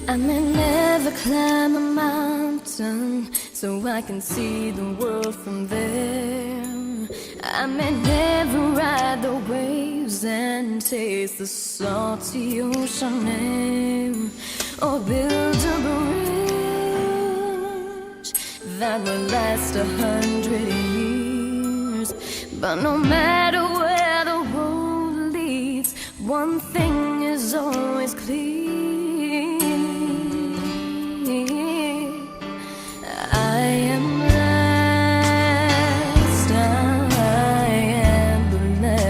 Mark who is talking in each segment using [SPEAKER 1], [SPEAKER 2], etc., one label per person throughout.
[SPEAKER 1] I may never climb a mountain so I can see the world from there. I may never ride the waves and taste the salty ocean air, or build a bridge that will last 100 years. But no matter where the road leads, one thing is always clear. I am blessed, I am blessed.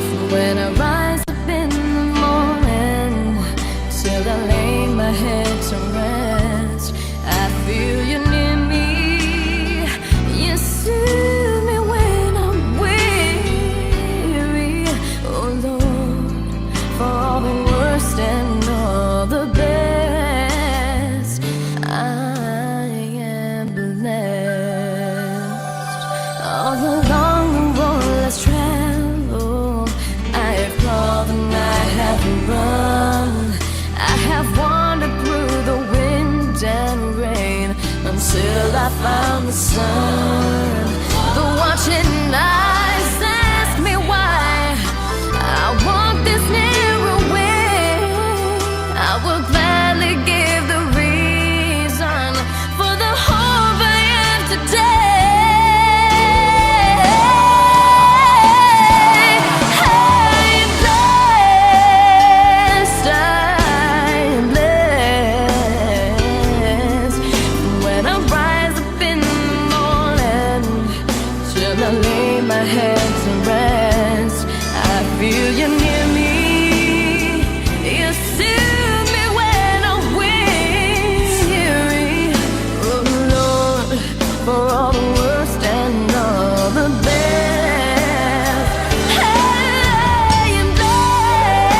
[SPEAKER 1] From when I rise up in the morning till I lay my head to rest, I feel you near me. You soothe me when I'm weary. Oh Lord, for all the worst and all the best, I am blessed. All along the road less traveled, I have crawled and I have run. I have wandered through the wind and rain until I found the sun. The watching eyes ask me why I walk this narrow way. I will gladly give the reason for the hope I have today. I am blessed. I am blessed. When I rise up in the morning till I lay my head to rest, I feel you near me. You soothe me when I'm weary. Oh Lord, for all the worst and all the best, I am blessed.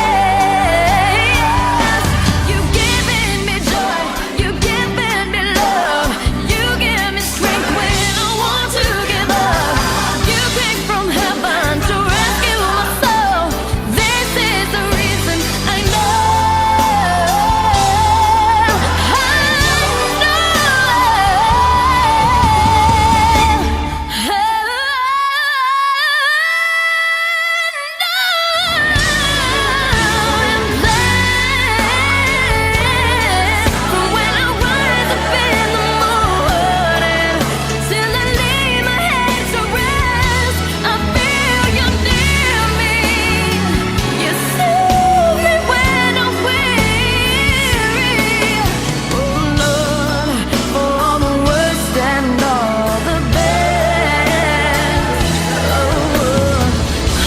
[SPEAKER 1] You've given me joy, you've given me love, you give me strength when I want to give up. You came from heaven to rescue my soul. This is the reason I know. I know. From when I rise up in the morning till I lay my head to rest, I feel you near me. You soothe me when I'm weary. Oh Lord, for all the worst and all the best. Oh,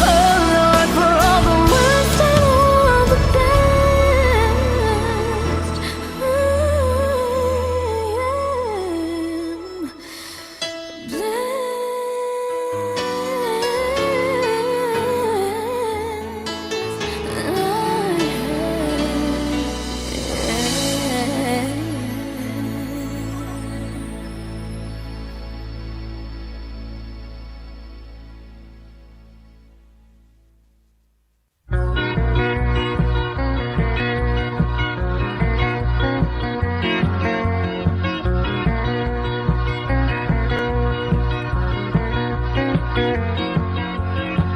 [SPEAKER 1] oh Lord, for all the worst and all the best. I am blessed.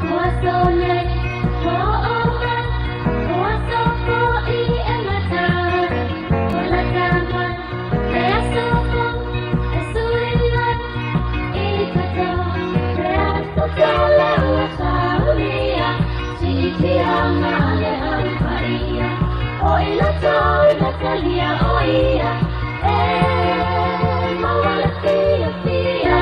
[SPEAKER 2] Ua sole, ua ua sofo i e mata. O la tama, te asofo, e suila, i kato. Te aso tele ua saulia, si i tia ngale au paia. O i loto i la talia o ia, e mawala fia fia.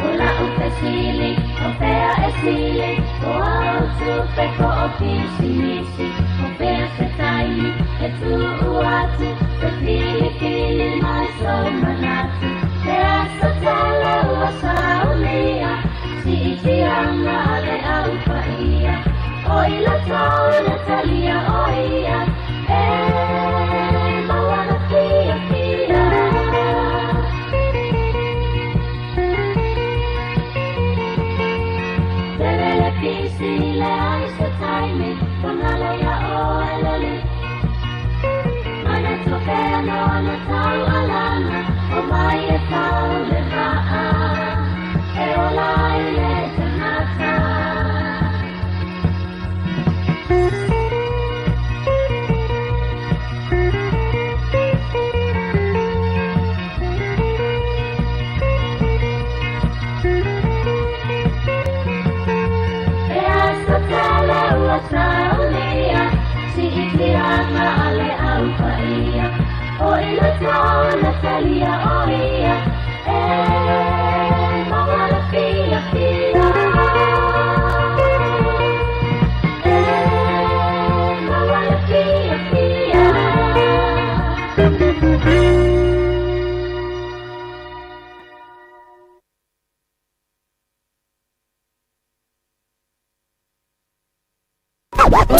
[SPEAKER 2] O la ufesili, o fea esili, o au tupe ko o pisimisi, o fea se taimi, e tu uatu, te pili pili mai so manatu, te aso tele ua saulia, si i tianga ale au paia, o i loto i la talia o ia, e mawala fia fia. Telele.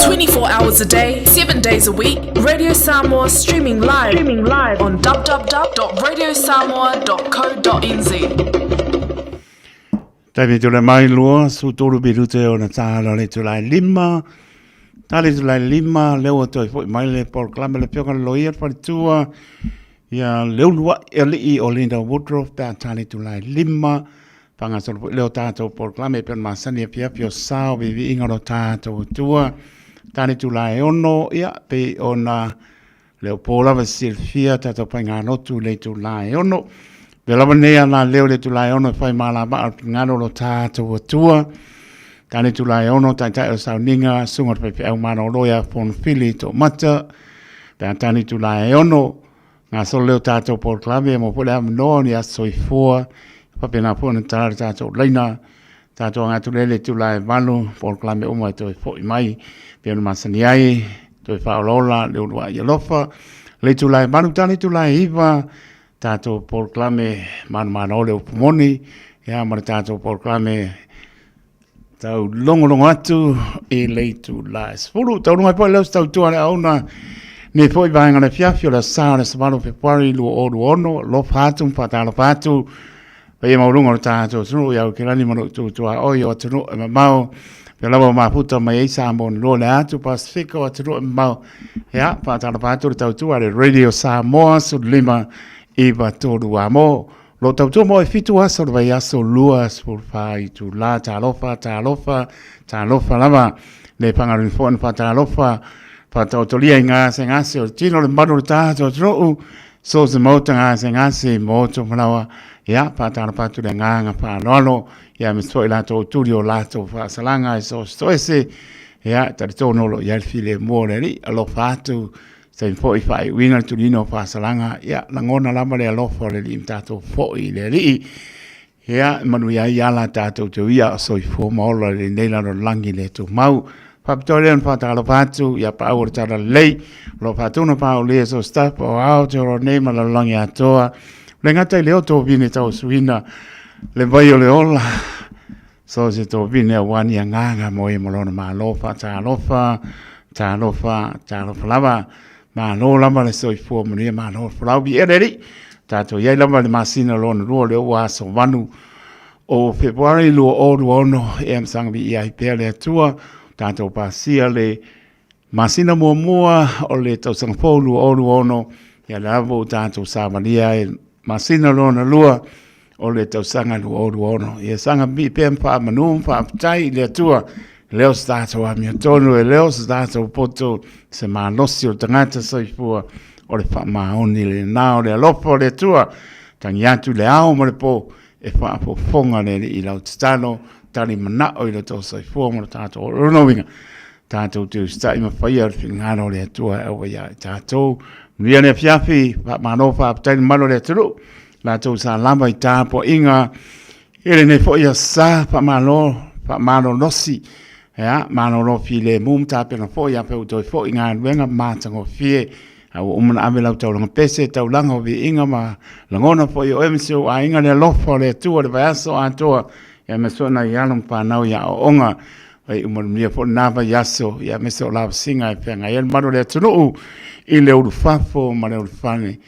[SPEAKER 3] 24 hours a day, 7 days a week, Radio Samoa streaming live, streaming live on www.radiosamoa.co.nz.
[SPEAKER 4] Taimi tule mai lua, su tolu minute o na tāla le tulae lima. Tā le tulae lima, leo toi foi mai le polokalame le pioga le loia le faletua. Ia le ulua'i alii o Linda Woodruff pe a tali tulae lima, faagasolo foi lea o tatou polokalame e pei ona masani afiafi o sao viiviiga o lo tatou Atua. Tali tulae ono, ia, pei ona le o po lava silafia tatou faigalotu i le itula e ono. Pea lava nei a la leo le itula e ono e whai mālama o finagalo o lo tatou Atua. Tali itula e ono, taitai o sauniga, sunga o te faifeau malolo ia Fonofili Toomata. Pe a tali itula e ono, gasolo lea o tatou polokalame mo foi le avanoa o ni aso soifua, faapena foi ona tala le tatou laina, tatou aga atu lea i le itula e valu, polokalame uma e toe foi mai, pei ona masani ai, toe faaolaola le uluai alofa. Le itula e valu tali itula e iva, tatou polokalame manumalo le upu moni, ia ma le tatou polokalame Tau logologo atu i le itula e 10. Taunuuga ai foi lea o se tautua a le auauna nei foi vaega o le afiafi o le aso Sa o le aso 8 o Fepuari 2026. Alofa atu ma faatalofa atu paia maualuga o le tatou atunuu i Aukilani ma lou tutuaoi o atunuu e mamao pea lava o mafuta mai ai Samoa na lua le atu Pasifika o atunuu e mamao. Ia, faatalofa atu le tautua a le Radio Samoa 15 9 3 amo. Lo tautua mo e fitu aso le vaiaso 24 itula. Talofa, talofa, talofa lava. Le whangaruni fo ana whātalofa, whātaotolia i ngā ase ngase o tino le maru le tātou atunuu, so se mauta ngā ase ngase mō tō manawa, ia, whātalofa atu le ngānga whāloalo, ia me toi lātou turi o lātou whaasalanga e so se ese, ia, tari tōno lo ia le file mō le alii, alofa atu, Taimi foi faaiuina le tuliina o faasalaga, ia, lagona lava le alofa o le Alii ma tatou foi i le Alii. Ia, e manuia ai ala tatou te uia o soifua ma ola i lenei lalolagi le tumau. Faapitoa lea ona faatalofa atu ia paau o le Talalelei, o lo o faatuna paaulia so staff o Aotearoa nei ma lalolagi atoa. Le gata i le o tovine tausuina le vai o le ola, So se tovine aua ni agaga mo e ma lona Malo faatalofa, talofa, talofa lava. Malo lava le soifua manuia, malo le folau viia le Alii. Tatou i ai lava le masina lona lua lea ua aso 8 o Fepuari 2026 e amasaga viia ai pea le Atua. Tatou pasia le masina muamua o le tausaga fou 2026, ia le lava ua tatou savalia ai masina lona lua o le tausaga 2026. Ia saga pii pea ma faamanu ma faafetai i le Atua, e le o se tatou amiotonu, e le o se tatou poto, se malosi o le tagata soifua, o le faamaoni lena o le alofa o le Atua, tagi atu i le ao ma le po, e faafofoga le Alii i lau tatalo, tali manao i lo tou soifua ma lo tatou lona uiga, tatou te usitai ma faia le finagalo o le Atua e aua ia i tatou. Manuia le afiafi, faamalo faafetai le mamalu o le atunuu, latou sa lava i tapuaiga i lenei foi aso Sa, faamalo, faamalolosi, ia, malolo filemu ma tapena foi afai ua toe foi i galuega matagofie. A ua uma ona ave lau taulaga pese, taulaga o viiga ma lagona foi o oe ma si ou aiga le alofa o le Atua i le vaiaso atoa, ia aemaise foi nai alo ma fanau i aoaoga. Ua iu manuia foi lena vaiaso, ia aemaise o lavasiga e feagai ai le mamalu o le atunuu i le ulufafo ma le ulufale.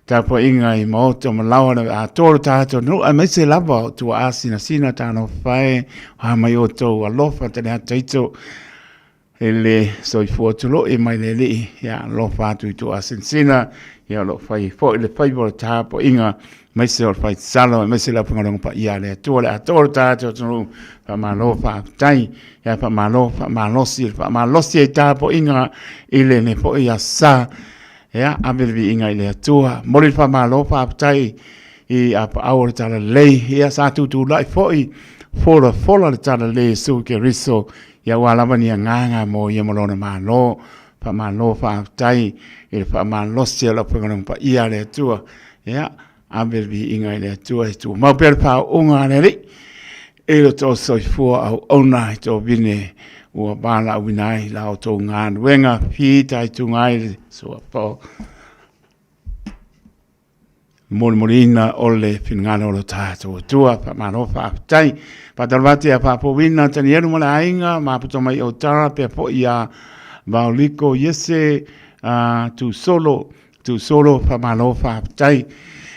[SPEAKER 4] Tapuaiga i maota ma laoa le atoa o le tatou atunuu, aemaise lava o tuaa sinasina talofa e, o a mai outou alofa taliata ito i le soifua tuloi mai le Alii, ia alofa atu i tuaa sinasina, ia o lo o fai foi le faiva o le tapuaiga, aemaise o le fai tatalo, aemaise le aufaigaluega paia a le Atua, le atoa o le tatou atunuu, faamalo faafetai, ia faamalo faamalosi, faamalosi ai tapuaiga i lenei foi aso Sa. Ia, ave le viiga i le Atua. Momoli le faamalo faafetai i apaau o le Talalelei. Ia, sa tutulai foi folafola le Talalelei Iesu Keriso. Ia aua lava ni agaga mo ia ma lona Malo. Faamalo faafetai i le faamalosi o le aufaigaluega paia a le Atua. Ia, ave le viiga i le Atua e tumau pea le faauuga a le Alii i lo outou soifua auauna i tovine ua valaauina ai la outou galuega fitaituga ai le suafa molimoliina o le finagalo o lo tatou Atua. Faamalo faafetai. Faatalofa atu ia Faafouina Tanielu ma le aiga, maputa mai Otara, pea foi ia Vaoliko Iese, Tusolo, Tusolo, faamalo faafetai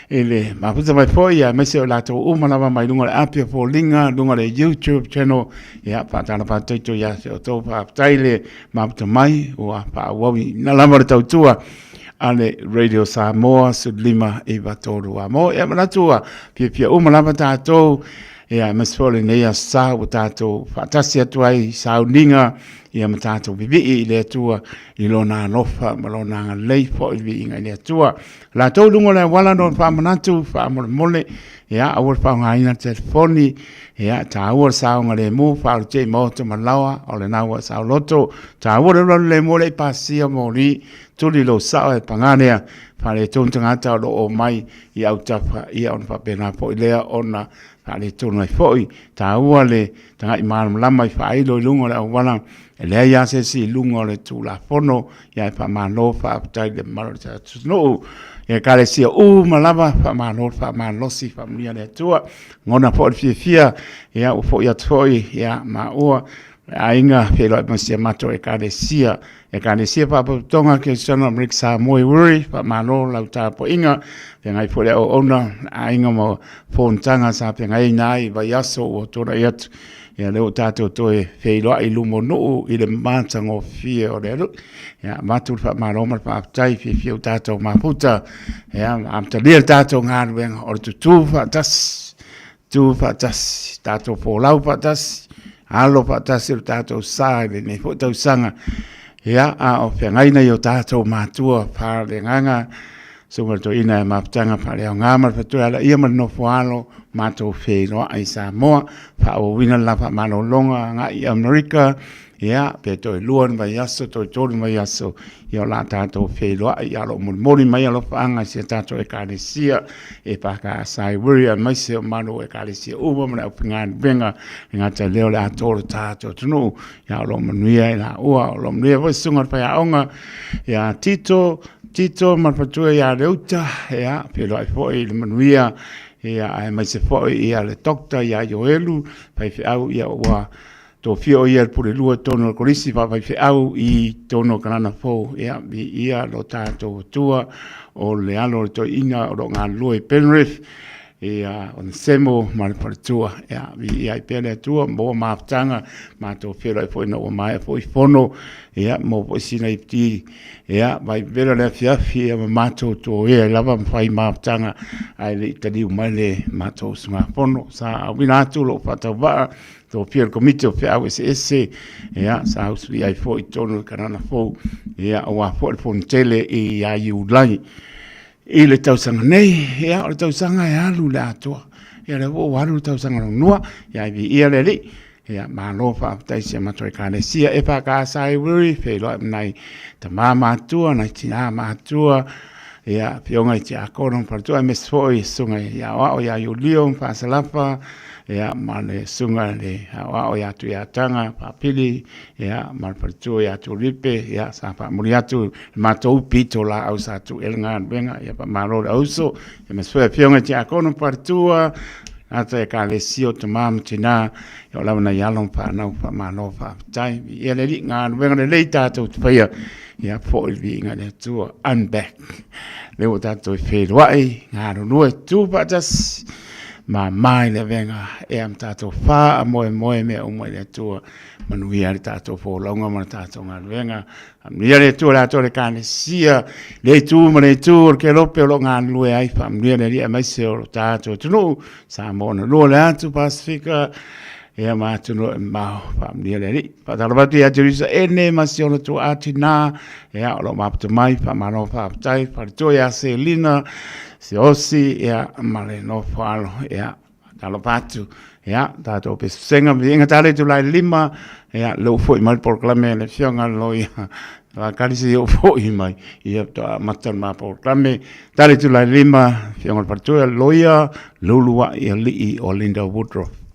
[SPEAKER 4] i le mafuta mai foi, aemaise o latou uma lava mai luga o le api o foliga, luga o le YouTube channel. Ia, faatalofa atu atu ia te outou, faafetai le mafuta mai, ua faaauauina lava le tautua a le Radio Samoa 1593 a mo. Ia manatu ua fiafia uma lava tatou, ia aemaise foi o lenei aso sa ua tatou faatasi atu ai i sauniga, ia ma tatou vivii i le Atua i lona alofa ma lona agalelei foi le viiga i le Atua. Latou i luga o le auala no le faamanatu faamolemole, ia aua le faaaogaina le telefoni, ia taua le saogalemu, faaolotia i maota ma laoa, o lena ua saoloto, taua le alualu lemu e le i pasia moli, tuli lou sao e paga lea, faaletonu tagata o lo o omai i autafa, ia ona faapena foi lea ona faaletonu ai foi. Taua le tagai malamalama i faailo i luga o le auala, e leai lava se isi i luga o le Tulafono, ia e faamalo faafetai i le mamalu o le tatou atunuu. I Ekalesia uma lava, faamalo le faamalosi, faamanuia le Atua. Lagona foi le fiafia, ia ua foi atu foi ia maua le aiga feiloai ma si a matou Ekalesia. Ekalesia Faalapotopotoga Kerisiano Amerika Samoa i Wiri, faamalo lau tapuaiga, feagai foi le auauna, le aiga ma fonotaga sa feagaiina ai i vaiaso ua tuanai atu. Ia lea ua tatou toe feiloai i luma o nuu i le matagofie o le Alii. Ia avatu le faamalo ma le faafetai, fiafia ua tatou mafuta, ia amatalia le tatou galuega o le tutū faatasi, tu faatasi, tatou folau faatasi, alo faatasi lo tatou sa i lenei foi tausaga. Ia, a o feagai nai o tatou matua faaleagaga, susuga i le toeaina e mafutaga faaleaoga ma le faletua e alaia ma le nofo alo, matou feiloai i Samoa, faaauauina le la faamalologa agai i Amerika, ia, pe toe 2 ni vaiaso, toe 3 ni vaiaso, ia o le a tatou feiloai, a o lo o molimoli mai alofaaga i si a tatou Ekalesia EFKS i Wiri, aemaise o malu o Ekalesia uma ma le aufaigaluega, e gata i lea o le atoa o le tatou atunuu, ia o lo o manuia i laua, o lo o manuia foi susuga i le faiaoga ia Tito, Tito ma le faletua ia Leuta, ia, feiloai foi i le manuia, ia, aemaise foi ia le doctor ia Ioelu, faifeau, ia ua tofia o ia i le pule lua i totonu o le Kolisi Faafaifeau i totonu o Kalana Fou. Ia, viia lo tatou Atua, o le alo o le toeaina o lo o galulue i Penrith, ia, Onesemo ma le faletua. Ia, viia ai pea le Atua, maua mafutaga, matou feiloai foi ina ua maea foi fono, ia, maua foi sina iputi, ia, vaivevela le afiafi, ia ma matou toea ai lava ma fai mafutaga, ae le i taliu mai le matou usugafono. Sa auina atu lou faatauvaa, tofia le Komiti o Feau Eseese, ia, sa usuia ai foi i totonu o le Kanana Fou, ia, aua foi le Fonotele ia Iulai i le tausaga nei. Ia, o le tausaga e alu i le atoa. Ia, lea foi ua alu le tausaga lona lua, ia, ai viia le Alii. Ia, malo faafetai i si a matou Ekalesia EFKS i Wiri, feiloai ma nai tama matutua, nai tina matutua, ia, afioga i tiakono ma faletua, aemaise foi susuga i aoao ia Iulio ma Faasalafa, ia, ma le susuga i le aoao ia Tuiataga Faapili, ia, ma le faletua ia Tulipe, ia, sa faamuli atu le matou pitolaau sa tuu i ai le galuega, ia faamalo le auso, ia aemaise foi afioga i tiakono ma faletua, tagata Ekalesia o tama ma tina, ia o lava nai alo ma fanau, faamalo faafetai. Viia le Alii, galuega lelei tatou te faia, ia foi le viiga i le Atua. I'm back. Lea ua tatou feiloai, galulue, tu faatasi, mama i le avega, ea ma tatou faamoemoe mea uma i le Atua, manuia le tatou folauga ma le tatou galuega. Faamanuia le Atua i le atoa o le Ekalesia, le itu ma le itu o le kelope o lo o galulue ai, faamanuia le Alii aemaise o lo tatou atunuu, Samoa na lua le atu Pasefika, ia ma atunuu e mamao, faamanuia le Alii. Faatalofa atu ia Teresa Ene ma si ona tuaa tina, ia o lo o maputa mai, faamalo faafetai, faletua ia Selina, Siaosi, ia ma le nofo alo, ia faatalofa atu. Ia, tatou pesega viiga tala itulai 5, ia, lea ua foi mai le polokalame a le Afioga i le Loia Fakalisi ia ua foi mai, ia faatoa amata le ma polokalame. Tala itulai 5, Afioga i le Faletua, le Loia Leuluai Alii o Linda Woodruff.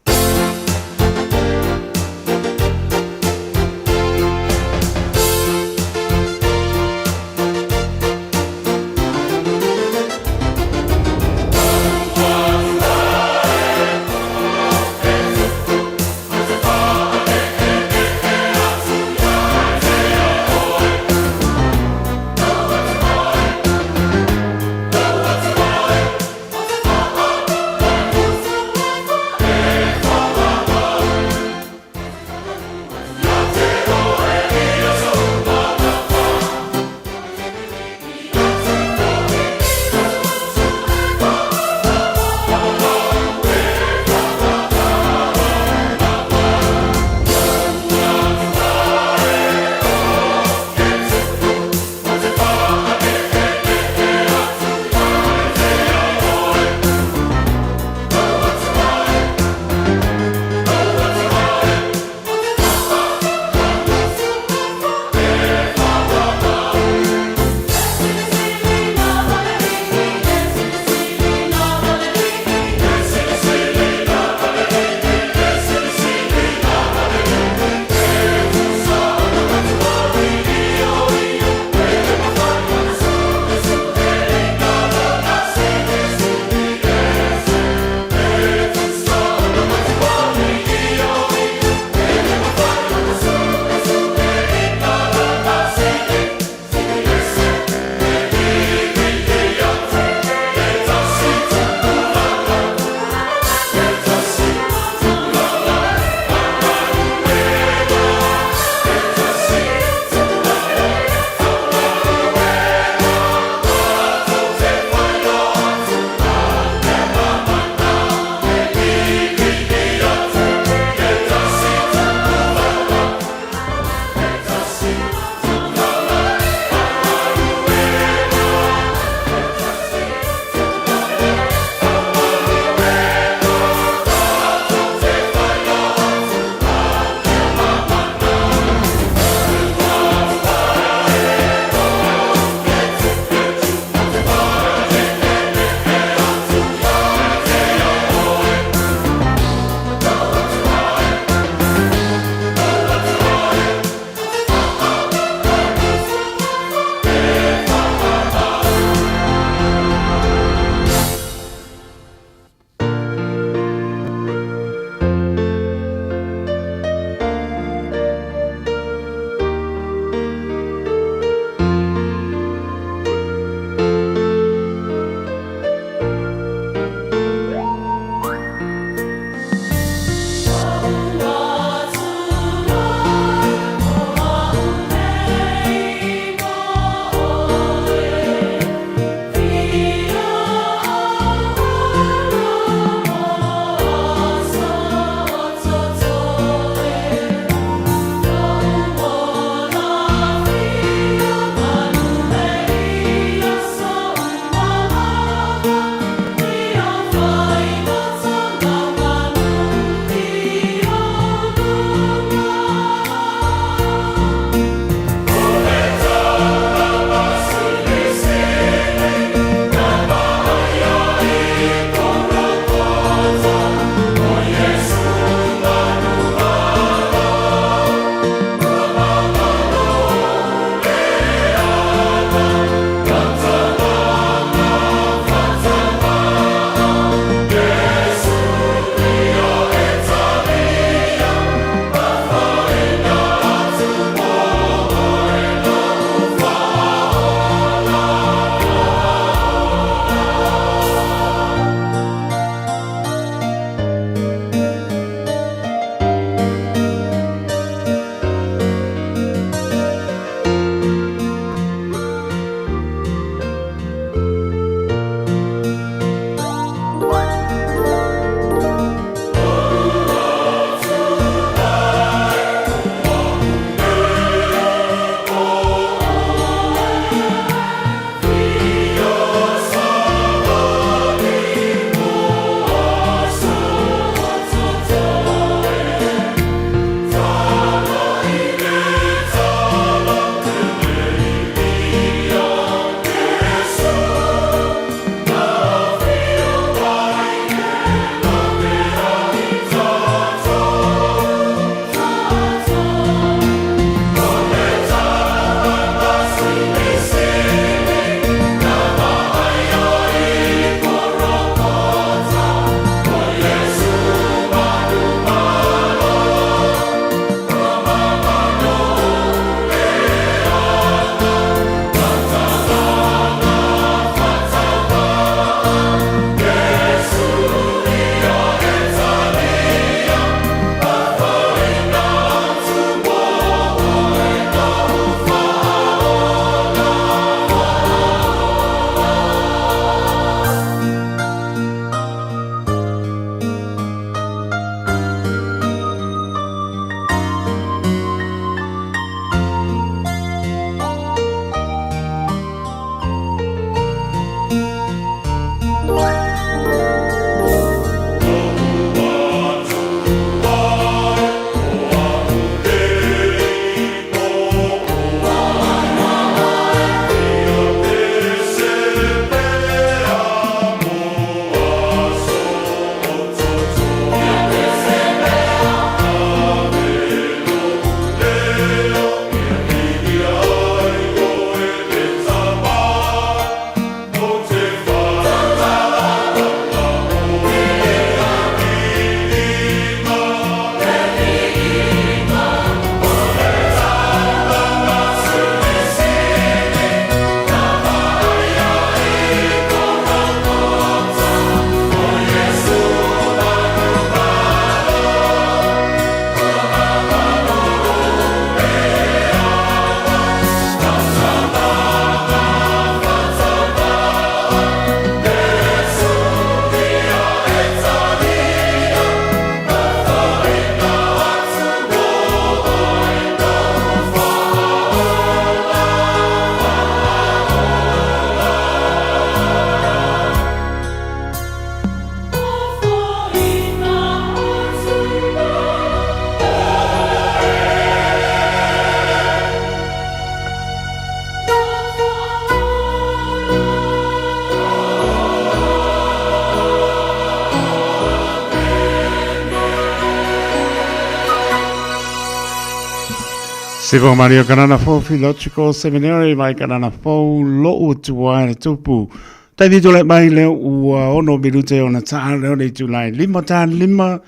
[SPEAKER 4] Siva Maria Kanana Fou Philological Seminary mai Kanana Fou lo'u tuai le tupu. Taimi tulai mai le ua ono minute ona tā leo le itulai lima tā lima.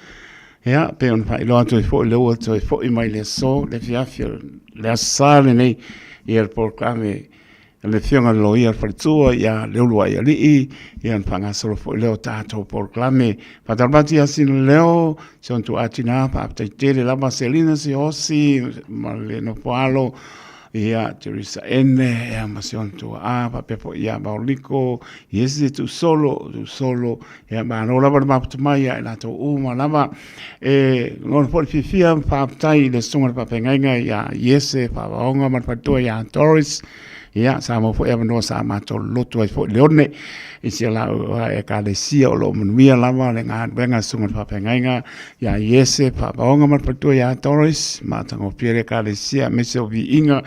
[SPEAKER 4] Ia, pe ona faailoa atu ai foi le ua toe foi mai le aso, le afiafi o le Aso Sa lenei, ia le polokalame a le Afioga i le Loia o le Faletua ia Leuluaialii, ia ona faagasolo foi lea o tatou polokalame. Faatalofa atu ia Sina Leo, si ona tuaa tina, faafetai tele lava Selina Siaosi ma le nofo alo, ia Teresa Ene, ia ma si ona tuaa, faapea foi ia Maoliko, Iesi Tuusolo, Tuusolo, ia malo lava le mafuta mai ia i latou uma lava. E lagona foi le fiafia ma faafetai i le susuga i le faafeagaiga ia Iese Faavaoga ma le faletua ia Doris. Ia, sa maua foi avanoa sa matou lotu ai foi i Leone i si a lau ekalesia o lo o manuia lava le galuega a le susuga i le faafeagaiga ia Iese Faavaoga ma le faletua ia Doris. Matagofie le ekalesia aemaise o viiga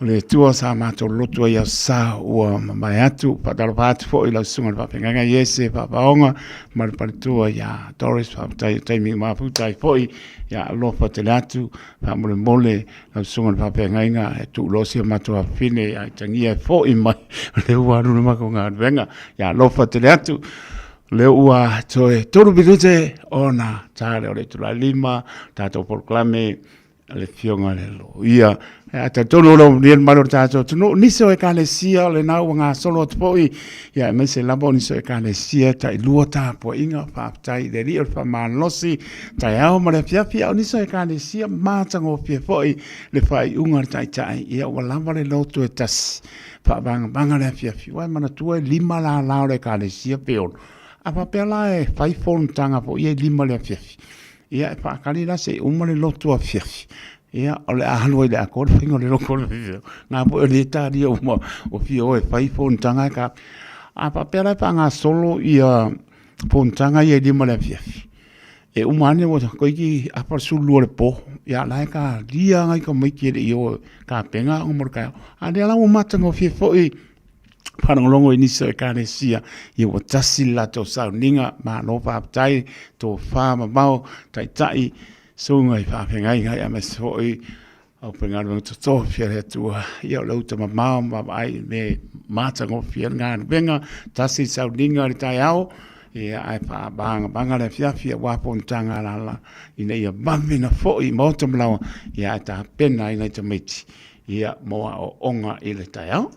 [SPEAKER 4] o le Atua sa matou lotu ai i Aso Sa ua mavae atu. Faatalofa atu foi i lau susuga i le faafeagaiga Iese Faavaoga ma le faletua ia Doris, faafetai o taimi mafuta ai foi, ia alofa tele atu, faamolemole lau susuga i le faafeagaiga e tuuloa si o matou afafine ia itagia e foi mai, o lea ua alu le matou galuega, ia alofa tele atu. O lea ua toe 3 minute ona ta lea o le itula e 5, tatou polokalame a le Afioga i le Loia. Ae talitonu o lo o manuia le mamalu o le tatou atunuu, nisi o Ekalesia o lena ua gasolo atu foi, ia aemaise lava o nisi o Ekalesia e tailua tapuaiga, faafetai i le Alii o le faamalosi, taeao ma le afiafi, a o nisi o Ekalesia matagofie foi le faaiuga a le Taitai, ia ua lava le lotu e tasi, faavagavaga le afiafi. Aua e manatua e lima lala o le Ekalesia pe ono, a faapea la e fai fonotaga foi ia e lima le afiafi, Ia, e faatali la se i uma le lotu afiafi, ia, o le a alu ai i le atoa le faiga o le lotu afiafi. Na foi o lea e talia uma o fia o e fai fonotaga e ka. A faapea la e faagasolo ia fonotaga ia e lima i le afiafi, e uma ane ua toeitiiti afa le 12 o le po, ia la e talia nai tamaiti e le i o e tapena aoga mo le taeao. A o lea la ua matagofie foi faalogologo i nisi o Ekalesia, ia ua tasi le latou sauniga, malo faafetai, tofa mamao, taitai, susuga i faafeagaiga, aemaise foi aufaigaluega totofi a le Atua. Ia o le uta mamao ma vaavaai i le matagofie le galuega, tasi le sauniga i le taeao, ia ae faavagavaga le afiafi aua fonotaga a alaala ina ia vave ona foi i maota ma laoa, ia ae tapena ai nai tamaiti ia mo aoaoga i le taeao.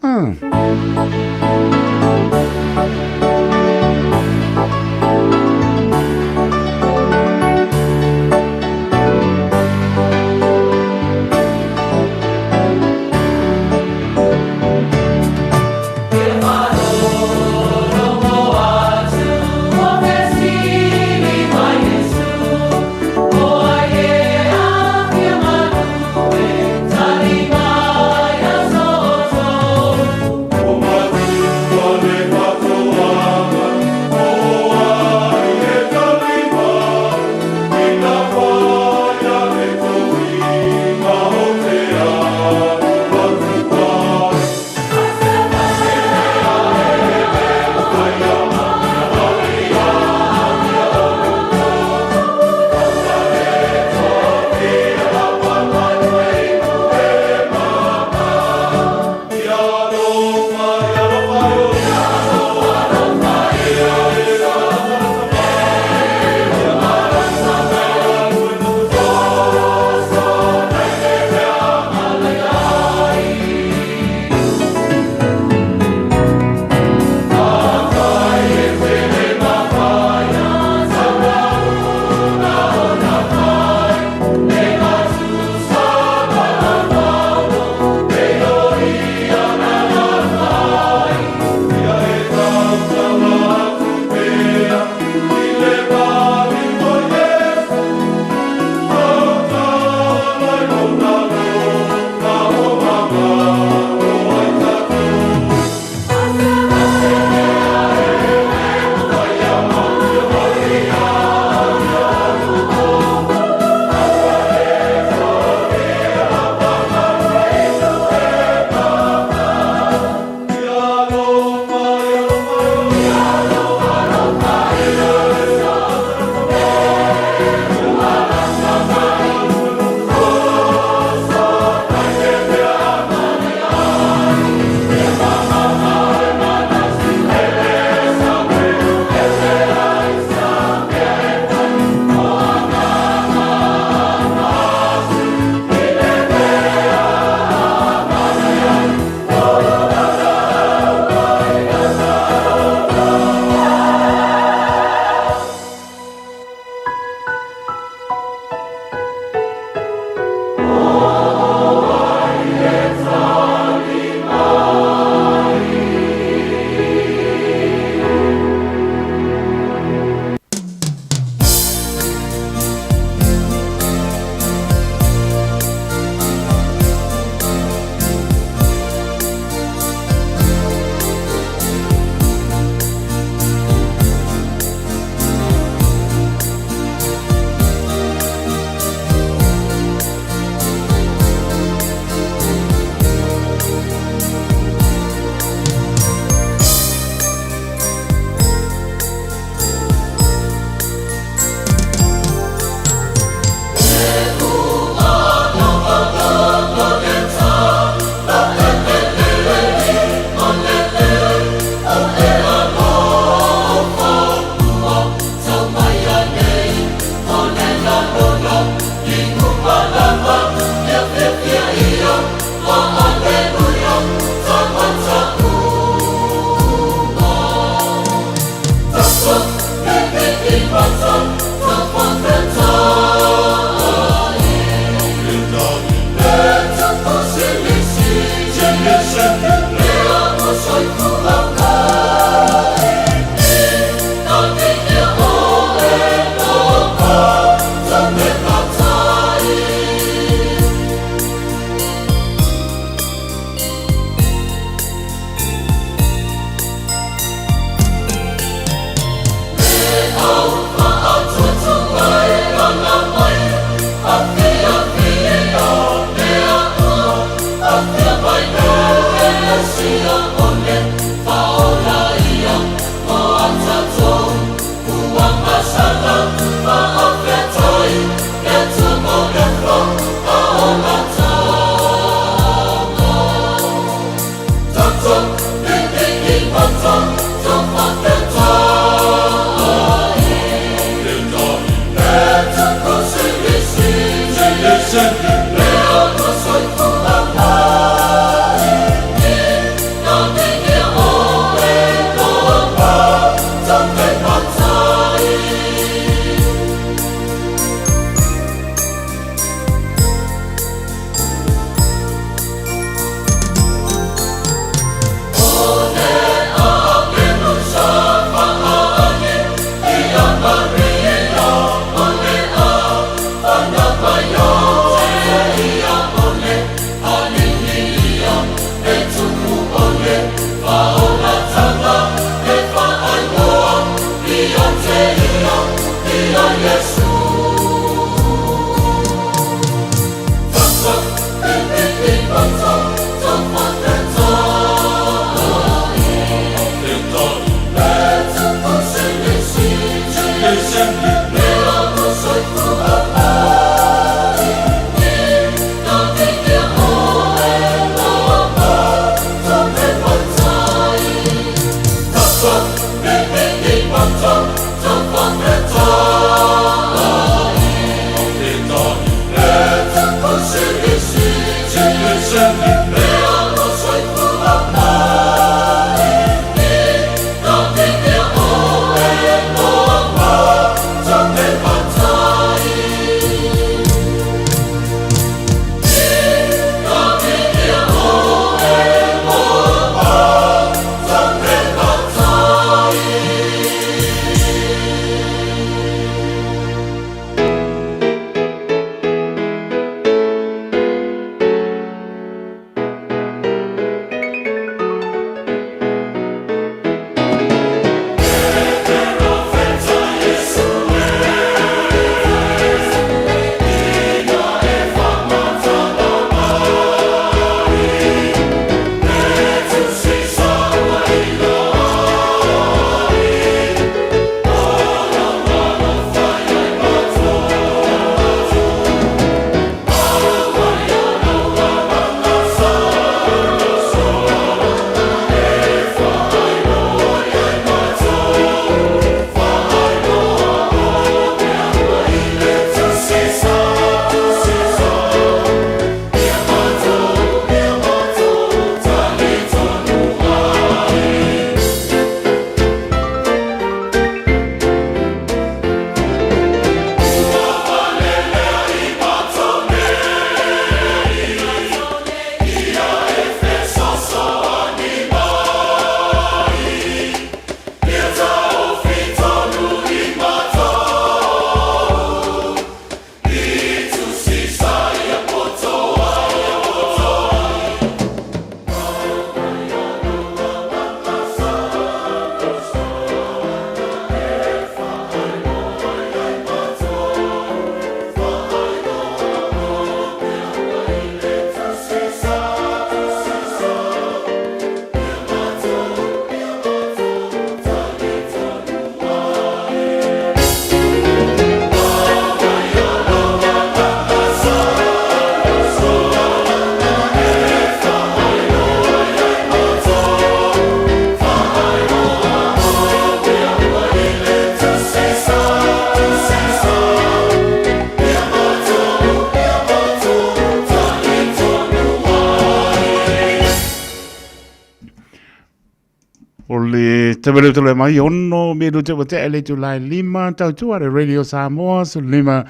[SPEAKER 4] O le tawele tole mai ono me lu te wate ele tu lai lima tau tua le Radio Samoa su lima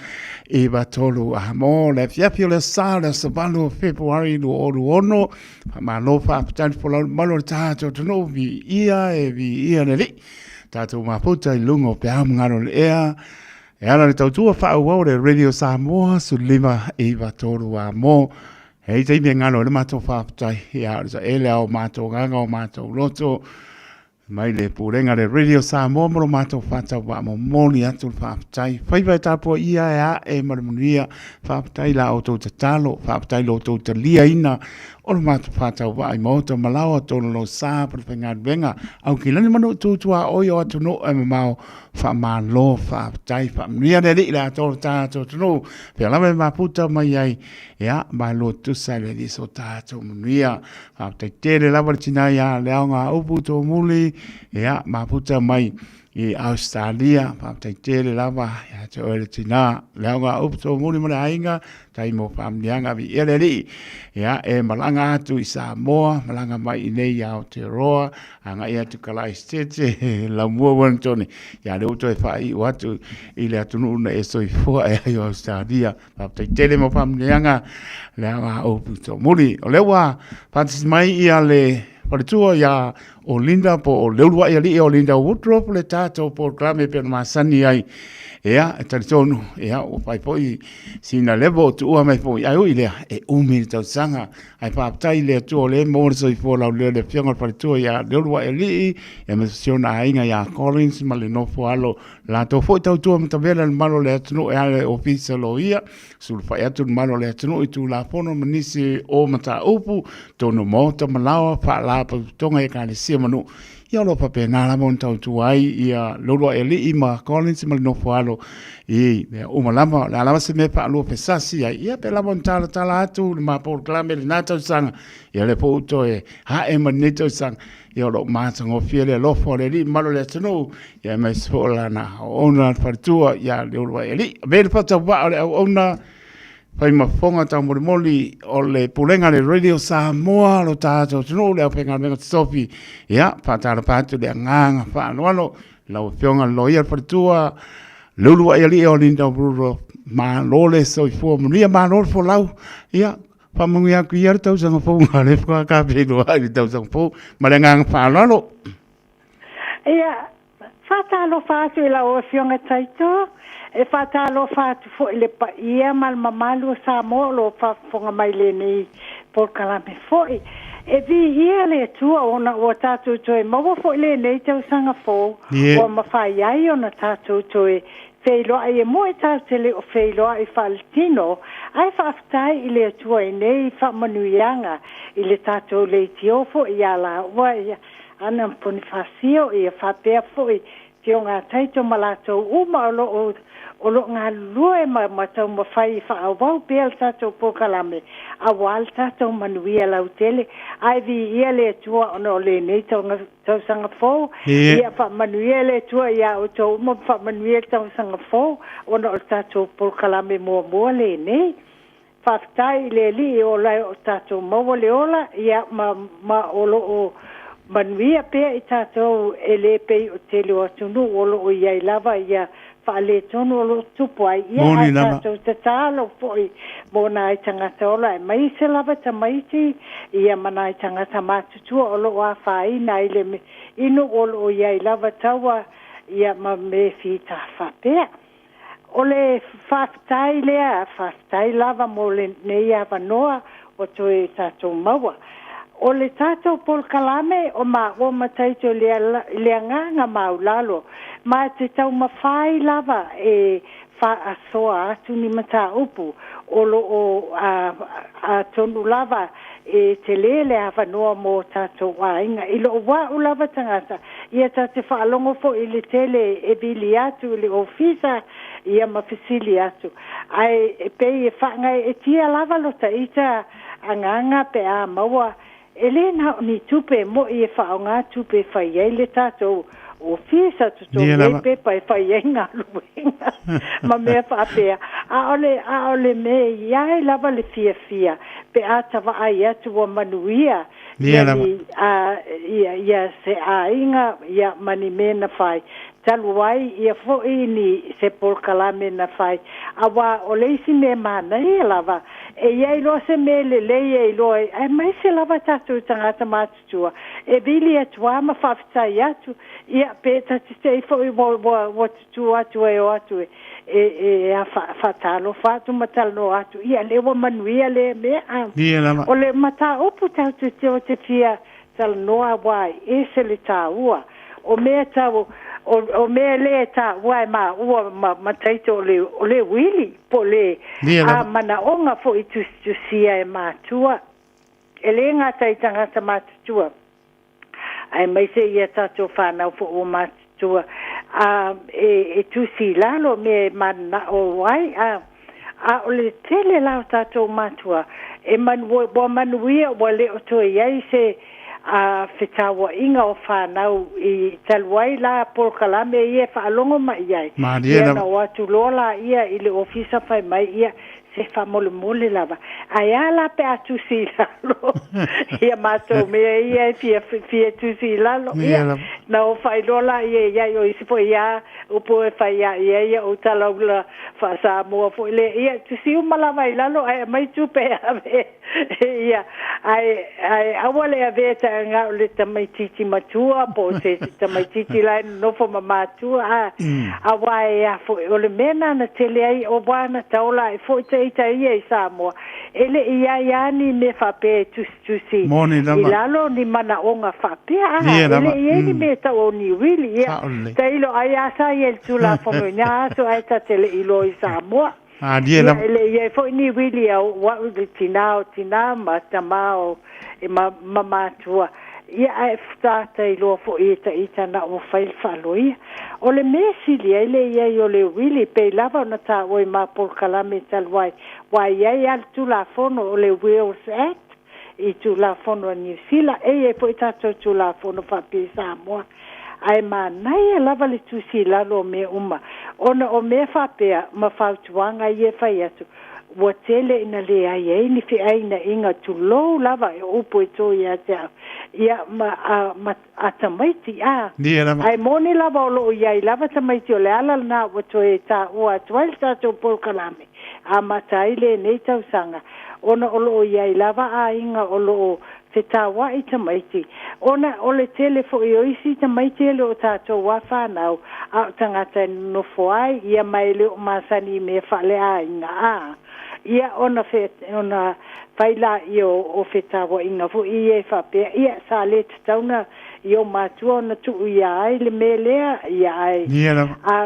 [SPEAKER 4] i batolu a mo le fiafi o le sa le sabalu o Februari lu oru ono fa ma lo fa patani folau malo le tātou tunu vi ia e vi ia le li tātou maputa i lunga o pe au ngalo le ea e ala le tautua whaauau le Radio Samoa su lima i batolu a mo. Hei taimi e ngalo e le matou faafetai ia o le e le ao matou gaga o matou loto mai le pulega le Radio Samoa mo lo matou whātau wā momoli atu le faafetai. Faiva e tāpua ia e a e ma le manuia. Faafetai la outou tatalo, faafetai lo outou taliaina o le matou whātau wā i maota malaoa tōna lo sā pa le whaingaluega. Au ki lani manu tūtua oi o atu no e mamao whaamalo, faafetai, faamanuia le alii le atoa o tātou atunuu. Pea lava e maputa mai ai Ia, malo tusa le alii so tātou manuia. Faafetai tele lava le tina ia le aoga upu tō muli, ia, maputa mai i Australia. Faafetai tele lava ia te oe le tina. Le aoga upu tō muli ma le aiga, tai mo whaamnianga vi ia le alii. Ia, e malanga atu i Samoa, malanga mai i nei i Aotearoa, agai atu Kalaisitete, Laumua Wellington, ia le uto e whaiu atu i le atunuu na e soifua e ai o Australia. Faafetai tele mo faamanuiaga le aoga upu toomuli. O lea ua faatasi mai ia le faletua ia o Linda po o Leuluai Alii o Linda Woodruff le tatou polokalame pei ona masani ai. Ia, e talitonu, ia, ua fai foi sina level o tuua mai foi, ai ui lea, e umi le tausaga. Ae faafetai i le Atua o lea e maua le soifua laulelei o le Afioga i le Faletua ia Leuluai Alii, ia ma si ona aiga ia Collins ma le nofo alo Latou foi tautua matavela le malo o le atunuu e ala i ofisa loia, sulufai atu le malo o le atunuu i Tulafono ma nisi o mataupu, tonu maota ma laoa, faalapotopotoga i ekalesia ma nuu. Ia o lo o faapena lava ona tautua ai ia Leuluaialii ma Collins ma le nofo alo i mea uma lava. O le a lava se mea faalua fesasi ai, ia pe lava ona talatala atu le ma polokalame i lena tausaga, ia lea foi ua toe hae ma lenei tausaga. Ia o lo o matagofie le alofa o le Alii mamalu o le atunuu, ia aemaise foi o lana auauna le faletua ia Leuluaialii. Avea le faatauvaa o le auauna fai ma fofoga taumolimoli o le pulega le Radio Samoa lo tatou atunuu le aufaigaluega totofi. Ia, faatalofa atu le agaga faaaloalo lau Afioga le Loia le Faletua Leuluaialii o Linda Rudolph. Malo le soifua manuia, malo le folau. Ia, Faamanuia atu ia le tausaga fou na le whakakāwheroa i le tausaga fou ma le agaga faaaloalo.
[SPEAKER 5] Ia, faatalofa atu i lau Afioga Taito, e faatalofa atu foi i le paia ma le mamalu o Samoa o lo o faafofoga mai i lenei polokalame foi. E viia le Atua ona ua tatou toe maua foi lenei tausaga fou ua mafai ai ona tatou toe Feiloai e moe tatou te le o feiloai faaletino, ae faafetai i le Atua i nei faamanuiaga i le tatou leitio foi ia laua ia Ana ma Ponifasio ia faapea foi Fioga Taito ma latou uma o lo o o lo o galulue ma ma taumafai e faaauau pea le tatou polokalame aua le tatou manuia lautele. Ae viia le Atua ona o lenei Tausaga fou, ia faamanuia le Atua iā outou uma ma faamanuia le tausaga fou ona o le tatou polokalame muamua lenei. Faafetai i le Alii o la e o tatou maua le ola, ia ma, ma o lo o manuia pea i tatou e le pei o tele o atunuu o lo o i ai lava ia faaletonu o lo o tupu ai. Ia, ae tatou tatalo foi mo nai tagata ola, aemaise lava tamaiti, ia ma nai tagata matutua o lo o afaina i le inu o lo o i ai lava taua, ia ma me fita faapea. O le faafetai lea, faafetai lava mo lenei avanoa ua toe tatou maua. O le tatou polokalame o maua ma Taito i le agaga maulalo, ma te taumafai lava e faasoa atu ni mataupu o lo o atonu lava e tele le avanoa mo tatou aiga. I lou a'u lava tagata, ia ta te faalogo foi i le tele e vili atu i le ofisa ia ma fesili atu, ae e pei e faagaeetia lava lo ta ita agaga pe a maua e le na o ni tupe e mo'i e faaaoga tupe e fai ai le tatou ofisa, totogi ai pepa e fai ai galuega ma mea faapea. A o le, a o le mea e i ai lava le fiafia pe a ta vaai atu ua manuia. Ia ni a ia ia se aiga ia ma ni mea na fai talu ai ia foi ni se polokalame na fai auā o le isi mea manaia lava e i ai loa se mea lelei e iloa ai aemaise lava tatou tagata matutua e vili atu lava ma faafetai atu ia pe ta te te i foi ua ua ua tutū atu e o atu e e e a faatalofa atu ma talanoa atu ia lea ua manuia lea mea a.
[SPEAKER 4] Ia lava.
[SPEAKER 5] O le mataupu tatou te o te fia talanoa auā e ese le tāua o mea tau o o mea lea e taua e maua ma ma taito o le o le uili po o le
[SPEAKER 4] Ia
[SPEAKER 5] a
[SPEAKER 4] lava.
[SPEAKER 5] manaoga foi tusitusia e matua e lē gata i tagata matutua aemaise ia tatou fanau foi ua matutua a e e tusi i lalo mea e mananao ai a a o le tele la o tatou matua e manu ua manuia ua le o toe i ai se a fetauaiga o fanau i talu ai la polokalame ia e faalogo mai i ai
[SPEAKER 4] Malie
[SPEAKER 5] ia
[SPEAKER 4] lava.
[SPEAKER 5] na o atu loa laia i le ofisa fai mai ia se faamolemole lava ae a la pe a tusi i lalo ia matou mea ia e fia fia tusi i lalo
[SPEAKER 4] Ia
[SPEAKER 5] ia
[SPEAKER 4] lava.
[SPEAKER 5] na o faailoa laia i ai o isi foi a upu e fai a i ai ia ou talaula faa-Samoa foi lea ia tusi uma lava i lalo ae aumai tupe e ave ia ae ae aua le avea taʻaga o le tamaititi matua po o se tamaititi la e nonofo ma matua a auā e a foi o le mea lena na tele ai auā na taola ae foi ita ia i Samoa e le i ai lava ni mea faapea e tusitusi
[SPEAKER 4] Moni
[SPEAKER 5] i
[SPEAKER 4] lava.
[SPEAKER 5] lalo ni manaoga faapea a
[SPEAKER 4] Ia
[SPEAKER 5] e
[SPEAKER 4] lava.
[SPEAKER 5] le i ai ni mea tau o ni uili ia
[SPEAKER 4] Sao lelei.
[SPEAKER 5] tailo ai lava sa i ai le Tulafono i na aso ae ta te le i iloa i Samoa.
[SPEAKER 4] Malie
[SPEAKER 5] Ia,
[SPEAKER 4] lava.
[SPEAKER 5] e le i ai foi ni uili a oo a'u i le tinā o tinā ma tamā o e ma ma matua. Ia, ae tātai loa foi e ita na ua fai le faaloia. O le mea sili ai le i ai o le uili, pei lava ona taua i ma polokalame talu ai, ua i ai lava le Tulafono o le Wills Act i Tulafono a Niu Sila, e i ai foi tatou Tulafono faapea i Samoa. Ae manaia lava le tusi i lalo o mea uma, ona o mea faapea ma fautuaga ia e fai atu, ua tele ina leai ai ni feainaiga tulou lava e upu e to ia te au, ia ma a ma a tamaiti a.
[SPEAKER 4] Ia lava.
[SPEAKER 5] Ae moni lava o loo i ai lava tamaiti o le ala lena ua toe taua atu ai le tatou polokalame amata ai lenei tausaga, ona o loo i ai lava aiga o loo fetauai tamaiti, ona o le tele foi o isi tamaiti e le o tatou a fanau, a o tagata e nonofo ai ia ma e le o masani i mea faaleaiga a ia ona fe ona fai laia o o fetauaiga foi ia e faapea ia sa le tatau ona i o matua ona tuu ia ai le mea lea ia ae
[SPEAKER 4] Ia lava.
[SPEAKER 5] a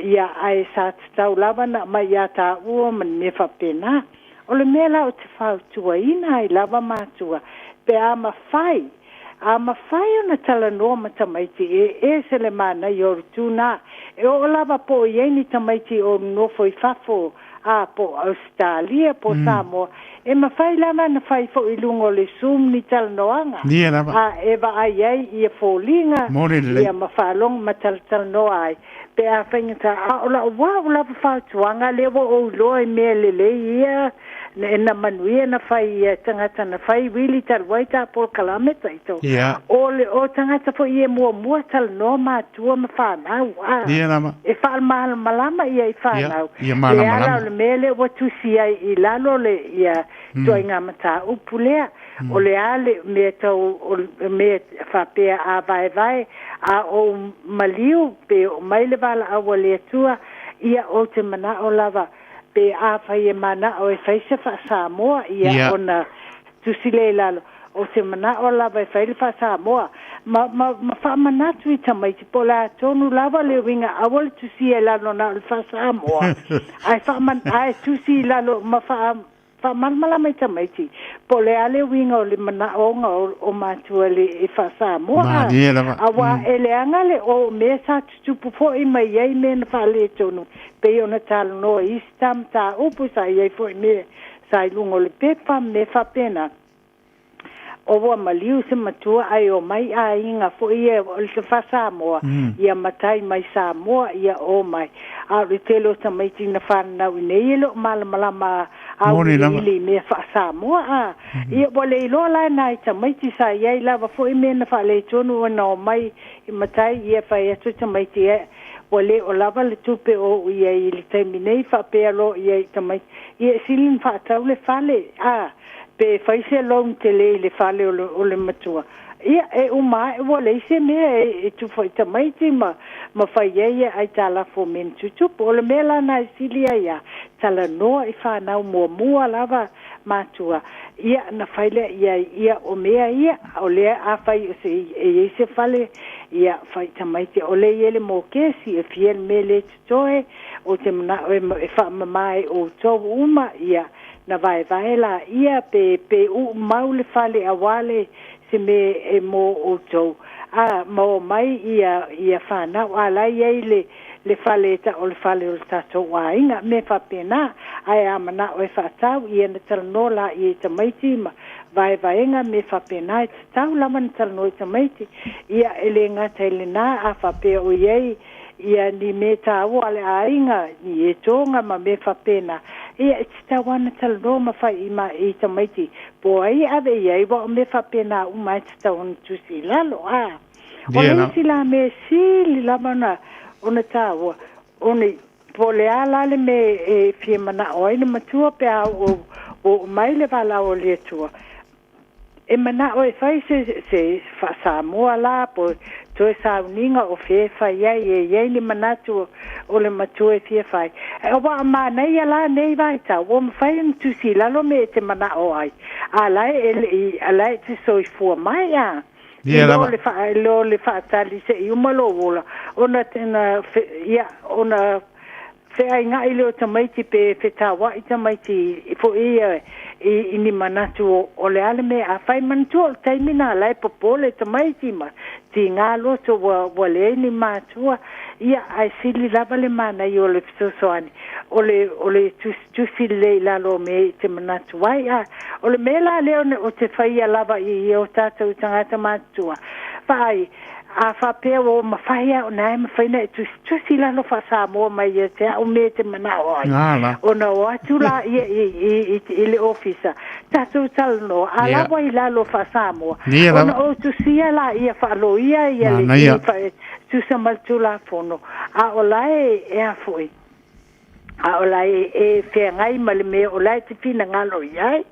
[SPEAKER 5] ia ae sa tatau lava ona aumai ia taua ma ni mea faapena. O le mea la ou te fautuaina ai lava matua, pe a mafai, a mafai ona talanoa ma tamaiti e ese le manaia o le tūnā. E oo lava po o i ai ni tamaiti o nonofo i fafo, a po o Ausetalia po o Samoa, e mafai lava ona fai foi i luga o le Zoom ni talanoaga,
[SPEAKER 4] Ia lava.
[SPEAKER 5] a e vaai ai ia foliga,
[SPEAKER 4] Moni lelei.
[SPEAKER 5] ia ma faalogo ma talatalanoa ai, pe a faigata. A o la'u au lava fautuaga lea ua ou iloa i mea lelei ia e na manuia na fai ia tagata na fai uili talu ai tā polokalame taito.
[SPEAKER 4] Ia.
[SPEAKER 5] O le o tagata foi e muamua talanoa matua ma fanau a
[SPEAKER 4] Ia lava.
[SPEAKER 5] e faamalamamalama ia i fanau.
[SPEAKER 4] Ia
[SPEAKER 5] Le ala
[SPEAKER 4] malamalama.
[SPEAKER 5] o le mea lea ua tusi ai i lalo le ia ituaiga mataupu lea o le a le mea tau o le mea faapea a vaevae a ou maliu pe oo mai le valaau a le Atua ia ou te manao lava pe afai e manao e fai se faa-Samoa ia ona tusi lea i lalo ou te manao lava e fai le faa-Samoa ma ma ma faamanatu i tamaiti po o le a tonu lava le uiga aua le tusia i lalo na o le faa-Samoa ae faaman ae tusi i lalo ma faa Faamalamalama i tamaiti, po o le a le uiga o le manaoga o matua le e faa-Samoa a,
[SPEAKER 4] Malie lava.
[SPEAKER 5] auā e leaga le o mea sa tutupu foi mai ai mea na faaletonu, pei ona talanoa i isi ta mataupu sa i ai foi mea sa i luga o le pepa ma mea faapena. O ua maliu se matua ae omai aiga foi ia o le faa-Samoa ia matai mai Samoa ia omai. A o le tele o tamaiti na fananau i nei e le o malamalama
[SPEAKER 4] Moni lava.
[SPEAKER 5] Auiliili i mea faa-Samoa a. Ia ua le iloa la e nai tamaiti sa i ai lava foi mea na faaletonu ona omai i matai ia fai atu tamaiti e ua le o lava le tupe o oo i ai i le taimi nei faapea loa i ai i tamaiti ia e sili ona faatau le fale a pe fai se loan tele i le fale o le, o le matua ia e uma ae ua leai se mea e, e tufa i tamaiti ma, ma fai ai ia aitalafu o mea na tutupu. O le mea la na e sili ai a talanoa i fanau muamua lava matua ia na fai lea i ai ia o mea ia o lea afai o se e i ai se fale ia fai tamaiti o le i ai le mokesi e fia le mea lea e totoe ou te manao e, e faamama e outou uma ia na vaevae laia pe pe uu mau le fale auā le se mea e mo outou a ma omai ia ia fanau a la e i ai le le fale e ta'u o le fale o le tatou aiga mea faapena ae a mana'o e fa'atau ia na talanoa laia i tamaiti ma vaevaega mea faapena e tatau lava na talanoa i tamaiti ia e lē gata i lenā a faapea o i ai ia ni mea tāua a le aiga ni etoga ma mea faapena ia e tatau lava na talanoa ma fai i ma i tamaiti po o ai e ave i ai ua o mea faapena uma e tatau ona tusi i lalo a o le isi la mea sili lava ona ona tāua ona po o le a la le mea e fia mana'o ai le matua pe a oo oo mai le valaau a le Atua e mana'o e fai se se faa-Samoa la po toe sauniga o fea e fai ai e i ai ni manatu o le matua e fia fai. Auā o manaia la nei vaitau ua mafai ona tusi i lalo mea e te mana'o ai a la e le'i a la e te soifua mai a. I lo le faa, lo le faatali se'i uma lou ola ona na ia ona feaiga'i lea o tamaiti pe fetaua'i tamaiti foi ia i, i ni manatu o, o le a le mea a fai manatua o le taimi na la e popole tamaiti ma tigā loto ua, ua leai ni matua ia ae sili lava le manaia o le fesoasoani o le, o le tusitusi lelei i lalo o mea i te manatu ai a o le mea la lea o te faia lava i i o tatou tagata matutua vaai A faapea ua mafai lava ona e mafai ona e tusitusi i lalo faa-Samoa mai ia te au mea e te manao ai. Ona o atu la ia i, i, i, i le ofisa, tatou talanoa, a la ua i lalo faa-Samoa, ona ou tusia la ia faaloia ia le i, fa, tusa ma le Tulafono, a o la e, e a foi, a o la e, e feagai ma le mea o la e te finagalo i ai.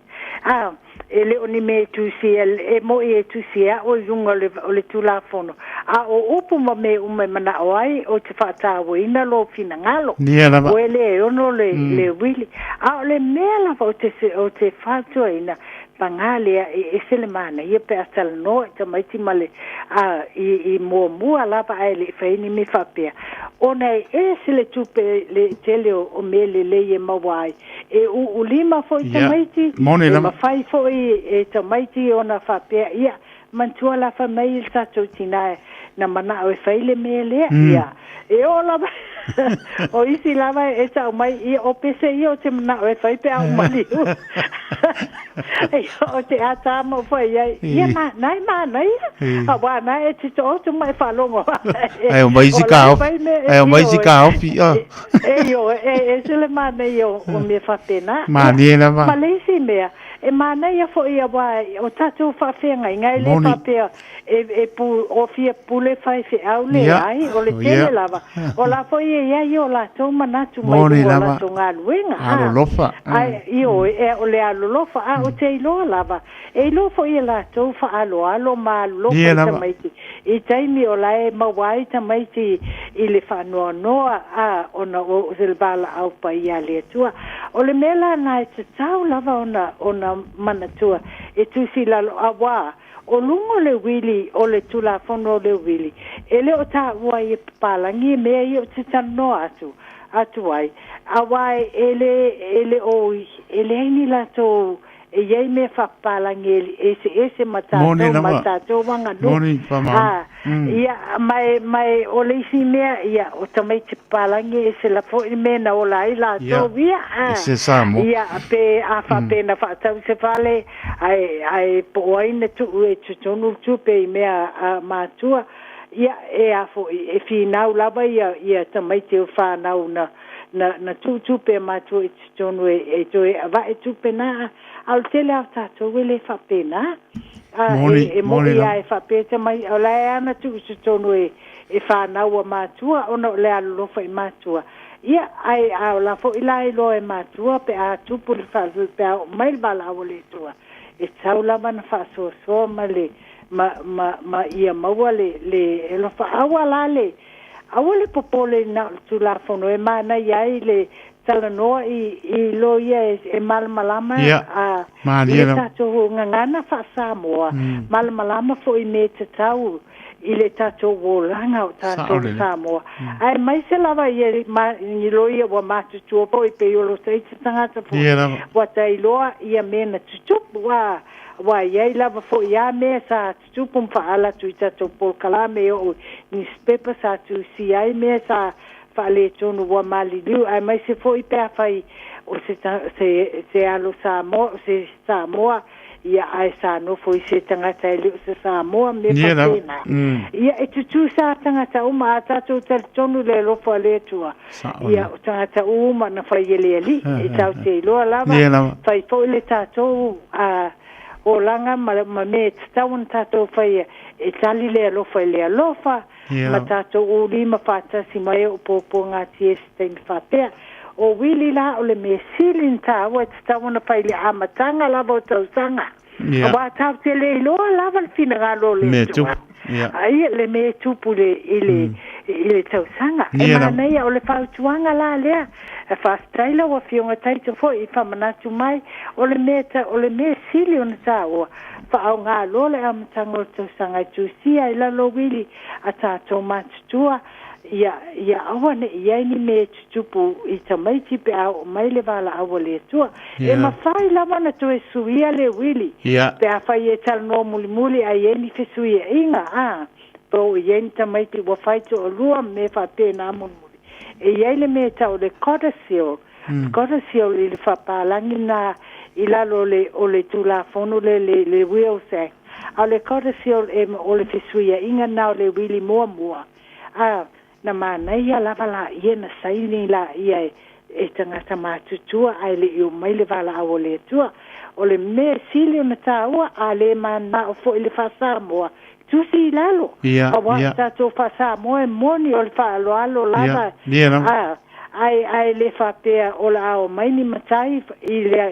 [SPEAKER 5] A, e le o ni mea e tusi e mo'i e tusi e a'o i luga o le, o le Tulafono, a o upu ma mea uma e mana'o ai ou te fa'atāuaina lou finagalo.
[SPEAKER 4] Ia lava.
[SPEAKER 5] Ua e le ono le, mm. le uili. A o le mea lava ou te, ou te fautuaina, pagā lea e ese le manaia pe a talanoa i tamaiti ma le a, i, i muamua lava ae le i fai ni mea faapea. Ona e ese le tupe le tele o, o mea lelei e maua ai. E uulima foi tamaiti,
[SPEAKER 4] Moni
[SPEAKER 5] e
[SPEAKER 4] lava.
[SPEAKER 5] mafai foi e tamaiti ona faapea, ia, manatua la fai mai le tatou tinā na mana'o e fai le mea lea, ia, e oo lava, o isi lava e tau mai, ia, o pese ia ou te mana'o e fai pe a ou maliu. Ia, o te ata ma ou fai ai, ia, ma, na e manaia, auā na e te taoto ma e faalogo
[SPEAKER 4] Ae o mai isi
[SPEAKER 5] o la e
[SPEAKER 4] kaofi,
[SPEAKER 5] fai mea e
[SPEAKER 4] ae o mai
[SPEAKER 5] fia
[SPEAKER 4] isi
[SPEAKER 5] oe.
[SPEAKER 4] kaofi, oh.
[SPEAKER 5] E ioe, e ese le manaia o, o mea faapena. Ia,
[SPEAKER 4] Malie lava.
[SPEAKER 5] ma le isi mea, e manaia foi auā o tatou faafeagaiga e le
[SPEAKER 4] Moni.
[SPEAKER 5] faapea e, e pu, o fia pule faifeau leai, o le tele lava. O la foi e i ai o latou manatu mai
[SPEAKER 4] Moni
[SPEAKER 5] luga o
[SPEAKER 4] lava.
[SPEAKER 5] latou galuega. A,
[SPEAKER 4] Alolofa.
[SPEAKER 5] ae, ioe, e, o le alolofa, a ou te iloa lava, e iloa foi e latou faaaloalo ma alolofa
[SPEAKER 4] Ia
[SPEAKER 5] i
[SPEAKER 4] lava.
[SPEAKER 5] tamaiti. I taimi o la e maua ai tamaiti i le faanoanoa, a, ona o le valaau paia a le Atua. O le mea la na e tatau lava ona, ona manatua e tusi i lalo, auā o luga o le uili, o le Tulafono o le uili, e le o taua ai e papalagi mea ia ou te talanoa atu, atu ai, auā e le, e le o, e leai ni latou e i ai mea faapapalagi e eseese ma
[SPEAKER 4] Moni
[SPEAKER 5] tatou ma
[SPEAKER 4] lava.
[SPEAKER 5] tatou aganuu.
[SPEAKER 4] Moni faamaoni.
[SPEAKER 5] A, ia, ma e, ma e, o le isi mea, ia, o tamaiti papalagi e ese la foi le mea na ola ai latou, ia, a,
[SPEAKER 4] Ese Samoa.
[SPEAKER 5] ia, pe a faapea na faatau se fale, ae, ae po o ai na tuu e totonu le tupe i mea a matua, ia, e a foi, e finau lava ia, ia tamaiti o fanau na, na tuu tupe a matua i totonu e toe avae tupe na, a o le tele lava o tatou e le faapena. A
[SPEAKER 4] Moni,
[SPEAKER 5] e
[SPEAKER 4] moni
[SPEAKER 5] moni
[SPEAKER 4] lava.
[SPEAKER 5] lava e faapea tamai o la e lava na tuu i totonu e fanau a matua ona o le alolofa i matua. Ia, ae a ola foi la iloa e matua pe a tupu le pe a oo mai le valaau a le Atua, e tatau lava ona faasoasoa ma le ma ia maua le alofa. Aua la le aua le popole na o le Tulafono e manaia ai le talanoa i loia e malamalama
[SPEAKER 4] Ia,
[SPEAKER 5] a i
[SPEAKER 4] malie
[SPEAKER 5] le
[SPEAKER 4] lava.
[SPEAKER 5] tatou gagana faa-Samoa, malamalama foi i mea tatau i le tatou olaga o
[SPEAKER 4] Sao
[SPEAKER 5] tatou
[SPEAKER 4] lelei.
[SPEAKER 5] Samoa. Aemaise lava ia ni loia ua matutua foi pei o lo taita tagata foi
[SPEAKER 4] Ia lava.
[SPEAKER 5] ua tailoa ia mea na tutupu, ua iai lava foi a mea sa tutupu ma faaala atu i tatou polokalame oo i newspaper sa tusia ai mea sa faaletonu ua maliliu, aemaise foi pe afai o se alo Samoa o se Samoa ia ae sa nofo i se tagata e le o se Samoa mea
[SPEAKER 4] Ia lava.
[SPEAKER 5] faapena. Ia e tutusa tagata uma a tatou talitonu le alofa o le Atua.
[SPEAKER 4] Sao
[SPEAKER 5] Ia
[SPEAKER 4] lelei.
[SPEAKER 5] o tagata uma na fai e le Alii e tatou te iloa lava
[SPEAKER 4] Ia lava.
[SPEAKER 5] fai foi le tatou olaga ma mea e tatau ona tatou faia e tali le alofa i le alofa
[SPEAKER 4] Ia
[SPEAKER 5] ma
[SPEAKER 4] lava.
[SPEAKER 5] tatou ulima faatasi mai o puapuagatia i se taimi faapea. O uili la o le mea sili na taua e tatau ona fai i le amataga lava o tausaga.
[SPEAKER 4] Ia.
[SPEAKER 5] Auā tatou te le iloa lava le finagalo o le
[SPEAKER 4] Mea
[SPEAKER 5] Atua.
[SPEAKER 4] tupu. Ia.
[SPEAKER 5] Ai le mea e tupu i le tausaga. E
[SPEAKER 4] Ia lava.
[SPEAKER 5] manaia o le fautuaga la lea. E faafetai lau Afioga Taito foi i faamanatu mai o le mea o le mea sili ona taua. Faaaogā loa le amataga o le tausaga e tusia i lalo uili a tatou matutua ia aua ne'i i ai ni mea e tutupu i tamaiti pe a oo mai le valaau a le Atua. E
[SPEAKER 4] Ia.
[SPEAKER 5] mafai lava ona toe suia le uili
[SPEAKER 4] Ia.
[SPEAKER 5] pe afai e talanoa mulimuli ae i ai ni fesuia'iga a po o i ai ni tamaiti ua fai to'alua ma mea faapena mulimuli. E i ai le mea ta'u le codicil, codicil i le faapalagi na i lalo o le Tulafono le Wills Act. A o le codicil e o le fesuia'iga na o le uili muamua a na manaia lava laia na saini laia e tagata matutua ae le'i omai le valaau o le Atua. O le mea sili ona taua a le mana'o foi le faa-Samoa tusi i lalo.
[SPEAKER 4] Ia,
[SPEAKER 5] Auā
[SPEAKER 4] ia.
[SPEAKER 5] o tatou faa-Samoa e moni o le faaaloalo lava
[SPEAKER 4] Ia lava.
[SPEAKER 5] a ae le faapea o le a omai ni matai i le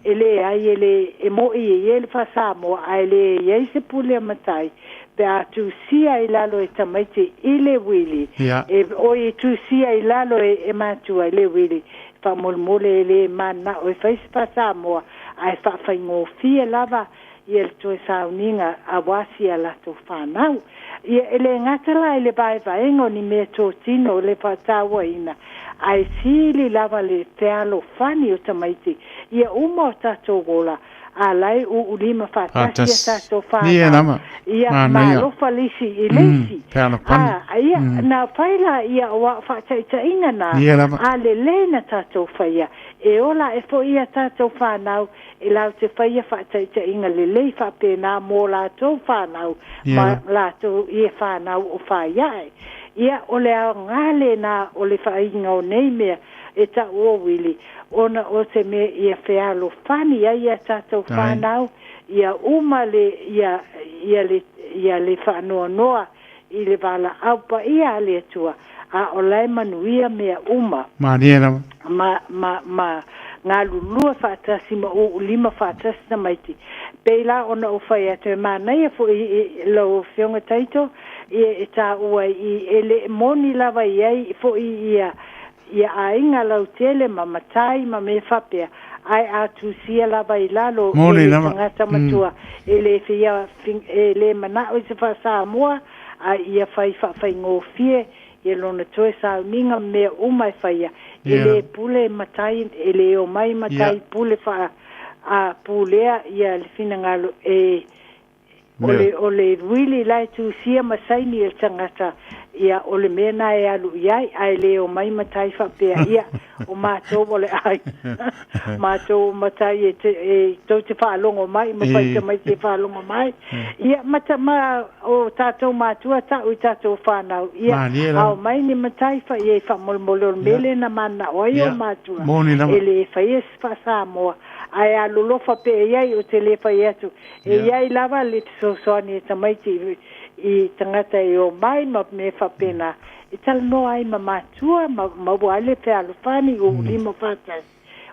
[SPEAKER 5] e leai e le e mo'i e i ai le faa-Samoa ae le i ai se pule a matai pe a tusia i lalo e tamaiti i le uili
[SPEAKER 4] Ia.
[SPEAKER 5] e oi e tusia i lalo e matua i le uili faamolemole e le mana'o e fai se faa-Samoa ae faafaigofie lava ia le toe sauniga auā sia latou fanau. Ia e le gata la i le vaevaega o ni mea totino o le faatauaina ae sili lava le fealofani o tamaiti ia uma o tatou ola a la e uulima faatasi a
[SPEAKER 4] Faatasi.
[SPEAKER 5] tatou
[SPEAKER 4] Ia
[SPEAKER 5] fanau.
[SPEAKER 4] lava.
[SPEAKER 5] Ia
[SPEAKER 4] Manaia.
[SPEAKER 5] maalofa le isi i le isi.
[SPEAKER 4] Fealofani.
[SPEAKER 5] A ia na fai la ia o faataitaiga na
[SPEAKER 4] Ia lava.
[SPEAKER 5] a lelei na tatou faia e ola e fo'i ia tatou fanau e latou te faia faataitaiga lelei faapena mo latou fanau
[SPEAKER 4] Ia
[SPEAKER 5] ma
[SPEAKER 4] lava.
[SPEAKER 5] latou ia fanau o faiaʻe. Ia o le aogā lenā o le faaiga o nei mea e ta'u o uili ona o se mea ia fealofani ai ia tatou
[SPEAKER 4] Ai.
[SPEAKER 5] fanau ia uma le ia ia le ia le faanoanoa i le valaau paia a le Atua a o lae manuia mea uma
[SPEAKER 4] Malie lava.
[SPEAKER 5] ma galulua faatasi ma uulima faatasi tamaiti. Pei la ona ou fai atu e manaia fo'i i lau Afioga Taito ia e taua i e le moni lava i ai fo'i ia aiga lautele ma matai ma mea faapea ae a tusia lava i lalo e
[SPEAKER 4] Moni
[SPEAKER 5] le
[SPEAKER 4] lava.
[SPEAKER 5] tagata matua e le fia e le mana'o i se faasamoa a ia fai faafaigofie ia lona toe sauniga ma mea uma e faia e
[SPEAKER 4] Ia.
[SPEAKER 5] le pule matai e le omai matai
[SPEAKER 4] Ia.
[SPEAKER 5] pule faa a pulea ia le finagalo e O le, o le uili la e tusia ma saini e le tagata, ia, o le mea na e alu i ai, ae le omai matai faapea, ia, o matou o le aiga, matou o matai e, te, e tou te faalogo mai ma fai tamaiti e faalogo mai. Ia, ma, ta, ma o tatou matua ta'u i tatou fanau, ia,
[SPEAKER 4] Malie
[SPEAKER 5] a
[SPEAKER 4] lava.
[SPEAKER 5] omai ni matai fa i faamolemole o le mea lea na mananao ai o
[SPEAKER 4] Ia,
[SPEAKER 5] matua,
[SPEAKER 4] moni lava.
[SPEAKER 5] e le faia se faa-Samoa, ae alolofa pea i ai, ou te le fai atu, E i ai lava le fesoasoani e tamaiti i tagata e omai ma mea faapena e talanoa ai ma matua ma maua ai le fealofani ua lima faatasi.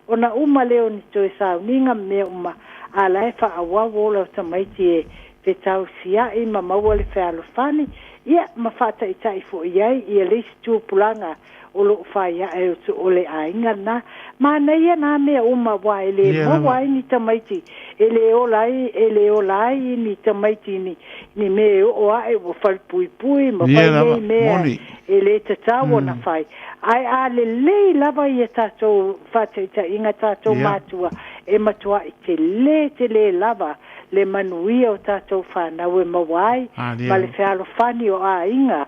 [SPEAKER 5] Ona uma lea o ni toe sauniga ma mea uma, a la e faaauau ola o tamaiti e fetausia'i ma maua le fealofani, ia ma faataitai foi i ai ia le isi tupulaga o lo o fai ae o le aiga lena. Manaia nā mea uma aua e le
[SPEAKER 4] Ia
[SPEAKER 5] maua
[SPEAKER 4] lava.
[SPEAKER 5] ai ni tamaiti, e le ola ai, e le ola ai ni tamaiti ni, ni mea e oo ae ua falepuipui ma
[SPEAKER 4] Ia
[SPEAKER 5] fai
[SPEAKER 4] lava.
[SPEAKER 5] nei mea
[SPEAKER 4] Moni.
[SPEAKER 5] e le tatau ona fai. Ae a lelei lava ia tatou faataitaiga tatou
[SPEAKER 4] Ia.
[SPEAKER 5] matua, e matuai tele tele lava le manuia o tatou fanau e maua ai
[SPEAKER 4] Alia
[SPEAKER 5] ma le
[SPEAKER 4] lava.
[SPEAKER 5] fealofani o aiga,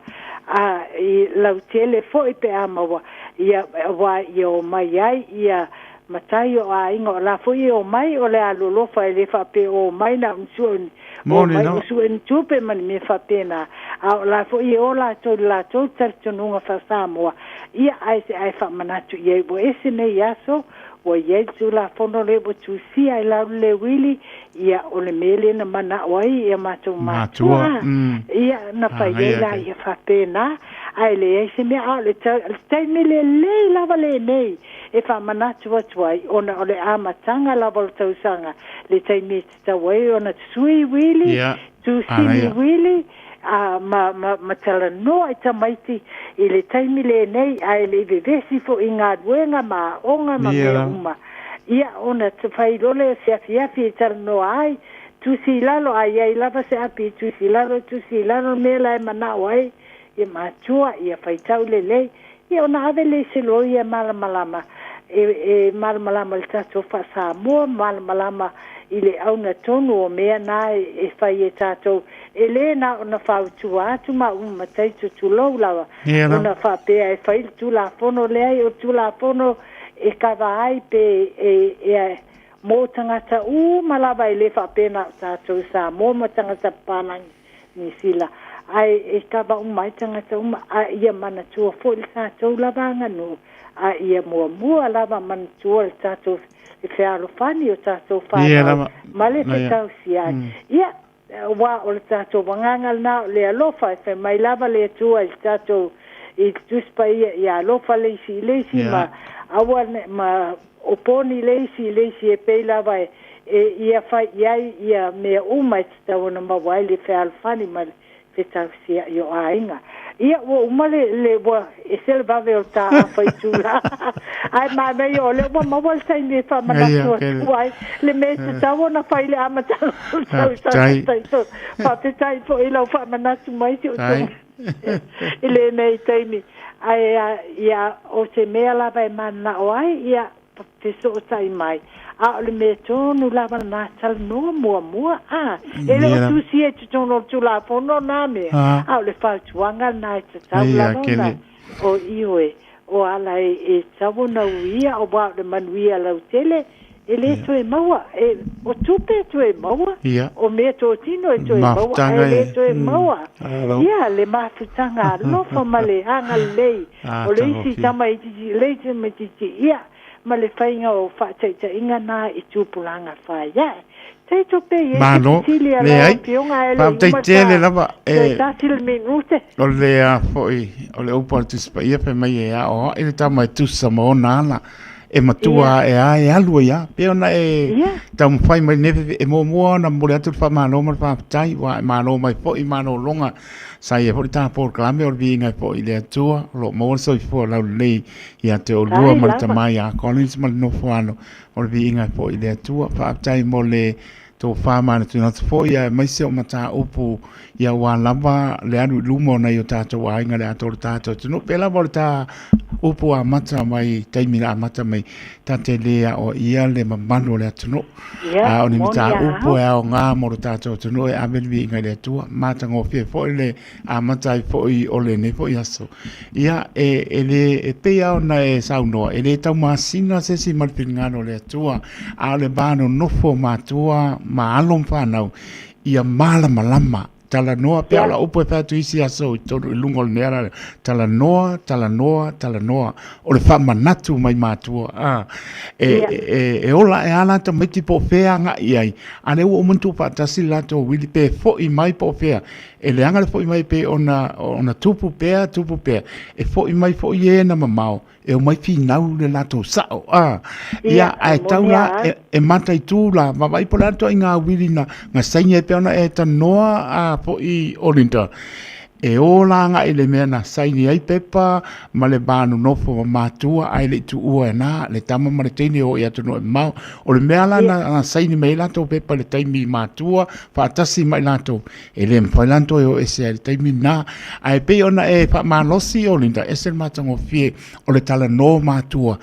[SPEAKER 5] a i lautele foi pe a maua ia, aua ia omai ai ia matai o aiga o la foi e omai o le alolofa e le faapea o omai na o ni sue o
[SPEAKER 4] Moni
[SPEAKER 5] omai o
[SPEAKER 4] lava.
[SPEAKER 5] sue ni tupe ma ni mea faapena, a o la foi e o latou i le latou talitonuga faa-Samoa ia ae se ae faamanatu i ai ua ese nei aso ua i ai le Tulafono lea ua tusia i lalo le uili, ia o le mea lea na manao ai ia matou
[SPEAKER 4] Matua.
[SPEAKER 5] matua, ia na fai ai
[SPEAKER 4] Agaia
[SPEAKER 5] la
[SPEAKER 4] ke.
[SPEAKER 5] ia faapena, ae leai se mea, a o le le taimi lelei lava lenei e faamanatu atu ai, ona o le amataga lava o le tausaga, le taimi e tatau ai ona sui uili,
[SPEAKER 4] Ia.
[SPEAKER 5] tusini
[SPEAKER 4] Agaia.
[SPEAKER 5] uili, a ma, ma, ma talanoa i tamaiti i le taimi lenei, ae le i vevesi foi i galuega ma aoga ma
[SPEAKER 4] Ia
[SPEAKER 5] mea
[SPEAKER 4] lava.
[SPEAKER 5] uma. Ia ona fai loa lea o se afiafi e talanoa ai, tusi i lalo, a i ai lava se api e tusi i lalo, tusi i lalo le mea la e manao ai ia matua, ia faitau lelei, ia ona ave lea i se loia e malamalama, e, e malamalama i le tatou faa-Samoa, malamalama i le auga tonu o mea na e fai e tatou, e le na ona fautua atu ma uma matai tutulou lava,
[SPEAKER 4] Ia lava.
[SPEAKER 5] ona faapea e fai le Tulafono leai o le Tulafono e kava ai pe e, e, mo tagata uma lava e le faapea na o tatou i Samoa ma tagata papalagi Niu Sila, ae e kava uma ai tagata uma, a ia manatua foi le tatou lava aganuu, a ia muamua lava manatua le tatou le fealofani o tatou
[SPEAKER 4] Ia
[SPEAKER 5] fanau
[SPEAKER 4] lava.
[SPEAKER 5] ma le
[SPEAKER 4] Ia.
[SPEAKER 5] fetausiai. Ia, aua o le tatou agaga lena o le alofa, e fai mai lava le Atua i le tatou i le Tusi Paia, ia alofa le isi i le isi ma aua ne ma oponi le isi i le isi e pei lava e, e ia fai i ai ia mea uma e tatau ona maua ai le fealofani ma le fetausia'i o aiga. Ia, ua uma le, le ua ese le vave o le tā'afa itulā, ae manaia o lea ua maua le taimi e
[SPEAKER 4] Ia,
[SPEAKER 5] faamanatu
[SPEAKER 4] kele.
[SPEAKER 5] atu ai le mea e tatau ona fai i le amataga o le tausaga
[SPEAKER 4] Faafetai.
[SPEAKER 5] taitonu. Faafetai foi i lau faamanatu mai si ou
[SPEAKER 4] Tai.
[SPEAKER 5] tama i lenei taimi. Ae, a, ia, o se mea lava e mananao ai, ia, fesootai mai. A o le mea tonu lava lena talanoa muamua, a, e le
[SPEAKER 4] Ia
[SPEAKER 5] o
[SPEAKER 4] lava.
[SPEAKER 5] tusia i totonu o le Tulafono na mea, a o le fautuaga lena e tatau
[SPEAKER 4] Ia
[SPEAKER 5] lava ona
[SPEAKER 4] kele.
[SPEAKER 5] o ioe, o ala e, e tatau ona uia, auā o le manuia lautele, e le
[SPEAKER 4] Ia.
[SPEAKER 5] toe maua, e, o tupe e toe maua,
[SPEAKER 4] Ia.
[SPEAKER 5] o mea totino e toe maua,
[SPEAKER 4] Mafutaga
[SPEAKER 5] ae le
[SPEAKER 4] e.
[SPEAKER 5] toe maua.
[SPEAKER 4] Alo.
[SPEAKER 5] Ia, le mafutaga alofa ma le agalelei
[SPEAKER 4] Ah,
[SPEAKER 5] o le isi
[SPEAKER 4] tagofia.
[SPEAKER 5] tamaitiiti, le isi tamaitiiti, ia, ma le faiga o faataitaiga na i tupulaga faiae. Taito pe i ai se
[SPEAKER 4] Malo.
[SPEAKER 5] fesili a lau
[SPEAKER 4] Leai.
[SPEAKER 5] afioga ae le i
[SPEAKER 4] Faafetai
[SPEAKER 5] uma
[SPEAKER 4] tele
[SPEAKER 5] ta
[SPEAKER 4] lava
[SPEAKER 5] toe
[SPEAKER 4] e
[SPEAKER 5] tasi le minute.
[SPEAKER 4] o le a foi o le upu a le Tusi Paia fai mai e aoao'i le tama e tusa ma ona ala e matua
[SPEAKER 5] Ia.
[SPEAKER 4] ae a e alu ai lava. Pei ona e
[SPEAKER 5] Ia.
[SPEAKER 4] taumafai mai lenei fefe e muamua ona momoli atu le faamalo ma le faafetai ua e malo mai foi i malologa sa i ai foi le ta polokalame o le viiga ai foi i le Atua o lo o maua le soifua laulelei ia te oulua
[SPEAKER 5] Tai
[SPEAKER 4] ma le
[SPEAKER 5] lava.
[SPEAKER 4] tama ia Collins ma le nofo alo o le viiga ai foi i le Atua. Faafetai mo le. tofa manatunatu foi aemaise o mataupu ia aua lava le alu i luma o nai o tatou aiga le atoa o le tatou atunuu. Pei lava o le ta upu amata mai taimi na amata mai ta te le aoaia le mamalu o le atunuu.
[SPEAKER 5] Ia,
[SPEAKER 4] A o ni
[SPEAKER 5] moni a
[SPEAKER 4] mataupu
[SPEAKER 5] au.
[SPEAKER 4] e aoga mo le tatou atunuu e ave le viiga i le Atua. Matagofie foi le amata ai foi o lenei foi aso. Ia, e, e le, e pei lava ona e saunoa, e le taumasina se isi ma le finagalo o le Atua, a o le va nonofo o matua ma alo ma fanau, ia malamalama. Talanoa, pei o
[SPEAKER 5] Ia,
[SPEAKER 4] lau upu e fai atu i isi aso i totonu i luga o lenei ala, talanoa, talanoa, talanoa. O le faamanatu mai matua, a, e,
[SPEAKER 5] ia,
[SPEAKER 4] e, e ola ae lava la tamaiti po o fea e agai i ai, a o lea ua uma ona tuufaatasi le latou uili pe foi mai po o fea. E leaga le foi mai pei ona, ona tupu pea, tupu pea. E foi mai foi e na mamao, e omai finau le latou sao. A, ia,
[SPEAKER 5] ia, e
[SPEAKER 4] ae tau
[SPEAKER 5] moni
[SPEAKER 4] la,
[SPEAKER 5] a au.
[SPEAKER 4] e, e mataitu la, vaavaai po o le a le ituaiga uili na, na saini ai pea ona e tanoa a foi o Linda. E o la agai i le mea na saini ai pepa ma le va nonofo ma matua ae le i tuua e na le tama ma le teine e o i atunuu e mamao. O le mea la
[SPEAKER 5] Ia,
[SPEAKER 4] na, na saini mai ai latou pepa i le taimi i matua faatasi ma i latou, E le mafai la ona toe o ese ai i le taimi lena. Ae pei ona e faamalosi o Linda, ese le matagofie o le talanoa matua,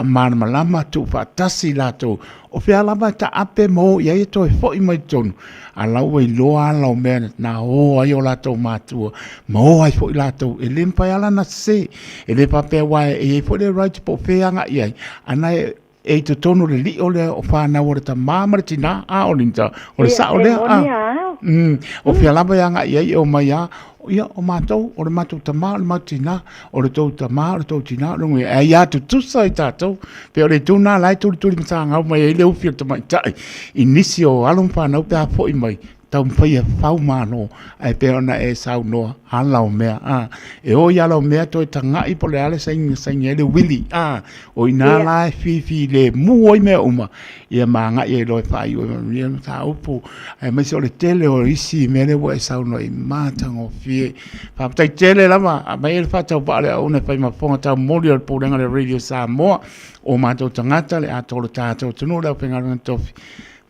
[SPEAKER 4] faamalamalama, tuufaatasi i latou. O fea lava e taape ma o i ai e toe foi mai totonu, a la ua iloa ala o mea na o ai o latou matua, ma o ai foi latou. E le mafai lava la ona sese. E le faapea aua e i ai foi le right po o fea e agai i ai, a na e e i totonu o le lio lea o fanau a le tamā ma le tinā, a o Linda, o le
[SPEAKER 5] Ia,
[SPEAKER 4] sao
[SPEAKER 5] e
[SPEAKER 4] lea, a.
[SPEAKER 5] moni a au.
[SPEAKER 4] O fea lava e agai i ai e omai a, ia, o matou, o le matou tamā, o le matou tinā, o le tou tamā, o le tou tinā, o le uiga, e aiā tutusa i tatou. Pei o le itu lena la e tulituli matagau mai ai le ufi o le tamaitai i nisi o alo ma fanau pe a foi mai, taumafai e fau malo, ae pei ona e saunoa, ala o mea, a. E o i ala o mea toe taga'i po o le a le saini na saini ai le uili, a. O i ina
[SPEAKER 5] Ia,
[SPEAKER 4] la e fifilemu ai mea uma, ia ma agai ai loa e faaiu ai ma ia mataupu, aemaise o le tele o isi mea lea ua e saunoa i matagofie. Faafetai tele lava, aumai ai le faatauvaa o le auauna e fai ma fofoga taumoli o le Pulega a le Radio Samoa, o matou tagata, le atoa o le tatou atunuu, le aufaigaluega tofi.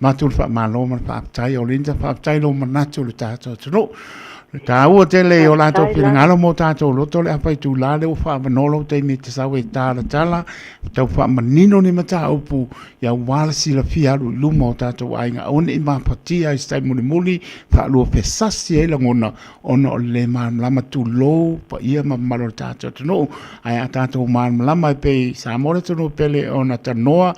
[SPEAKER 4] Matou le faamalo ma le faafetai. O Linda, faafetai i lou manatu i le tatou atunuu. Le taua tele i o latou
[SPEAKER 5] faafetai lava.
[SPEAKER 4] finagalo mo tatou loto le afa itula lea ua faaavanoa lou taimi e te sau e talatala, tau faamanino ni mataupu aua le silafia alu i luma o tatou aiga. Aua ne i mafatia i se taimi mulimuli, faaluafesasi ai lagona ona o le le malamalama, tulou paia ma mamalu o le tatou atunuu. Ae a tatou malamalama e pei Samoa le atunuu pele ona tanoa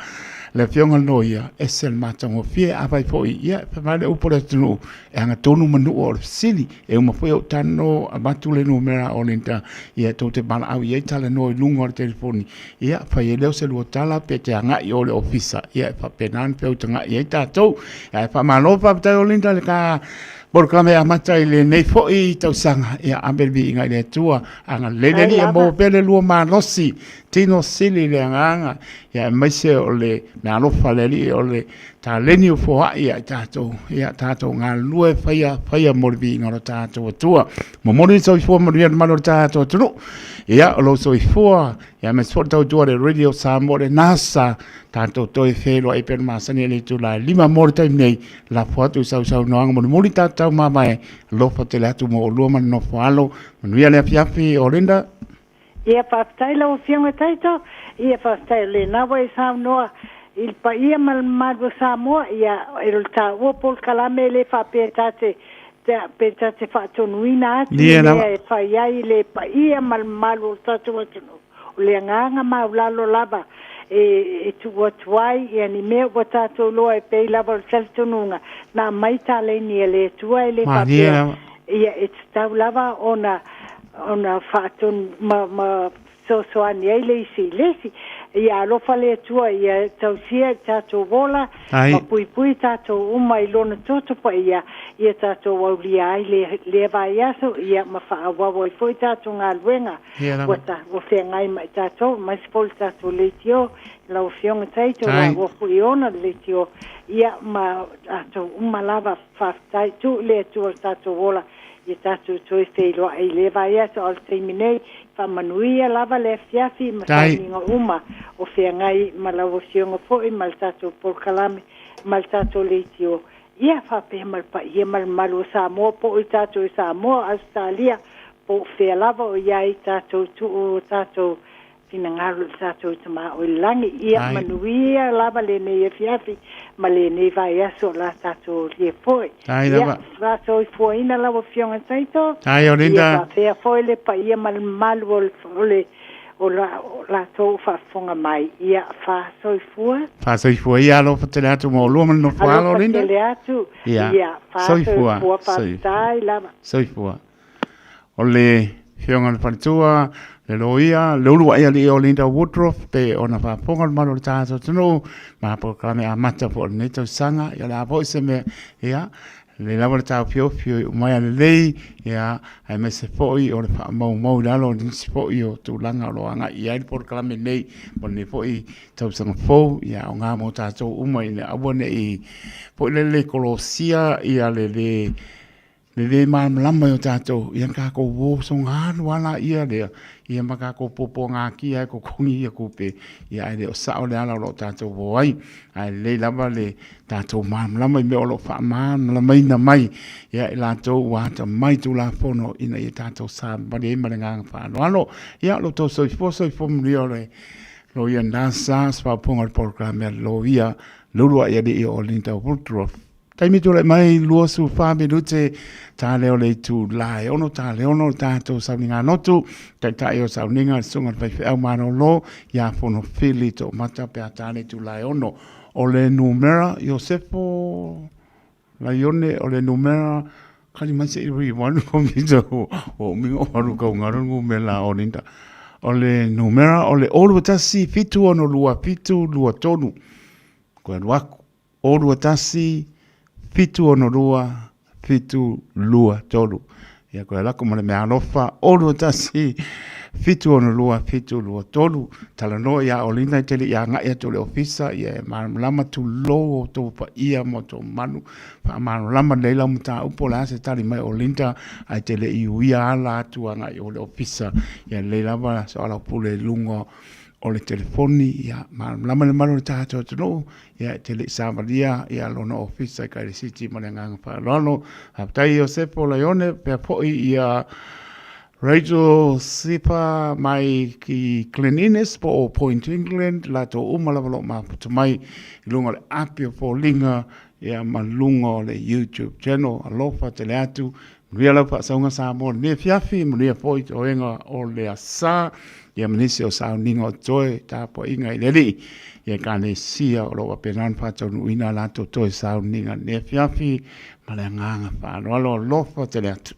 [SPEAKER 4] le afioga i le loia, ese le matagofie. Afai foi, ia, fai mai le upu a le atunuu, e agatonu manua o le fesili. E uma foi ou talanoa, avatu le numera o Linda, ia, tou te valaau i ai, talanoa i luga o le telefoni, ia, fai ai lea o se lua tala pe te agai i o i le ofisa, ia, e faapena ona feutagai ai tatou. Ae faamalo faafetai o Linda i le ta polokalame e amata i lenei foi tausaga, ia, ave le viiga i le Atua, agalelei le
[SPEAKER 5] Faafetai
[SPEAKER 4] Alii e
[SPEAKER 5] lava.
[SPEAKER 4] maua pea le lua malosi, tino sili le agaga, ia, aemaise o le meaalofa a le Alii, o le taleni o foai ia i tatou, ia, tatou galulue faia, faia mo le viiga o lo tatou Atua. Momoli le soifua manuia i le mamalu o le tatou atunuu, ia, o lou soifua, ia, aemaise foi le tautua a le Radio Samoa, le NASA, tatou toe feiloai pea le masani i le itula e 5 mo le taimi nei, lafo atu i sau saunoaga mulimuli tatou taumamae, alofa tele atu mo oulua ma le nofo alo, manuia le afiafi o Linda.
[SPEAKER 5] Ia faafetai lau Afioga Taito, ia faafetai o lena ua e saunoa i le paia ma le mamalu o Samoa, ia e le taua polokalame e le faapea ta te pe ta te faatonuina atu ni
[SPEAKER 4] Ia lava.
[SPEAKER 5] mea e fai ai le paia ma le mamalu o le tatou atunuu. O le agaga maualalo lava e, e tuu atu ai ia ni mea ua tatou iloa e pei lava o le talitonuga na aumai taleni a le Atua e le
[SPEAKER 4] Malie
[SPEAKER 5] faapea
[SPEAKER 4] lava.
[SPEAKER 5] ia e tatau lava ona ona faatonu ma, ma fesoasoani ai le isi i le isi. Ia alofa le Atua ia tausia i tatou ola
[SPEAKER 4] Ai.
[SPEAKER 5] ma puipui tatou uma i lona toto paia, ia tatou aulia ai le, lea vaiaso, ia ma faaauau ai foi tatou galuega
[SPEAKER 4] Ia
[SPEAKER 5] ua,
[SPEAKER 4] lava.
[SPEAKER 5] ta, ua feagai ma i tatou, aemaise foi le tatou leitio, lau Afioga Taito,
[SPEAKER 4] Tai.
[SPEAKER 5] laua foi ona le leitio, ia ma tatou uma lava faafetai tuu i le Atua le tatou ola ia tatou toe feiloai i lea vaiaso. A o le taimi nei, faamanuia lava le afiafi ma
[SPEAKER 4] Tai.
[SPEAKER 5] sauniga uma o feagai ma lau Afioga foi ma le tatou polokalame ma le tatou leitio. Ia faapea ma le paia ma le mamalu o Samoa po o i tatou i Samoa, Ausetalia, po o fea lava o i ai tatou, tuu o tatou finagalo i le tatou Tama o i le Lagi. Ia manuia lava lenei afiafi ma lenei vaiaso o la tatou aulia foi. Ia faasoifuaina lau Afioga Taito. Ia faapea foi le paia ma le mamalu o le o latou o faafofoga mai. Ia faasoifua.
[SPEAKER 4] Faasoifua ia alofa tele atu mo oulua ma le nofo alo
[SPEAKER 5] Alofa tele atu. Ia faasoifua faafetai lava.
[SPEAKER 4] Soifua. O le Afioga i le Faletua, le Loia, le uluai alii o Linda Woodruff, pe ona faafofoga le mamalu o le tatou atunuu, ma polokalame amata foi o lenei tausaga, ia o le a foi se mea, ia, lelei lava le taofiofio i umaea lelei, ia, aemaise foi o le faamaumau i lalo o nisi foi o tulaga o lo o agai i ai le polokalame nei mo lenei foi tausaga fou, ia aoga mo tatou uma ina aua ne i foi lele kolosia ia le lē le lē malamalama i o tatou, ia na tatou o soga alu lava laia lea, ia ma tatou puapuagatia ai totogi ia tupe, ia ae le o sao le ala o lo o tatou o ai. Ae lelei lava le tatou malamalama i mea o lo o faamalamalamaina mai ia i latou ua atamai Tulafono ina ia tatou savavali ai ma le agaga faaaloalo. Ia, lo outou soifua, soifua manuia o le Loia Nasa, se faaupuga o le polokalame a le Loia le uluai alii o Linda Woodruff. Taimi tulai mai 24 minute ta lea o le itula e 6 ta le 6 le tatou sauniga lotu taitai o sauniga le susuga i le faifeau malolo ia Fonofili Toomata pe a ta le itula e 6 o le numera Iosefo Laione o le numera kali mai se i rewind le computer ua umi ona ou alu kau galo le numera o Linda o le numera o le 0 2 1 7 6 2 7 2 3 koe alu aku 0 2 1 7 6 2 7 2 3. Ia koe alu aku ma le mea alofa 0 2 1 7 6 2 7 2 3. Talanoa ia Olinda i te le i agai atu i le ofisa, ia e malamalama tulou outou paia ma outou mamalu. Faamalamalama lelei lau mataupu o le a se tali mai Olinda ae te le i uia ala atu agai i o le ofisa. Ia lelei lava soalaupule i luga o le telefoni, ia malamalama le mamalu o le tatou atunuu, ia e te le i savalia ia lona ofisa i Kailesiti ma le agaga faaaloalo. Faafetai Iosepo Laione, pea foi ia Rachel Sipa mai ki Glen Innes po o Point England, latou uma lava lo mafuta mai i luga o le api o foliga ia ma luga o le YouTube channel. Alofa tele atu, manuia lau faasauga Samoa lenei afiafi, manuia foi toega o le asa, ia ma nisi o sauniga o toe tapuaiga i le Alii, ia Ekalesia o lo o faapena ona faataunuuina a latou toe sauniga lenei afiafi ma le agaga faaaloalo. Alofa tele atu.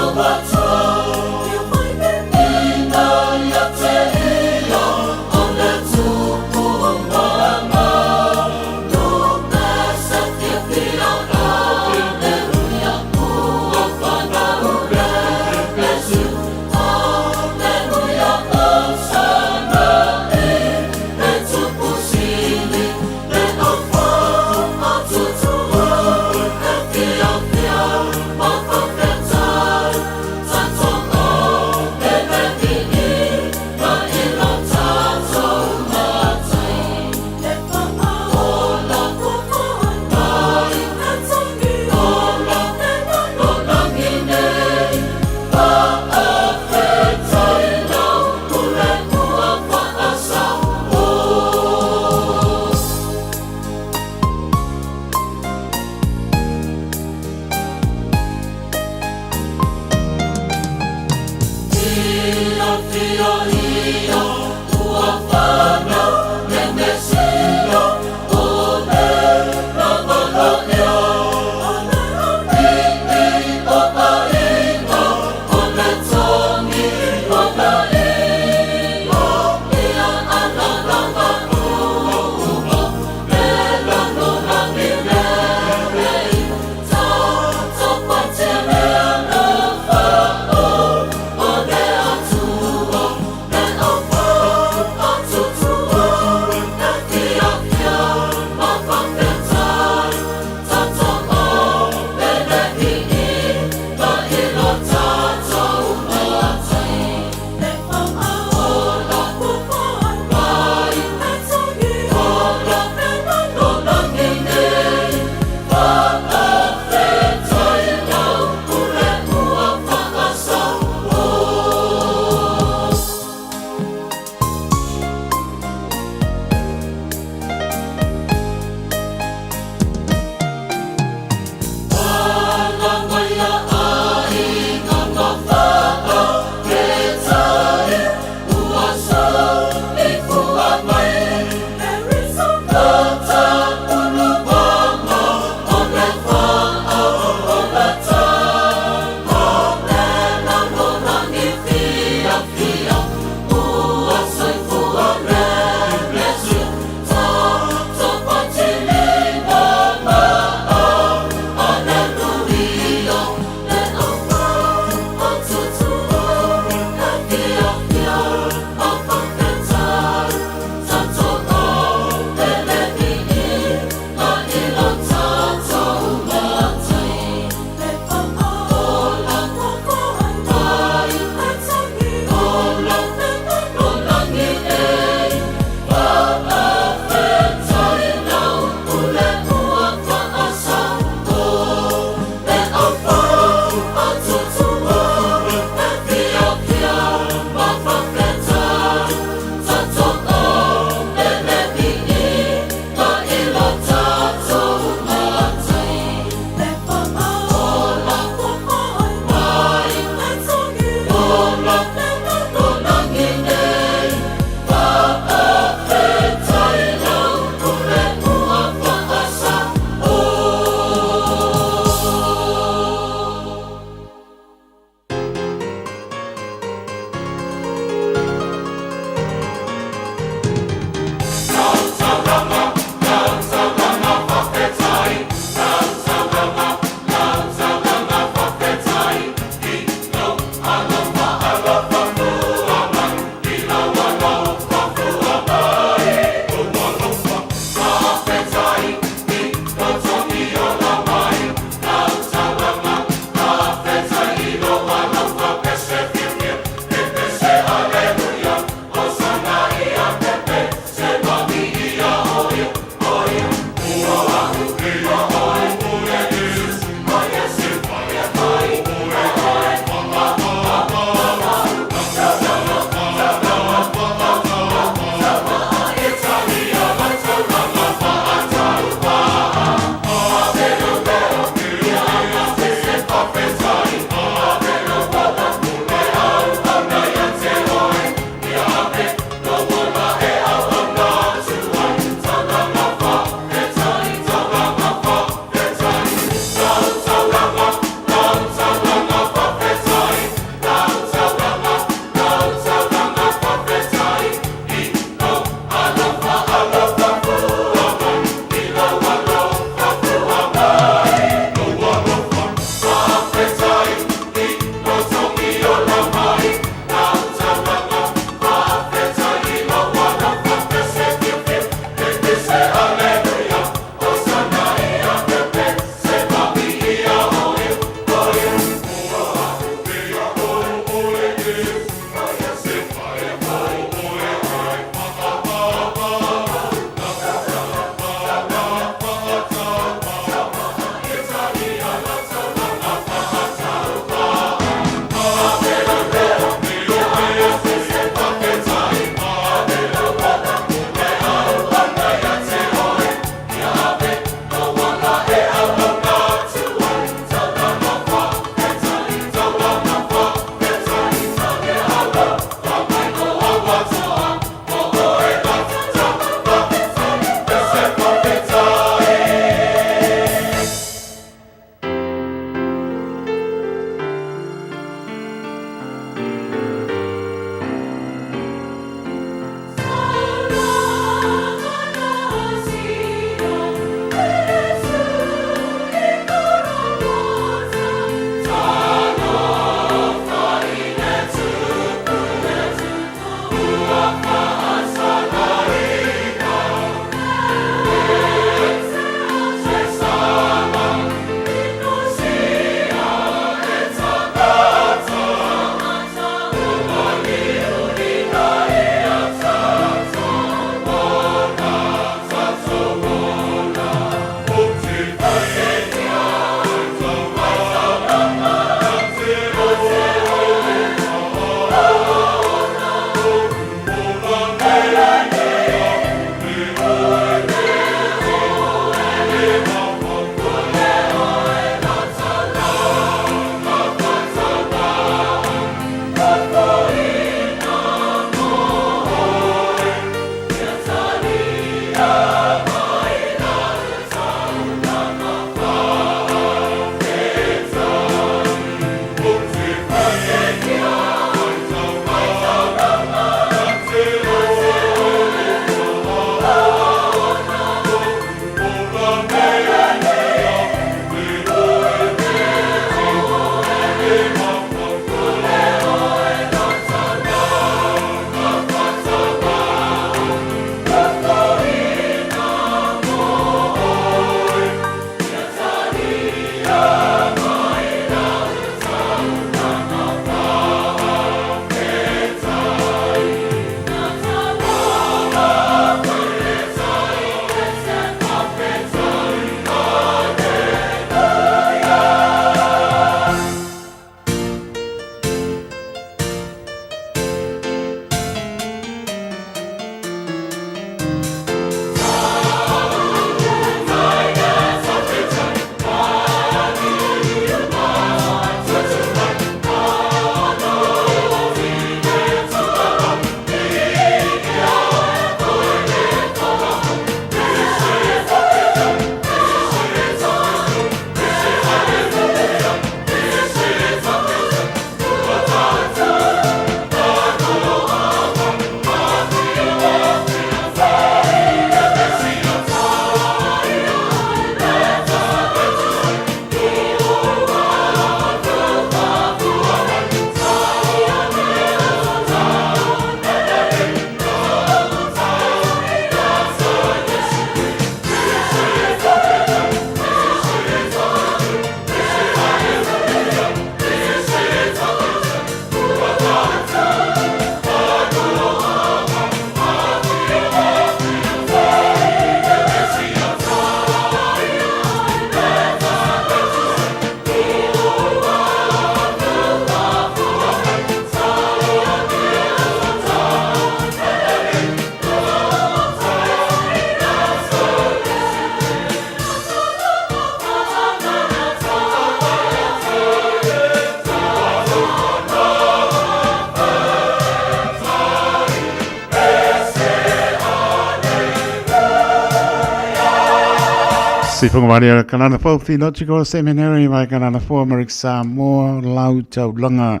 [SPEAKER 4] Sifonga Kanana Fou Theological Seminary mai Kanana Fou Amerika Samoa lau taulaga.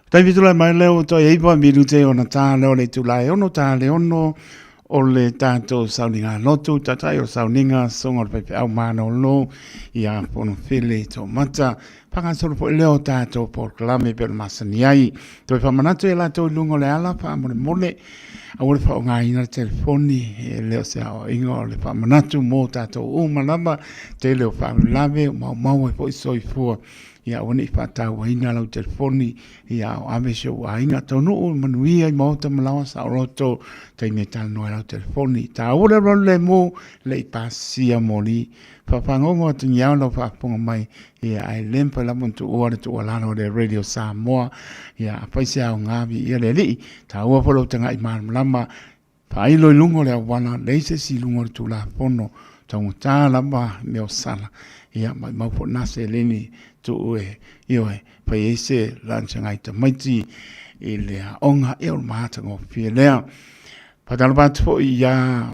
[SPEAKER 4] Tai whitu lai mai leo toi eiwa minute ona tā leo le tū lai ono tā le ono o le tātou sauniga lotu, tatai o sauniga songa o le faifeau malōlō ia Fonofele Toomata. Whangasolo foi lea o tātou polokalame pei ona masani ai. Toe faamanatu e latou i luga o le ala faamolemole, aua le faaaogaina le telefoni, e le o se aoaiga o le faamanatu mo tātou uma lava, tele o faalavelave o maumau ai foi soifua. Ia aua ne i faatauaina lau telefoni, ia o ave si ou aiga taunuu manuia i maota ma laoa saoloto, taimi e talanoa ai lau telefoni. Taua le alualu lemu, le i pasia moli. Faafagogo atu ni ao lau faafofoga mai, ia ae le mafai lava ona tuua le tuualalo a le Radio Samoa, ia afai se aoga viia le Alii, taua foi lou tagai malamalama, faailo i luga o le auala, leai se isi i luga o le Tulafono, taugata lava mea o sala, ia maumau foi lena seleni tuu e, ioe, fai ai se lunch a nai tamaiti i le aoga, ia o le matagofie lea. Faatalofa atu foi ia,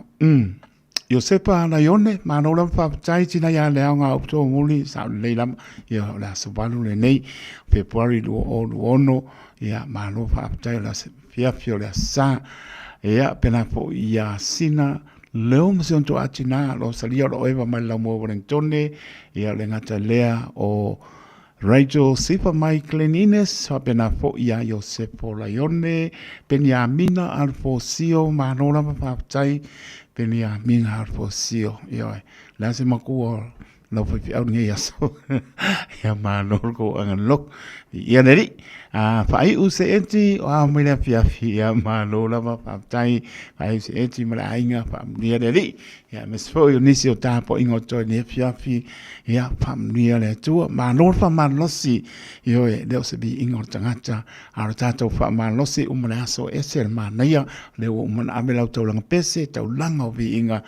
[SPEAKER 4] Iosepa Laione, malo lava faafetai tina ia le aoga o Tomuli, sao lelei lava, ia o le aso 8 lenei, February 2026, ia malo faafetai o le aso fiafi o le aso Sa. Ia pena foi ia Sina Leo ma si ona toatina, Rosalia o lo o eva mai le laumua o Wellingtone, ia o le gata lea o Rachel Sifa mai Glen Innes, faapena foi ia Iosepo Laione, Peniamina Alfosio, malo lava faafetai Peniamina Alfosio, ioe, le a se makua o lau faifeau lenei aso, ia malo le kou agaleloko, ia le alii, a faaiu se eti o ao mai le afiafi, ia malo lava faafetai, faaiu se eti ma le aiga, faamanuia le alii, Ia, aemaise foi o nisi o tapuaiga o totoe i lenei afiafi, ia, faamanuia le Atua. Malo le faamalolosi, ioe, e le o se viiga o le tagata, a o le tatou faamalolosi uma le aso, e ese le manaia, o lea ua uma ona ave lau taulaga pese, taulaga o viiga,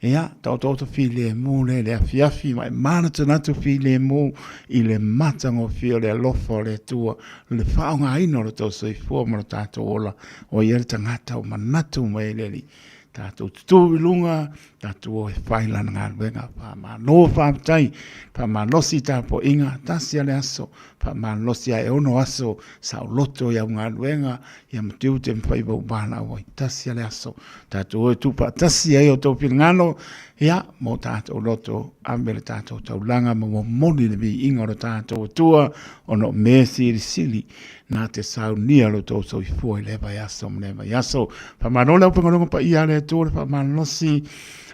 [SPEAKER 4] ia, taotooto filemu lea i le afiafi, ma e manatunatu filemu i le matagofie o le alofa o le Atua, le faaaogaina o lo outou soifua ma lo tatou ola, o ia le tagata ua manatu mai ai le Alii. Tatou tutū i luga, tatou o e fai lana galuega. Faamalo faafetai, faamalosi tapuaiga, tasi a le aso, faamalosi a e ono aso, saoloto i au galuega, ia ma tiute ma faiva ua valaau ai, tasi a le aso. Tatou o e tuufaatasi ai o outou finagalo, ia, mo tatou loto, ave le tatou taulaga ma momoli le viiga o le tatou Atua, ona o mea silisili Nā te saunia lo tou soifua i lea vaiaso ma lea vaiaso. Faamalo le aufaigaluega paia a le Atua le faamalolosi,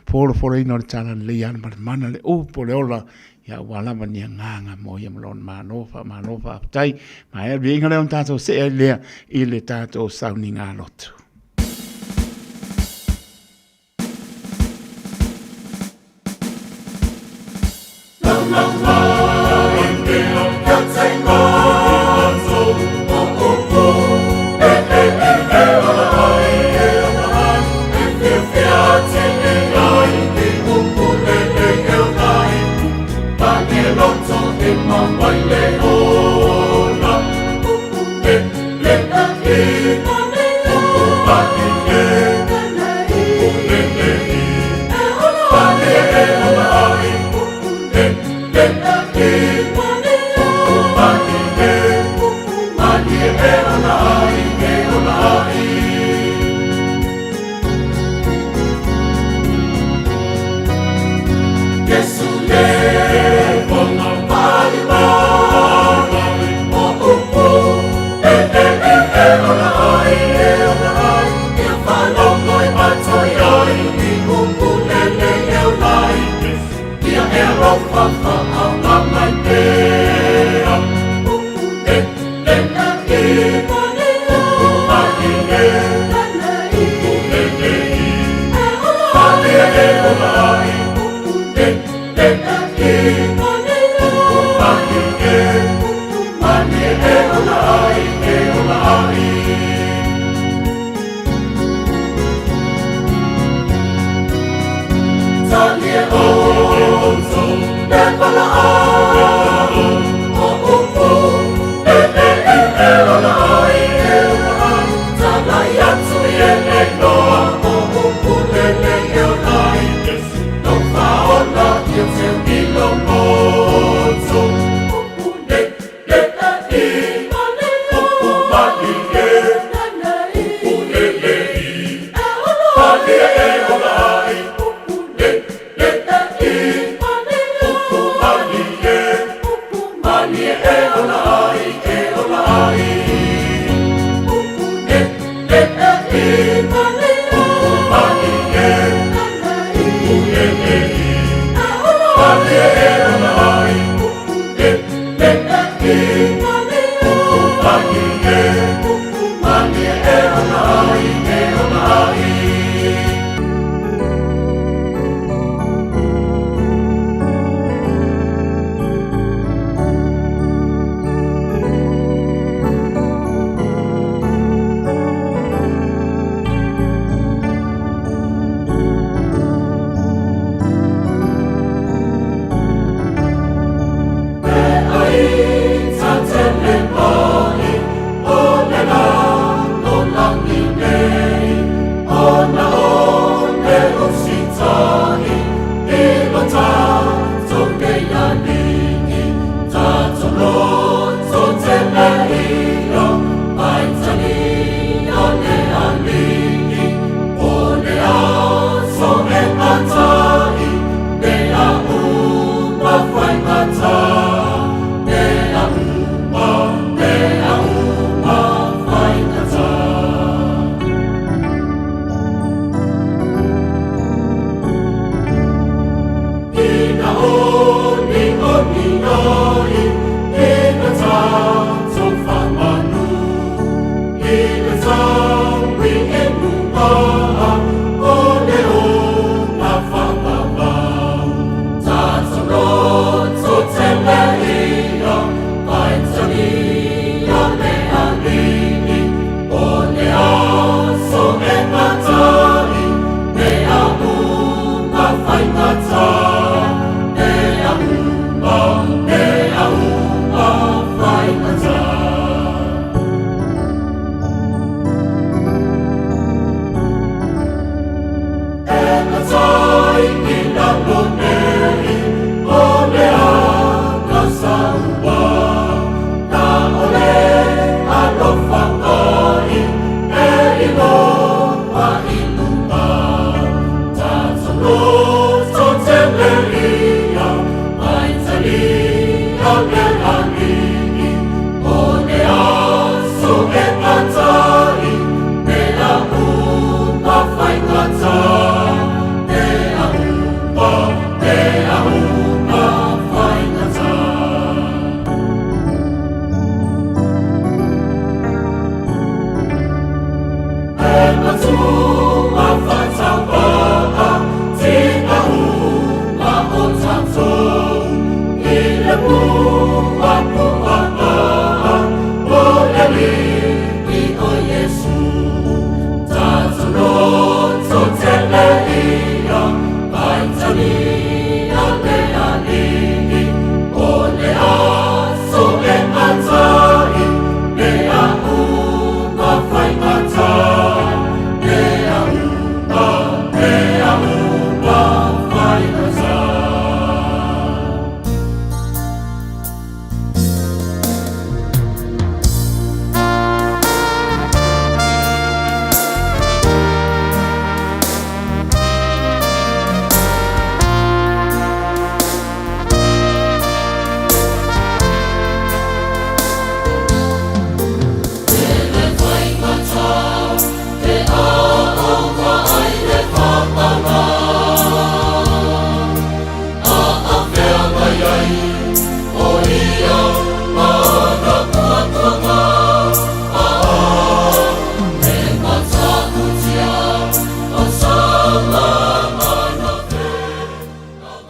[SPEAKER 4] folofolaina o le talalelei a le malemana le upu o le ola, ia aua lava ni agaga mo ia ma lona malo, faamalo faafetai. Maea le viiga lea ona tatou see ai lea i le tatou sauniga lotu.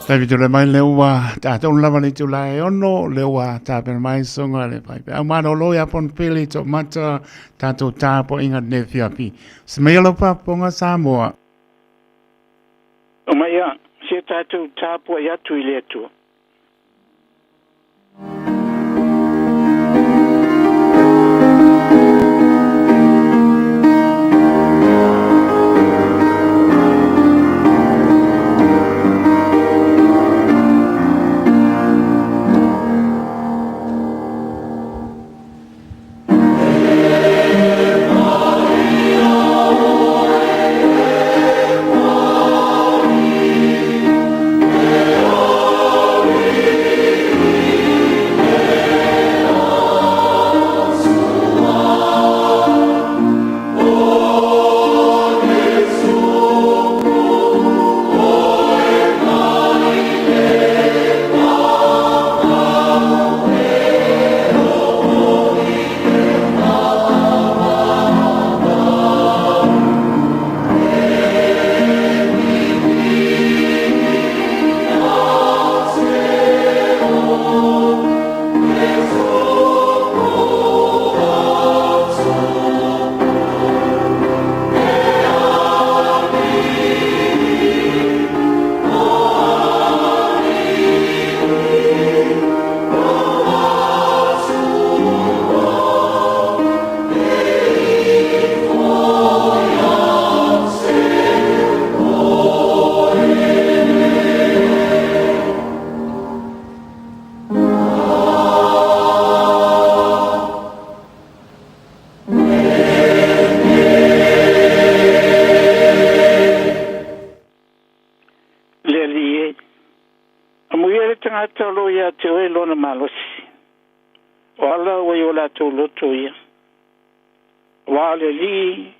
[SPEAKER 4] Taimi tule mai le ua tātou lava le tula e ono le ua tāpena mai songa le pai. Au malo ia pon pili to mata tātou tāpo inga ne fiapi. Smeia lo paponga Samoa.
[SPEAKER 6] O mai ia, se tātou tāpo i atu i le atua. Alii e, amuia le tagata o lo o ia te oe lona malosi, o ala ua i o latou loto ia. Aua o le Alii,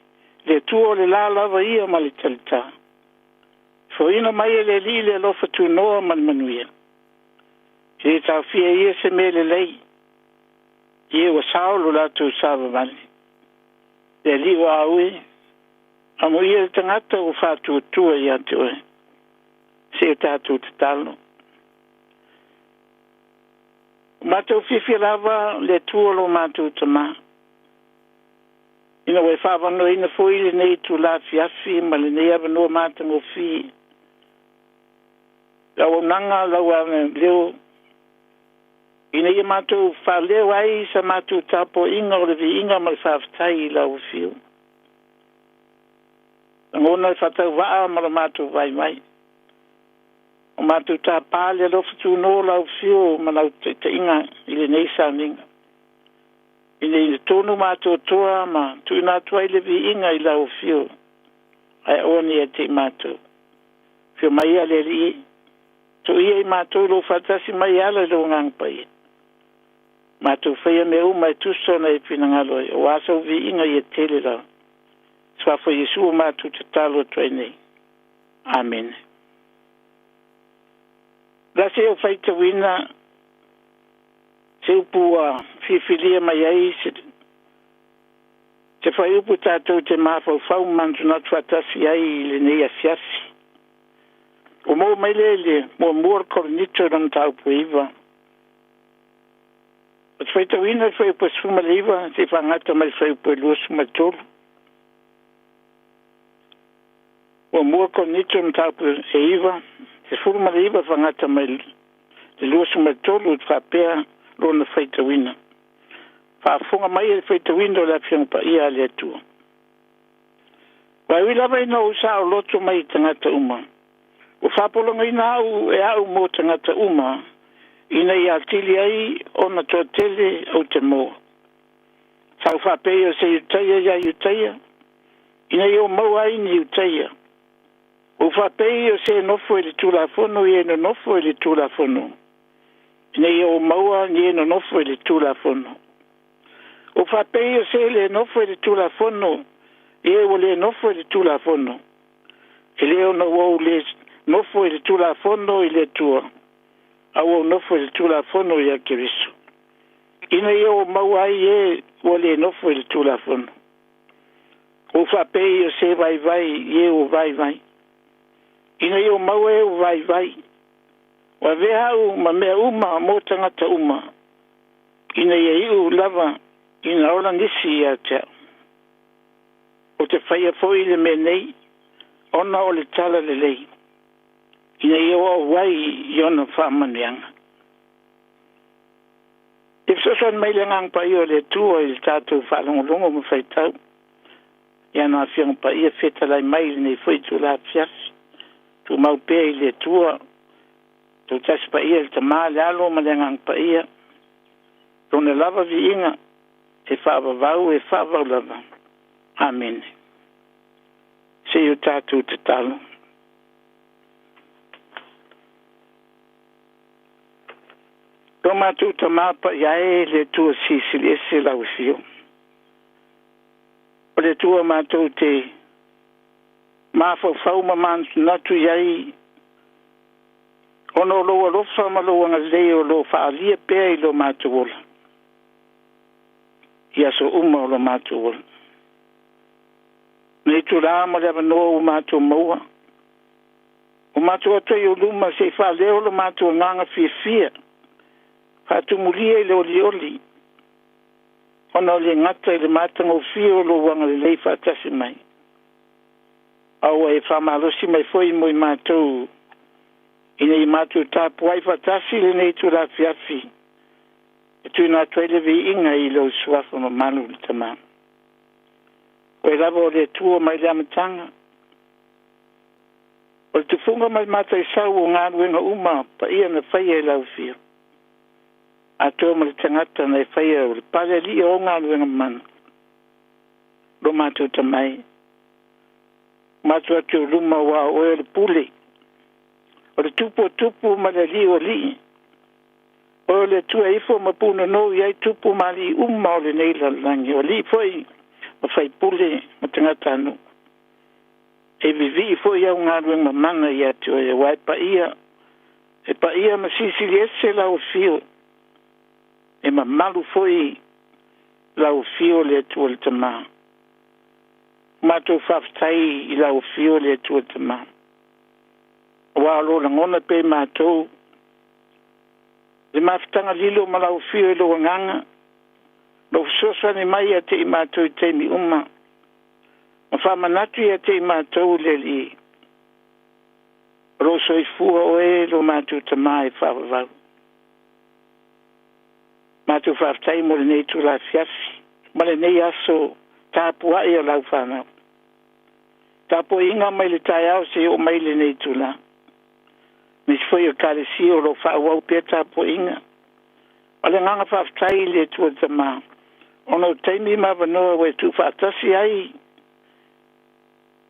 [SPEAKER 6] le Atua o le la lava ia ma le talitā. E foina mai e le Alii le alofa tunoa ma le manuia. E le taofia e ia se mea lelei, ie ua sao lo latou savavali. Le Alii o au e, amuia le tagata ua faatuatua ia te oe. Se i tatou tatalo. Ua matou fiafia lava le Atua lo matou Tamā, ina ua e faaavanoaina foi lenei itula afiafi ma lenei avanoa matagofie, le auaunaga a lau leo, ina ia matou faaleo ai sa matou tapuaiga o le viiga ma le faafetai i lau afio. Lagona e faatauvaa ma lo matou vaivai. O matou tapa le alofa tunoa o lau afio ma lau taitaiga i lenei sauniga, ina ia tonu ma atoatoa ma tuuina atu ai le viiga i lau afio, ae aua ne i ia te i matou. Afio mai ia le Alii, toia i matou lou faatasi mai e ala i lou Agaga Paia. Matou faia mea uma e tusa ona e finagalo ai, aua sou viiga ia tele lava. Suafa o Iesu ua matou tatalo atu ai nei. Amene. O le a se ou faitauina se upu ua filifilia mai ai se, se fuaiupu tatou te mafaufau ma manatunatu faatasi ai i lenei afiafi. Ua maua mai lea i le muamua o le Korinito i lona mataupu e 9. Ou te faitauina le fuaiupu e 19 seia faagata mai le fuaiupu e 23. Muamua Korinito mataupu e 9, 19 faagata mai le 23 e faapea lona faitauina. Faafofoga mai e le faitauina o le Afioga Paia a le Atua. Aua e ui lava ina ou saoloto mai i tagata uma, ua faapologaina au e au mo tagata uma, ina ia atili ai ona toatele ou te moa. Sa ou faapea o se Iutaia ia Iutaia, ina ia ou maua ai ni Iutaia. Ua ou faapea o se nofo i le Tulafono ia e nonofo i le Tulafono, ina ia ou maua ni e nonofo i le Tulafono. Ua ou faapea o se le nofo i le Tulafono, ia ua le nofo i le Tulafono. E le ona ua ou le nofo i le Tulafono i le Atua, a ua ou nofo i le Tulafono ia Keriso, ina ia ou maua ai e ua le nofo i le Tulafono. Ua ou faapei o se vaivai i e ua vaivai, ina ia ou maua e ua vaivai. Ua avea au ma mea uma mo tagata uma, ina ia iu lava ina ola nisi ia te au. Ou te faia foi le mea nei, ona o le tala lelei, ina ia oo ai i ona faamanuiaga. E fesoasoani mai le Agaga Paia o le Atua i le tatou faalogologo ma faitau i ana Afioga Paia fetalai mai i lenei foi itula afiafi. Tumau pea i le Atua, Toatasi Paia, le Tama, le Alo ma le Agaga Paia, lona lava viiga e faavavau e faavavau lava. Amene. Se i o tatou tatalo. Lo matou Tamā Paia e, le Atua Silisili Ese lau Afio. O le Atua matou te mafaufau ma manatunatu i ai, ona o lou alofa ma lou agalelei o lo o faaalia pea i lo matou ola i aso uma o lo matou ola. Nei itulā ma le avanoa ua matou maua, ua matou atu ai i ou luma se i faaleo lo matou agaga fiafia, faatumulia i le olioli, ona o le gata i le matagofie o lou agalelei faatasi mai, a ua e faamalosi mai foi mo i matou, ina ia matou tapuai faatasi i lenei itula afiafi e tuuina atu ai le viiga i lou Suafa mamalu le Tamā. Oe lava o le Atua mai le amataga, o le tufuga ma le mataisau o galuega uma paia na faia e lau Afio, atoa ma le tagata na e faia o le pale alii o galuega mana. Lo matou tamai, matou atu i luma, aua o oe o le pule. O le Tupu o tupu ma le Alii o alii. Oe o le Atua e ifo ma punonou i ai tupu ma alii uma o lenei lalolagi, o alii foi ma faipule ma tagatanuu. E vivii foi au galuega mamana ia te oe, aua e paia, e paia ma silisili ese lau afio, e mamalu foi lau afio le Atua le Tama. Ua matou faafetai i lau afio le Atua le Tama, aua o lo lagona pea i matou le mafutaga lilo ma lau afio i lou agaga, lou fesoasoani mai ia te i matou i taimi uma, ma faamanatu ia te i matou le Alii, o lou soifua oe lo matou Tama e faavavau. Matou faafetai mo lenei itula afiafi ma lenei aso tapuai o lau fanau. Tapuaiga mai le taeao seia oo mai lenei itula. Nisi foi o Ekalesia o lo o faaauau pea tapuaiga. O le agaga faafetai i le Atua le Tama, ona o taimi ma avanoa ua e tuufaatasi ai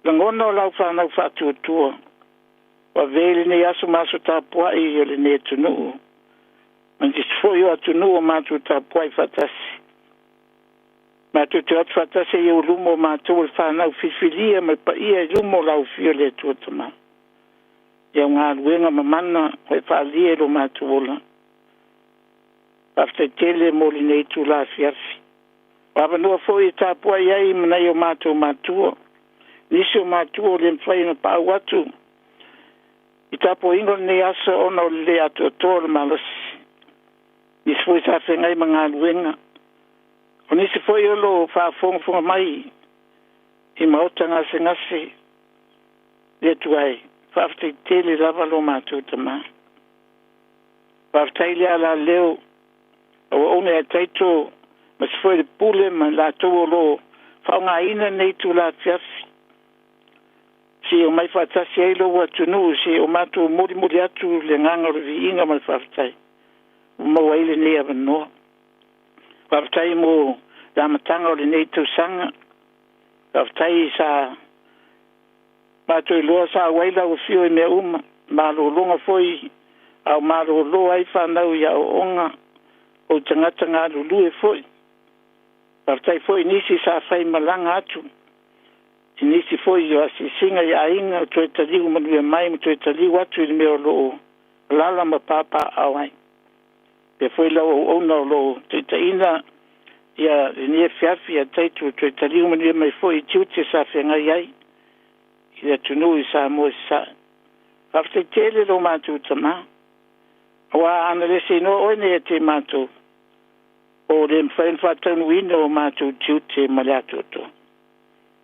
[SPEAKER 6] lagona o lau fanau faatuatua, ua avea i lenei aso ma aso tapuai o lenei atunuu, ma nisi foi o atunuu o matou tapuai faatasi. Matou te o atu faatasi ai i luma o matou o le fanau filifilia ma le paia i luma o lau afio le Atua Tama. I au galuega mamana ua e faaalia i lo matou ola. Faafetai tele mo lenei itula afiafi. O avanoa foi e tapuai ai ma nai o matou matua. Nisi o matua o le mafai ona paau atu i tapuaiga o lenei aso ona o le le atoatoa o le malosi. Nisi foi sa feagai ma galuega. O nisi foi o lo o faafogafoga mai i maota gasegase. Le Atua e, faafetai tele lava lo matou Tama. Faafetai le alaleo auauna ia Taito ma se foi le pule ma latou o lo o faaaogaina lenei itula afiafi. Seia omai faatasi ai lou atunuu, seia o matou molimoli atu le agaga o le viiga ma le faafetai ua maua ai lenei avanoa. Faafetai mo le amataga o lenei tausaga. Faafetai sa matou iloa sa auai lau afio i mea uma, malologa foi a o malolo ai fanau i aoaoga, o tagata galulue foi. Faafetai foi i nisi sa faimalaga atu, i nisi foi o asiasiga i aiga o toe taliu manuia mai ma toe taliu atu i le mea o lo o alaala ma papaaao ai. Faapea foi lau auauna o lo o taitaiina ia lenei afiafi ia Taito toe taliu manuia mai foi i tiute sa feagai ai i le atunuu i Samoa i Sasae. Faafetai tele lo matou Tama, aua ana le seinoa oe nei e te matou, o le mafai ona faataunuuina o matou tiute ma le atoatoa.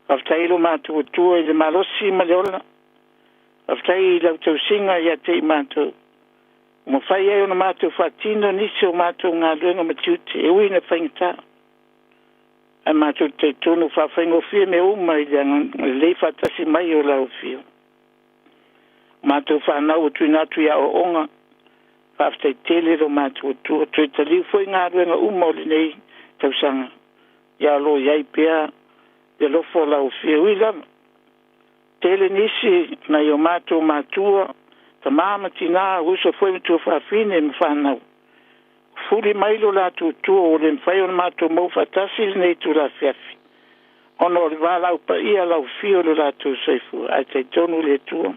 [SPEAKER 6] Faafetai lo matou Atua i le malosi ma le ola. Faafetai i lau tausiga ia te i matou, ua mafai ai ona matou faatino nisi o matou galuega ma tiute e ui ina faigata, ae matou te talitonu faafaigofie mea uma i le agalelei faatasi mai o lau afio. Matou fanau ua tuuina atu i aoaoga, faafetai tele lo matou Atua. Toe taliu foi galuega uma o lenei tausaga, ia o lo o i ai pea le alofa o lau afio. E ui lava tele nisi nai o matou matua, tama ma tina, uso foi ma tuafafine ma fanau, fuli mai lo latou tua ua le mafai ona matou maua faatasi lenei itula afiafi ona o le valaau paia lau afio i lo latou soifua. Ae talitonu le Atua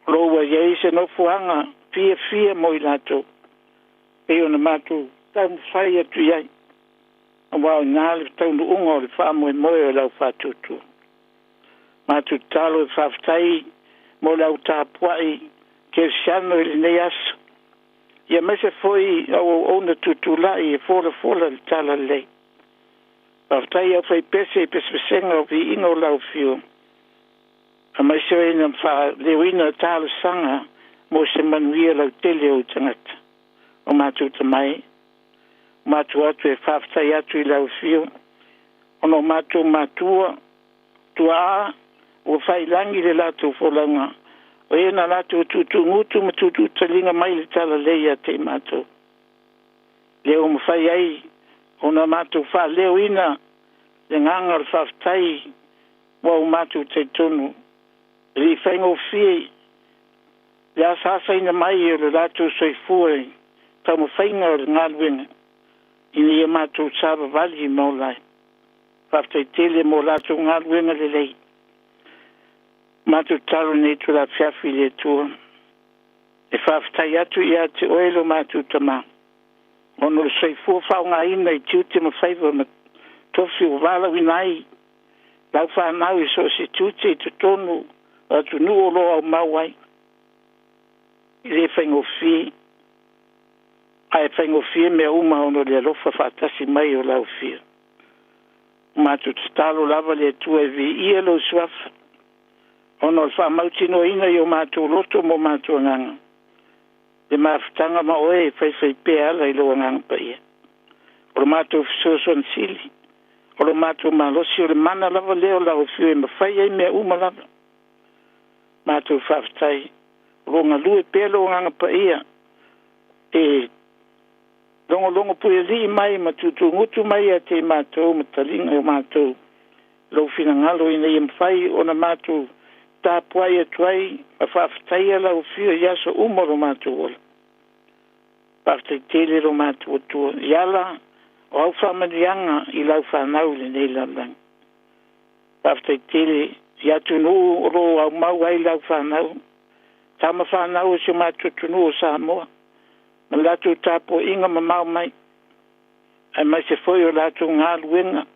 [SPEAKER 6] o lo o ua i ai se nofoaga fiafia mo i latou, pei ona matou taumafai atu i ai, aua o i ina le taunuuga o le faamoemoe o lau faatuatua. Matou tatalo e faafetai mo le au tapuai kerisiano i lenei aso, ia aemaise foi au auauna tutulai e folafola le talalelei. Faafetai i au faipese i pesepesega o viiga o lau afio, aemaise o e na faaleoina talosaga mo se manuia lautele o ou tagata. O matou tamai, o matou atu e faafetai atu i lau afio, ona o matou matua tuaa ua faiilagi le latou folauga, o e na latou tuutuugutu ma tuutuutaliga mai le talalelei ia te i matou, lea ua mafai ai ona matou faaleoina le agaga o le faafetai. Ua o matou talitonu e le i faigofie Le asaasaina mai o le latou soifua i taumafaiga o le galuega ina ia matou savavali ma ola ai. Faafetai tele mo latou galuega lelei. Matou tatalo i lenei itula afiafi i le Atua e faafetai atu ia te Oe lo matou Tama, ona o le soifua faaaogaina i tiute ma faiva ma tofi ua valaauina ai lau fanau i so o se tiute i totonu o atunuu o lo o aumau ai. E le faigofie, ae faigofie mea uma ona o le alofa faatasi mai o lau Afio. Ua matou tatalo lava le Atua e viia lou suafa ona o le faamautinoaina i o matou loto ma o matou agaga le mafutaga ma oe e faifaipea ala i lou Agaga Paia. O lo matou fesoasoani sili, o lo matou malosi, o le mana lava lea o lau Afio e mafai ai mea uma lava. Matou faafetai, o lo o galue pea lou Agaga Paia e logologo puialii mai ma tuutuugutu mai ia te i matou ma taliga o matou lou finagalo ina ia mafai ona matou tapuai atu ai ma faafetaia lau Afio i aso uma o lo matou ola. Faafetai tele lo matou Atua i ala o au faamanuiaga i lau fanau i lenei lalolagi. Faafetai tele i atunuu o lo o aumau ai lau fanau, tama fanau o si o matou atunuu o Samoa, ma le latou tapuaiga mamao mai, aemaise foi o latou galuega,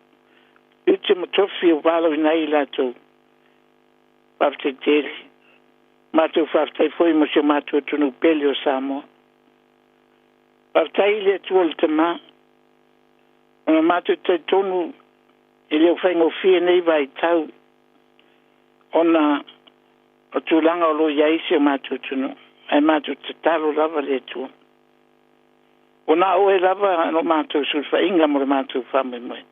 [SPEAKER 6] tiute ma tofi ua valaauina ai i latou. Faafetai tele. Matou faafetai foi mo si o matou atunuu pele o Samoa. Faafetai i le Atua le Tama, ona matou talitonu e le o faigofie nei vaitau ona o tulaga o lo o i ai si o matou atunuu, ae matou tatalo lava le Atua. Ua na o oe lava lo matou sulufaiga mo le matou faamoemoe.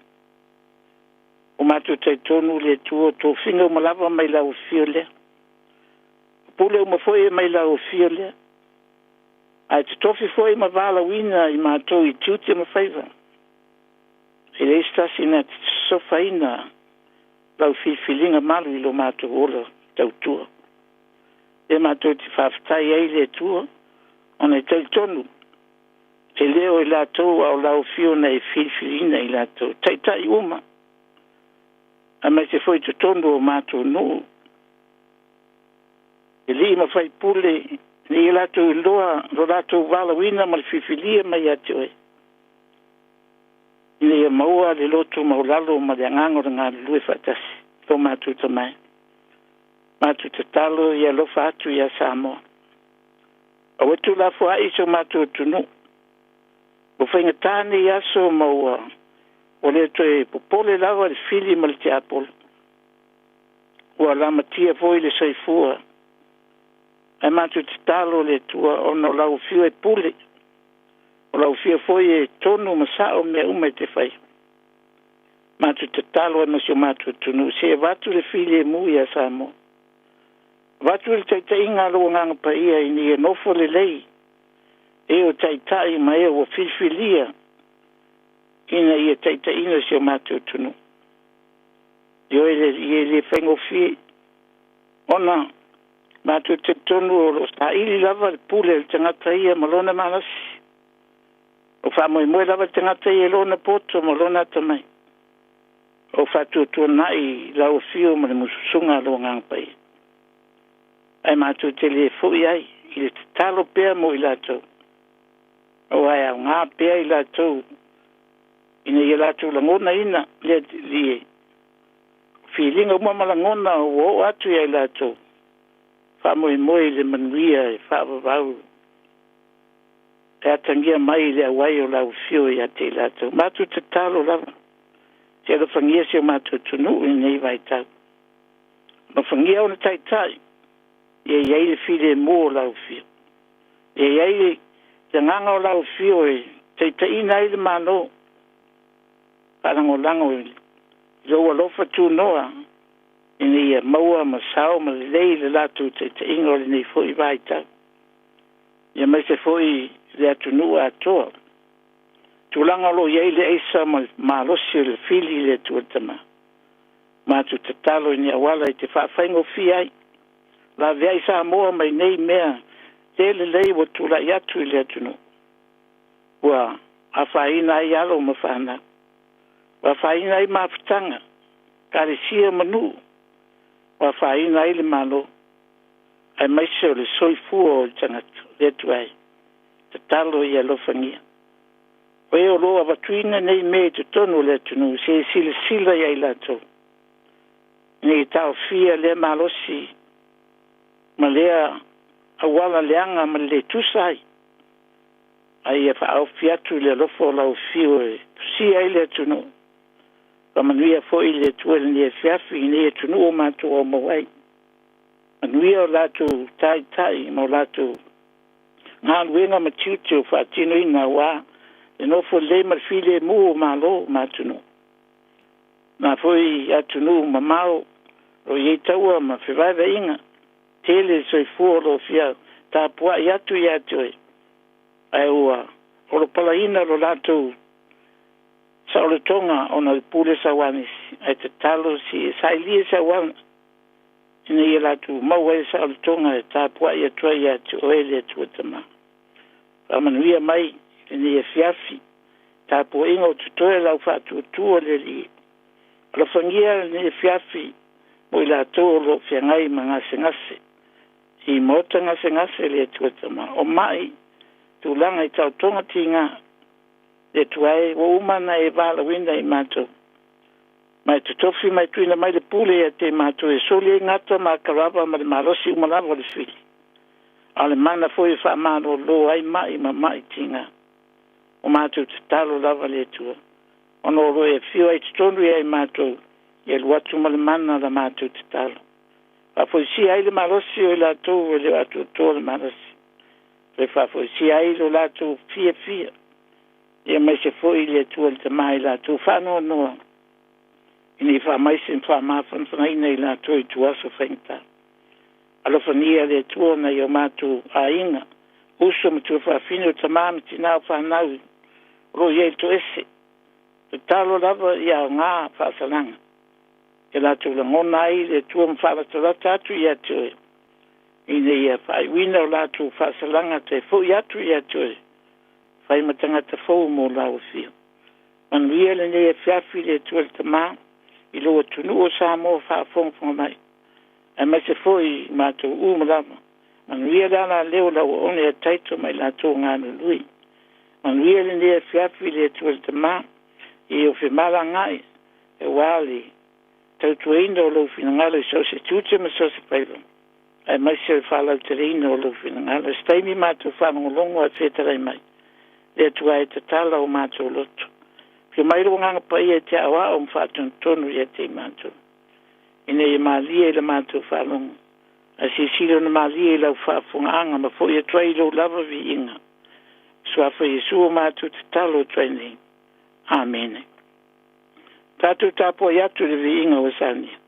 [SPEAKER 6] Ua matou talitonu le Atua o tofiga uma lava mai lau afio lea. O pule uma foi e mai lau afio lea. Ae totofi foi ma valaauina i matou i tiute ma faiva. E leai se tasi na te sosofaina lau filifiliga malu i lo matou ola tautua. Lea matou te faafetai ai le Atua, ona e talitonu e le o i latou a o lau afio na e filifiliina i latou, taitai uma, aemaise foi totonu o matou nuu, alii ma faipule, ina ia latou iloa lo latou valaauina ma le filifilia mai ia te oe, ina ia maua le loto maualalo ma le agaga o le galulue faatasi, lo matou Tama e. Matou tatalo ia alofa atu ia Samoa. Aua tuulafoai si o matou atunuu. Ua faigata nei aso ma ua le toe popole lava le fili ma le tiapolo. Ua lamatia foi le soifua. Ae matou tatalo le Atua ona o lau afio e pule. O lau afio foi e tonu ma sao mea uma e te fai. Matou tatalo ai ma si o matou atunuu, se avatu le filemu ia Samoa. Avatu le taitaiga a lou Agaga Paia ina ia nofo lelei e o taitai ma e ua filifilia ina ia taitaiina si o matou atunuu. Ioe e le faigofie ona matou talitonu o lo o saili lava le pule a le tagata ia ma lona malosi. O faamoemoe lava le tagata ia i lona poto ma lona atamai. O faatuatuanai lau afio ma le mususuga a lou Agaga Paia. Ae matou te le foi ai i le tatalo pea mo i latou. Aua e aoga pea i latou ina ia latou lagonaina le filiga uma ma lagona ua oo atu ia i latou. Faamoemoe i le manuia e faavavau e atagia mai i le auai o lau afio ia te i latou. Matou tatalo lava, se alofagia si o matou atunuu i lenei vaitau. Alofagia ona taitai, ia i ai le filemu o lau afio. Ia i ai le agaga o lau afio e taitaiina ai le Malo, faalagolago i lou alofa tunoa, ina ia maua ma sao ma lelei le latou taitaiga o lenei foi vaitau. Ia aemaise foi le atunuu atoa. Tulaga o lo o i ai le aisa ma le malosi o le fili i le Atua le Tama. Matou tatalo i ni auala e te faafaigofie ai. Laveai Samoa mai nei mea Le lelei ua tulai atu i le atunuu, ua afaina ai alo ma fanau, ua afaina ai mafutaga, ekalesia ma nuu, ua afaina ai le Malo, aemaise o le soifua o tagata. Le Atua e, tatalo ia alofagia. O e o lo o avatuina nei mea i totonu o le atunuu, se i silasila ia i latou, ina ia taofia lea malosi ma lea auala leaga ma le le tusa ai, a ia faaofi atu i le alofa o lau afio e tusia ai le atunuu. Faamanuia foi le Atua i lenei afiafi i nei atunuu o matou aumau ai. Manuia o latou taitai ma o latou galuega ma tiute o faatinoina aua le nofo lelei ma le filemu o Malo ma atunuu. Na foi atunuu mamao o i ai taua ma fevaevaeaiga, tele le soifua o lo o fia tapuai atu ia te oe, ae ua olopalaina lo latou saolotoga ona o le pule sauanisi, ae tatalo se i sailia se auala ina ia latou maua ai le saolotoga e tapuai atu ai ia te oe le Atua Tama. Faamanuia mai lenei afiafi, tapuaiga o totoe lau faatuatua le Alii. Alofagia lenei afiafi mo i latou o lo o feagai ma gasegase i maota gasegase le Atua Tama. O mai tulaga i taotoga tiga, le Atua e, ua uma ona e valaauina i matou. Ma e totofi ma e tuuina mai le pule ia te matou e soli ai gata ma akarava ma le malosi uma lava o le fili. A o le mana foi e faamalolo ai mai ma mai tiga. O matou tatalo lava le Atua, ona o lo o e afio ai i totonu ia i matou, ia alu atu ma le mana la matou tatalo. Faafoisia ai le malosi o i latou e le o atoatoa le malosi. Toe faafoisia ai lo latou fiafia, aemaise foi le Atua le Tama i latou faanoanoa, ina ia faamaise ma faamafanafanaina i latou i tuaso faigata. Alofagia le Atua nai o matou aiga, uso ma tuafafine o tama ma tina o fanau o lo o i ai i le toese. Tatalo lava ia aoga faasalaga, ia latou lagona ai le Atua ma faalatalata atu ia te oe, ina ia faaiuina o latou faasalaga toe foi atu ia te oe, fai ma tagata fou mo lau afio. Manuia lenei afiafi le Atua le Tama i lou atunuu o Samoa faafogafoga mai, aemaise foi i matou uma lava. Manuia le alaleo o lau auauna ia Taito ma i latou galulue. Manuia lenei afiafi le Atua le Tama i o femalagaai aua le tautuaina o lou finagalo i so o se tiute ma so o se faiva, aemaise o le faalauteleina o lou finagalo. Se taimi matou faalogologo ae fetalai mai le Atua e tatala o matou loto. Afio mai lou Agaga Paia e te aoao ma faatonutonu ia te i matou, ina ia malie i le matou faalogo, ae silasila ona malie i lau faafofogaaga ma foi atu ai i lou lava viiga. Suafa Iesu o matou tatalo atu ai nei. Amene. Tatou tapuai atu i le viiga ua saunia.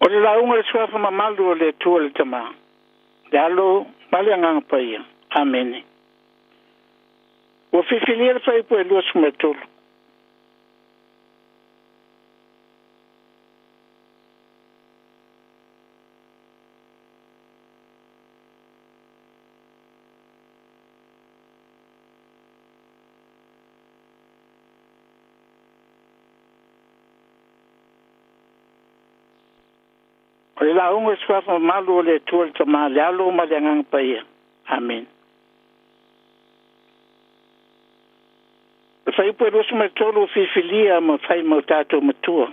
[SPEAKER 6] O le lauga i le Suafa mamalu o le Atua le Tama, le Alo ma le Agaga Paia. Amene. Ua filifilia le fuaiupu e 23. O le lauga i le Suafa mamalu o le Atua le Tama, le Alo ma le Agaga Paia. Amene. O le fuaiupu e 23 ua filifilia ma fai ma o tatou matua.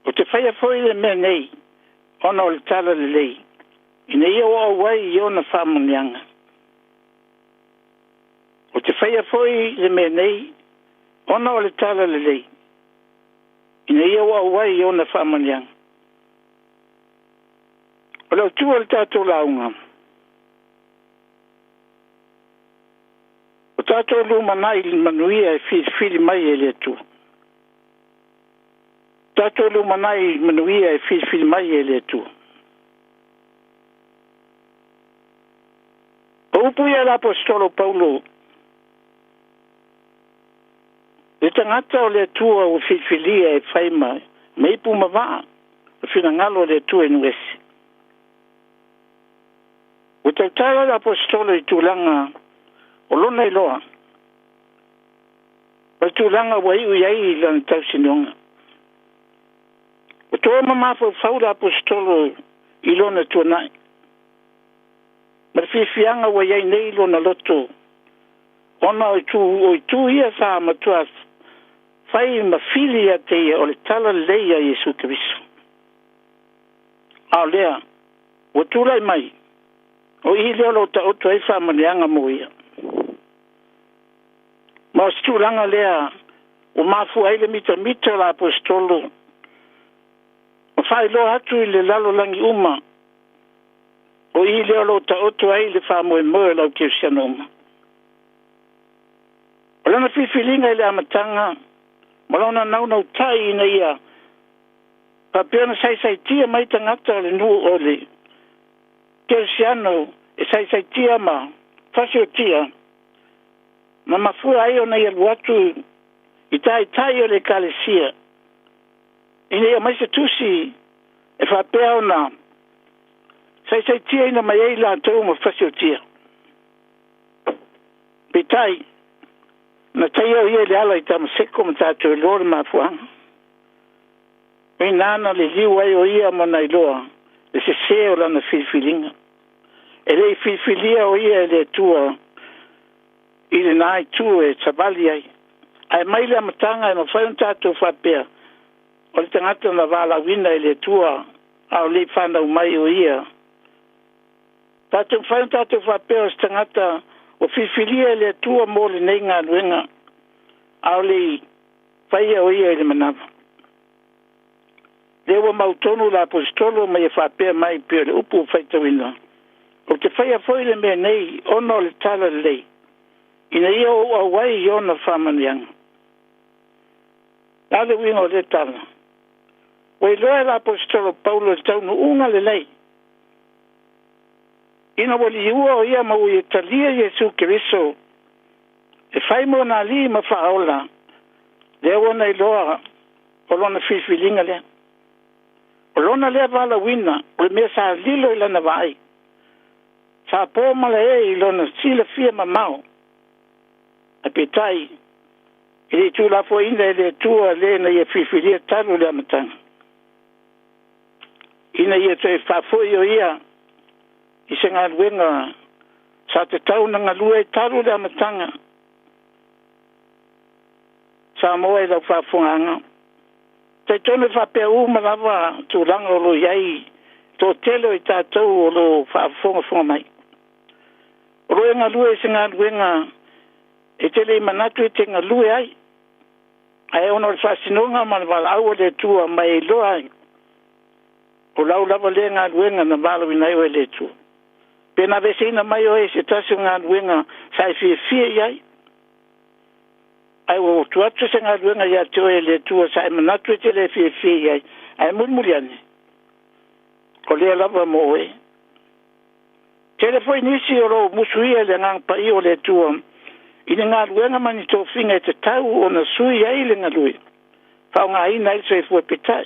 [SPEAKER 6] Ou te faia foi le mea nei ona o le tala lelei, ina ia oo auai i ona faamanuiaga. Ou te faia foi le mea nei ona o le tala lelei, ina ia oo auai i ona faamanuiaga. O le autu o le tatou lauga, o tatou lumanai i le manuia e filifili mai e le Atua. Tatou lumanai i manuia e filifili mai e le Atua. O upu ia a le Aposetolo Paulo, le tagata o le Atua ua filifilia e fai ma ipu ma vaa o finagalo o le Atua i nuu ese. Ua tautala le Aposetolo i tulaga o lona iloa, o le tulaga ua iu i ai lana tausinoga. Ua toa ma mafaufau le Aposetolo i lona tuanai, ma le fiafiaga ua i ai nei lona loto, ona o itu ia sa matua fai ma fili ia te ia o le tala lelei a Iesu Keriso. A o lea, ua tulai mai, o i lea o lo o taoto ai faamanuiaga mo ia. Ma o se tulaga lea ua mafua ai le mitamita o le Aposetolo ma faailoa atu i le lalolagi uma, o i lea o lo o taoto ai le faamoemoe o le aukerisiano uma. O lana filifiliga i le amataga ma lona naunautai ina ia faapea ona saisaitia mai tagata o le nuu o le kerisiano e saisaitia ma fasiotia, ma mafua ai ona ia alu atu i taitai o le ekalesia ina ia aumai se tusi e faapea ona saisaitiaina mai ai latou ma fasiotia. Peitai, na taia o ia i le ala i Tamaseko ma tatou iloa le mafuaaga. O ina na liliu ai o ia ma na iloa le sesē o lana filifiliga. E le i filifilia o ia e le Atua i lena itu e savali ai. Ae mai le amataga e mafai ona tatou faapea, o le tagata na valaauina e le Atua a o le i fanau mai o ia. Tatou mafai ona tatou faapea o se tagata ua filifilia e le Atua mo lenei galuega, a o le i faia o ia i le manava. Lea ua mautonu le Aposetolo ma ia faapea mai pei o le upu ua faitauina, ou te faia foi le mea nei ona o le tala lelei, ina ia ou auai i ona faamanuiaga. O le a le uiga o lea tala? Ua iloa e le Aposetolo Paulo le taunuuga lelei, ina ua liua o ia ma ua ia talia Iesu Keriso e fai mo na alii ma faaola, lea ua na iloa o lona filifiliga lea. O lona lea valaauina o le mea sa lilo i lana vaai, sa po malae i lona silafia mamao, ae peitai e le i tuulafoaiina e le Atua le na ia filifilia talu le amataga. Ina ia toe faafoi o ia i se galuega sa tatau ona galue ai talu le amataga. Samoa i lau faafofogaaga, talitonu e faapea uma lava tulaga o lo o i ai toatele o i tatou o lo o faafogafoga mai. O lo o e galue i se galuega e te le i manatu e te galue ai, ae ona o le faasinoga ma le valaau a le Atua ma e iloa ai, o lau lava lea galuega na valaauina ai oe e le Atua. Pe na aveeseina mai oe i se tasi o galuega sa e fiafia i ai, ae ua tuu atu se galuega ia te oe e le Atua sa e manatu e te le fiafia i ai, ae mulimuli ane, o lea lava mo oe. Tele foi nisi o lo o musuia i le Agaga Paia o le Atua i ni galuega ma ni tofiga e tatau ona sui ai le galue, faaaogaina ai le soifua peitai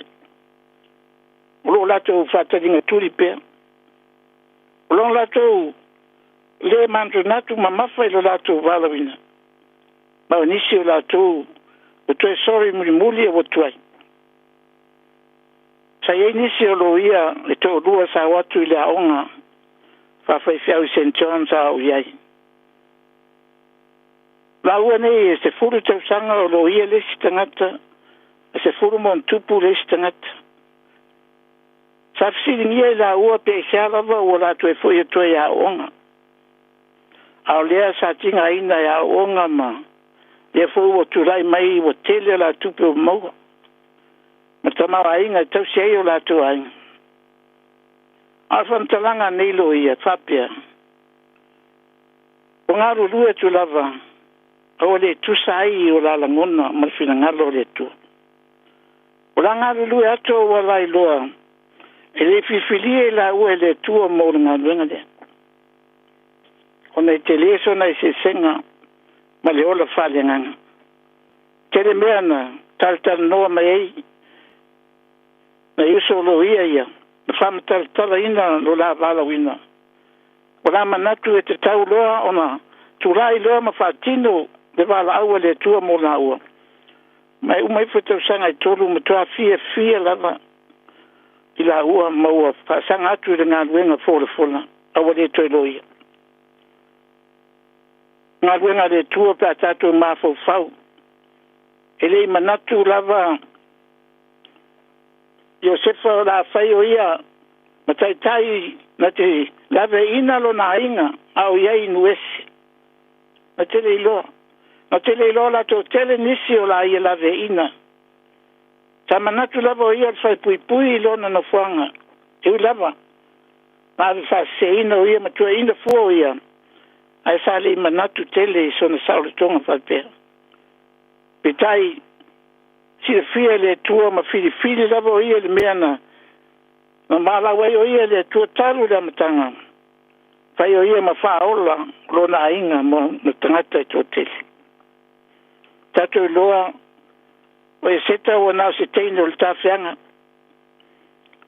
[SPEAKER 6] o lo o latou faataliga tuli pea. O lo latou le manatunatu mamafa i lo latou valaauina, ma o nisi o latou ua toe soli mulimuli ua tuai. Sa i ai nisi o loia e toalua sa o atu i le aoga faafaifeau i St John sa ou i ai. Laua nei e 10 tausaga o loia le isi tagata, e 10+ le isi tagata. Sa fesiligia i laua pe aisea lava ua latou e foi atu ai i aoaoga. A o lea sa tigaina e aoaoga ma lea foi ua tulai mai ua tele a latou tupe ua maua ma tamaoaiga e tausi ai o latou aiga. A o le faamatalaga a nei loia e faapea, ua galulue atu lava a ua le tusa ai o la lagona ma le finagalo o le Atua. O la galulue atu ua lailoa e le filifilia i laua e le Atua mo le galuega lea, ona e tele sona eseesega ma le ola faaleagaga. Tele mea na talatalanoa mai ai nai uso o loia ia, na faamatalatalaina lo la valaauina. O la manatu e tatau loa ona tulai loa ma faatino le valaau a le Atua mo laua. Ma e uma ifo tausaga e 3 matua fiafia lava i laua ma ua faasaga atu i le galuega folafola a ua le toe loia. Galuega a le Atua pe a tatou mafaufau. E le i manatu lava Iosefa o le a fai o ia ma taitai na te laveaiina lona aiga a o i ai i nuu ese. Na te le iloa. Na te le iloa latou tele nisi o la ia laveaiina. Sa manatu lava o ia o le faepuipui i lona nofoaga. E ui lava na ave faaseseina o ia ma tuuaiina fua o ia, ae sa le i manatu tele i sona saolotoga faapea. Peitai, silafia e le Atua ma filifili lava o ia i le mea na valaau ai o ia e le Atua talu le amataga, fai o ia ma faaola lona aiga ma tagata e toatele. Tatou iloa o Eseta ua na o se teine o le tafeaga.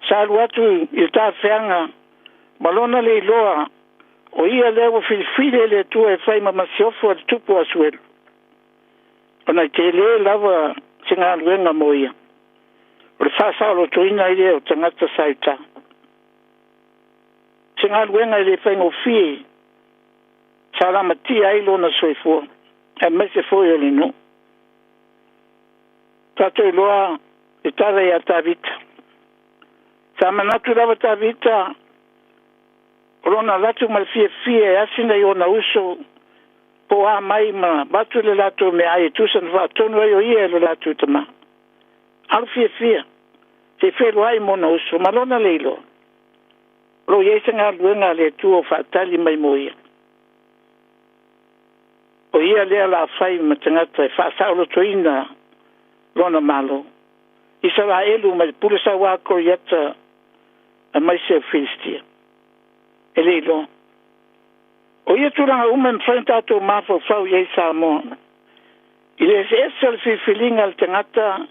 [SPEAKER 6] Sa alu atu i le tafeaga ma lona le iloa o ia lea ua filifili e le Atua e fai ma masiofo a le tupu o Asuelu, ona e tele lava se galuega mo ia, o le faasaolotoina ai lea o tagata sa i uta. Se galuega e le faigofie sa lamatia ai lona soifua aemaise foi o le nuu. Tatou iloa le tala ia Tavita. Sa manatu lava Tavita o lona alu atu ma le fiafia e asina i ona uso po o a mai ma avatu le latou meaai e tusa na faatonu ai o ia e lo latou tama. Alu fiafia se i feluai ma ona uso ma lona le iloa o lo o i ai se galuega a le Atua o faatali mai mo ia. O ia lea la fai ma tagata e faasaolotoina lona Malo Isaraelu mai le pule sauā Koriata aemaise o Filistia. E le iloa. O ia tulaga uma e mafai ona tatou mafaufau i ai Samoa i le eseese o le filifiliga a le tagata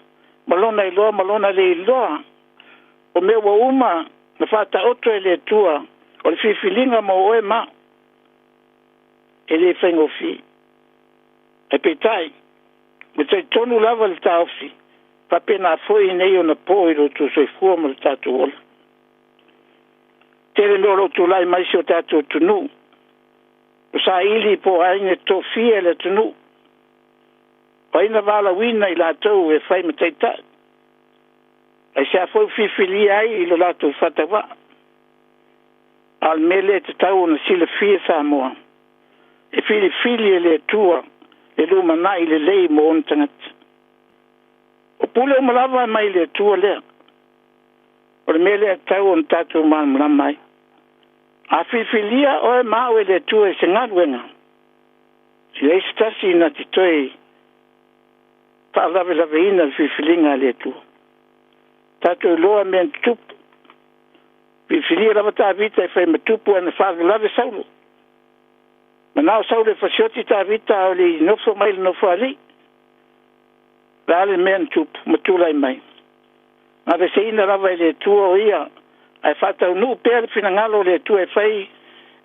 [SPEAKER 6] ma lona iloa ma lona le iloa o mea ua uma na faataoto e le Atua o le filifiliga mo oe ma au. E le faigofie. Ae peitai, ua talitonu lava le taofi, faapena foi nei ona po i lo outou soifua ma lo tatou ola. Tele mea o lo o tulai mai i si o tatou atunuu, o saili po o aiga e tofia e le atunuu, o ai na valaauina i latou e fai ma taitai, aisea foi ua filifilia ai i lo latou faatauvaa. A o le mea lea e tatau ona silafia e Samoa, e filifili e le Atua le lumanai lelei mo ona tagata. O pule uma lava e mai le Atua lea. O le mea lea e tatau ona tatou malamalama ai. A filifilia oe ma au e le Atua i se galuega, e leai se tasi na te toe faalavelaveina le filifiliga a le Atua. Tatou iloa mea na tutupu. Filifilia lava Tavita e fai ma tupu ae na faalavelave Saulo. Manao Saulo e fasioti Tavita a o le i nofo mai i le nofoalii. O le a le mea na tupu ma tulai mai? Na aveseina lava e le Atua o ia ae faataunuu pea le finagalo o le Atua e fai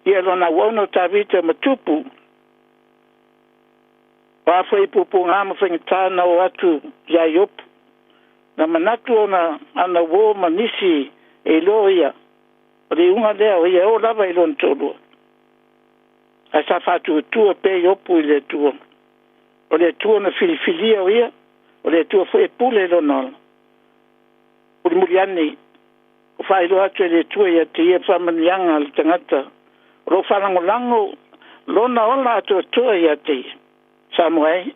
[SPEAKER 6] ia lona auauna o Tavita ma tupu. O a foi puapuaga ma faigata na oo atu ia Iopu, na manatu ona ana uo ma nisi e iloa ia, o le iuga lea o ia e oo lava i lona toalua. Ae sa faatuatua pea Iopu i le Atua. O le Atua na filifilia o ia, o le Atua foi e pule i lona ola. Mulimuli ane, ua faailoa atu e le Atua ia te ia faamanuiaga a le tagata o lo o faalagolago lona ola atoatoa ia te ia. Samoa e,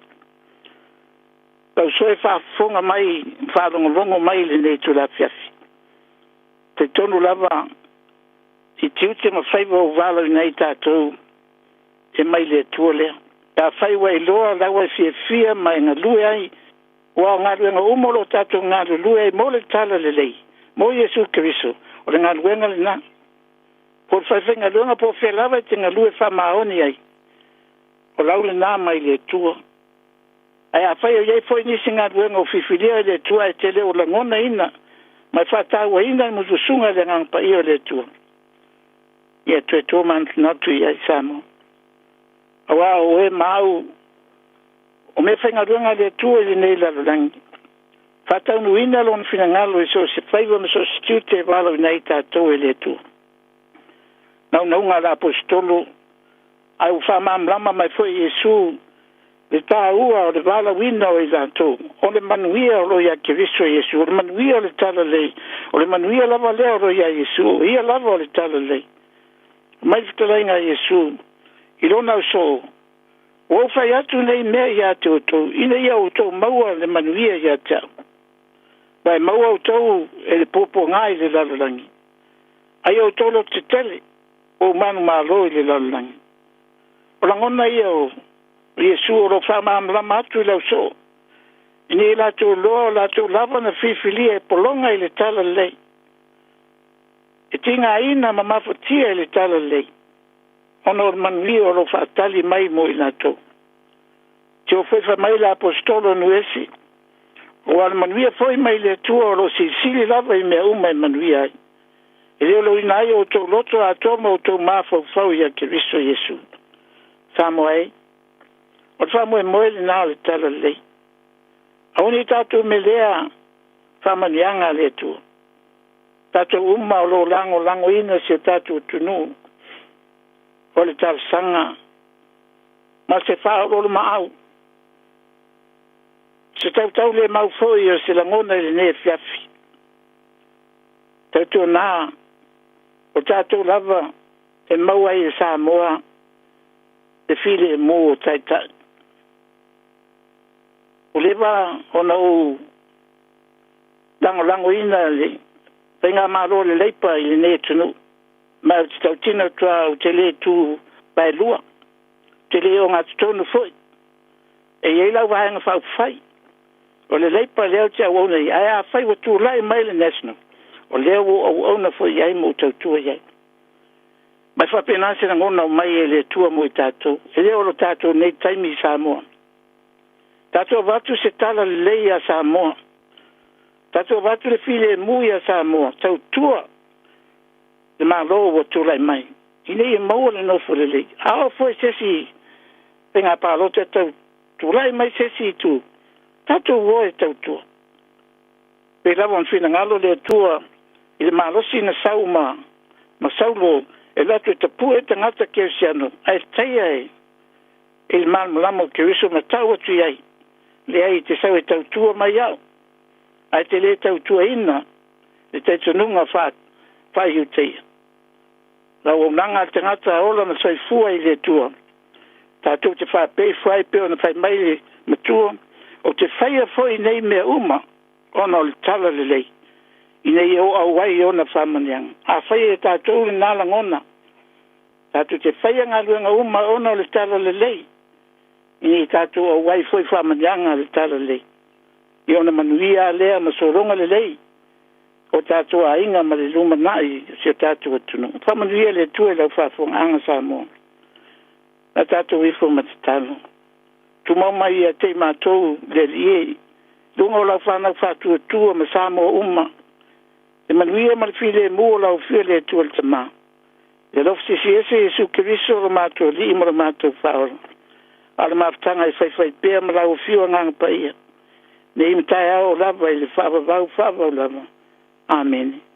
[SPEAKER 6] lau soe faafofoga mai ma faalogologo mai i lenei itula afiafi. Talitonu lava i tiute ma faiva ua valaauina ai tatou e mai le Atua lea. Pe afai ua e iloa o la ua e fiafia ma e galue ai, aua o galuega uma o lo o tatou galulue ai mo le talalelei, mo Iesu Keriso, o le galuega lena. Po o le faifaigaluega po o fea lava e te galue faamaoni ai, o lau lena mai le Atua. Ae afai o i ai foi nisi galuega ua filifilia e le Atua ae te le o lagonaina ma e faatauaina le musumusuga a le Agaga Paia o le Atua, ia toe tomanatu i ai Samoa. Aua o oe ma au, o meafaigaluega a le Atua i lenei lalolagi, faataunuuina lona finagalo i so o se faiva ma so o se tiute e valaauina ai tatou e le Atua. Naunauga a le Aposetolo, ae ua faamalamalama mai foi e Iesu le taua o le valaauina o i latou, o le manuia o lo o ia Keriso Iesu, o le manuia o le talalelei, o le manuia lava lea o lo o ia Iesu, o ia lava o le talalelei. Mai le fetalaiga a Iesu i lona ausoo, ua ou fai atu nei mea ia te outou, ina ia outou maua le manuia ia te au. Aua e maua outou e le puapuaga i le lalolagi, a ia outou lototetele, ua ou manumalo i le lalolagi. O lagona ia o Iesu o lo o faamalamalama atu i le ausoo, ina ia latou iloa o latou lava na filifilia e pologa i le talalelei, e tigaina ma mafatia i le talalelei, ona o le manuia o lo o faatali mai mo i latou. Tio foi fai mai le Aposetolo Nuesi, aua o le manuia foi mai le Atua o lo o silisili lava i mea uma e manuia ai, e leoleoina ai outou loto atoa ma outou mafaufau ia Keriso Iesu. Samoa e, o le faamoemoe lena o le talalelei. Aua ne i tatou melea faamanuiaga a le Atua. Tatou uma o lo o lagolagoina si o tatou atunuu, o le talosaga ma se faaoloolomaau, se tautaulemau foi o se lagona i lenei afiafi. Tautuana, o tatou lava e maua ai e Samoa le filemu o taitai. Ua leva ona ou lagolagoina le faigamalo a le Leipa i lenei atunuu, ma ou te tautino atu lava ou te le tu vaelua, ou te le ogatotonu foi. E i ai lau Vaega Faaupufai, o le Leipa lea ou te auauna i ai, ae afai ua tulai mai le National, o lea ua ou auauna foi i ai ma ou tautua i ai. Ma e faapena se lagona o aumai e le Atua mo i tatou. E le o lo tatou nei taimi i Samoa. Tatou avatu se tala lelei ia Samoa. Tatou avatu le filemu ia Samoa, tautua le Malo ua tulai mai, ina ia maua le nofo lelei. A oo foi se isi faiga palota tau tulai mai se isi itu, tatou o e tautua. Pei lava ona finagalo le Atua i le malosi na sau ma ma Saulo e alu atu e tapu'e tagata kerisiano ae taia e i le malamalama o Keriso ma tau atu i ai, Leai, e te sau e tautua mai au, ae te lē tautuaina le talitonuga faa-Iutaia. O le auaunaga a le tagata ola ma soifua i le Atua, tatou te faapea ifo ai pei ona fai mai le matua, Ou te faia foi nei mea uma ona o le talalelei, ina ia ou auai i ona faamanuiaga. Afai e tatou lena lagona, tatou te faia galuega uma ona o le talalelei, ina ia tatou auai foi faamanuiaga a le talalelei, i ona manuia lea ma sologa lelei o tatou aiga ma le lumanai o si o tatou atunuu. Faamanuia le Atua i lau faafofogaaga Samoa. O le a tatou ifo ma tatalo. Tumau mai ia te i matou le Alii e, i luga o lau fanau faatuatua ma Samoa uma, le manuia ma le filemu o lau Afio le Atua le Tama, le alofa siesiese Iesu Keriso lo matou Alii ma lo matou Faaola. A o le mafutaga e faifaipea ma lau Afio Agaga Paia, nei ma taeao lava i le faavavau faavavau lava. Amene.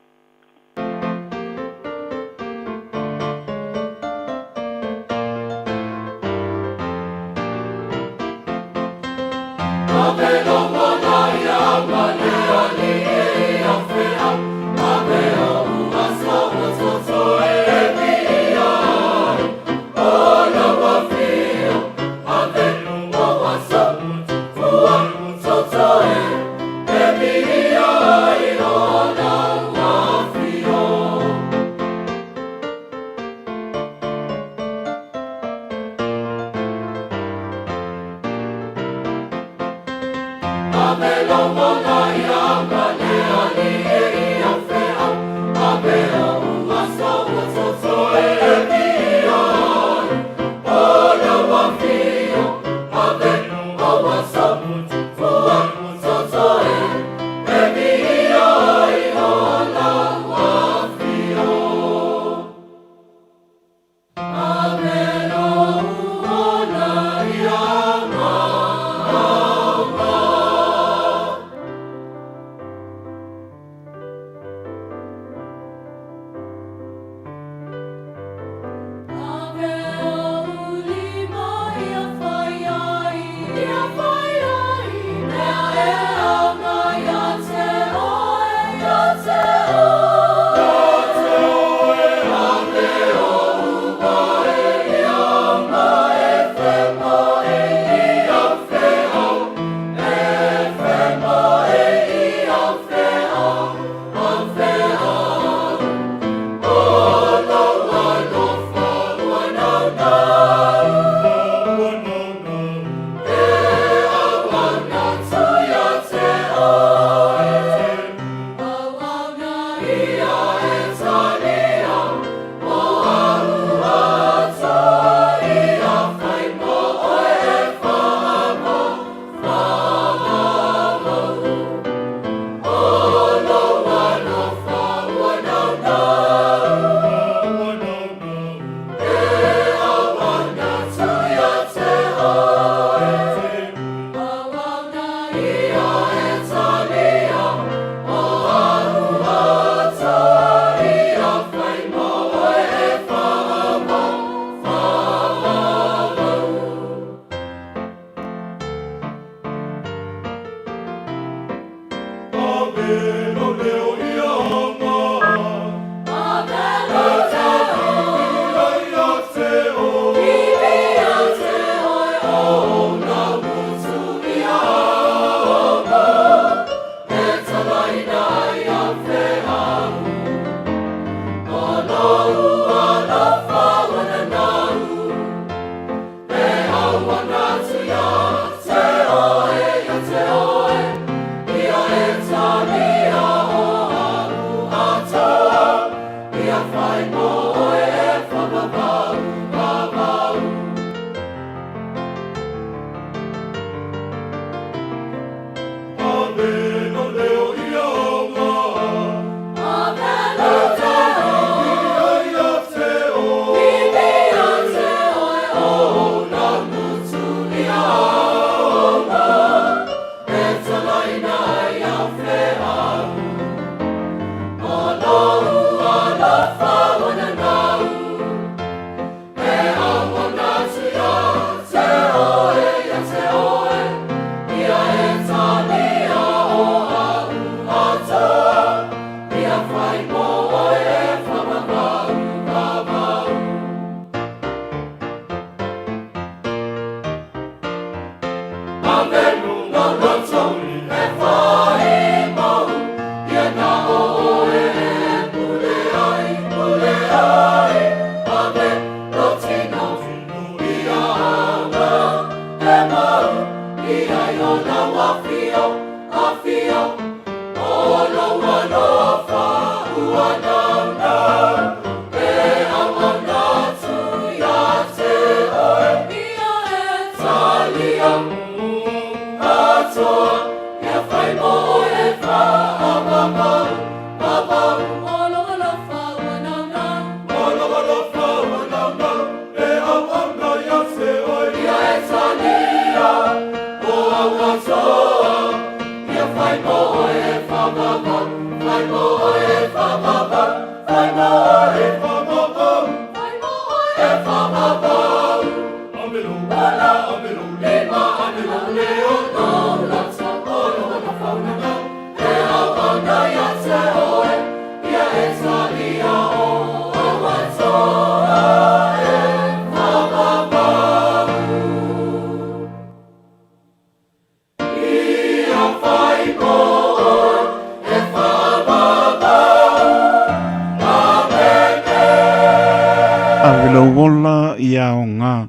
[SPEAKER 4] Ave lou ola ia aoga.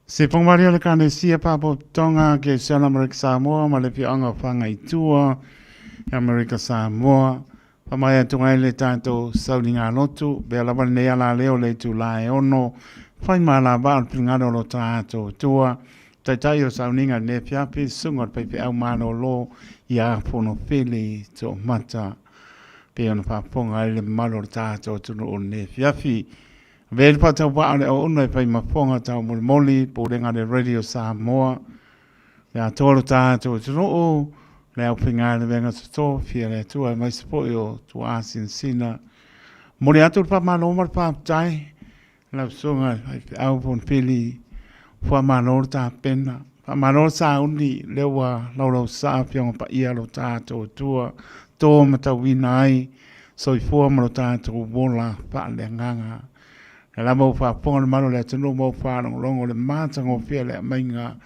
[SPEAKER 4] Se whangamaria le Kanesia Pāpotonga ke Siona Amerika Samoa ma le Fioanga o Whangaitua e Amerika Samoa. Whamai atu ai le tātou sauni ngā lotu, bea lava nei ala leo le tu la e ono, whai mā la vaa o le pingaro lo tātou tua, Taitai o sauniga i lenei afiafi, susuga o le faifeau malolo ia Fonofele Toomata, pei ona faafofoga ai le mamalu o le tatou atunuu o lenei afiafi. Avea le faatauvaa o le auauna e fai mafoga taumolimoli, Pulega a le Radio Samoa, le atoa lo tatou atunuu, le aufaigaluega totofi a le Atua aemaise foi o tuaasinasina. Momoli atu le faamalo ma le faafetai Lau Susuga i le Faifeau Fonifili, faamalo le tapena, faamalo le sauni, lea ua laulausaa Afioga Paia lo tatou Atua, to matauina ai soifua ma lo tatou ola faaleagaga. Lea lava ua faafofoga le mamalu o le atunuu ma ua faalogologo le matagofie o le aumaiga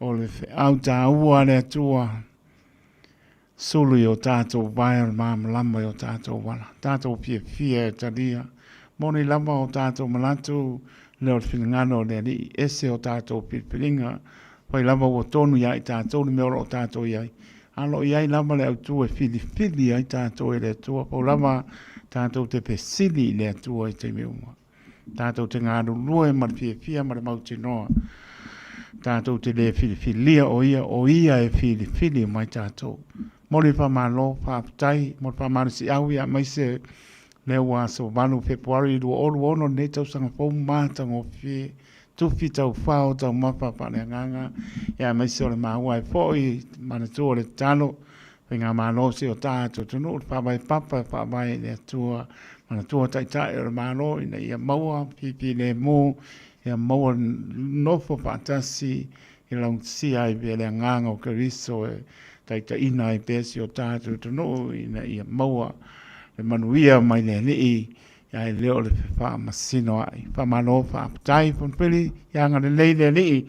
[SPEAKER 4] o le feau taua a le Atua. Sulu i o tātou vae o le māmalama i o tātou ala, tātou fiafia e talia, moni lava o tātou manatu lea o le finagalo o le Alii, ese o tātou filifiliga, fai lava ua tonu ia i tātou le mea o lo o tātou i ai, a lo o i ai lava le autu e filifili ai tātou e le Atua, pau lava tātou te fesili i le Atua i taimi uma. Tātou te galulue ma le fiafia ma le mautinoa. Tātou te lē filifilia o ia, o ia e filifili mai tātou. Moli whamalo, whaapetai, mo le whamalosiau ia aemaise lea ua aso 8 Fepuari 2026 lenei tausaga fou matagofie tufi taufao taumafa faaleagaga ia aemaise o le maua ai foi manatua o le tatalo Faigamalo si o tatou atunuu, le faavae papa e faavae i le Atua, manatua Taitai o le Malo ina ia maua filemu, ia maua nofo faatasi i laugatasia ai pea le agaga o Keriso e taitaiina ai pea si o tatou atunuu ina ia maua le manuia mai le Alii Ia e le o le fefaamasinoai. Faamalo faafetai Fonopeli, ia agalelei le Alii,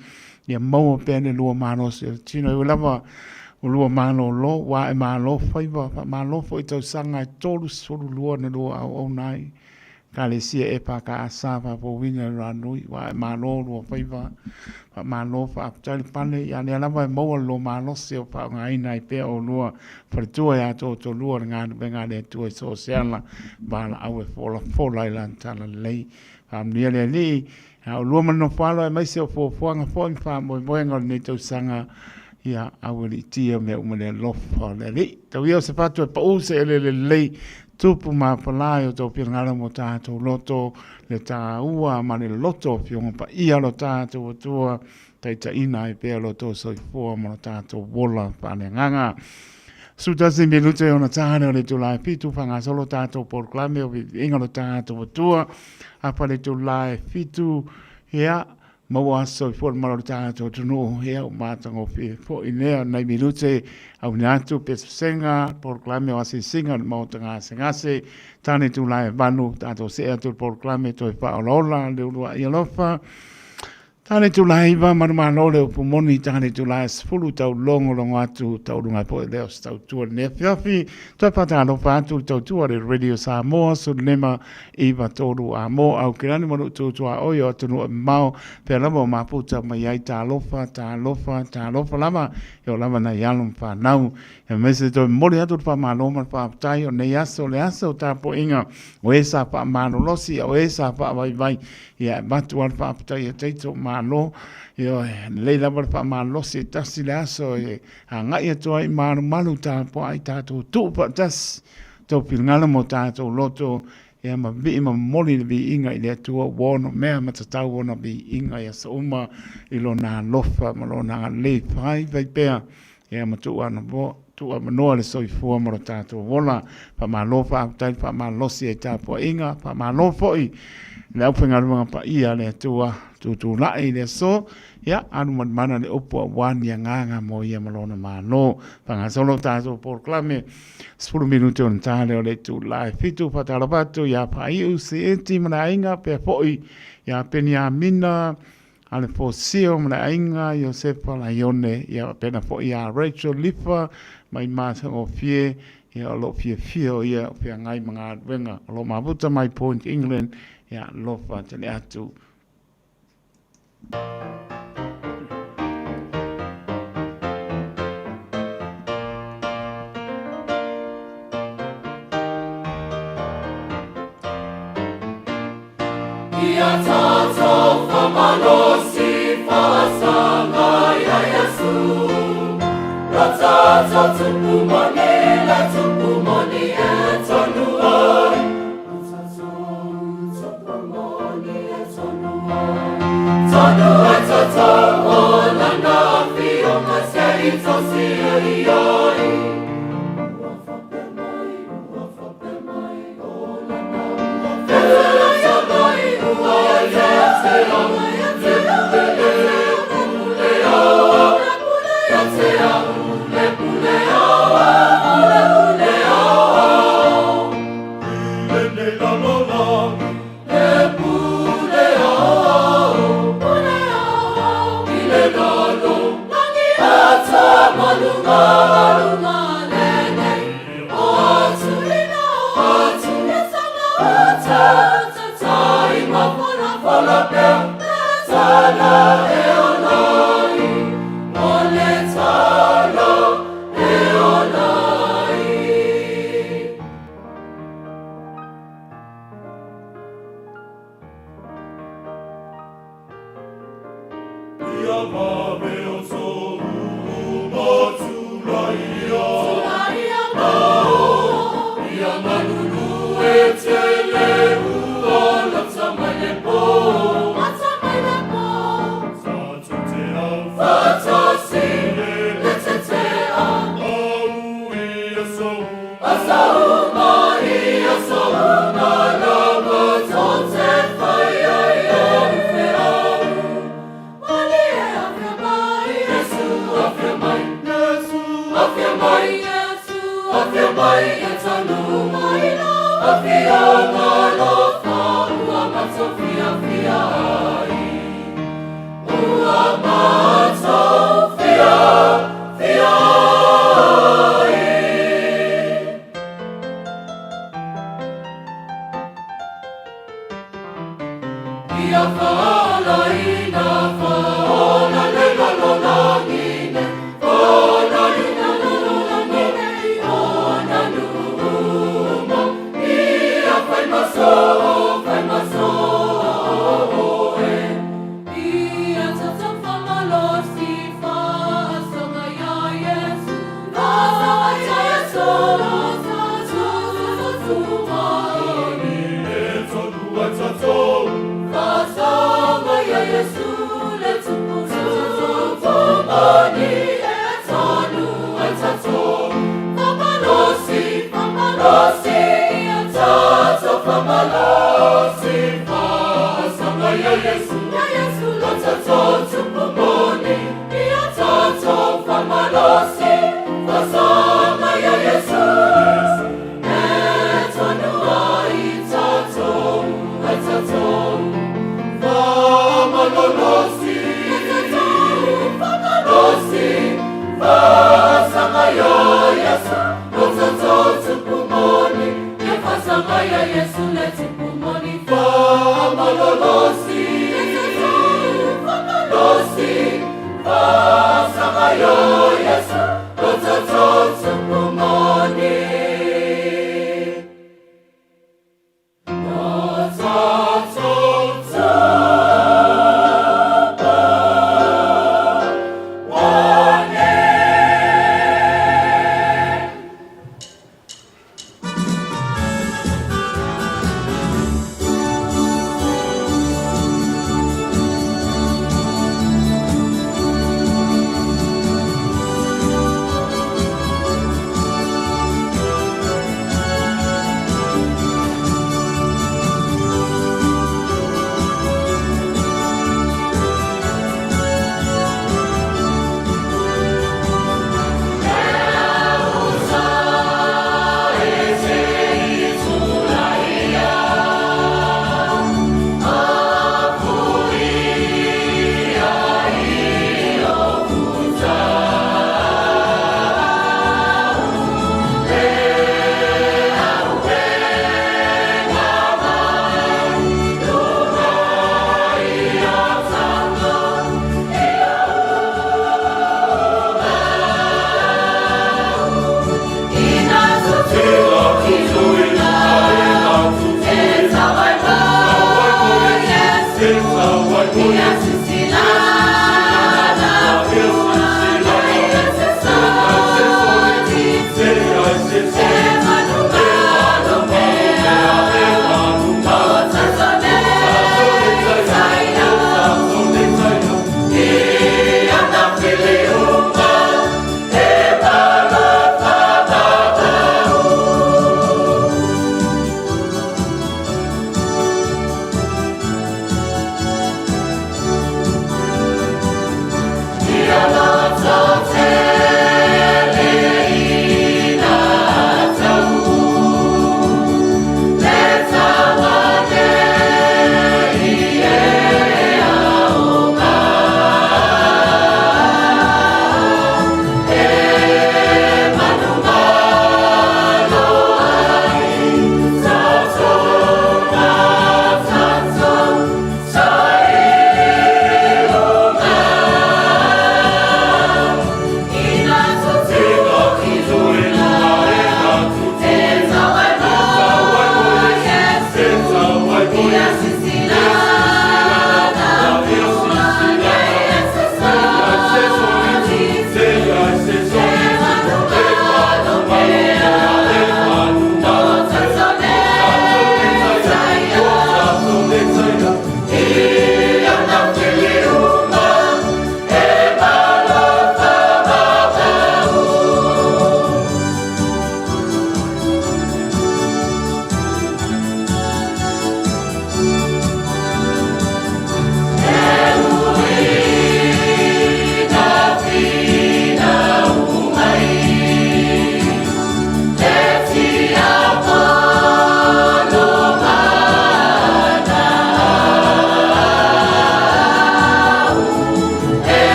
[SPEAKER 4] ia maua pea le lua malosi o le tino. E ui lava o lua malolo, ua ae malo faiva, faamalo foi i tausaga e 32 na lua auauna ai. Ekalesia EFKS faafouina i Ranui, ua ae malo lua faiva, faamalo faafetai le pale, ia lea lava e maua le lua malosi o faaaogaina ai pea oulua faletua ia toatolua le galuega a le Atua i so o se ala valaau e folafola i lana talalelei. Faamanuia le Alii a oulua ma le nofo alo aemaise o fuafuaga foi ma faamoemoega o lenei tausaga ia aualiitia mea uma le alofa o le Alii. Tau ia o se fatu e pau se eleele lelei tupu mafala i o tou finagalo mo tatou loto le taua ma le loto o Afioga Paia lo tatou Atua taitaiina ai pea lo tou soifua ma lo tatou ola faaleagaga. 11 minute ona tāne o le itula e 7 whangasolo tātou polokalame o viviinga lo tātou atua. Apa le itula e 7 ia maua soifua le malo le tātou atunuu ia o mātagofie foi lea nai minute auina atu pesepesega polokalame o asiasiga o le maota gasegase tāne itula e 8 tātou see atu le polokalame toe whaolaola le uluai alofa. Tane itula e 9 manumalo le upu moni, tane itula e 10 taulogologo atu tauluga ai foi lea o se tautua i lenei afiafi. Toe faatalofa atu i le tautua a le Radio Samoa 15 9 3 a mo Aukilani ma lou tutuaoi o atunuu e mamao pea lava o mafuta mai ai talofa, talofa, talofa lava e oo lava nai alo ma fanau. Aemaise toe momoli atu le faamalo ma le faafetai o nei aso le aso o tapuaiga o e sa faamalolosi o e sa faavaivai ia e avatu lava le faafetai ia taito malo. Ioe, lelei lava le faamalolosi e tasi le aso e agai atu ai i malumalu tapuai tatou tuu faatasi tou finagalo ma o tatou loto ia ma vii ma momoli le viiga i le Atua ua ono mea ma tatau ona viiga i aso uma i lona alofa ma lona agalelei faivai pea ia ma tuuavanoa le soifua ma lo tatou ola. Faamalo faafetai le faamalosi ai tapuaiga, faamalo foi le aufaigaluega paia a le Atua tutulai i le aso, ia alu manumana le upu aua ni agaga mo ia ma lona Malo. Faagasolo tatou polokalame 10 minute ona ta lea o le itula e 7. Faatalofa atu ia Faaiu Sieti ma le aiga, pea foi ia Peniamina Alefosio ma le aiga, Iosefa Laione, ia faapena foi ia Rachel Lifa mai Masagofie, ia o lo o fiafia o ia o feagai ma galuega o lo o mafuta mai Point England, ia alofa tele atu.
[SPEAKER 2] Let's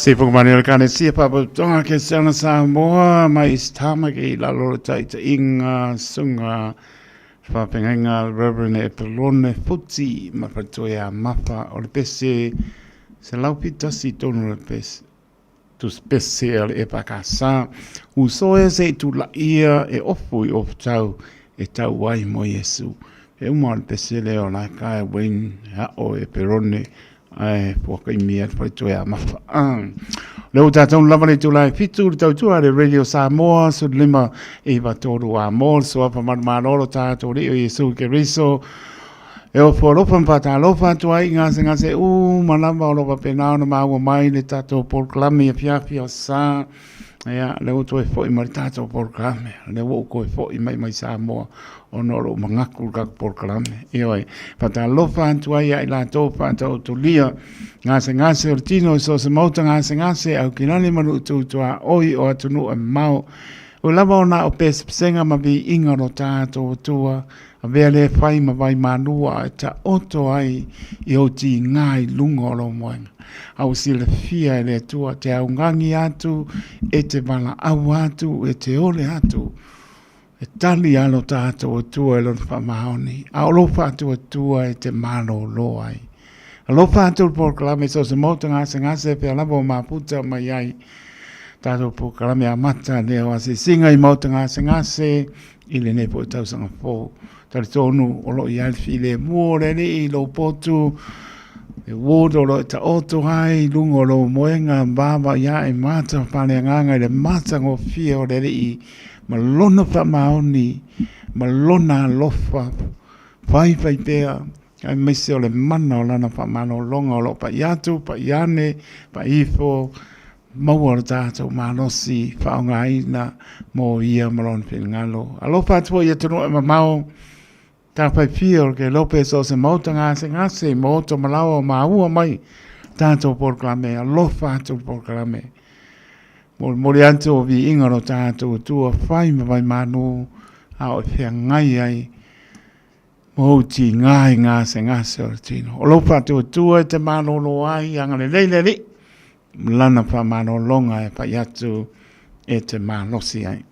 [SPEAKER 4] Sifukumani o le Ekalesia Faaputaga Kesiana Samoa mai East Tamaki i lalo o le taitaiga Susuga Faafeagaiga Reverend Epelone Futi ma Faletua ia Mafa o le pese 171 tonu o le pese tusipese a le EFKS uso e se i tulaia e ofu i ofutau e tau ai mo Iesu. E uma o le pese lea o Laekae Wayne e ao e Perone ae fuakaimi atu fai toe a mafa. Lea ua tatou lava le itula e 7 le tautua a le Radio Samoa, 15 9 3 a mo le suafa malumalolo tatou Alii o Iesu Keriso. E ofo alofa ma faatalofa atu ai i gasegase uma lava o lo o faapena ona maua mai le tatou polokalame afiafi o sa. Ia, lea ua toe foi mai le tatou polokalame. Lea ua ou toe foi mai mai Samoa ona o lou manatu i le tatou polokalame. Ioe, faatalofa atu ai ia i latou faataotolia gasegase o le tino i so o se maota gasegase, Aukilani ma nuu tuaoi o atunuu e mamao. Ua lava ona o pesepesega ma viiga o lo tatou Atua, avea lea fai ma vai malua e taoto ai i ou tiga i luga o lou moega. A ua silafia e le Atua te augani atu, e te valaau atu, e te ole atu, e tali a lo tatou Atua i lona faamaoni, a o lou faatuatua e te malōlō ai. Alofa atu le polokalame so o se maota gasegase pea lava o mafuta mai ai tatou polokalame amata lea o asiasiga i maota gasegase i lenei foi tausaga fou. Talitonu o lo o i ai le filemu o le Alii i lou potu, le ward o lo o taoto ai i luga o lou moega, vaavaai ae mata faaleagaga i le matagofie o le Alii ma lona faamaoni ma lona alofa faifai pea aemaise o le mana o lana faamalologa o lo o pai atu, pai ane, pai ifo, maua lo tatou malosi faaaogaina mo ia ma lona finagalo. Alofa atu foi i atunuu e mamao, tafaifia o le Kelope so o se maota gasegase, maota malaoa o maua mai tatou polokalame, alofa atu le polokalame. Molimoli atu o viiga lo tatou Atua fai ma vaimanu a o e feagai ai ma ou tiga i gasegase o le tino. O lou faatuatua e te malolo ai, agalelei le Alii, ma lana faamalologa e fai atu e te malosi ai.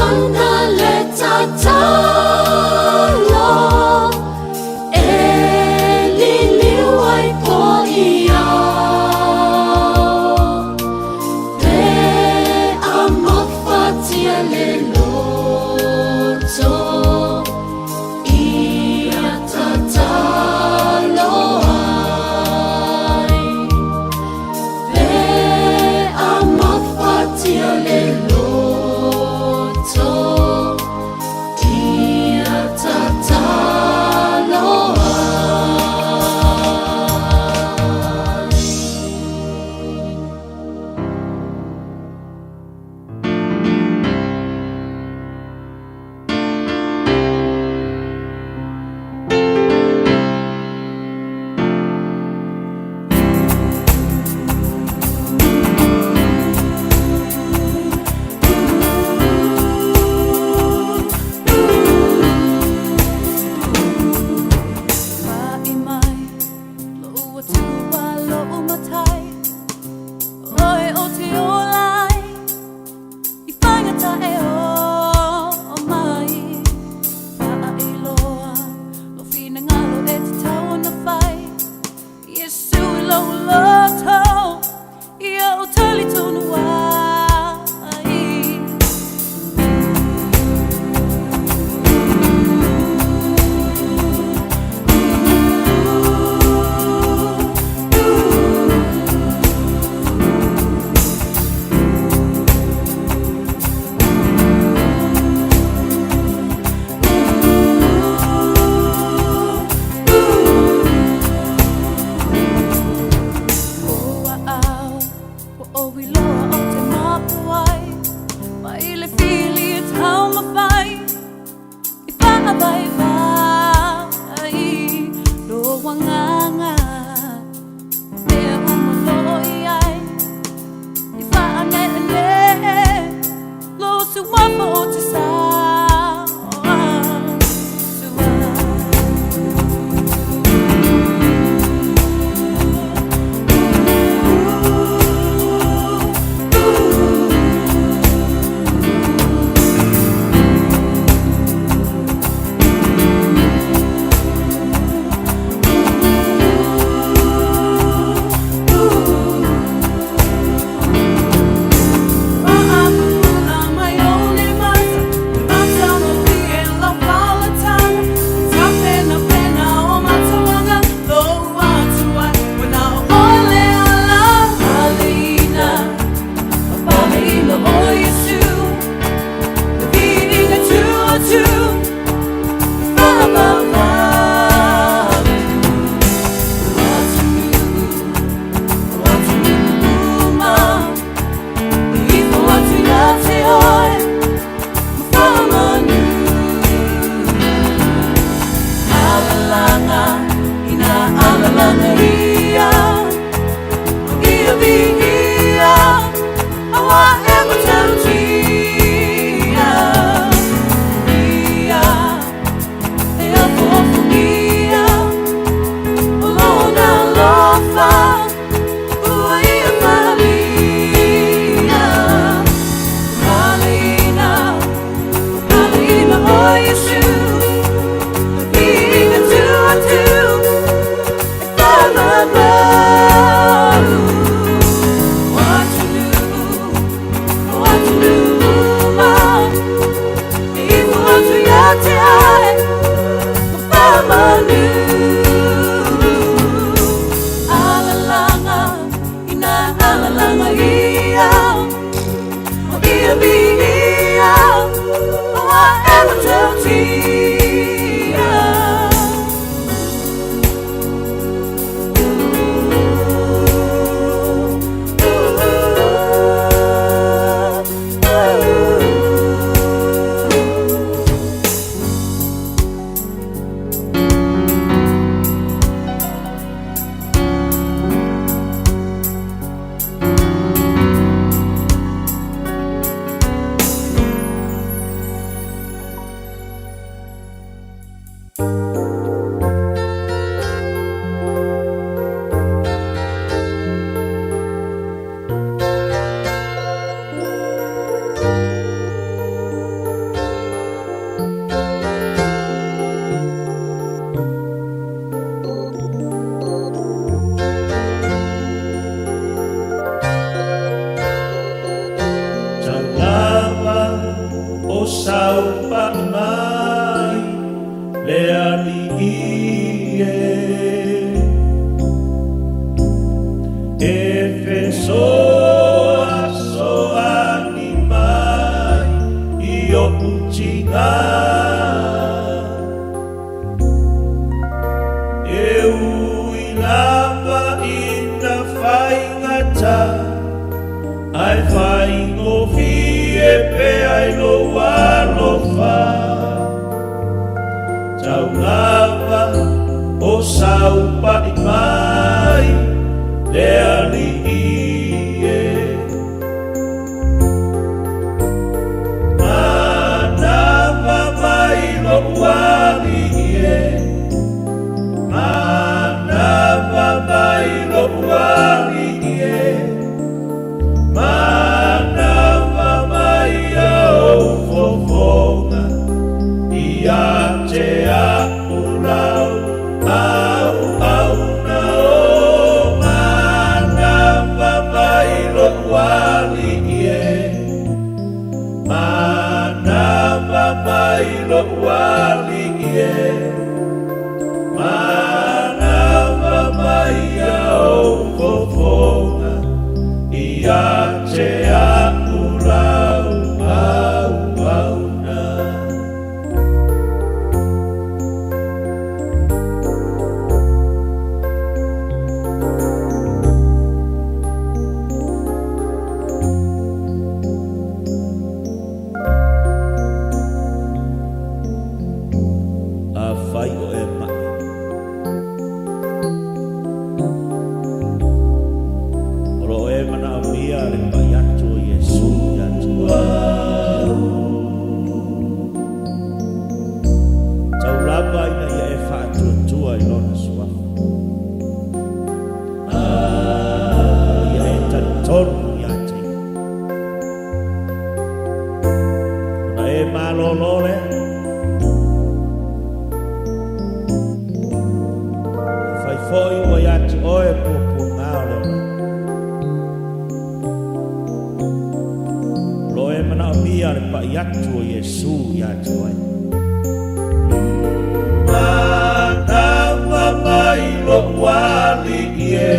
[SPEAKER 1] Mana le tatalo e liliu ai po i ao pe a mafatia le loto ia tatalo ai pe a mafatia le loto ia tatalo ai.
[SPEAKER 7] Fa'i mai lou Atua lou Matai, Oe o te ola ai i faigata e oo mai. Faailoa lou finagalo e tatau ona fai, Iesu i lou loto ia ou talitonu ai. O au, ua ou iloa ou te mapu ai, mai le fili e taumafai i faavaivai lou agaga mea uma o lo o i ai i faaneenee lou suafa o te sao sua.
[SPEAKER 8] saupaʻi mai le Alii e. E fesoasoani mai i oʻu tiga. E ui lava ina faigata, ae faigofie pea i lou alofa. Tau lava o saupaʻi mai le Alii e. Manava mai loʻu Alii e. Manava mai loʻu Alii e. Manava mai ia ou fofoga ia te a'u lau auauna o. Manava mai loʻu Alii e. Manava mai loʻu Alii e. Manava mai ia ou fofoga ia te a'u lau auauna. Afai o e maʻi. O lo o e manaʻomia le paʻi atu o Iesū iā te oe. Tau lava ina ia e faatuatua i Lona Suafa. Ia e talitonu iā te Ia. Ona e malōlō lea. Afai foi ua iā te oe puapuaga o le olaga. O lo o e manaʻomia le paʻi atu o Iesū iā te oe. Manava mai loʻu Alii e.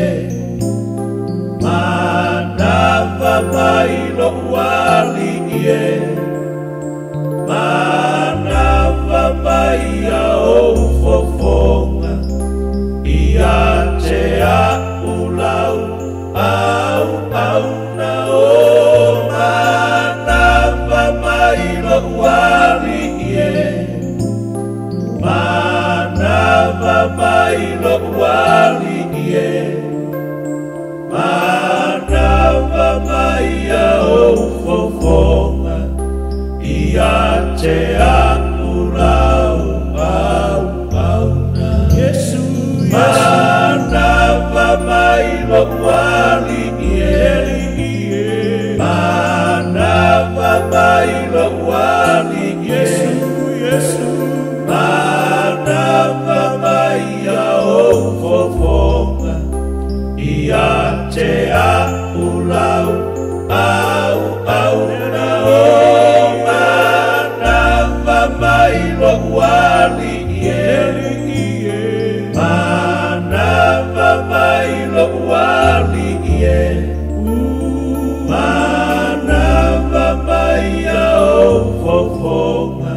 [SPEAKER 8] Manava mai loʻu Alii e. Manava mai ia ou fofoga ia te a'u lau auauna o. Manava mai loʻu Alii e. Manava mai loʻu Alii e. Manava mai ia ou fofoga ia te a'u lau auauna. Manava mai loʻu Alii e. Manava mai loʻu Alii e. Manava mai ia ou fofoga ia te a'u lau auauna o. Manava mai loʻu Alii e. Manava mai loʻu Alii e. Manava mai ia ou fofoga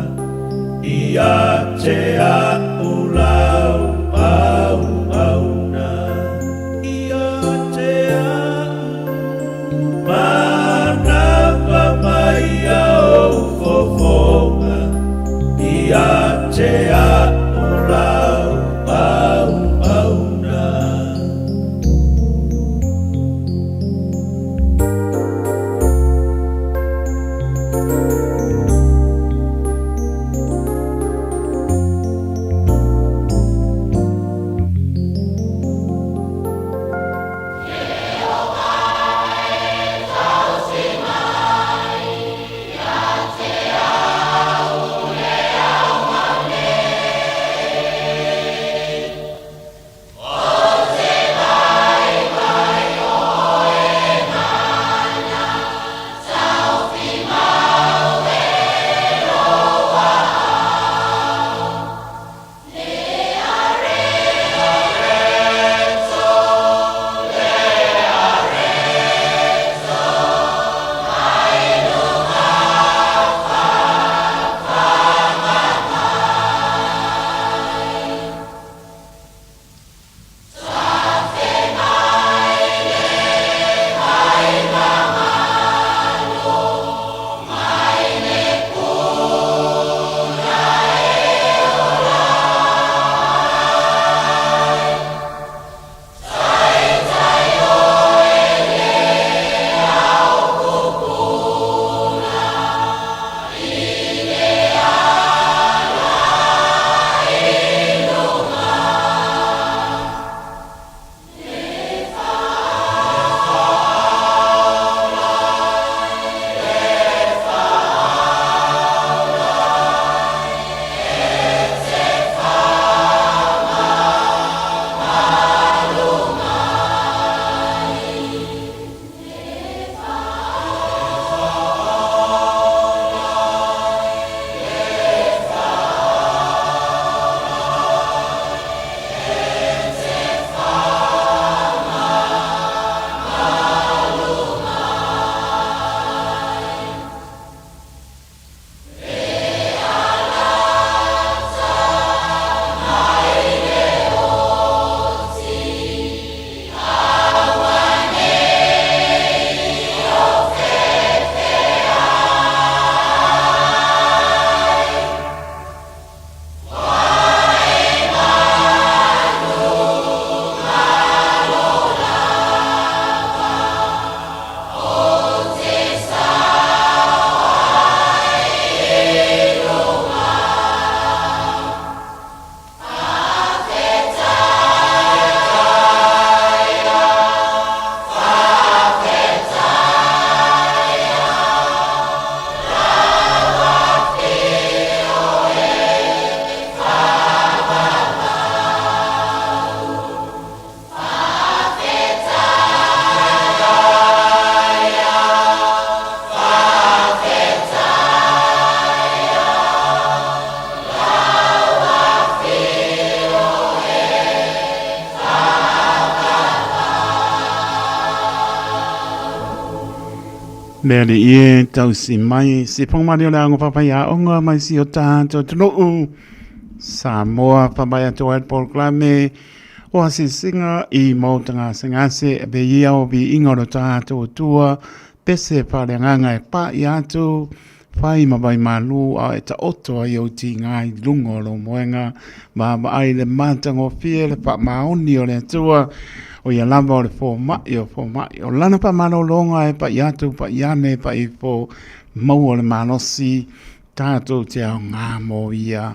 [SPEAKER 8] ia te a'u lau auauna. Ia te a'u. Manava mai ia ou fofoga ia te a'u lau auauna.
[SPEAKER 4] Le Alii e tausi mai, sipoga malie o le aoga faafaiaoga mai si o tatou atunuu Samoa faamai atu ai le polokalame o asiasiga i maota gasegase e ave ia o viiga o le tatou Atua pese faaleagaga e paia atu Fai ma vaimalu a e taoto ai ou tiga i luga o lou moega, vaavaai i le matagofie le faamaoni o le Atua, o ia lava o le fomai o fomai. O lana faamalologa e pai atu, pai ane, pai ifo, maua le malosi, tatou te aoga mo ia.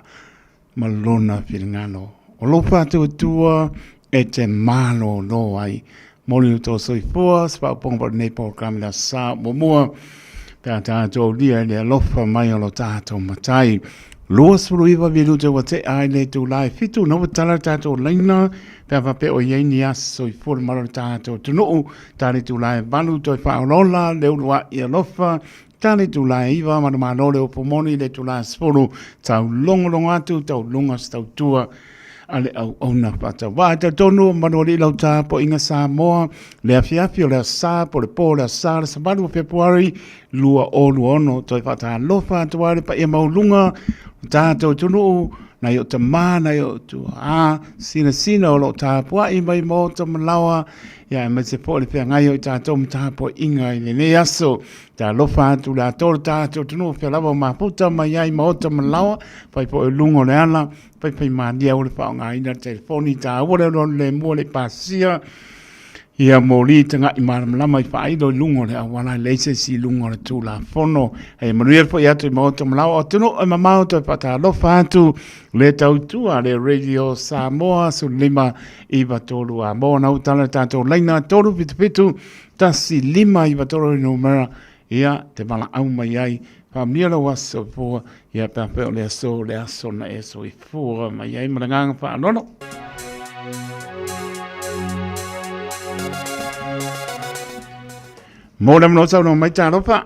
[SPEAKER 4] ma lona finagalo. O lou faatuatua e te malōlō ai. Moli o tō soifua, se faaupuga po lenei polokalame le aso sa muamua, pe a tātou aulia i le alofa mai o lo tātou Matai. 29 minute ua tea ai le itulā e 7, na ua tala le tātou laina, pe a faapea o i ai ni aso soifua le malo o le tātou atunuu, ta le itulā e 8 toe faaolaola le uluai alofa, Ta le itula e 9, manumalo le upu moni, le itula e 10, taulogologo atu, tauluga se tautua a le auauna faatauvaa. E talitonu o Manualii lau tapuaiga Samoa, le afiafi o le aso Sa po o le po o le aso Sa le 18 o Fepuari 2026. Toe faatalofa atu ai le paia maualuga o tatou atunuu, nai o tama, nai o tuaa, sinasina o lo o tapuai mai maota ma laoa, ia aemaise foi le feagai o i tatou ma tapuaiga i lenei aso. Talofa atu le atoa o le tatou atunuu, fea lava o mafuta mai ai maota ma laoa, fai foi o luga o le ala, faifai malie aua le faaaogaina le telefoni taua le alualu lemu e le i pasia ia moli tagai malamalama i faailo i luga o le auala e leai se isi i luga o le Tulafono. E manuia le foi atu i maota ma laoa o atunuu e mamao toe faatalofa atu le tautua le Radio Samoa 15 9 3 a mo na utala le tatou laina 3 7 7 1 5 9 3 le numera ia te valaau mai ai faamanuia lou aso soifua ia pe afai o le aso le aso na e soifua mai ai ma le agaga faaaloalo. Mo le avanoa saunoa mai talofa.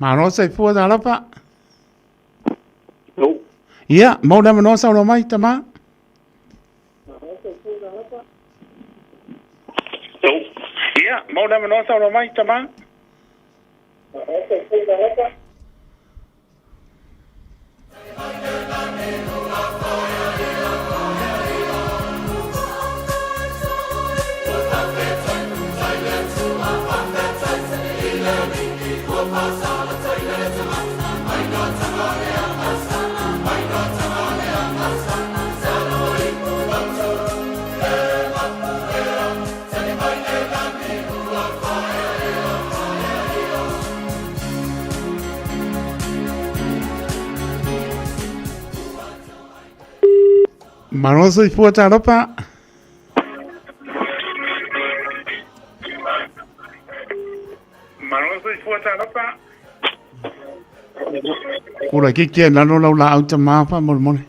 [SPEAKER 4] Malo soifua talofa. Ia, mo le avanoa saunoa mai tama. Ia, mau le avanoa saunoa mai, tama. Malo soifua talofa. Malo soifua talofa. Kura kiki e lalo lau laau tamā faamolemole.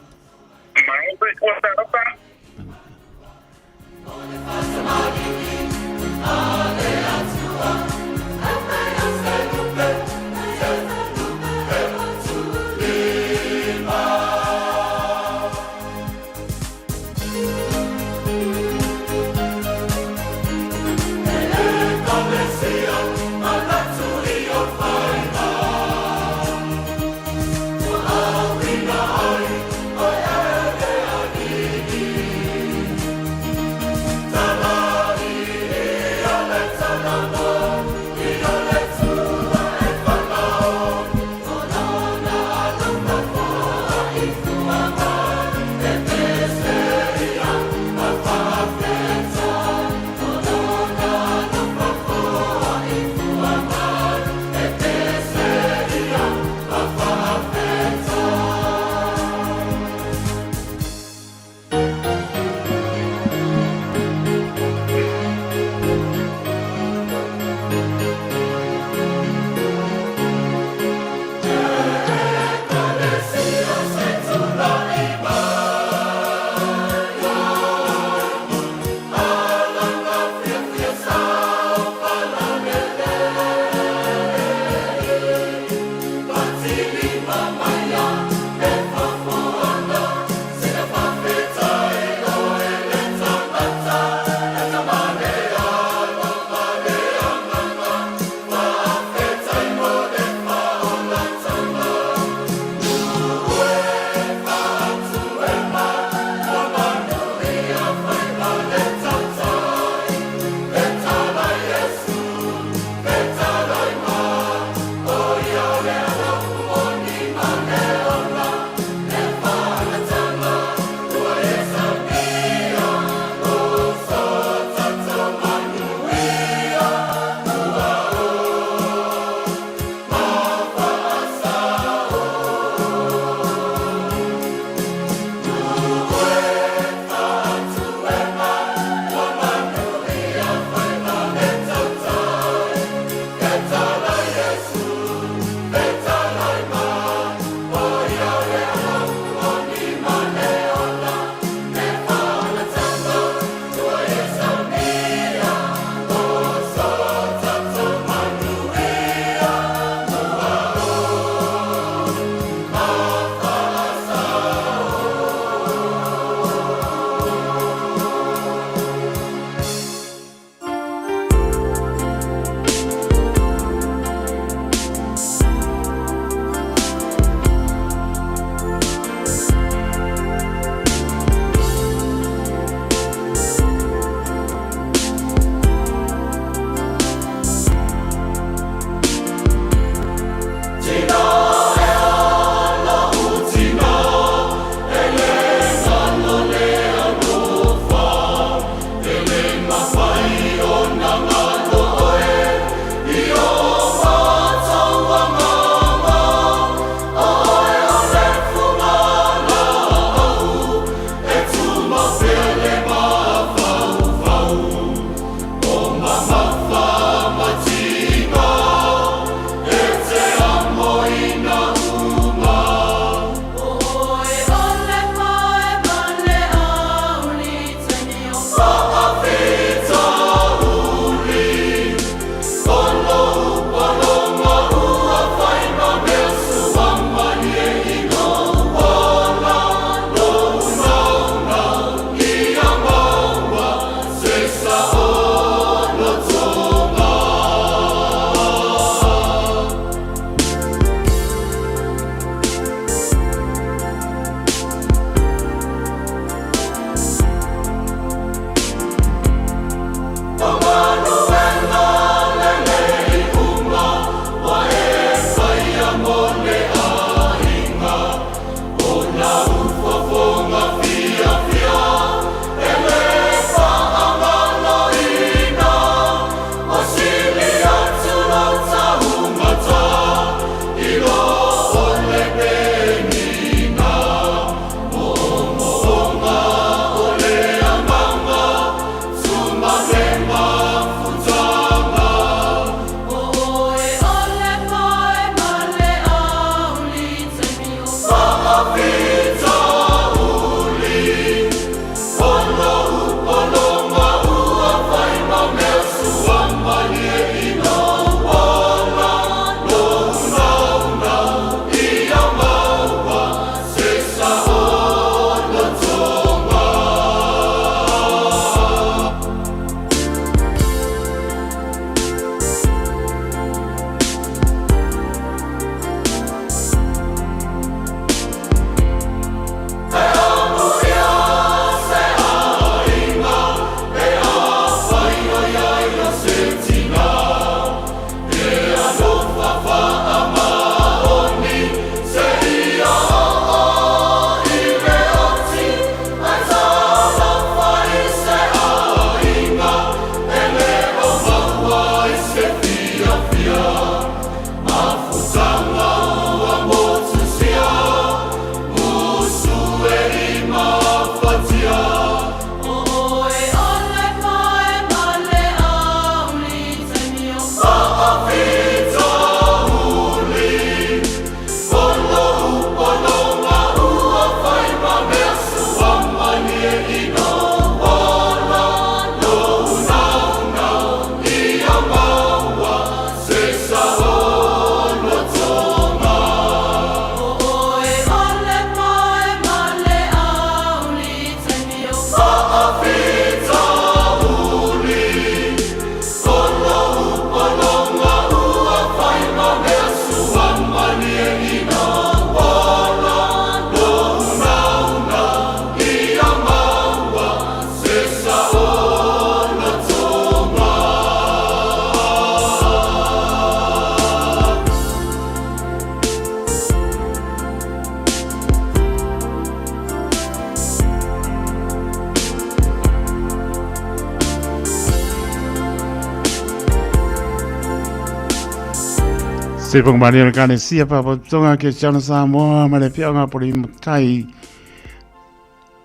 [SPEAKER 4] Se whakamaria le Ekalesia Faalapotopotoga Kerisiano Samoa ma le Afioga Poli Matai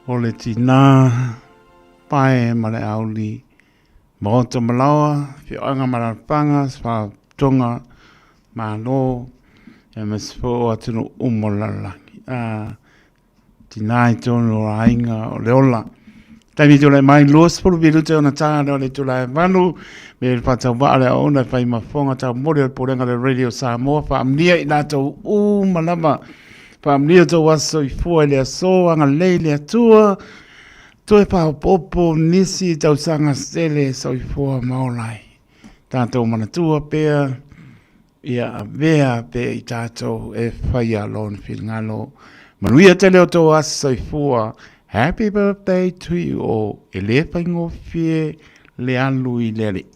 [SPEAKER 4] o le Tinā Pae ma le Auli Maota Malaoa, Afioaga ma Alaalafaga, Faalapotopotoga Malo, aemaise foi o atunuu uma o le lalolagi. Ah, Tina i tonu o aiga o le ola. Taimi tulai mai 20 minute ona tā lea o le itula e 8 me le whatauvaa le aona e whai mafonga tau mori o le pulega le Radio Samoa whaamnia i latou uma lava whaamnia tou aso i fua i le aso agalelei le Atua toe whaopopo nisi i tausaga sele soifua ma ola ai tātou manatua pea Ia avea pea i tātou e whaia lona finagalo. Manuia tele o tō aso soifua. Happy birthday to you all. E le whaingofie le alu i le alii.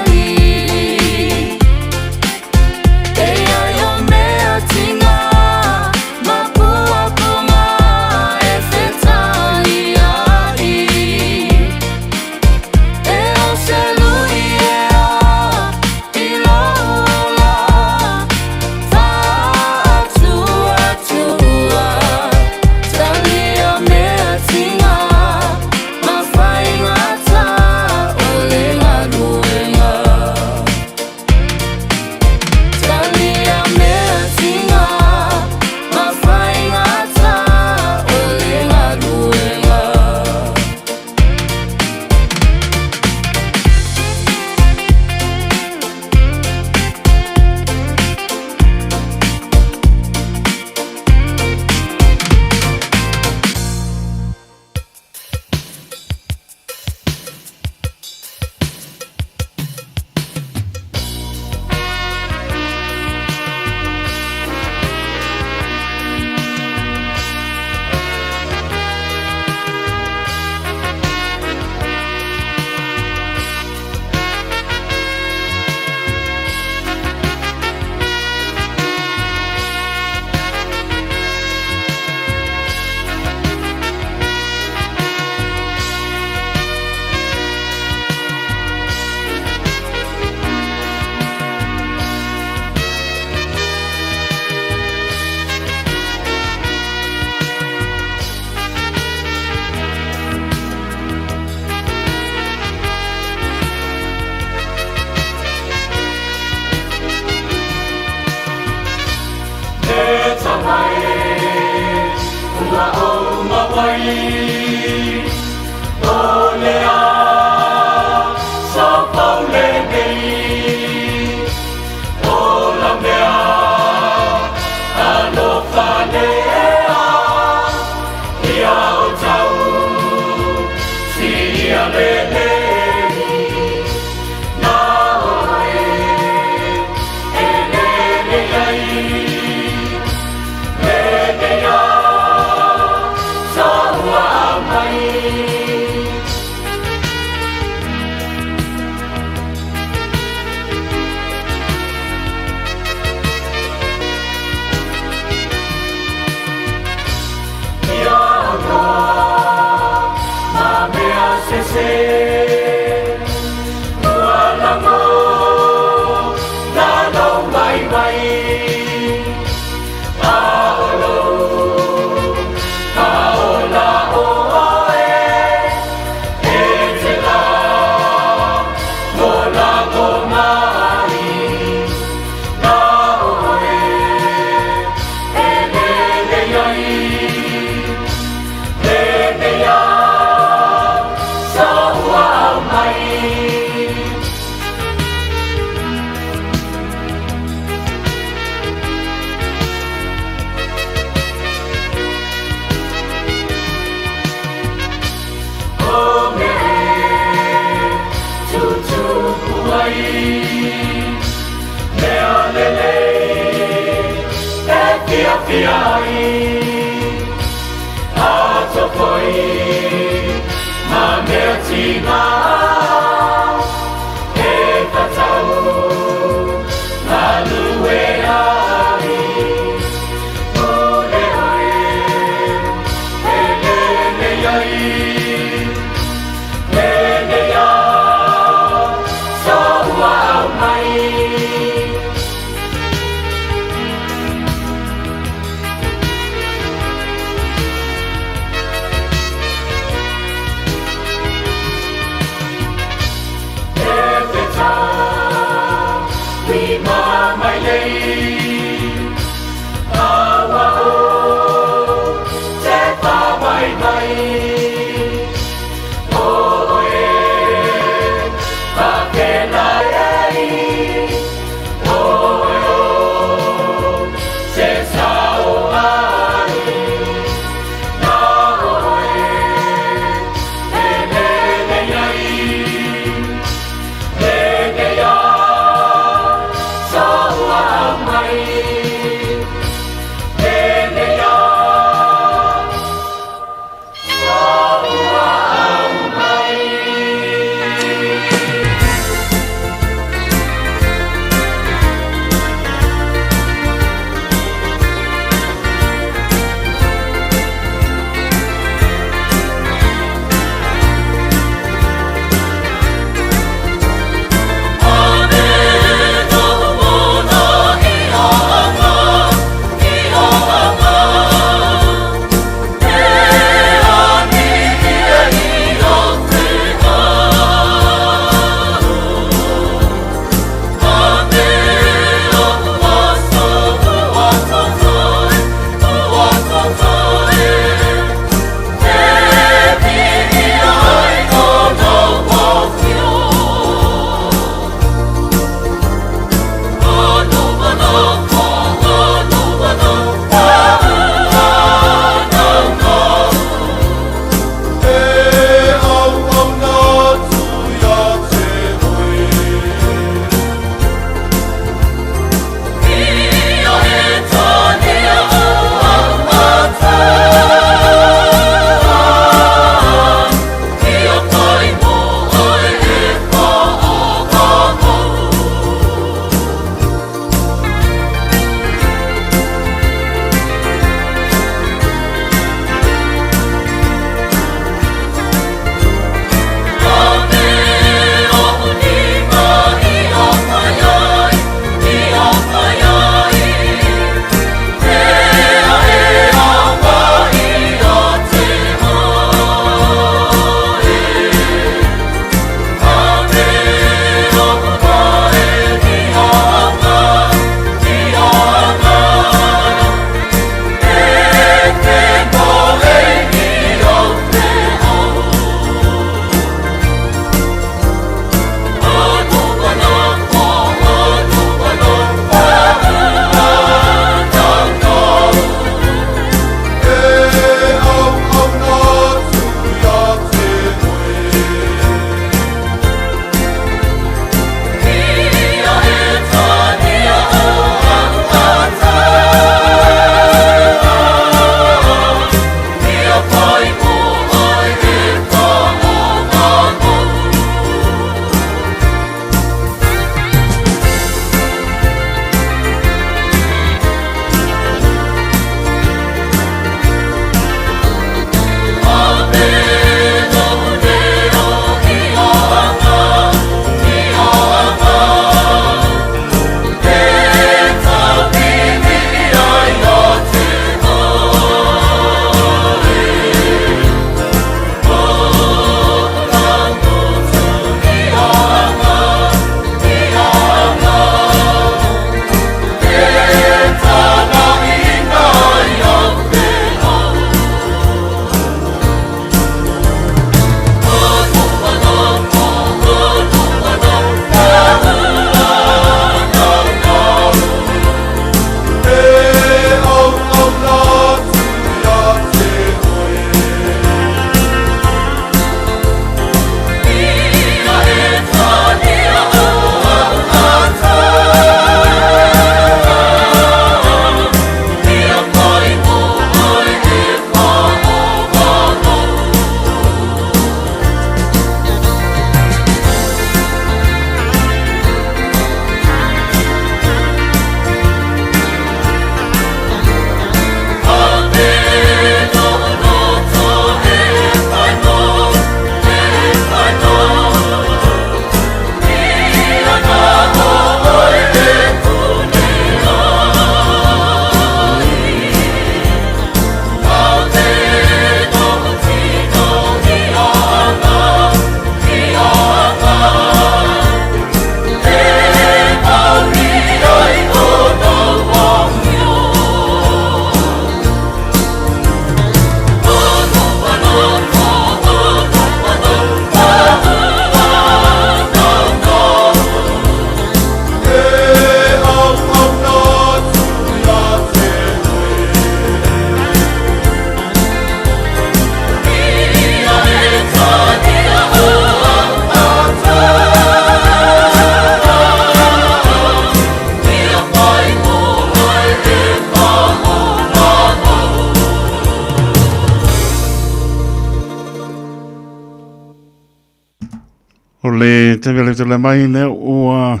[SPEAKER 4] O le taimi o le tulai mai lea ua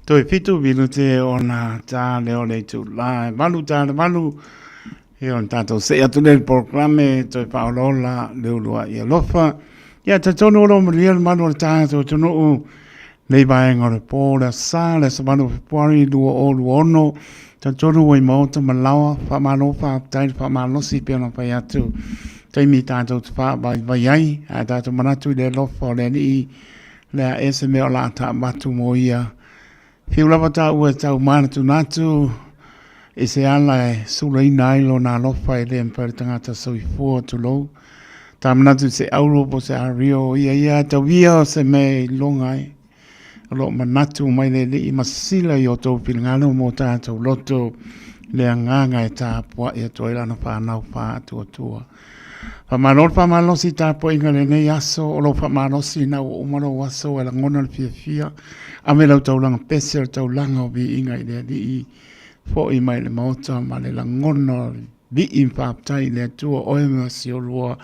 [SPEAKER 4] toe 7 minute ona ta lea o le itula e 8 ta le 8 ia ona tatou see atu lea i le polokalame toe faaolaola le uluai alofa. Ia talitonu o lo o manuia le malu o le tatou atunuu nei vaega o le po, le aso Sa, le aso 8 o Fepuari 2026. Talitonu ua i maota ma laoa, faamalo faafetai le faamalosi pei ona fai atu taimi tatou te faavaivai ai, ae tatou manatu i le alofa o le Alii, le a ea se mea o le a taavatu mo ia. Fiu lava taua e tau manatunatu i se ala e sulaina ai lona alofa e le mafai e le tagata soifua, tulou. Ta manatu i se auro po o se ario, ia ia tau ia o se mea e iloga ai. O lo o manatu mai le Alii ma sisila i o outou finagalo mo tatou loto le agaga e tapuai atu ai lana fanau faatuatua. Faamalo le faamalosi i tapuaiga i lenei aso, o lou faamalosi ina ua uma lou aso e lagona le fiafia, ave lau taulaga pese o le taulaga o viiga i le Alii, foi mai le maota ma le lagona o le vii ma faafetai i le Atua, oe ma si olua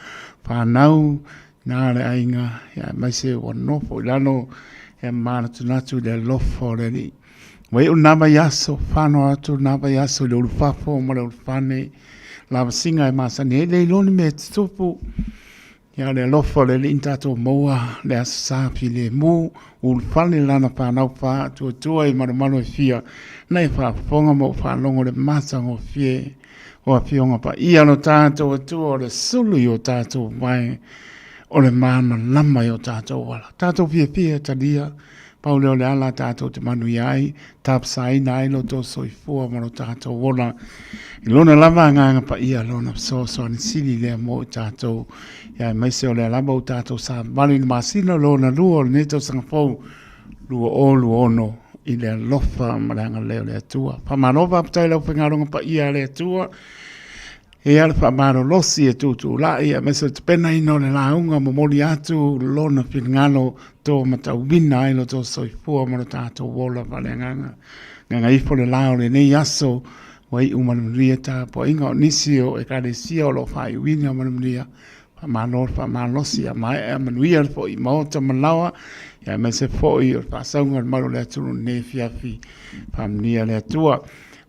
[SPEAKER 4] fanau, na le aiga, aemaise ua nofo i lalo e manatunatu i le alofa o le Alii. Ua iu lena vaiaso, fano atu lena vaiaso i le ulufafo ma le ulufane, lavasiga e masani ai le iloa ni mea e tutupu. Ia le alofa o le Alii na tatou maua le Aso Sa filemu, ulufale lana fanau faatuatua i malumalu e fia, na e faafofoga ma ou faalogo i le matagofie o Afioga Paia lo tatou Atua o le sulu i o tatou vae, o le malamalama i o tatou ala. Tatou fiafia e talia, pau lea o le ala tatou te manuia ai, tapasaina ai lo outou soifua ma lo tatou ola. I lona lava agaga paia, lona fesoasoani sili lea mo i tatou, ia aemaise o lea lava ua tatou savali i le masina lona lua o lenei tausaga fou 2026 i le alofa ma le agalelei o le Atua. Faamalo faafetai i le aufaigaluega paia a le Atua. E ia le faamalolosi e tutulai aemaise o le tapenaina o le lauga momoli atu lona finagalo to matauina ai lo tou soifua ma lo tatou ola faaleagaga. Gagaifo le la o lenei aso ua iu ma le manuia tapuaiga o nisi o Ekalesia o lo o faaiuina ma le manuia. Faamalo le faamalosi a maea manuia le foi maota ma laoa aemaise foi o le faasauga o le malu o le atunuu i lenei afiafi. Faamanuia le Atua.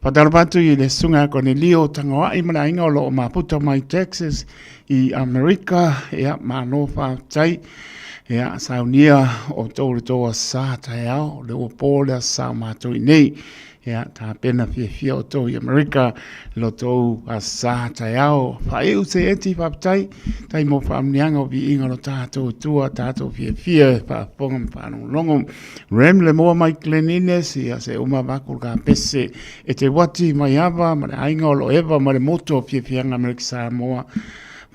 [SPEAKER 4] Faatalofa atu i le Susuga ia Konelio Tagoai ma le aiga o lo o maputa mai Texas i Amerika. Ia, malo faafetai. Ia, saunia outou i le tou Aso Sa taeao, o lea ua po le Aso Sa o matou i inei. Ia, tapena fiafia outou i Amerika i lo tou Aso Sa taeao. Faaiu se eti faafetai, tai mo faamanuiaga o viiga o lo tatou Atua, tatou fiafia e faafofoga ma faalogologo. Rem le moa mai Glen Innes, ia se uma vaku le kapese e te wati mai ava ma le aiga o lo eva ma le moto o fiafiaga Amerika Samoa.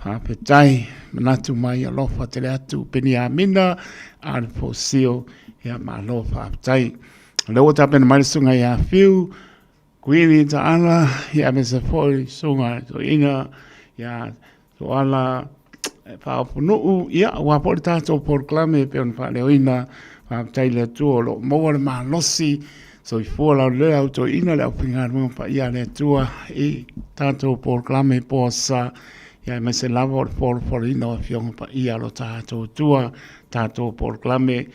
[SPEAKER 4] Faafetai, manatu mai alofa tele atu Peniamina a le Fosio, ia malo faafetai. O lea ua tapena mai le susuga ia Fiu, Kuini Taala, ia aemaise foi susuga i toeaina ia Tuala Faaoponuu, ia aua foi le tatou polokalame e pei ona faaleoina. Faafetai i le Atua o lo o maua le malosi, soifua laulelei au toeaina le aufaigaluega paia a le Atua i tatou polokalame po Aso Sa, ia aemaise lava o le folafolaina o Afioga Paia a lo tatou Atua, tatou polokalame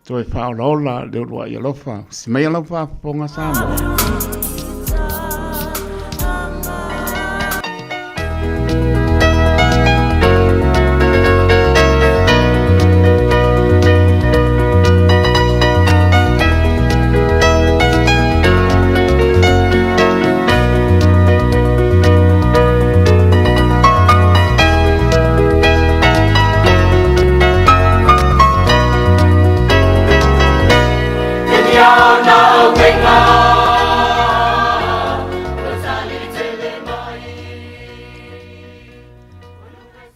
[SPEAKER 4] Toe faaolaola le uluai alofa. Si maia lau faafofoga Samoa.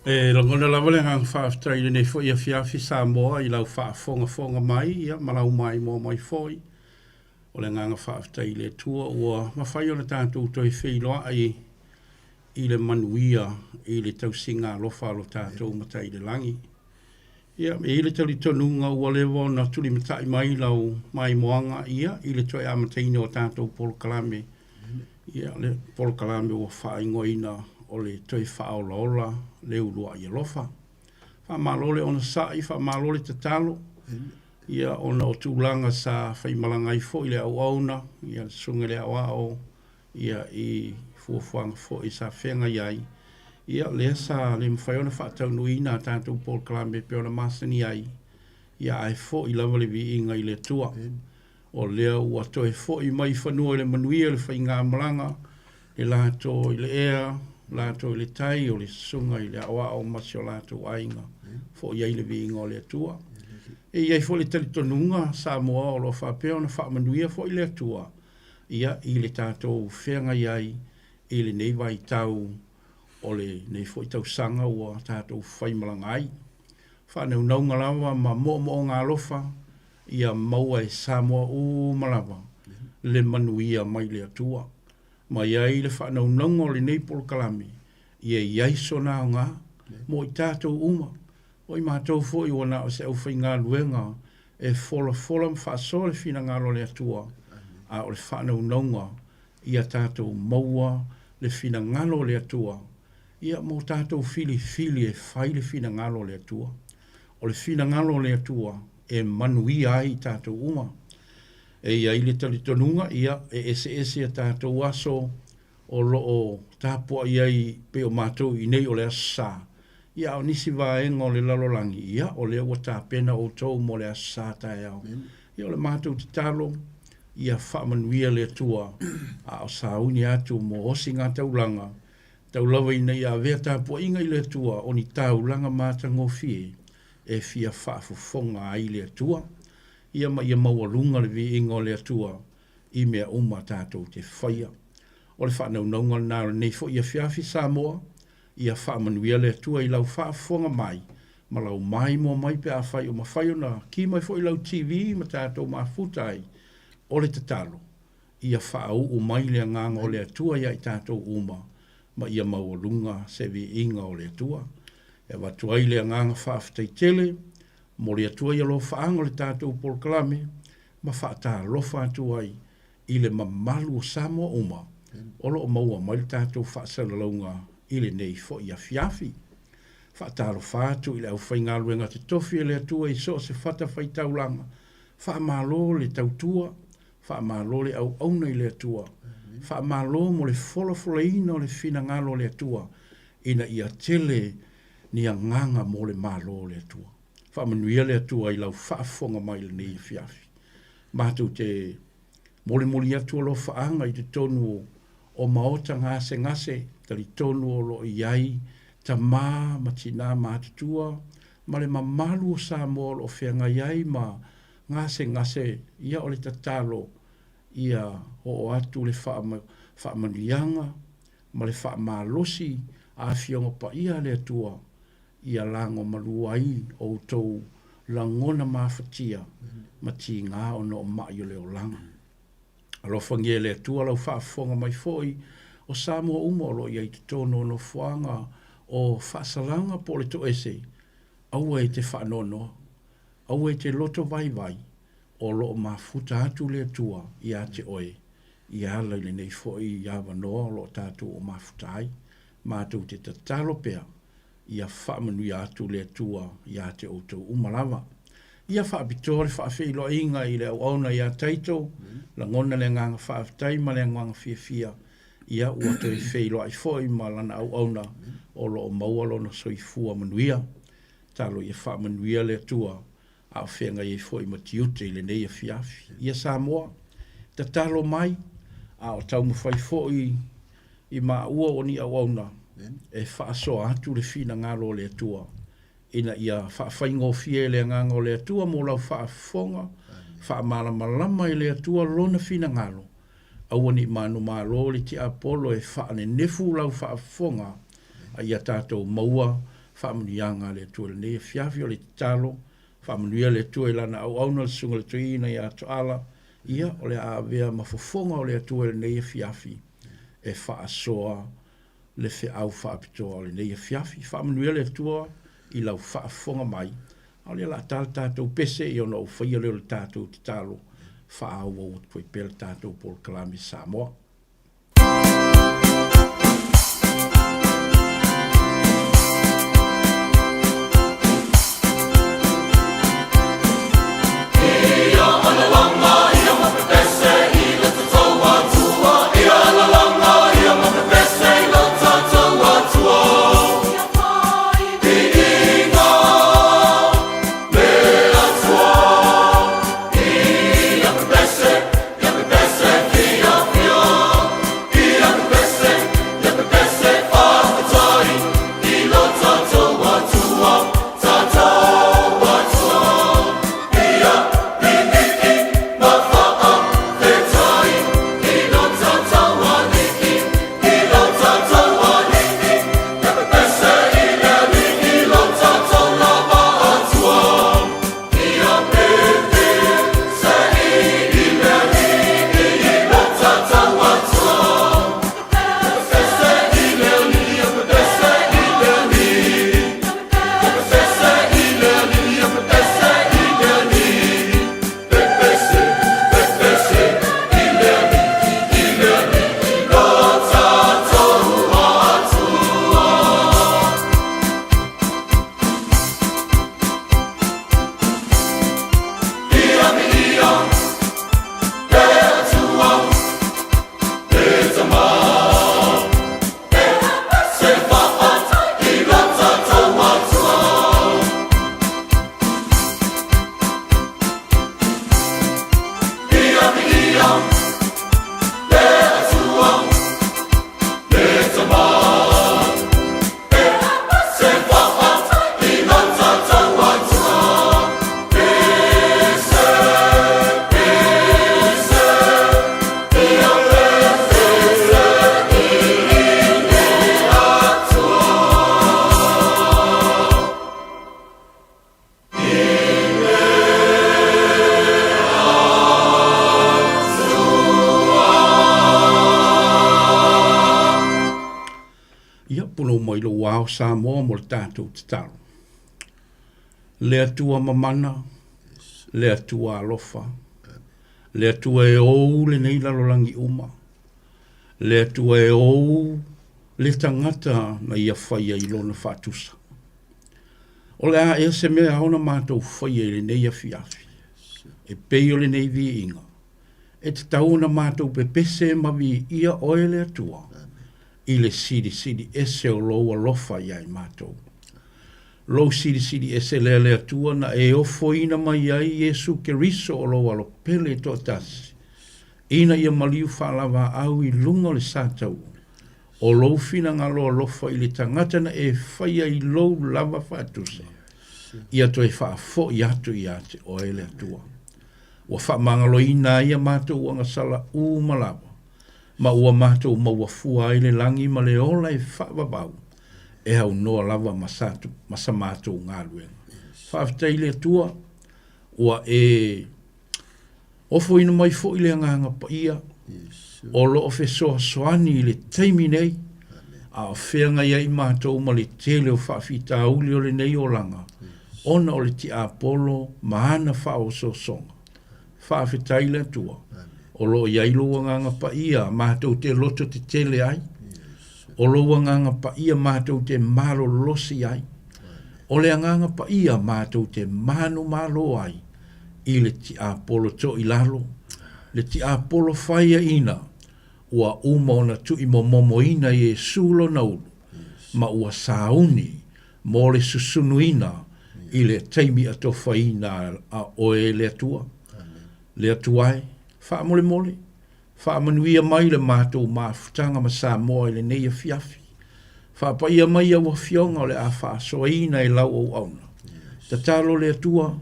[SPEAKER 9] E lagona lava le agaga faafetai i lenei foi afiafi Samoa i lau faafogafoga mai ia ma lau maimoa mai foi. O le agaga faafetai i le Atua ua mafai ona tatou toe feiloai i le manuia i le tausiga alofa a lo tatou Matai i le Lagi. Ia, e i ai le talitonuga ua leva ona tulimatai mai lau maimoaga ia i le toe amataina o tatou polokalame. Ia, le polokalame ua faaigoaina o le toe faaolaola le uluai alofa. Faamalo le onosai, faamalo le tatalo. Ia, ona o tulaga sa faimalaga ai foi le auauna, ia, le susuga i le aoao, ia, i fuafuaga foi sa feagai ai, ia, lea sa le mafai ona faataunuuina a tatou polokalame e pei ona masani ai, ia, ae foi lava le viiga i le Atua. O lea ua toe foi mai i fanua i le manuia le faigamalaga, le lato i le ea, lato i le tai o le susuga i le aoao ma si o latou aiga, foi ai le viiga o le Atua. E i ai foi le talitonuga Samoa o lo o faapea ona faamanuia foi le Atua ia i le tatou feagai ai i lenei vaitau o lenei foi tausaga ua tatou faimalaga ai. Faanaunauga lava ma moomooga alofa ia maua e Samoa uma lava le manuia mai le Atua. Ma i ai le faanaunauga o lenei polokalame, ia i ai sona aoga mo i tatou uma, o i matou foi ua na o se aufaigaluega e folafola ma faasoa le finagalo o le Atua, a o le faanaunauga ia tatou maua le finagalo o le Atua, ia mo tatou filifili e fai le finagalo o le Atua. O le finagalo o le Atua e manuia ai i tatou uma. E i ai le talitonuga, ia, e eseese a tatou aso o lo o tapuai ai pei o matou i inei o le Aso Sa, ia a o nisi vaega o le lalolagi, ia, o lea ua tapena outou mo le Aso Sa taeao. Ia, o le matou tatalo, ia faamanuia le Atua a o sauni atu mo osigataulaga, tau lava ina ia avea tapuaiga i le Atua o ni taulaga matagofie e fia faafofoga ai le Atua, ia ma ia maualuga le viiga o le Atua i mea uma tatou te faia. O le faanaunauga lena o lenei foi afiafi Samoa, ia faamanuia le Atua i lau faafofoga mai ma lau maimoa mai pe afai o mafai ona ki mai foi lau TV ma tatou mafuta ai. O le tatalo, ia faauu mai le Agaga o le Atua ia i tatou uma ma ia maualuga se viiga o le Atua. E avatu ai le agaga faafetai tele mo le Atua i alofaaga o le tatou polokalame ma faatalofa atu ai i le mamalu o Samoa uma o lo o maua mai le tatou faasalalauga i lenei foi afiafi. Faatalofa atu i le aufaigaluega totofi a le Atua i so o se fatafaitaulaga, faamalo le tautua, faamalo le auauna i le Atua, faamalo mo le folafolaina o le finagalo o le Atua ina ia tele ni agaga mo le Malo o le Atua. Faamanuia le Atua i lau faafofoga mai i lenei afiafi. Matou te molimoli atu alofaaga i totonu o maota gasegase, talitonu o lo o i ai tama ma tina matutua ma le mamalu o Samoa o lo o feagai ai ma gasegase, ia o le tatalo ia oo atu le faamanuiaga ma le faamalosi a Afioga Paia a le Atua ia lagomalua ai outou lagona mafatia ma tiga ona o maʻi o le olaga. Alofagia e le Atua lau faafofoga mai foi o Samoa uma o lo o i ai i totonu o nofoaga o faasalaga po o le toese, aua e te faanoanoa, aua e te loto vaivai, o lo o mafuta atu le Atua ia te oe e ala i lenei foi avanoa o lo o tatou o mafuta ai. Matou te tatalo pea ia faamanuia atu le Atua ia te outou uma lava. Ia faapitoa le faafeiloaiga i le auauna ia Taito, lagona le agaga faafetai ma le agaga fiafia, ia ua toe feiloai foi ma lana auauna o lo o maua lona soifua manuia. Talo ia faamanuia le Atua a o feagai ai foi ma tiute i lenei afiafi. Ia Samoa, tatalo mai, a o taumafai foi i maua o ni auauna e faasoa atu le finagalo o le Atua ina ia faafaigofie e le Agaga o le Atua mo lau faafofoga, faamalamalama e le Atua Lona finagalo, aua ne i manumalo le tiapolo e faanenefu lau faafofoga, a ia tatou maua faamanuiaga a le Atua i lenei afiafi. O le tatalo, faamanuia le Atua i Lana auauna le Susuga i le Toeaina ia Toala, ia, o le a avea ma fofoga o le Atua i lenei afiafi e faasoa le feau faapitoa o lenei afiafi. Faamanuia le Atua i lau faafofoga mai, a o lea o le a ta le tatou pese, ia ona ou faia lea o le tatou tatalo, faaauau atu ai pea le tatou polokalame Samoa. o Samoa mo le tatou tatalo. Le Atua mamana, le Atua alofa, le Atua e ou lenei lalolagi uma, le Atua e ou le tagata na ia faia i lona faatusa. O le a ea se mea e ao ona matou faia i lenei afiafi, e pei o lenei viiga, e tatau ona matou pepese ma viia oe le Atua i le silisili ese o lou alofa ia i matou. Lou silisili ese lea le Atua na e ofoina mai ai Iesu Keriso o lou Alo pele toatasi, ina ia maliu faalavaau i luga o le sa taua, o lou finagalo alofa i le tagata na e faia i lou lava faatusa, ia toe faafoi atu ia te oe le Atua. Ua faamagaloina ai a matou agasala uma lava, ma ua matou maua fua ai le lagi ma le ola e faavavau, e aunoa lava ma sa, ma sa matou galuega. Faafetai i le Atua, ua e ofoina mai foi le Agaga Paia, o lo o fesoasoani i le taimi nei, a o feagai ai matou ma le tele o faafitauli o lenei olaga, ona o le tiapolo ma ana faaosoosoga. Faafetai i le Atua, o lo o i ai lou Agaga Paia matou te loto tetele ai, o lou Agaga Paia matou te malolosi ai, o le Agaga Paia matou te manumalo ai i le tiapolo toilalo, le tiapolo faiaina ua uma ona tuuimomomoina Iesu lona ulu, ma ua sauni mo le susunuina i le taimi atofaina a oe le Atua. Le Atua e, faamolemole, faamanuia mai le matou mafutaga ma Samoa i lenei afiafi. Faapaia mai au afioga o le a faasoaina e lau auauna. Tatalo le Atua,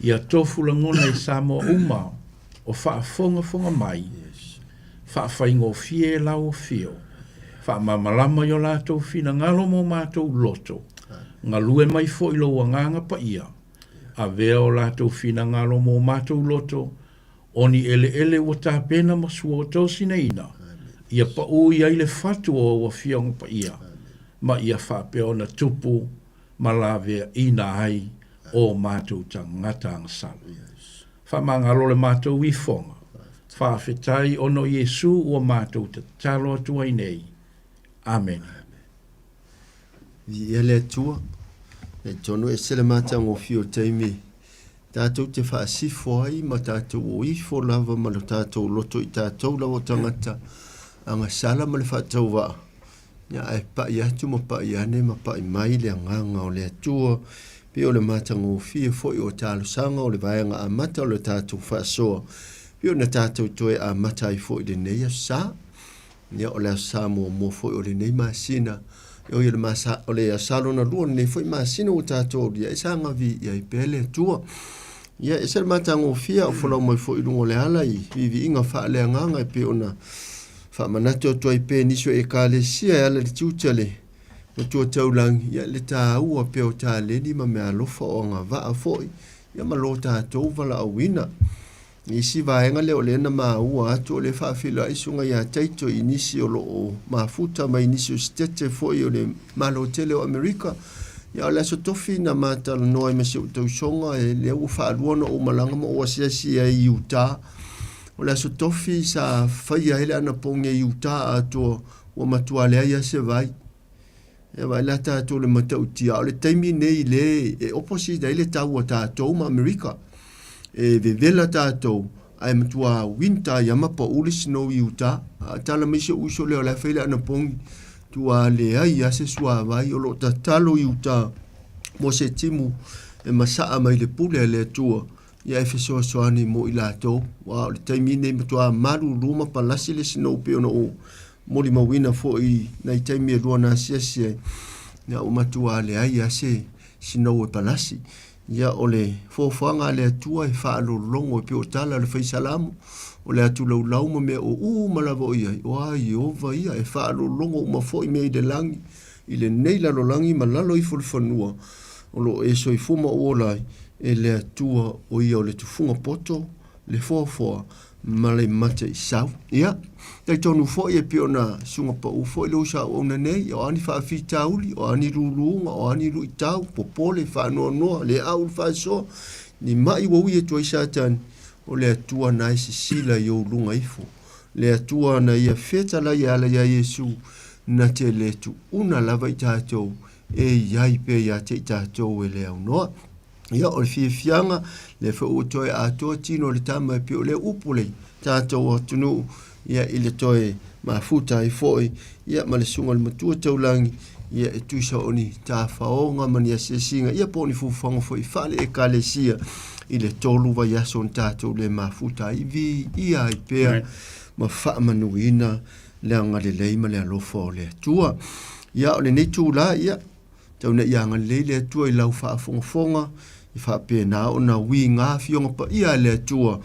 [SPEAKER 9] ia tofu lagona i Samoa uma o faafogafoga mai, faafaigofie lau afio, faamalamalama i o latou finagalo ma o matou loto, galue mai foi lou Agaga Paia, avea o latou finagalo ma o matou loto, o ni eleele ua tapena ma sua tosinaina, ia pau i ai le fatu o au Afioga Paia, ma ia faapea ona tupu ma laveaina ai o matou tagata agasala. Faamagalo le matou ifoga. Faafetai ona o Iesu ua matou tatalo atu ai nei. Amene.
[SPEAKER 10] Viia le Atua. E tonu e se le matagofie o taimi tatou te faasifo ai ma tatou o ifo lava ma lo tatou loto i tatou lava o tagata agasala ma le faatauvaa. Ia, ae pai atu ma pai ane ma pai mai le agaga o le Atua, pei o le matagofie foi o talosaga o le vaega amata o le tatou faasoa, pei ona tatou toe amata ai foi i lenei aso sa. Ia, o le aso sa muamua foi o lenei masina, oi, o le, masa, o le aso sa lona lua o lenei foi masina ua tatou aulia, e saga viia ai pea le Atua. Ia, e se le matagofie a o folau mai foi i luga o le ala i viiviiga faaleagaga e pei ona Faamanatu atu ai pea i nisi o Ekalesia e ala i le tiute a le Matua Taulagi, ia le taua pea o taleni ma meaalofa o agavaa foi, ia ma lo tatou valaauina. I isi vaega lea o lea na maua atu o lea e faafeiloai susuga ia Taito i nisi o lo o mafuta mai nisi o sitete foi o le Malo tele o Amerika. Ia o le aso tofi na ma talanoa ai ma si ou tausoga, e lea ua faalua ona ou malaga ma ou asiasi ai i Utah. O le aso tofi sa faia ai le anapogi i Utah atoa, ua matua leai lava se vai. E vaai la tatou i le matautia, a o le taimi nei le e opposite ai le tau a tatou ma Amerika. E vevela tatou, ae matua winter ai lava ma pau le snow i Utah. A tala mai si ou uso lea o la e fai le anapogi, matua leai lava se suavai, o lo o tatalo i Utah mo se timu e masaa mai le pule a le Atua Ia e fesoasoani mo i latou, aua o le taimi lenei matua malulu ma palasi le snow pei ona ou molimauina foi i nai taimi e lua na asiasi ai, ia ua matua leai lava se snow e palasi. Ia o le foafoaga a le Atua e faalologo e pei o tala a le Fai Salamo, o le atu laulau ma mea o uma lava o i ai, o a Ieova ia e faalologo uma foi mea i le lagi, i lenei lalolagi ma lalo ifo i le fanua o lo o e soifua ma ou ola ai, e le Atua o ia o le tufuga poto, le foafoa, ma le mataisau. Ia, talitonu foi e pei ona suga pau foi le uso auauna nei, o a ni faafitauli, o a ni luluga, o a ni luitau, popole, faanoanoa, le au le faasoa, ni mai ua ui atu ai Satani, o le Atua na e sisila i ou luga ifo. Le Atua na ia fetalai e ala iā Iesu, na te le tuuna lava i tatou e i ai pea ia te i tatou e le aunoa. Ia, o le fiafiaga, lea foi ua toe atoa tino o le tama e pei o lea upu le tatou atunuu, ia, i le toe mafuta ai foi, ia, ma le susuga i le matua taulagi, ia, e tusa o ni tafaoga ma ni asiasiga, ia, po o ni fuafuaga foi faale-Ekalesia i le 3 vaiaso na tatou le mafuta ai, viia ai pea ma faamanuina le agalelei ma le alofa o le Atua. Ia, o lenei itula, ia, Tau ina ia agalelei le Atua i lau faafogafoga, i faapena ona uiga afioga paia a le Atua,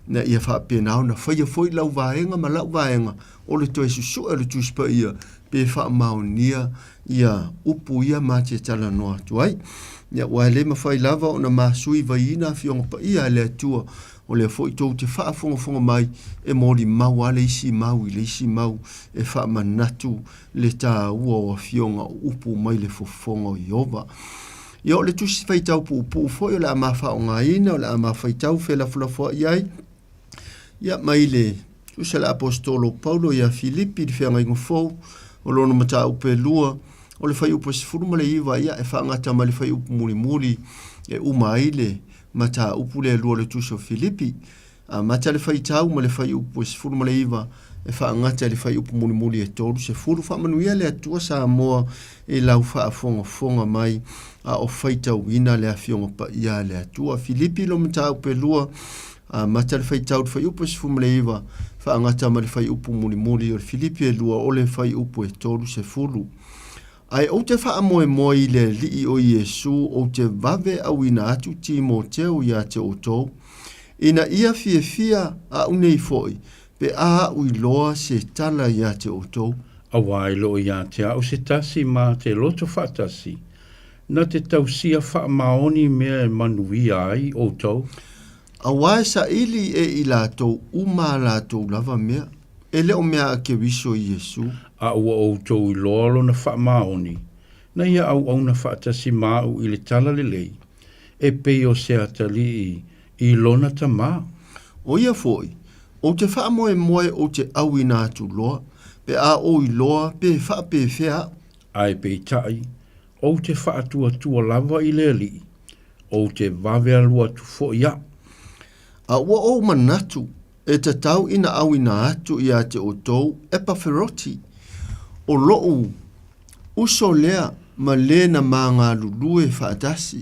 [SPEAKER 10] ina ia faapena ona faia foi lau vaega ma lau vaega o le toe susue o le Tusi Paia, pe faamaonia ia upu ia ma te talanoa atu ai. Ia, aua e le mafai lava ona masui vaiina afioga paia a le Atua, o lea foi tou te faafogafoga mai e molimau lava le isi mau i le isi mau e faamanatu le taua o afioga o upu mai le fofoga o Ieova. Ia, o le tusi faitau puupuu foi o le a ma faaaogaina, o le a ma faitau felafolafoai ai, ia, mai le tusi a le Aposetolo Paulo ia Filipi i le Feagaiga Fou, o lona mataupu e lua, o le fuaiupu e 19, ia, e faagata mai le fuaiupu mulimuli e uma ai le mataupu lea e lua o le tusi o Filipi. Amata le faitau ma le fuaiupu e 19 e faagata i le fuaiupu mulimuli e 30. Faamanuia le Atua Samoa i lau faafogafoga mai a o faitauina le Afioga Paia a le Atua. Filipi lo mataupu e 2, amata le faitau i le fuaiupu e 19, faagata ma le fuaiupu mulimuli o le Filipi e 2 o le fuaiupu e 30. Ae ou te faamoemoe i le Alii o Iesu ou te vave auina atu Timoteo ia te outou, ina ia fiafia aʻu nei foi pe a aʻu iloa se tala ia te outou.
[SPEAKER 9] Auā e loo ia te aʻu se tasi ma te loto faatasi, na te tausia faamaoni mea e manuia ai outou.
[SPEAKER 10] Auā e saili e i latou uma a latou lava mea, e le o mea a Keriso Iesu.
[SPEAKER 9] A ua outou iloa lona faamaoni, na ia auauna faatasi ma aʻu i le talalelei, e pei o se atalii i lona tamā.
[SPEAKER 10] ʻO ia foi, ou te faamoemoe ou te ʻauina atu loa, pe a ou iloa pe faapefea aʻu.
[SPEAKER 9] Ae peitai, ou te faatuatua lava i le Alii, ou te vave alu atu foi aʻu.
[SPEAKER 10] A ua ou manatu e tatau ina ʻauina atu iā te ʻoutou Epaferoti, ʻo loʻu uso lea ma lē na ma galulue faatasi,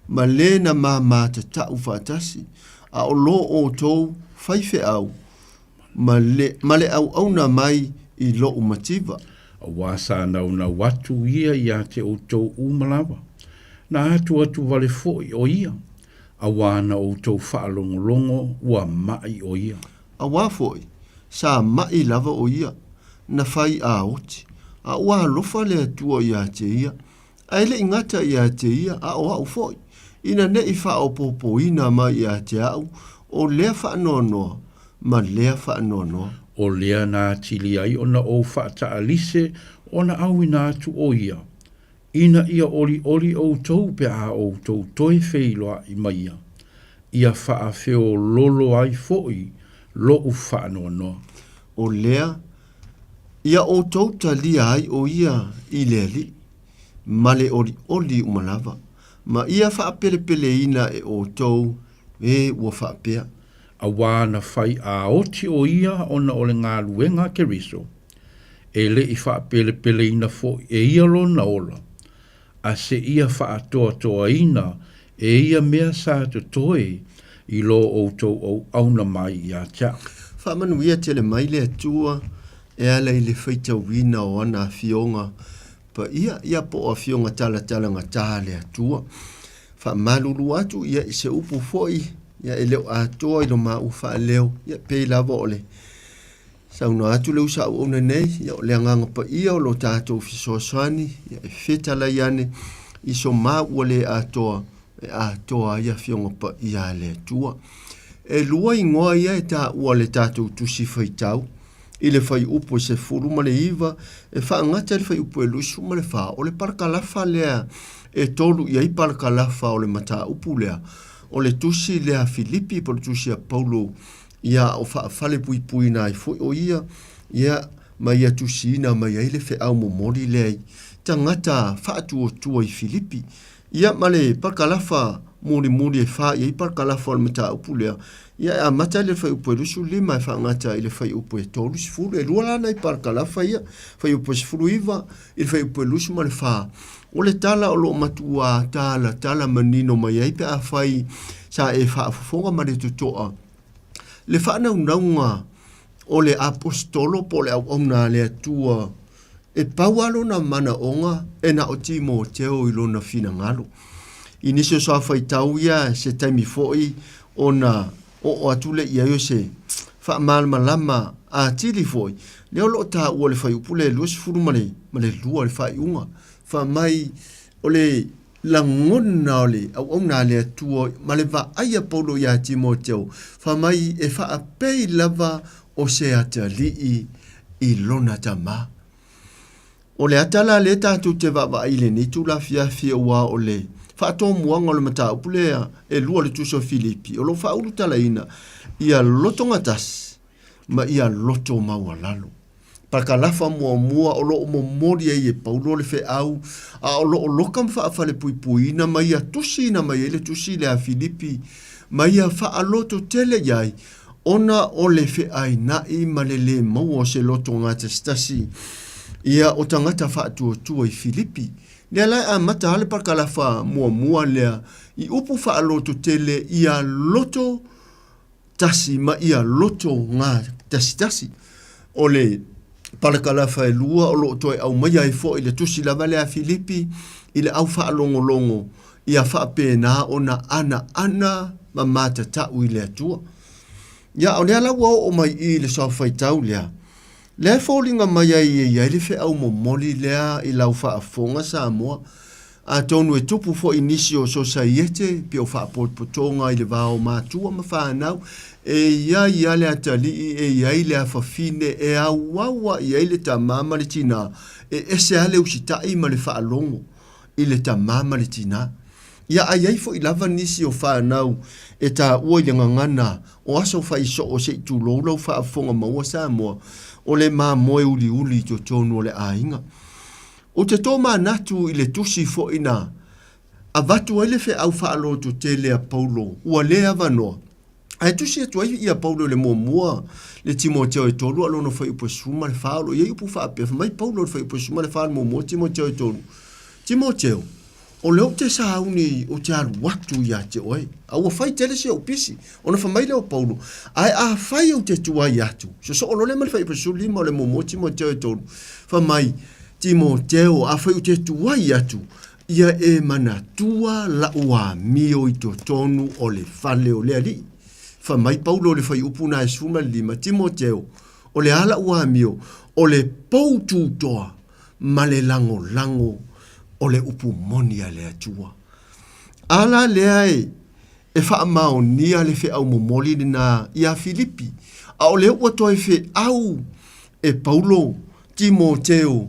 [SPEAKER 10] ma lē na ma matataʻu faatasi, a ʻo lo ʻoutou faifeau ma le, ma le ʻauʻauna mai i loʻu mativa.
[SPEAKER 9] Auā sa naunau atu ia iā te ʻoutou uma lava, na atu atu wale foi ʻo ia, auā na ʻoutou faalogologo ua maʻi ʻo ia.
[SPEAKER 10] Auā foi, sa maʻi lava ʻo ia, na fai ʻaoti, a ua alofa le Atua iā te ia, A e le i gata iā te ia, a ʻo aʻu foi, ina ne i faaopoopoina mai iā te aʻu, ʻo lea faanoanoa ma lea faanoanoa.
[SPEAKER 9] ʻO lea na atili ai ona ou faataʻalise ona ʻauina atu ʻo ia, ina ia ʻoliʻoli ʻoutou pe a ʻoutou toe feiloaʻi ma ia, ia faafeololo ai foi loʻu faanoanoa.
[SPEAKER 10] ʻO lea Ia ʻoutou talia ai ʻo ia i le Alii, ma le ʻoliʻoli uma lava, ma ia faapelepeleina e ʻoutou e ua faapea.
[SPEAKER 9] Auā na fai ʻaoti ʻo ia ona o le galuega a Keriso, e le i faapelepeleina foi e ia lona ola, a seia faatoatoaina e ia mea sa totoe i lo outou auauna mai ia te aʻu.
[SPEAKER 10] Faamanuia tele mai le Atua e ala i le faitauina o ana afioga paia, ia po o afioga talatalagata a le Atua. Faamalulu atu ia i se upu foi ia e le o atoa i lo maua faaleo, ia pei lava o le Saunoa atu le uso auauna nei, ia o le Agaga Paia o lo tatou fesoasoani, ia e fetalai ane i so ma ua le atoa, e atoa ai Afioga Paia a le Atua. E lua igoa ia e taua i le tatou Tusi Faitau i le fuaiupu e 19 e faagata i le fuaiupu e 24. O le parakalafa lea e tolu i ai parakalafa o le mataupu lea, o le tusi lea a Filipi po o le tusi a Paulo ia o faafalepuipuiina ai foi o ia, ia ma ia tusiina mai ai le feau momoli lea i tagata faatuatua i Filipi. Ia ma le parakalafa mulimuli e fa i ai parakalafa o le mataupu lea, ia e amata i le fuaiupu e 25 e faagata i le fuaiupu e 30. E lua la nai parakalafa ia, fuaiupu e 19 i le fuaiupu e 24. O le tala o lo o matuā talatala manino mai ai pe afai sa e faafofoga ma le totoa le faanaunauga o le Aposetolo po o le auauna a le Atua, e pau lava lona manaoga e na o Timoteo i lona finagalo. I nisi o soafaitau ia se taimi foi ona oo atu lea i ai o se faamalamalama atili foi, lea o lo o taua i le fuaiupu lea e 22 le faaiuga, fai mai o le lagona o le auauna a le Atua ma le vaai a Paulo iā Timoteo, fai mai e faapei lava o se atalii i lona tama. O le ata la lea tatou te vaavaai i lenei itula afiafi aua o le faatomuaga o le mataupu lea e lua o le Tusi o Filipi o lo o faaulutalaina ia lotogatasi ma ia loto maualalo. Pakalafa muamua o lo o momoli ai e Paulo le feau, a o lo o loka ma faafalepuipuiina ma ia tusiina mai ai le tusi lea a Filipi, ma ia faalototele i ai, ona o le feaina'i ma le lē maua o se loto gatasitasi ia o tagata faatuatua i Filipi. Lea la e amata lava le pakalafa muamua lea i upu faalototele ia loto tasi ma ia loto gatasitasi. O le palakalafa e lua o lo o toe aumaia ai foi le tusi lava lea a Filipi i le au faalogologo ia faapena ona anaana ma matatau i le Atua. Ia, o lea la ua oo mai i i le soafaitau lea, lea e foliga mai ai e i ai le feau momoli lea i lau faafofoga Samoa, Atonu e tupu foi nisi o sosaiete pe o faapotopotoga i le va o matua ma fanau, e i ai a le atalii, e i ai le afafine, e auau a i ai le tama ma le tinā, e ese a le usitai ma le faalogo i le tama ma le tinā. Ia a i ai foi lava nisi o fanau e taua i le gagana o aso faisoo se i tulou lau faafofoga maua Samoa, o le mamoe uliuli i totonu o le aiga. Ou te tomanatu i le tusi foi na avatu ai le feau faalototele a Paulo, ua le avanoa. Ae tusi atu ai ia Paulo i le muamua le Timoteo e tolu a lona fuaiupu e 14, o lo o i ai upu faapea, fai mai Paulo i le fuaiupu e 14 le muamua Timoteo e tolu, Timoteo, O lea ou te sauni ou te alu atu ia te oe, a ua fai tele si ou pisi. Ona fai mai lea o Paulo, Ae afai ou te tuai atu, sosoo loa lea ma le fuaiupu 15 o le muamua Timoteo e tolu, fai mai, Timoteo, afai ou te tuai atu, ia e manatua la'u amio i totonu o le fale o le Alii. Fai mai Paulo i le fuaiupu na e 15, Timoteo, o le a la'u amio? O le pou tutoa ma le lagolago o le upu moni a le Atua. A la lea e, e faamaonia le feau momoli lena iā Filipi, a o lea ua toe feau e Paulo, Timoteo,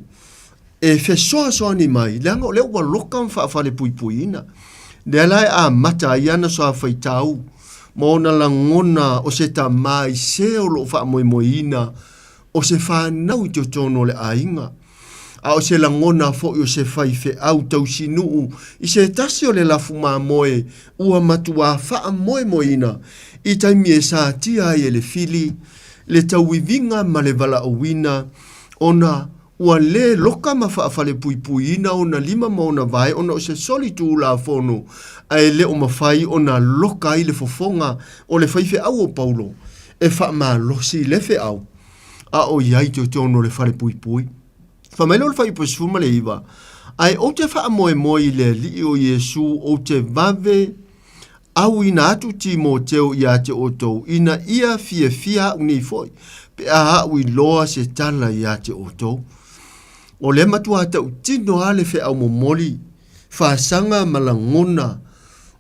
[SPEAKER 10] e fesoasoani mai, leaga o lea ua loka ma faafalepuipuiina. Lea la e amata ai ana soafaitau ma ona lagona o se tamā i se o lo o faamoemoeina o se fanau i totonu o le aiga, a o se lagona foi o se faifeau tausinuu i se tasi o le lafu mamoe ua matuā faamoemoeina i taimi e satia ai e le fili le tauiviga ma le valaauina ona ua lē loka ma faafalepuipuiina ona lima ma ona vae ona o se soli tulafono ae le o mafai ona loka ai le fofoga o le faifeau o Paulo e faamalosi le feau a o i ai i totonu o le falepuipui. Fai mai lea o le fuaiupu 19, Ae ou te faamoemoe i le Alii o Iesu ou te vave auina atu Timoteo ia te outou, ina ia fiafia a'u nei foi, pe a a'u iloa se tala ia te outou. O lea matuā tautino lava le feau momoli, fasaga ma lagona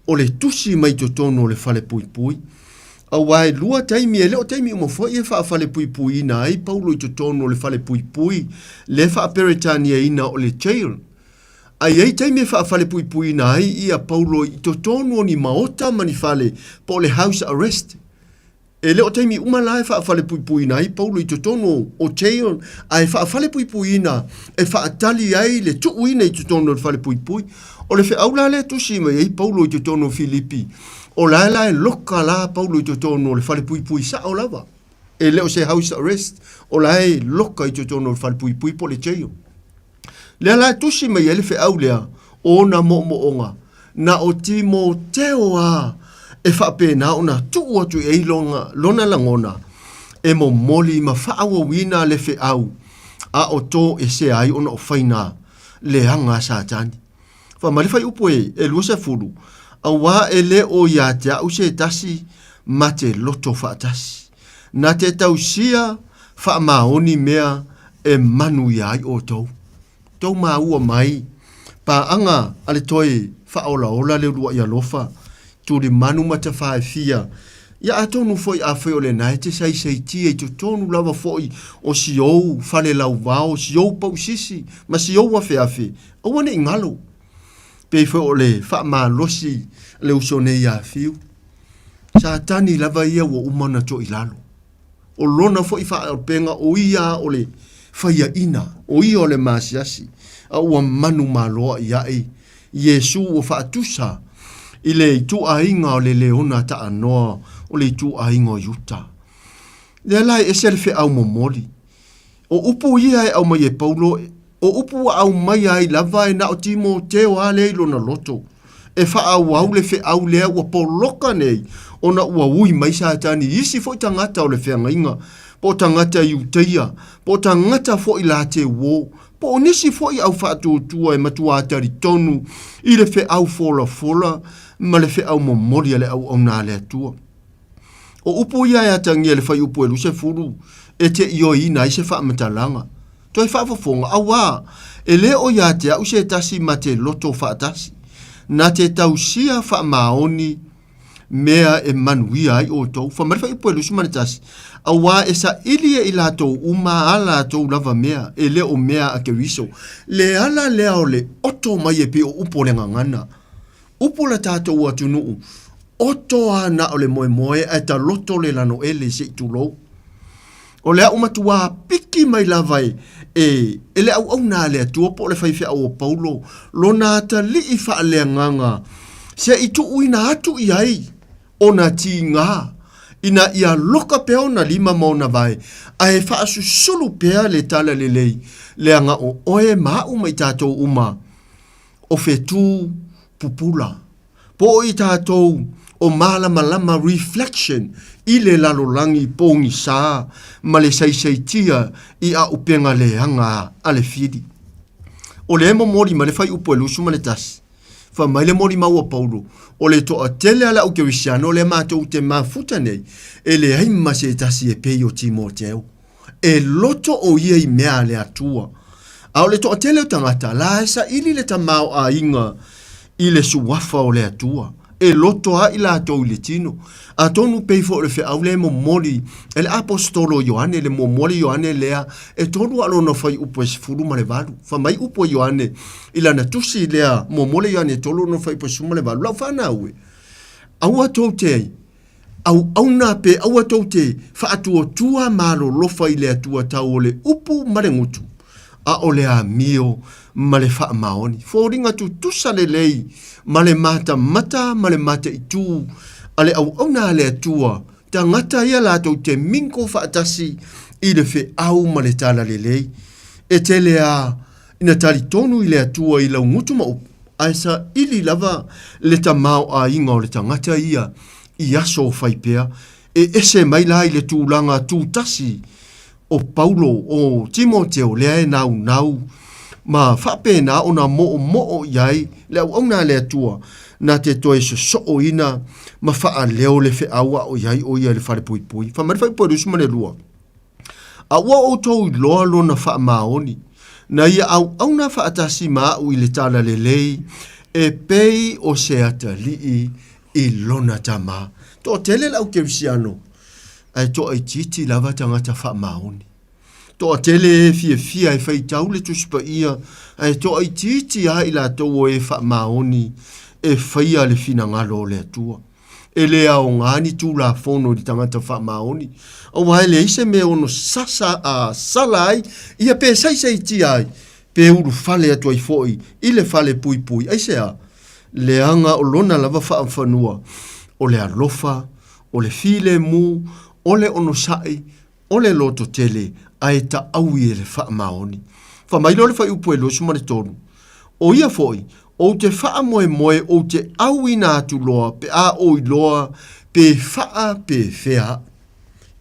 [SPEAKER 10] o le tusi mai totonu o le falepuipui. Auā e lua taimi, e le o taimi uma foi e faafalepuipuiina ai Paulo i totonu o le falepuipui le faa-Peretaniaina o le jail. A i ai taimi e faafalepuipuiina ai ia Paulo i totonu o ni maota ma ni fale po o le house arrest. E le o taimi uma la e faafalepuipuiina ai Paulo i totonu o jail, ae faafalepuipuiina e faatali ai le tuuina i totonu o le falepuipui. O le feau la lea e tusi mai ai Paulo i totonu o Filipi, o la la e loka la Paulo i totonu o le falepuipui sao lava. E le o se house arrest, o la e loka i totonu o le falepuipui po o le jail. Lea la e tusi mai ai le feau lea o ona moomooga, na o Timoteo lava e faapena ona tuu atu i ai lona, lona lagona e momoli ma faaauauina le feau a o toesea ai ona o faina leaga a Satani. Fai mai le fuaiupu e, e 20, Auā e le o ia te a'u se tasi ma te loto faatasi, na te tausia faamaoni mea e manuia ai outou. Tou maua mai, paaga a le toe faaolaola le uluai alofa, tulimanu ma tafaefia, ia atonu foi afai o lena e te saisaitia i totonu lava foi o si ou fale lauvao, si ou pausisi ma si ou afeafe, aua ne i galo. Pei foi o le faamalosi le uso nei ia Fiu. Satani lava ia ua uma ona toilalo. O lona foi faaopega o ia o le faiaina, o ia o le masiasi, a ua manumaloa i ai Iesu ua faatusa i le ituaiga o le leona taanoa o le ituaiga o Iuta. Lea la e ese le feau momoli. O upu ia e aumai e Paulo, o upu ua aumaia ai lava e na o Timoteo a lea i lona loto, e faaauau le feau lea ua poloka nei ona ua ui mai Satani i isi foi tagata o le feagaiga, po o tagata Iuteia, po o tagata foi la te uō, po o nisi foi au faatuatua e matuā talitonu i le feau folafola ma le feau momoli a le auauna a le Atua. O upu ia e atagia i le fuaiupu e 20 e te ioeina ai se faamatalaga. Toe faafofoga, auā, e le o ia te a'u se tasi ma te loto faatasi, na te tausia faamaoni mea e manuia ai outou. Fai mai le fuaiupu e 21, auā e saili e i latou uma a latou lava mea, e le o mea a Keriso. Le ala lea o le oto mai e pei o upu o le gagana. Upu o le tatou atunuu, oto a na o le moemoe ae taloto le lanoele se i tulou. O le a'u matuā piki mai lava e, e, e le auauna a le Atua po o le faifeau o Paulo, lona atalii faaleagaga se i tuuina atu i ai ona tigā, ina ia loka pea ona lima ma ona vae, ae faasusulu pea le talalelei, leaga o oe ma a'u ma i tatou uma, o whetū pupula. Po o i tātou o mālamalama reflection i le lalolagi pōgisā ma le saisaitia i a'upenga leaga a le fili. O lea e momoli mai le fuaiupu e 21, fai mai le molimau a Paulo, o le toatele a le au kerisiano lea matou te mafuta nei, e leai ma se tasi e pei o Timoteo. E loto ʻo ia i mea a le Atua. A o le toatele o tagata, la e saili le tamaoaiga i le suafa o le Atua. E loto lava i latou i le tino. Atonu pei foi o le feau lea e momoli e le aposetolo o Ioane, le muamua le Ioane lea e tolu a lona fuaiupu e 18. Fai mai upu a Ioane i lana tusi lea muamua le Ioane e tolu lona fuaiupu e 18, Lau fanau e, aua tou te auauna pe aua tou te faatuatua malolofa i le Atua tau o le upu ma le gutu, a o le amio ma le faamaoni. Foliga tutusa lelei ma le matamata ma le mataitū a le auauna a le Atua, tagata ia latou te minko faatasi i le feau ma le talalelei. E tele a ina talitonu i le Atua i lau gutu ma upu, ae saili lava le tamaoaiga o le tagata ia i aso o fai pea, e ese mai la i le tulaga tutasi o Paulo, o Timoteo lea e naunau ma faapena ona moomoo i ai le auauna a le Atua na te toe sosooina ma faaleo le feau a o i ai o ia i le falepuipui. Fai mai le fuaiupu e 22. A ua outou iloa lona faamaoni, na ia auauna faatasi ma a'u i le talalelei, e pei o se atalii i lona tama. Toatele le au kerisiano, ae toaitiiti lava tagata faamaoni. Toatele e fiafia e faitau le Tusi Paia, ae toaitiiti lava i latou o e faamaoni e faia le finagalo o le Atua. E le aoga ni tulafono i le tagata faamaoni, aua e leai se mea e ono sasa a sala ai ia pe saisaitia ai, pe ulufale atu ai foi i le fale puipui. Aisea? Leaga o lona lava faafanua, o le alofa, o le filemu, o le onosai, o le lototele, ae taʻaui e le faamaoni. Fai mai lea o le fuaiupu e 23, O ia foi, ou te faamoemoe ou te auina atu loa pe a ou iloa pe faa pe fea aʻu.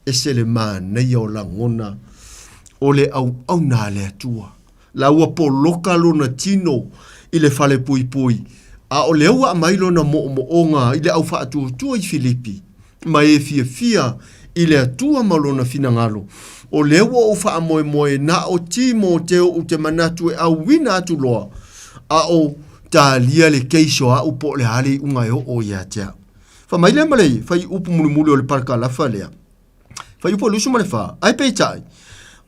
[SPEAKER 10] Ese le manaia o lagona o le auauna a le Atua. La ua poloka lona tino i le falepuipui, a o lea ua aumai lona moomooga i le au faatuatua i Filipi, ma e fiafia i le Atua ma lona finagalo. O lea ua ou faamoemoe na o Timoteo ou te manatu e auina atu loa, a o talia le keiso aʻu po o le a le iuga e oo ia te au. Fai mai lea ma le fuaiupu mulimuli o le parakalafa lea. Fuaiupu e 24, Ae peitai,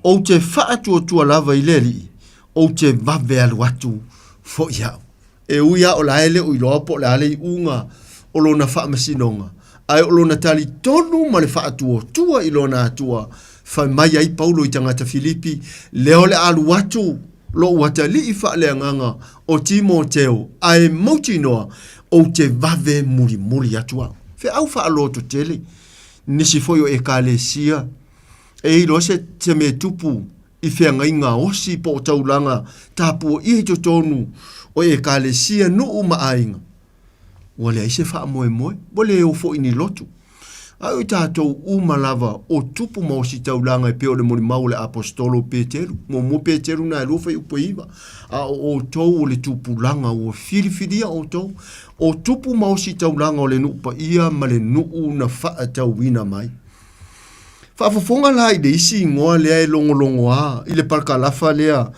[SPEAKER 10] ou te faatuatua lava i le Alii, ou te vave alu atu foi au. E ui lava o la e le o iloa po o le a le iuga o lona faamasinoga, ae o lona talitonu ma le faatuatua i lona Atua, fai mai ai Paulo i tagata Filipi, lea o le a alu atu lou atalii faaleagaga o Timoteo, ae mautinoa ou te vave mulimuli atu au. Feau faalototele nisi foi o Ekalesia e iloa se, se mea tupu i feagaiga osi po o taulaga tapuaia i totonu o Ekalesia, nuu ma aiga. Ua leai se faamoemoe, ua le o foi ni lotu. A o i tatou uma lava o tupu ma ositaulaga e pei o le molimau o le Aposetolo o Peteru, muamua Peteru na e lua fuaiupu e iva, a o outou o le tupulaga ua filifilia outou, o tupu ma ositaulaga o le nuu paia ma le nuu na faatauina mai. Faafofoga la i le isi igoa lea e logologoa i le parakalafa lea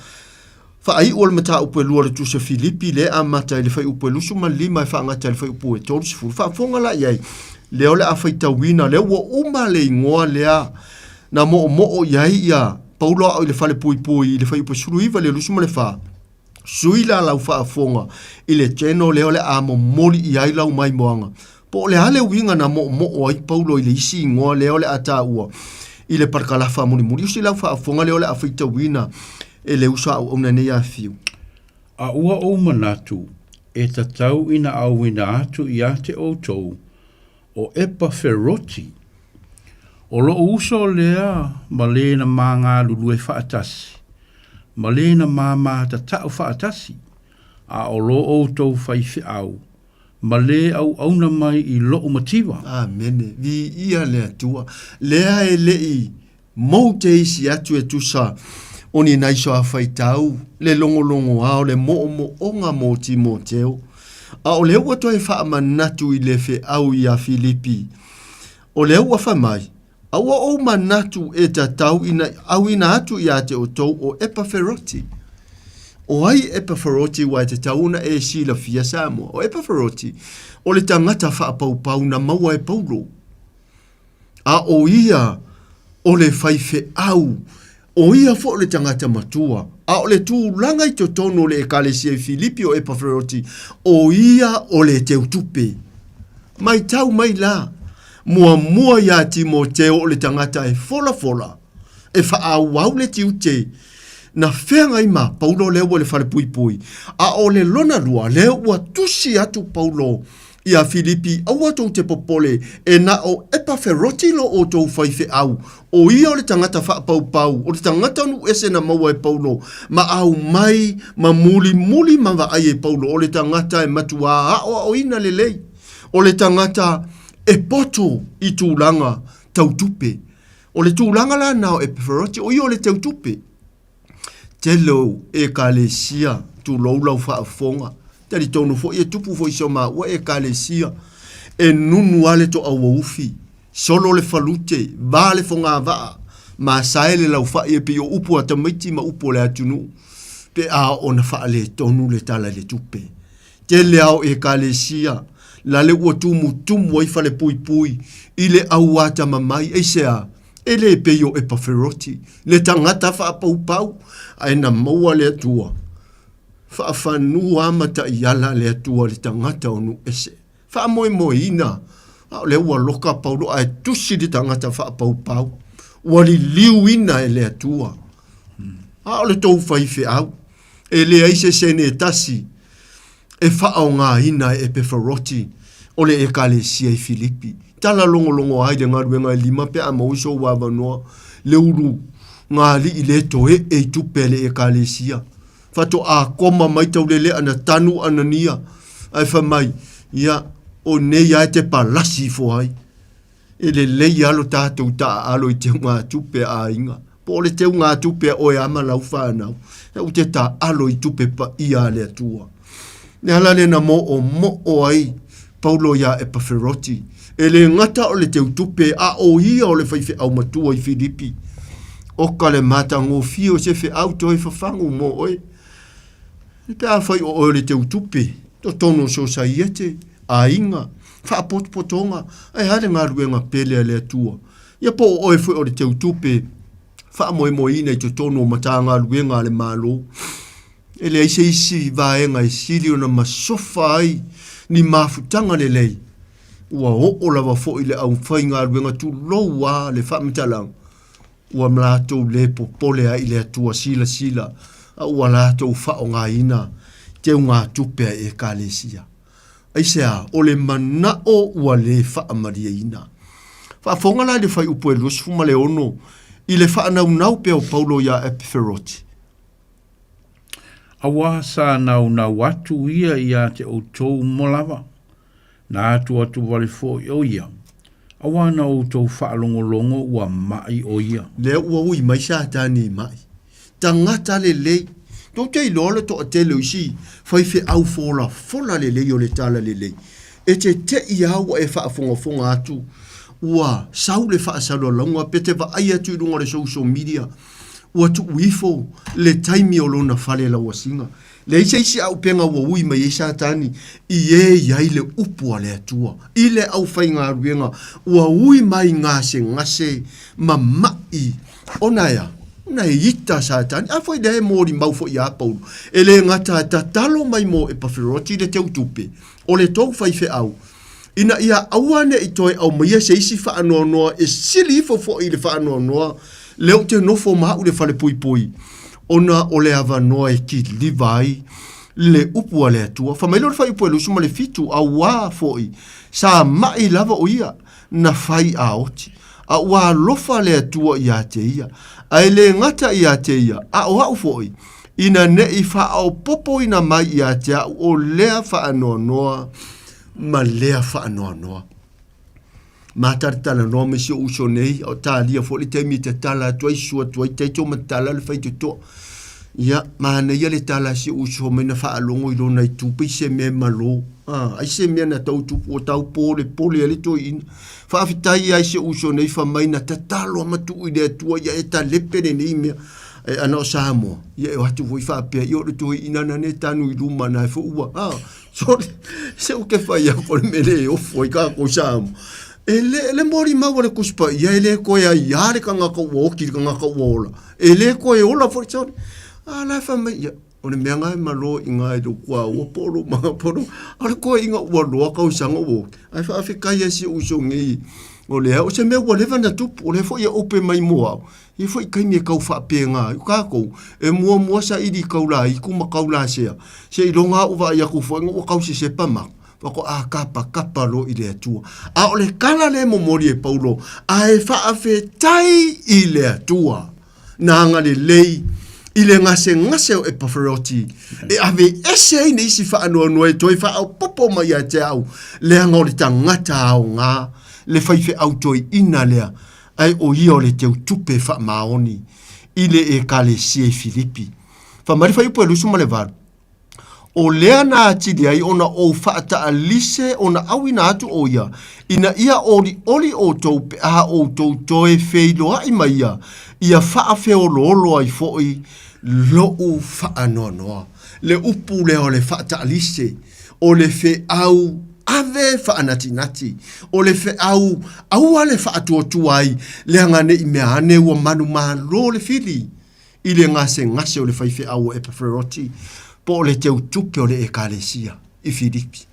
[SPEAKER 10] Faaiu o le mataupu e lua o le Tusi a Filipi lea e amata i le fuaiupu e 25 e faagata i le fuaiupu e 30. Faafofoga la i ai, lea o le a faitauina, lea ua uma le igoa lea na moomoo i ai ia Paulo a o i le falepuipui i le fuaiupu e 19 i le 24. Sui la lau faafofoga i le channel lea o le a momoli i ai lau maimoaga. Po o le a le uiga na moomoo ai Paulo i le isi igoa lea o le a taua i le parakalafa mulimuli. Usi lau faafofoga lea o le a faitauina e le uso a auauna nei a Fiu.
[SPEAKER 9] A ua ou manatu e tatau ina auina atu ia te outou o Epaferoti, o loʻu uso lea ma le na ma galulue faatasi, ma le na ma matatau faatasi, a o lo outou faifeau, ma le auauna mai i loʻu mativa.
[SPEAKER 10] Amene. Viia le Atua. Lea e le i mou te isi atu e tusa o ni naiso a faitau, le logologoa o le moomooga mo Timoteo. A o lea ua toe faamanatu i le feau iā Filipi, o lea ua fai mai, A ua ou manatu e tatau ina auina atu iā te outou o Epaferoti. O ai Epaferoti ua e tatau ona e silafia Samoa? O Epaferoti, o le tagata faapaupau na maua e Paulo. A o ia o le faifeau, o ia foi o le tagata matua. A o le tulaga i totonu o le ekalesia i Filipi o Epaferoti, o ia o le teutupe. Matau mai la, muamua iā Timoteo o le tagata e folafola, e faaauau le tiute na feagai ma Paulo lea ua i le falepuipui, a o le lona lua, lea ua tusi atu Paulo iā Filipi, aua tou te popole, e na o Epaferoti lo outou faifeau, o ia o le tagata faapaupau, o le tagata nuu ese na maua e Paulo, ma aumai ma mulimuli ma vaai e Paulo, o le tagata e matuā aoaoina lelei, o le tagata e poto i tulaga tau tupe. O le tulaga la na o Epaferoti, o ia o le teu tupe. Tele o Ekalesia, tulou lau faafofoga, talitonu foi e tupu foi i si o maua Ekalesia, e nunu lava le toauaufi, solo le falute, va le fogavaa, masae le laufai e pei o upu a tamaiti ma upu o le atunuu, pe a oo ina faaletonu le Tala i le Tupe. Tele lava o Ekalesia, Lale ua tumutumu ai falepuipui i le auatamamai, aisea? E le pei o Epaferoti, le tagata faapaupau, ae na maua le Atua. Faafanua ma taiala le Atua i le tagata o nuu ese. Faamoemoeina, a o lea ua loka Paulo ae tusi le tagata faapaupau, ua liliuina e le Atua. A o le tou faifeau, e leai se sene e tasi e faaaogaina e Epeferoti o le Ekalesia i Filipi. Tala logologo ai le galuega e lima pe a maua sou avanoa le ulu galii le toe e i tupe a le Ekalesia. Faatoa koma mai taulelea na tanu Anania ae fai mai, ia, o nei lava e te palasi ifo ai. E lelei lava lo tatou taaalo i teugatupe a aiga. Po o le teugatupe a oe lava ma lau fanau. Ou te taaalo i tupe paia a le Atua. Le ala lea na moomoo ai Paulo iā Epaferoti, e le gata o le teutupe, a o ia o le faifeau matua i Filipi. Oka le matagofie o se feau toe fafagu mo oe. Pe afai o oe o le teutupe, totonu o sosaiete, aiga, faapotopotoga, ae a le galuega pele a le Atua? Ia po o oe foi o le teutupe faamoemoeina i totonu o Matagaluega a le Malo. E leai se isi vaega e sili ona masofa ai ni mafutaga lelei. Ua oo lava foi le aufaigaluega tulou a le faamatalaga, ua latou le popole ai i le Atua silasila, a ua latou faaaogaina teugatupe a Ekalesia. Aisea? O le manao ua le faamalieina. Faafofoga la i le fuaiupu e 26 i le faanaunau pea o Paulo iā Epeferoti.
[SPEAKER 9] Auā sa naunau atu ia iā te outou mo lava, na atu atu wale foi o ia, auā na outou faalogologo ua maʻi o ia.
[SPEAKER 10] Lea ua ui mai Satani i maʻi. Tagata lelei. Tou te iloa le toatele o isi faifeau folafola lelei o le tala lelei. E te teʻi lava ua e faafogafoga atu ua sau le faasalalauga pe te vaai atu i luga o le social media ua tuu ifo le taimi o lona fale lauasiga. Leai se isi auupega ua ui mai ai Satani i e i ai le upu a le Atua i le aufaigaluega ua ui mai gasegase ma maʻi ona e a? Ona e ita Satani. A foi lea e molimau foi iā Paulo, e le gata e tatalo mai mo Epaferoti le teutupe o le tou faifeau, ina ia aua ne i toe aumaia se isi faanoanoa e sili ifo foi i le faanoanoa lea ou te nofo ma au i le falepuipui, ona o le avanoa e kiliva ai le upu a le Atua. Fai mai lea o le fuaiupu e 27, auā foi sa maʻi lava o ia, na fai a oti, a ua alofa le Atua iā te ia, a e le gata iā te ia, a o aʻu foi, ina ne i faaopopoina mai iā te aʻu o lea faanoanoa ma lea faanoanoa. Matalatala ma si ou uso nei, a o talia foi le taimi e tatala atu ai, susu atu ai taito ma tatala le faitotoa. Ia, manaia le tala a si ou uso mai na faalogo i lona itu, pei se mea e malo. Ah, ai se mea na tau tupu o tau polepole ai le toeaina. Faafetai ai si ou uso nei fai mai na tatalo a matuu i le Atua ia e talepe lenei mea. E ana o Samoa, ia e o atu foi faapea, ia o le toeaina na ne tanu i luma na e foi ua, ah, Sorry, se ou te fai aku o le mea le ofo ai kākou Samoa. E le, le molimau a le Tusi Paia, e le toe aiā le tagata ua oti i le tagata ua ola. E le toe ola foi, sorry. A la e fai mai, ia, o le mea lena e malo i ina i lou kuaua po o lou maga po o lou... A o le toeaina ua loa tausaga ua oti. Ae faafetai lava si ou uso nei, o lea, o se mea ua leva ona tupu, o lea foi e ope mai mo au. E i ai foi taimi e tau faapena ai. O tatou, e muamua saili i taulaitu ma taulasea, seiloga lava ou vaai atu foi ina ua tau sesepa maka, faatoa tapatapa loa i le Atua. A o le tala lea e momoli e Paulo, a e faafetai i le Atua, na agalelei i le gasegase o Epaferoti, e aveese ai nisi faanoanoa e toe faaopoopo mai ia te au, leaga o le tagata aoga, le faifeau toeaina lea, ae o ia o le teutupe faamaoni i le Ekalesia i Filipi. Fai mai le fuaiupu e 28, O lea na atili ai ona ou faataalise ona auina atu o ia, ina ia olioli outou pe a outou toe feiloai ma ia, ia faafeoloolo ai foi lou faanoanoa. Le upu lea o le faataalise, o le feau. ave faanatinati, o le feau aua le faatuatua ai leaga ne i mea ane ua manumalo le fili i le gasegase o le faifeau o Epaferoti po o le teutupe o le Ekalesia i Filipi.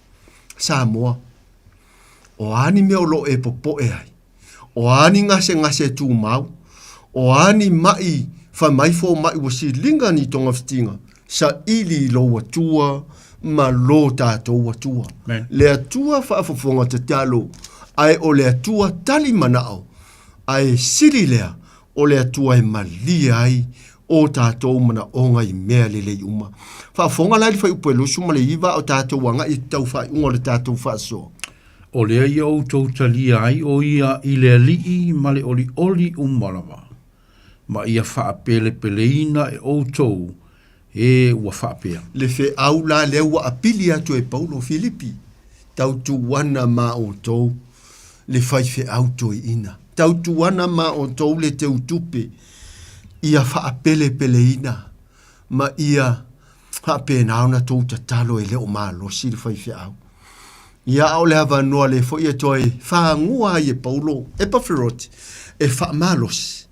[SPEAKER 10] Samoa, o a ni mea o lo o e popoe ai? O a ni gasegase e tumau? O a ni maʻi fai mai fomai ua siliga ni togafitiga? Saili i lou Atua ma lo tatou Atua.
[SPEAKER 9] Amen.
[SPEAKER 10] Le Atua faafofoga tatalo, ae o le Atua tali manao, ae sili lea, o le Atua e malie ai o tatou manaoga i mea lelei uma. Faafofoga la i le fuaiupu e 29 a o tatou agai i te tau faaiuga o le tatou faasoa.
[SPEAKER 9] O lea ia outou talia ai ʻo ia i le Alii ma le ʻoliʻoli uma lava, ma ia faapelepeleina e ʻoutou e ua faapea.
[SPEAKER 10] Le feau la lea ua apili atu e Paulo Filipi, tautuana ma outou le faifeau toeaina, tautuana ma outou le teutupe, ia faapelepeleina ma ia faapena ona tou tatalo e le o malosi le faifeau. Ia, a o le avanoa lea foi e toe fagua ai e Paulo Epaferoti e faamalosi,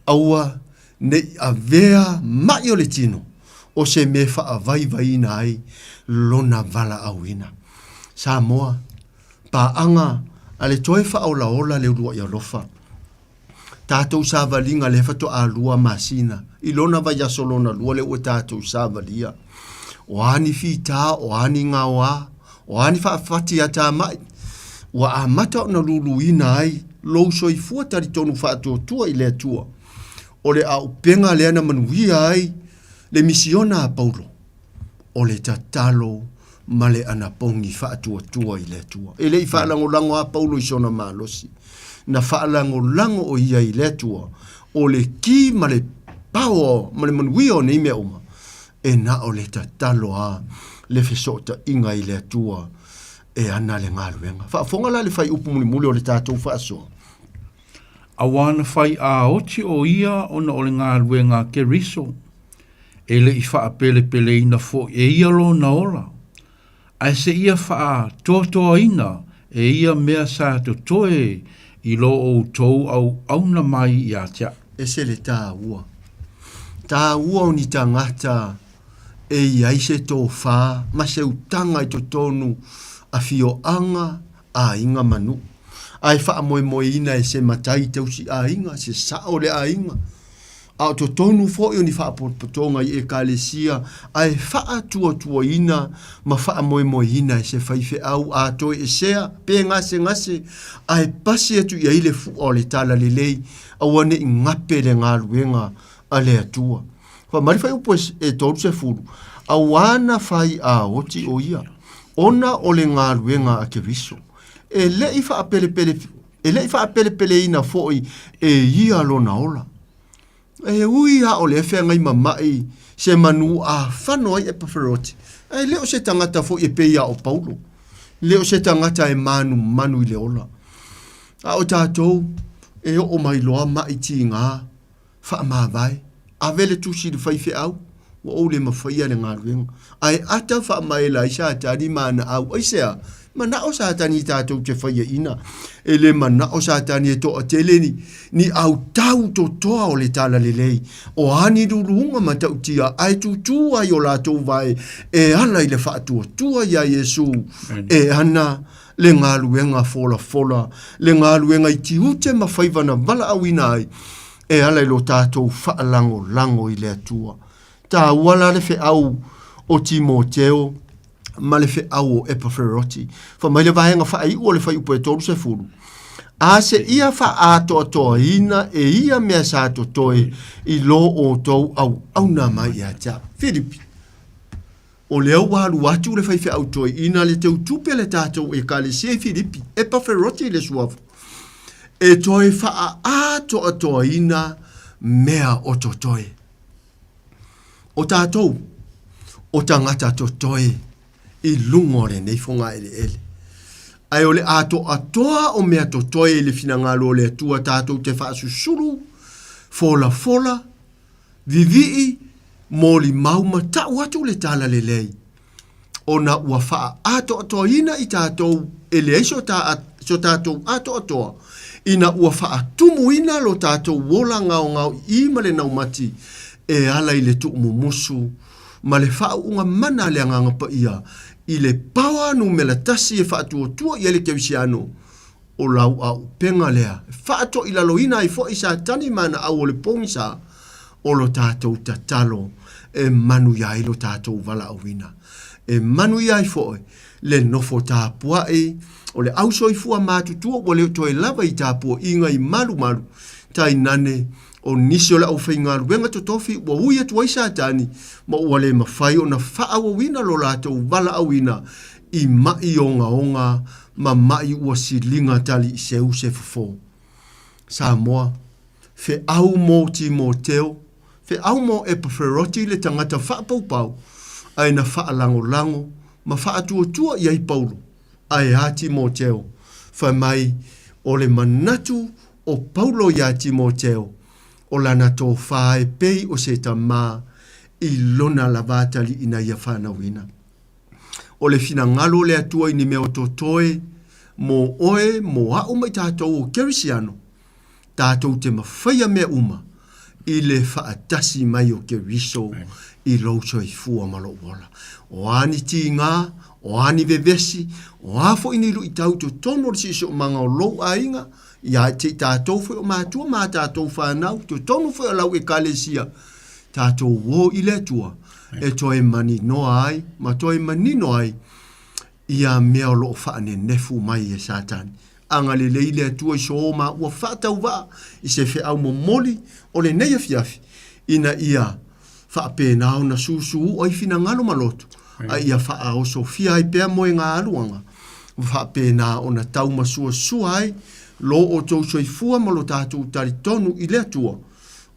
[SPEAKER 10] aua ne i avea maʻi o le tino o se mea e faavaivaiina ai lona valaauina. Samoa, paaga a le toe faaolaola le uluai alofa. Tatou savaliga lea faatoa lua masina i lona vaiaso lona lua lea ua tatou savalia. O a ni fita, o a ni gaoa, o a ni faafati atamai, ua amata ona luluina ai lou soifua talitonu faatuatua i le Atua. O le auupega lea na manuia ai le misiona a Paulo, o le tatalo ma le anapogi faatuatua i le Atua. E le i faalagolago a Paulo i sona malosi. Na faalagolago o ia i le Atua, o le ki ma le pao ma le manuia o nei mea uma, e na o le tatalo a le fesootaiga i le Atua e ana le galuega. Faafofoga la le fuaiupu mulimuli o le tatou faasoa.
[SPEAKER 9] Auā na fai āoti ʻo ia ona o le galuega a Keriso, e le i faapelepeleina foi e ia lona ola, ae seia faatoatoaina e ia mea sa totoe i lo outou auauna mai ia te aʻu.
[SPEAKER 10] Ese le tāua. Tāua o ni tagata e i ai se tofā ma se utaga i totonu afioaga, aiga ma nuu. Ae faamoemoeina e se matai tausi aiga, se sao o le aiga. A o totonu foi o ni faapotopotoga i Ekalesia ae faatuatuaina ma faamoemoeina e se faifeau a toeesea pe gasegase ae pasi atu i ai le fua o le talalelei aua ne i gape le galuega a le Atua. Fai mai le fuaiupu e 30, Auā na fai āoti ʻo ia, ona o le galuega a Keriso, e le i faapelepele E le i faapelepeleina foi e ia lona ola. E ui a o lea feagai ma maʻi se manu a fano ai Epaferoti, ae le o se tagata foi e pei a o Paulo. Le o se tagata e manumanu i le ola. A o tatou, e oo mai loa maʻi tiga Faamavae, ave le tusi i le faifeau, ua ou le mafaia le galuega. Ae ata faamaela ai Satani ma ana au. Aisea? Manao Satani tatou te faiaina. E le manao Satani e toatele ni, ni autau totoa o le talalelei. O a ni luluga matautia ae tutū ai o latou vae e ala i le faatuatua iā Iesu e ana le galuega folafola, le galuega i tiute ma faiva na valaauina ai e ala i lo tatou faalagolago i le Atua. Taua la le feau o Timoteo ma le feau o Epaferoti. Fai mai le vaega faaiu o le fuaiupu e 30, A seia faaatoatoaina e ia mea sa totoe i lo outou auauna mai ia te au. Filipi. O lea ua alu atu le faifeau toeaina le teutupe le tatou Ekalesia i Filipi, Epaferoti le suafa, e toe faaatoatoaina mea o totoe. O tatou, o tagata totoe i luga o lenei fogaeleele. Ae o le atoatoa o mea totoe i le finagalo o le Atua tatou te faasusulu, folafola, Vivii, molimau ma tau atu le talalelei. Ona ua faaatoatoaina i tatou e leai so, ta, so tatou atoatoa, ina ua faatumuina lo tatou ola gaogaoiī ma le naumati e ala i le tuumumusu ma le faauuga mana a le Agaga Paia i le paoa numera tasi e faatuatua i ai le kerisiano, o lau aupega lea e faatoilaloina ai foi Satani ma ana au o le pogisa, o lo tatou tatalo e manuia ai lo tatou valaauina, e manuia ai foi le nofo tapuai o le au soifua matutua ua le toe lava i tapuaiga i malumalu, tainane o nisi o le aufaigaluega totofi ua ui atu ai Satani ma ua le mafai ona faaauauina lo latou valaauina i maʻi ogaoga ma maʻi ua siliga taliiseu se fofo. Samoa, Feau mō Timoteo, feau mō Epaferoti le tagata faapaupau, ae na faalagolago ma faatuatua i ai Paulo, ae a Timoteo, fai mai o le manatu o Paulo iā Timoteo, o lana tofā e pei o se tamā i lona lava atalii na ia fanauina. O le finagalo o le Atua i ni mea o totoe mō oe, mō aʻu ma i tatou o Kerisiano, tatou te mafaia mea uma i le faatasi mai o Keriso i lou soifua ma lou ola. O a ni tigā, o a ni vevesi, o a foi ni luitau i totonu o le siosiomaga o lou aiga, ia te i tatou foi o matua ma a tatou fanau, totonu foi o lau Ekalesia, tatou o i le Atua e toe maninoa ai ma toe manino ai ia mea o lo o faanenefu mai e Satani. Agalelei le Atua i so ma ua faatauvaa i se feau momoli o lenei afiafi, ina ia faapena ona susuua ai finagalo ma loto, a ia faaosofia ai pea moega aluaga, ma faapena ona taumasuasua ai lo outou soifua ma lo tatou talitonu i le Atua,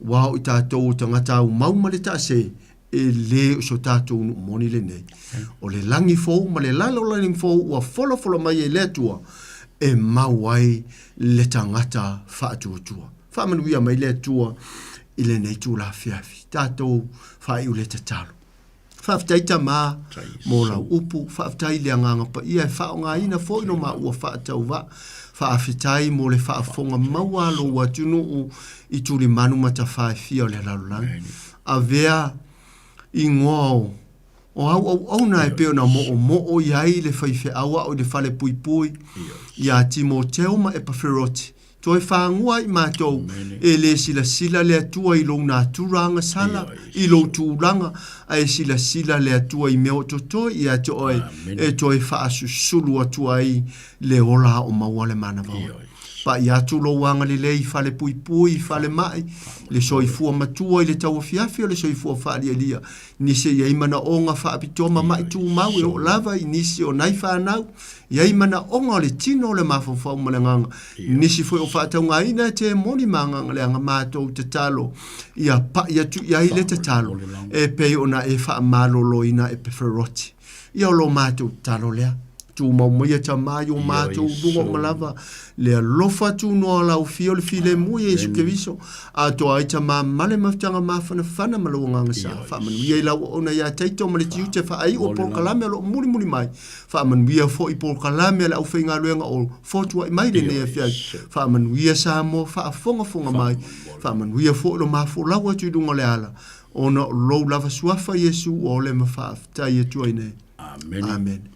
[SPEAKER 10] Aua o i tatou o tagata aumau ma le taase, e lē o so tatou nuu moni lenei. O le lagi fou ma le lalolagi fou ua folafola mai e le Atua e mau ai le tagata faatuatua. Faamanuia mai le Atua i lenei itula afiafi. Tatou faaiu le tatalo. Faafetai Tama mō lau upu, faafetai i le Agaga Paia e faaaogaina foi lo maua faatauvaa. Faafetai mō le faafofoga maua a lou atunuu i tulimanu ma tafā e fia o le lalolagi. Avea igoa o o au auauna e pei ona moomoo i ai le faifeau ao i le falepuipui iā Timoteo ma Epaferoti. Toe fagua ai matou, e le silasila le Atua i lou natura agasala, i lou tulaga, ae silasila le Atua i mea o totoe ia te oe, e toe faasusulu atu ai le ola o maua le manava. Paʻi atu lou agalelei i falepuipui, i falemai, le soifua matua i le tauafiafi o le soifua faalialia, nisi e i ai manaoga faapitoa ma maʻi tumau e oo lava i nisi o nai fanau, I ai manaoga o le tino o le mafaufau ma le agaga. Nisi foi o faataugaina e te moni ma agaga leaga matou tatalo ia paʻi atu i ai le tatalo e pei ona e faamaloloina e Peferoti. Ia o lo matou tatalo lea. Tumau maia Tama i o matou luga uma lava le alofa tunoa o lau fia o le filemu i Iesu Keriso, atoa ai Tama ma le mafutaga mafanafana ma lou agaga sa. Faamanuia i lau auauna ia Taito ma le tiute faaiu o polokalame o lo o mulimuli mai. Faamanuia foi polokalame a le aufaigaluega o fotuai mai lenei afiafi. Faamanuia Samoa faafogafoga mai. Faamanuia foi lo mafolau atu i luga o le ala, ona o lou lava suafa Iesu ua ole ma faafetai atu ai nei. Amene. Amene.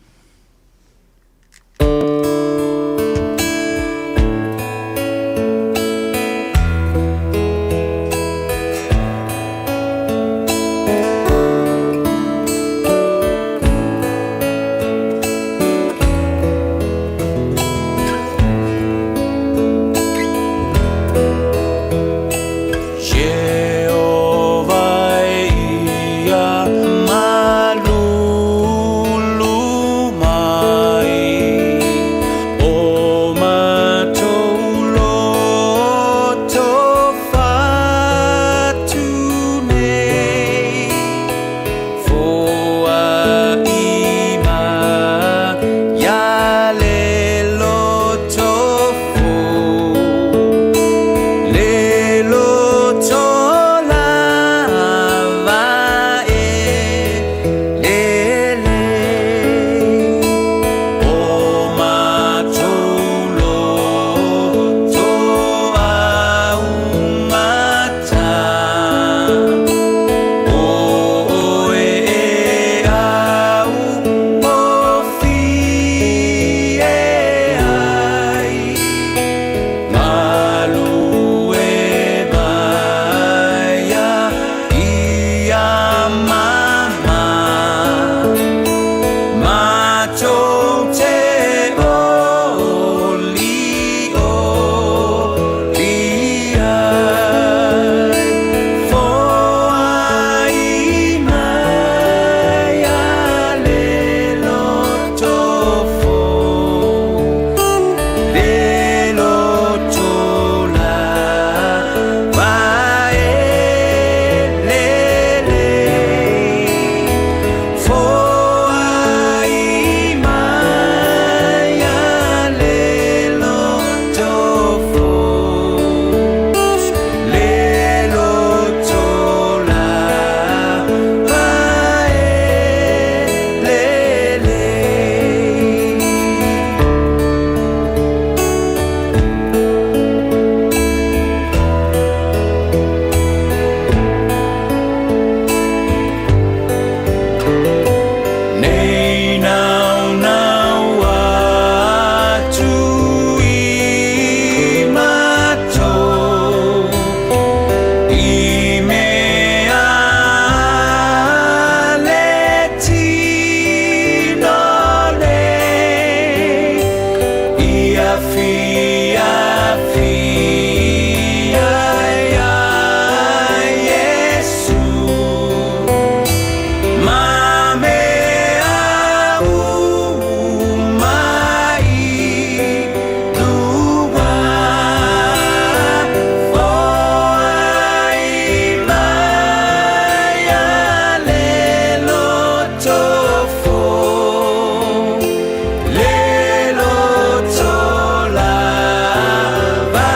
[SPEAKER 11] afiafi ai ia Iesu ma mea uma i tua Foai mai a le loto fou, le loto lava.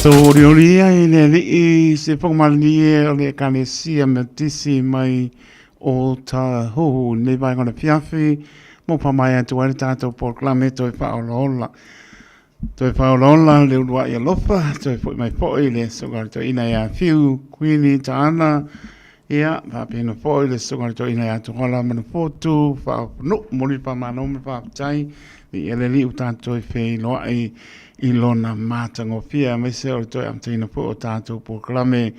[SPEAKER 4] Tatou olioli ia i le alii se whakamalie o le Ekalesia Metotisi mai o Tahuhu i lenei vaega o le afiafi mo whamae atu ai le tatou polokalame toe whaolaola. Toe whaolaola le uluai alofa, toe foi mai foi le susuga i le toeaina ia Fiu Kuini Taana, ia, faapena foi le susuga i le toeaina ia Tuala Manufotu, Faaoponuu, momoli le faamalo ma le faafetai i le Alii ua tatou toe feiloai i lona matagofie, aemaise o le toe amataina foi o tatou polokalame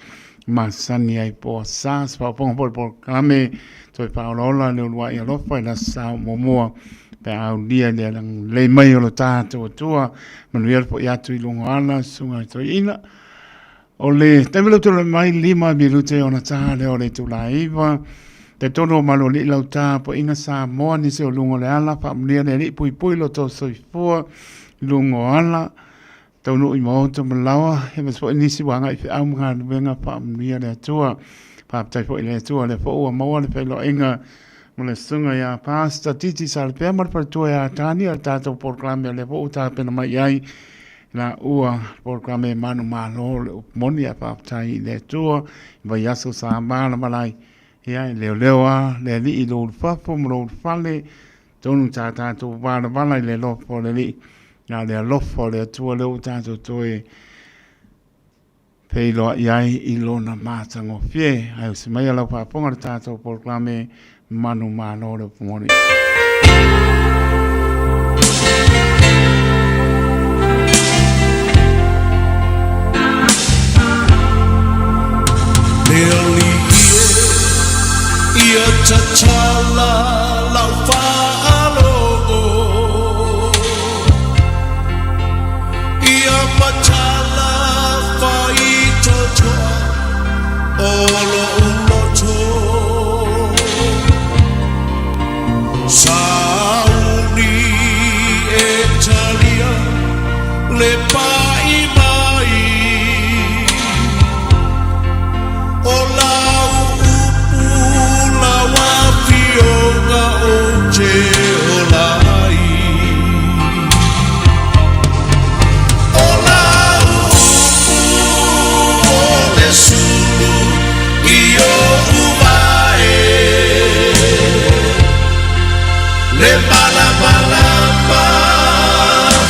[SPEAKER 4] masani ai po asa. Se faaopoopoga foi o le polokalame toe faaolaola le uluai alofa i le Aso Sa muamua pe a aulia le agalelei mai o lo tatou Atua. Manuia le foi atu i luga o ala, susuga i toeaina. O le taimi lea ou te tulai mai, 5 minute ona ta lea o le itula e 9. Talitonu o Malualii lau tapuaiga Samoa, nisi o luga o le ala, faamanuia le Alii puipui lo outou soifua i luga o ala, taunuu i maota ma laoa, aemaise foi nisi ua agai i feau ma galuega, faamanuia le Atua. Faafetai foi i le Atua o lea foi ua maua le feiloaiga ma le susuga ia Pastor Titi Salapea ma le faletua ia Tani o le tatou polokalame o lea foi ua tapena mai i ai la ua polokalame manumalo le upu moni ae faafetai i le Atua i vaiaso sa malamalai ia e leoleo lava le Alii i lou ulufafo ma lou ulufale tonu sa tatou valavala i le alofa o le Alii na o le alofa o le Atua lea ua tatou toe feiloai ai i lona matagofie. Ae usi maia lau faafofoga i le tatou polokalame manumalo le upu moni.
[SPEAKER 11] Le alii e ia tatala lau faalogo Ia matala faitotoa o lo'u loto Sauni e talia le pa'i mai O lau upu lau afioga ou te ola ai O lau upu o le sulu i oʻu vae Le malamalama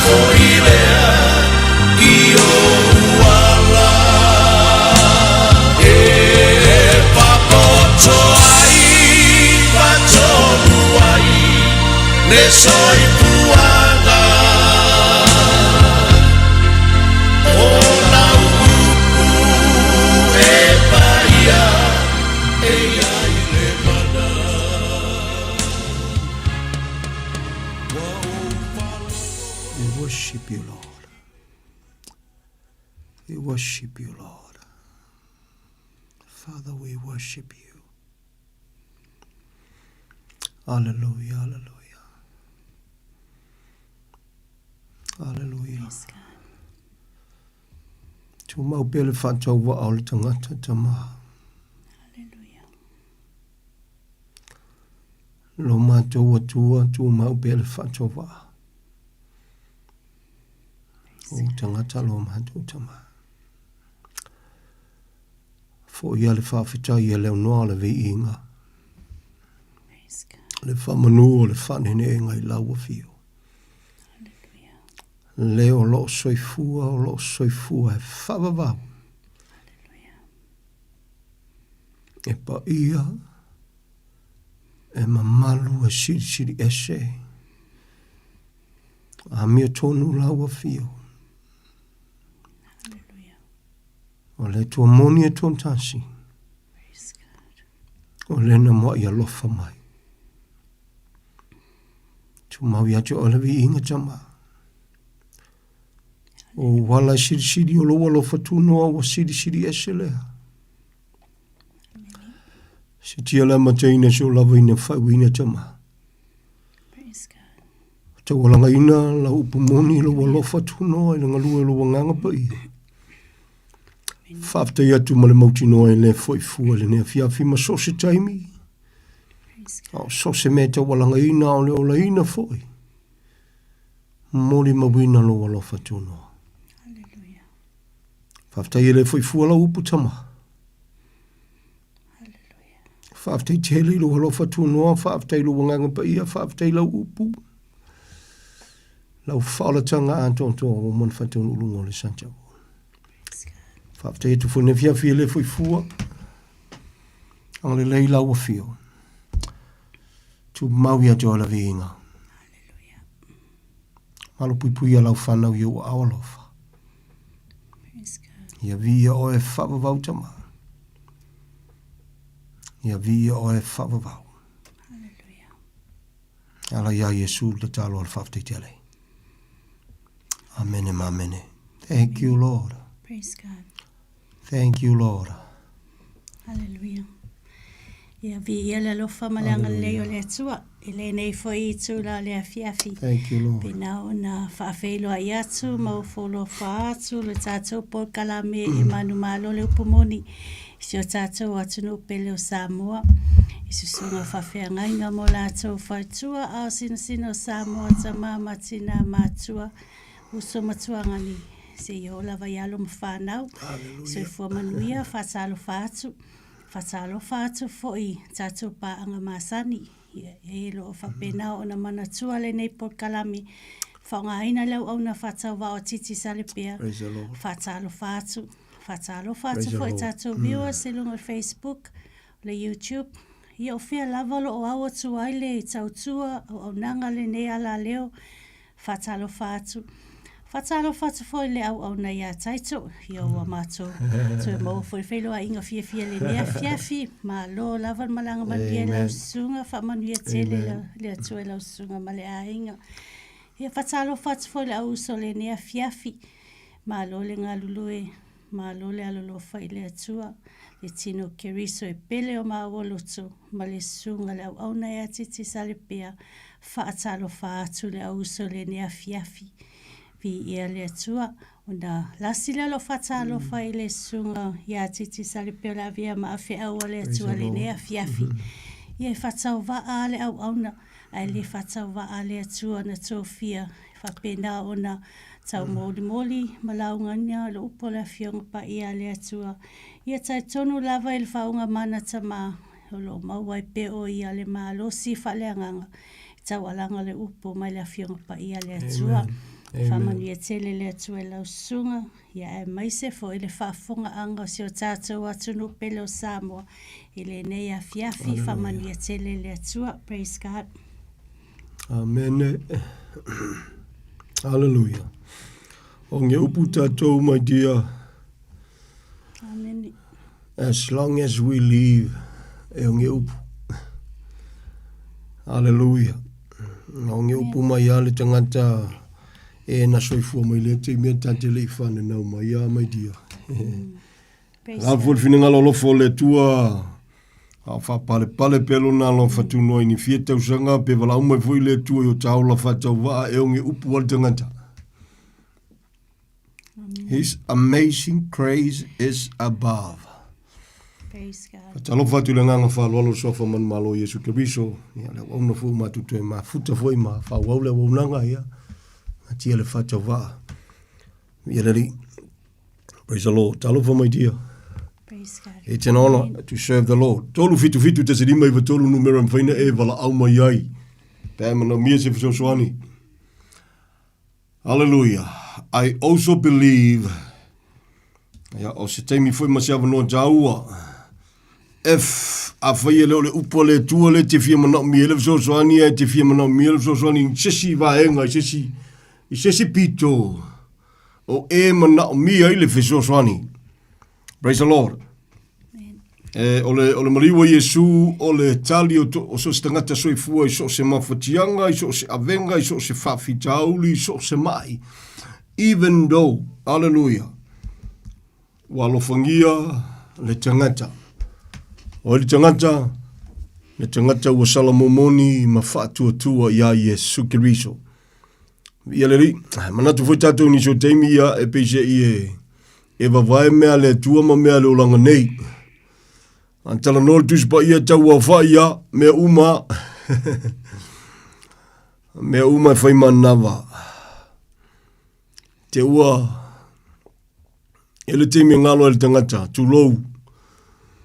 [SPEAKER 11] foi lea i oʻu ala E papoto ai patonu ai le soifuaga O lau upu e paia e i ai le mana.
[SPEAKER 10] We worship you, Lord. We worship you, Lord. Father, we worship you. Hallelujah, hallelujah. Hallelujah.
[SPEAKER 7] Praise God.
[SPEAKER 10] Tumau pea le faatauvaa o le tagata tama.
[SPEAKER 7] Hallelujah.
[SPEAKER 10] Lo matou Atua, tumau pea le faatauvaa. O tagata lo matou tama. Foia le faafetai e le aunoa o le viiga. Le faamanu o le faaneneega i lau afio. Le o loo soifua, o loo soifua e faavavau. E paia, e mamalu, e silisili ese. Amiotonu lau afio. O le Atua moni e tasi. O le na moai alofa mai. Tumau ia te oe le viiga tama. O wala silisili o lou alofa tunoa ua silisili ese lea. Sitia le amataina se o lavaina faaiuina tama. Taualagaina lau upu moni lou alofa tunoa i le galue o lou agaga paia. Faafetai atu ma le mautinoa e le foi fua i lenei afiafi ma so o se taimi. A o so o se mea e taualagaina a o le olaina foi. Molimauina lou alofa tunoa.
[SPEAKER 12] Faafetai e le foi fua lau upu tama. Faafetai tele i lou alofa tunoa, faafetai i lou agaga paia, faafetai i lau upu. Lau faaolataga atoatoa ua uma ona faataunuu luga o le Santiago. Faafetai atu foi i le afiafi e le foi fua. Agalelei lau afio. Tumau ia te oe la viiga. Malupuipuia lau fanau i ou aao alofa. Ia viia oe faavavau tama. Ia viia oe faavavau. E ala iā Iesu le tatalo a le faafetai tele. Amene ma amene. Thank you, Lord.
[SPEAKER 7] Praise God.
[SPEAKER 12] Thank you, Lord.
[SPEAKER 7] Hallelujah. Ia viia le alofa ma le agalelei o le Atua i lenei foi itula o le afiafi.
[SPEAKER 12] Thank you, Lord.
[SPEAKER 7] Pena ona faafeiloai atu ma ofo atu le tatou polokalame e manumalo le upu moni i si o tatou atunuu pele o Samoa i susuga faafeagaiga mo latou faletua ao sinasina o Samoa tama ma tina matua uso ma tuagani seia oo lava i alo ma fanau. Soifua manuia, faatalofa atu, faatalofa atu foi i tatou paaga masani e lo o faapena ona manatua lenei polokalame, faaaogaina le auauna faatauvaa o Titi Salepea. Faatalofa atu, faatalofa atu foi i tatou viewers i luga o le Facebook, o le YouTube, ia o fea lava o lo o ao atu ai le tautua auaunaga lenei alaleo. Faatalofa atu. Faatalofa atu foi i le auauna ia Taito, ia ua matou toe maua foi le feiloaiga fiafia i lenei afiafi. Malo lava le malaga manuia i lau susuga, faamanuia tele le Atua i lau susuga ma le aiga. Ia faatalofa atu foi i le au uso i lenei afiafi. Malo le galulue, malo le alolofa i le Atua, le tino Keriso e pele o maua loto ma le susuga le auauna ia Titi Salepea. Faatalofa atu le au uso i lenei afiafi. Viia le Atua, ona lasi lea o lou faatalofa i le susuga ia Titi Salepea o le avea ma afeau a le Atua i lenei afiafi. Ia e faatauvaa lava le auauna, ae le faatauvaa le Atua na tofia e faapena ona taumolimoli ma laugaina le upu a le Afioga Paia a le Atua. Ia talitonu lava i le faauuga mana tama O lo o maua ai pea o ia le malosi faaleagaga e taualaga le upu mai le Afioga Paia a le Atua. Faamanuia tele le Atua i lau susuga, ia aemaise foi le faafofogaaga o si o tatou atunuu pele o Samoa i lenei afiafi. Faamanuia tele le Atua. Praise God.
[SPEAKER 12] Amene. Hallelujah. O nge upu tatou, my dear.
[SPEAKER 7] Amene.
[SPEAKER 12] As long as we live, e o nge upu. Hallelujah. O nge upu mai a le tangata e na soifua mai lea taimi a tate le i whanenau mai a mai dia. La fo le finengalo alofa o le Atua, a o faapalepale pea lona alofa tunoa i ni fia tausaga, pe valaau mai foi le Atua i o taola faatauvaa e o nge upu a le tangata. His amazing grace is above.
[SPEAKER 7] Praise God.
[SPEAKER 12] Fatalofa atu i le agaga faaaloalo o le Suafa Manumalo o Iesu Keriso. Ia, le auauna foi ua matou toe mafuta foi ma faaauau le auaunaga, ia, natia le faatauvaa. Ia le Alii. Praise the Lord. Talofa my dear.
[SPEAKER 7] Praise God.
[SPEAKER 12] It's an honor to serve the Lord. 377 593 numera e mafai ona e valaau mai ai. Pe a e manaomia se fesoasoani. Hallelujah. I also believe ia, o se taimi foi ma se avanoa tāua. If afai e le o le upu a le Atua le te fia manaomia ai le fesoasoani ae te fia manaomia le fesoasoani i se isi vaega, i se isi, i se isi pito o e manaomia ai le fesoasoani. Praise the Lord. E, o le, o le maliu o Iesu, o le tali o, to, o so se tagata soifua i so se mafatiaga, i so se avega, i so se faafitauli, i so se mai. Even though, hallelujah, ua alofagia le tagata. O le tagata, le tagata ua salamomoni ma faatuatua iā Iesu Keriso. Ia le Alii, manatu foi tatou nisi o taimi ia e peiseai e, e vavae mea a le Atua ma mea a le olaga nei. A talanoa le Tusi Paia tau aofai ia, mea uma, mea uma e fai manava. Te ua. E le taimi e ngalo ai le tagata, tulou.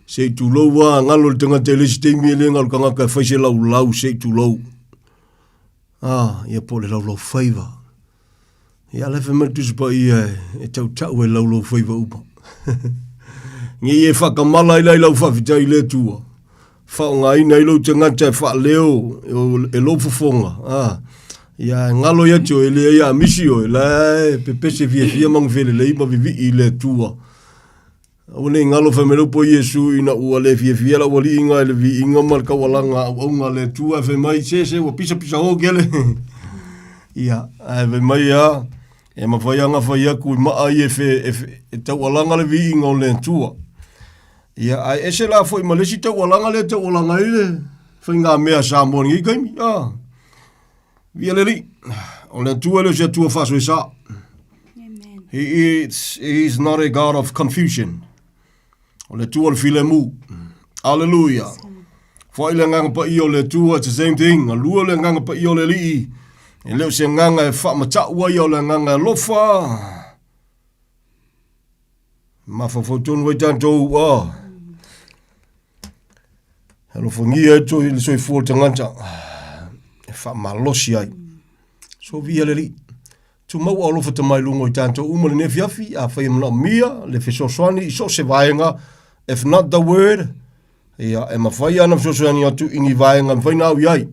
[SPEAKER 12] Se i tulou a, ngalo le tagata i le isi taimi e le ngalo tagata e fai se laulau se i tulou. Ah, ia po o le laulau faiva. Ia la e fai mai le Tusi Paia e tautau ai laulau faiva uma. Nei e whakamala ai lai lau faafetai i le Atua. Faaaogaina ai lou tagata e faaleo e lou fofoga. Ah, ia e ngalo ia te oe, e leai a misi oe, la e pepese fiafia magufelelei ma vivii i le Atua. Aua ne i ngalo fai mai le upu a Iesu ina ua le fiafia lau aliiga i le viiga ma le taualaga auauna a le Atua, ae fai mai, se, se, ua pisapisao kele. Ia, ae fai mai a, e mafai lava ona fai atu i maa ia e, fe, e, fe, e taualaga le viiga o le Atua. Ia, ae ese la foi ma le isi taualaga lea e taualaga ai le faigamea a Samoa i lenei taimi. Ah. Via le Alii, o le Atua e le o se Atua faasoesa. He is, he is not a God of confusion. O le Atua o le filemu. Hallelujah. Foai le agaga paia o le Atua, it's the same thing. Galue le agaga paia o le Alii. E le o se agaga e faamatau ai, o le agaga e alofa. Mafaufau tonu ai tatou, ah. Alofagia ai toi le soifua o le tagata e faamalosi ai. So viia le Alii. Tumau a alofa tama i luga o i tatou uma lenei afiafi, afai e manaomia le fesoasoani i so o se vaega, if not the word, ia e mafai lava ona fesoasoani atu i ni vaega e mafai ona au i ai.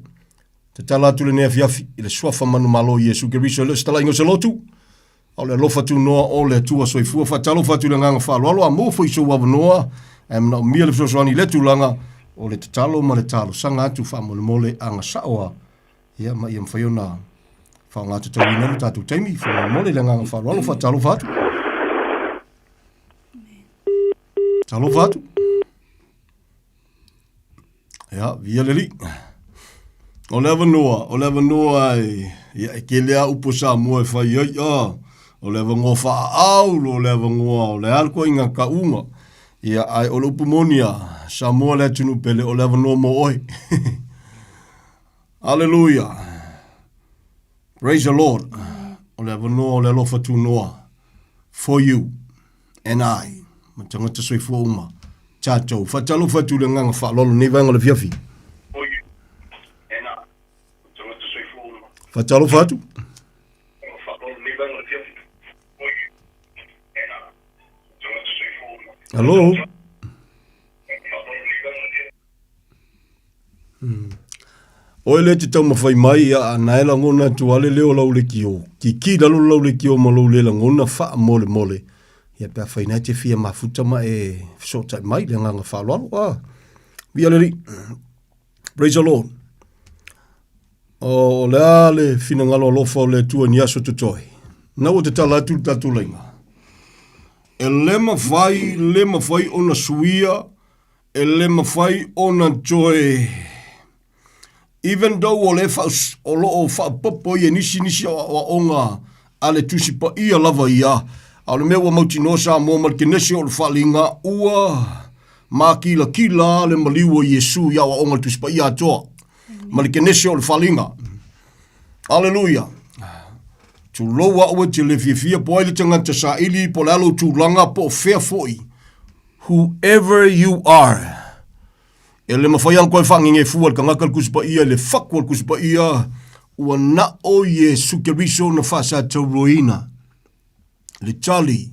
[SPEAKER 12] Tatala atu lenei afiafi i le suafa manumalo o Iesu Keriso e le o se talaiga o se lotu, A o le alofa tunoa o le Atua Soifua. Faatalofa atu i le agaga faaaloalo, a maua foi sou avanoa, ae manaomia le fesoasoani i lea tulaga, o le tatalo ma le talosaga atu faamolemole agasao a, ia, ma ia mafai ona faaaoga tatauina lo tatou taimi. Faamolemole i le agaga faaaloalo, faatalofa atu. Talofa atu. Ia, viia le Alii. O le avanoa, o le avanoa e, ia, e tele lava upu a Samoa e fai ai, a, o le avanoa faaaaulu, o le avanoa, o le a le ituaiga tauga. Ia, ae o le upu moni lava, Samoa le atunuu pele, o le avanoa mo oe. Aleluia. Praise the Lord. O le avanoa o le alofa tunoa. For you. And I, ma tagata soifua uma, tatou. Faatalofa atu i le agaga faaaloalo i lenei vaega o le afiafi. Faatalofa atu. Hello. Oe lea e te taumafai mai, a na e lagona atu lava le leo o lau lekiō, kiki i lalo lau lekiō ma lou le lagona faamolemole, ia pe afai na e te fia mafuta ma e fesootai mai i le agaga faaaloalo. Ah, viia le Alii. Praise the Lord. O le a le finagalo alofa o le Atua i ni aso totoe. Na ua tatala atu le tatou laina. E le mafai, le mafai ona suia E le mafai ona toe even though o le o lo o faaopoopo ia nisi nisi o aoaoga a le Tusi Paia lava ia, a o le mea ua mautinoa Samoa ma le Kenese o le Faaliga ua mākilakila le maliu o Iesu i aoaoga a le Tusi Paia atoa ma le Kenese o le Faaliga. Aleluia! Tulou au e te le fiafia po ai le tagata saili po o le a lou tulaga po o fea foi Whoever you are. E le mafai lava ona toe faagegefua e le tagata le Tusi Paia i le fatu o le Tusi Paia, ua na o Iesu Keriso na faasatauroina le tali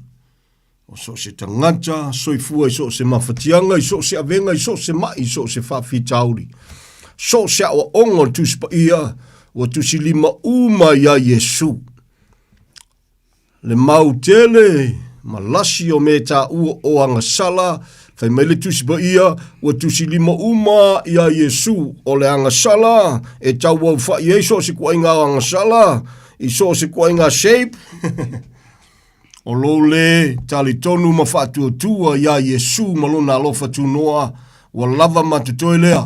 [SPEAKER 12] o so o se tagata soifua i so o se mafatiaga, i so o se avega, i so o se mai, i so o se faafitauli, so o se aoaoga o le Tusi Paia, ua tusilima uma iā Iesu. Le mau tele ma lasi o me taua o agasala, fai mai le Tusi Paia, ua tusi lima uma iā Iesu o le agasala e tauaufai ai so o se ituaiga agasala, i so o se ituaiga shape. O lou lē talitonu ma faatuatua iā Iesu ma lona alofa tunoa, ua lava ma totoe lea.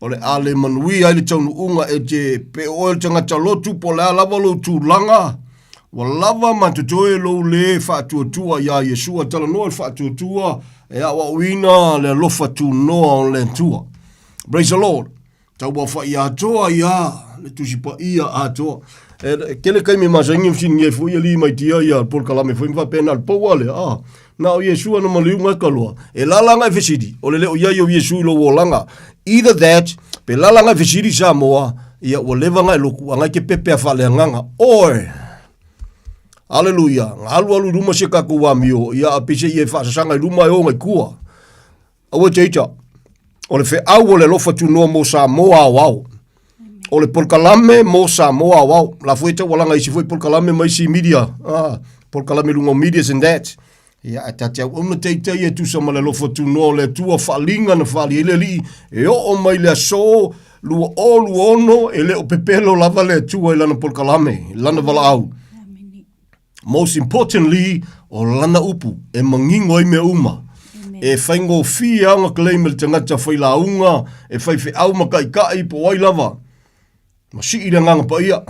[SPEAKER 12] O le a le manuia ai le taunuuga e te pe o oe o le tagata lotu po o le a lava lou tulaga, ua lava ma totoe lou lē faatuatua iā Iesu a talanoa i le faatuatua e aoaoina le alofa tunoa o le Atua. Praise the Lord. Tauaofa'i atoa iā le Tusi Paia atoa. E tele taimi e masani ona fesiligia ai foi alii ma itia ia polokalame foi ma faapea na o le pau lava lea, a. Na o Iesu ana maliuga e kaloa. E lala agai fesili, o le le o i ai o Iesu i lou olaga. Either that, pe lala agai fesili Samoa, ia ua leva agai loku, agai ke pepea faaleagaga. Or, Aleluia, na alualu i luma si a tatou amio, ia a peiseai ia e faasasaga i luma e o agai tua. Aua e te ita, o le feau o le alofa tunoa mo Samoa aoao. O le polokalame mo Samoa aoao. La foi e taualaga isi foi polokalame ma isi media. Ah, polokalame lunga o medias and that. Ia, ae ta te auauna te ita ia e tusa ma le alofa tunoa o le Atua faaliga na faali ai le Alii e oo mai le aso 2026 e le o pepelo lava le Atua i lana polokalame, i lana valaau. Most importantly, o lana upu e manino ai mea uma. E faigofie lava ona claim e le tagata failauga, e faifeau ma taitai po o ai lava. Ua sii le Agaga Paia,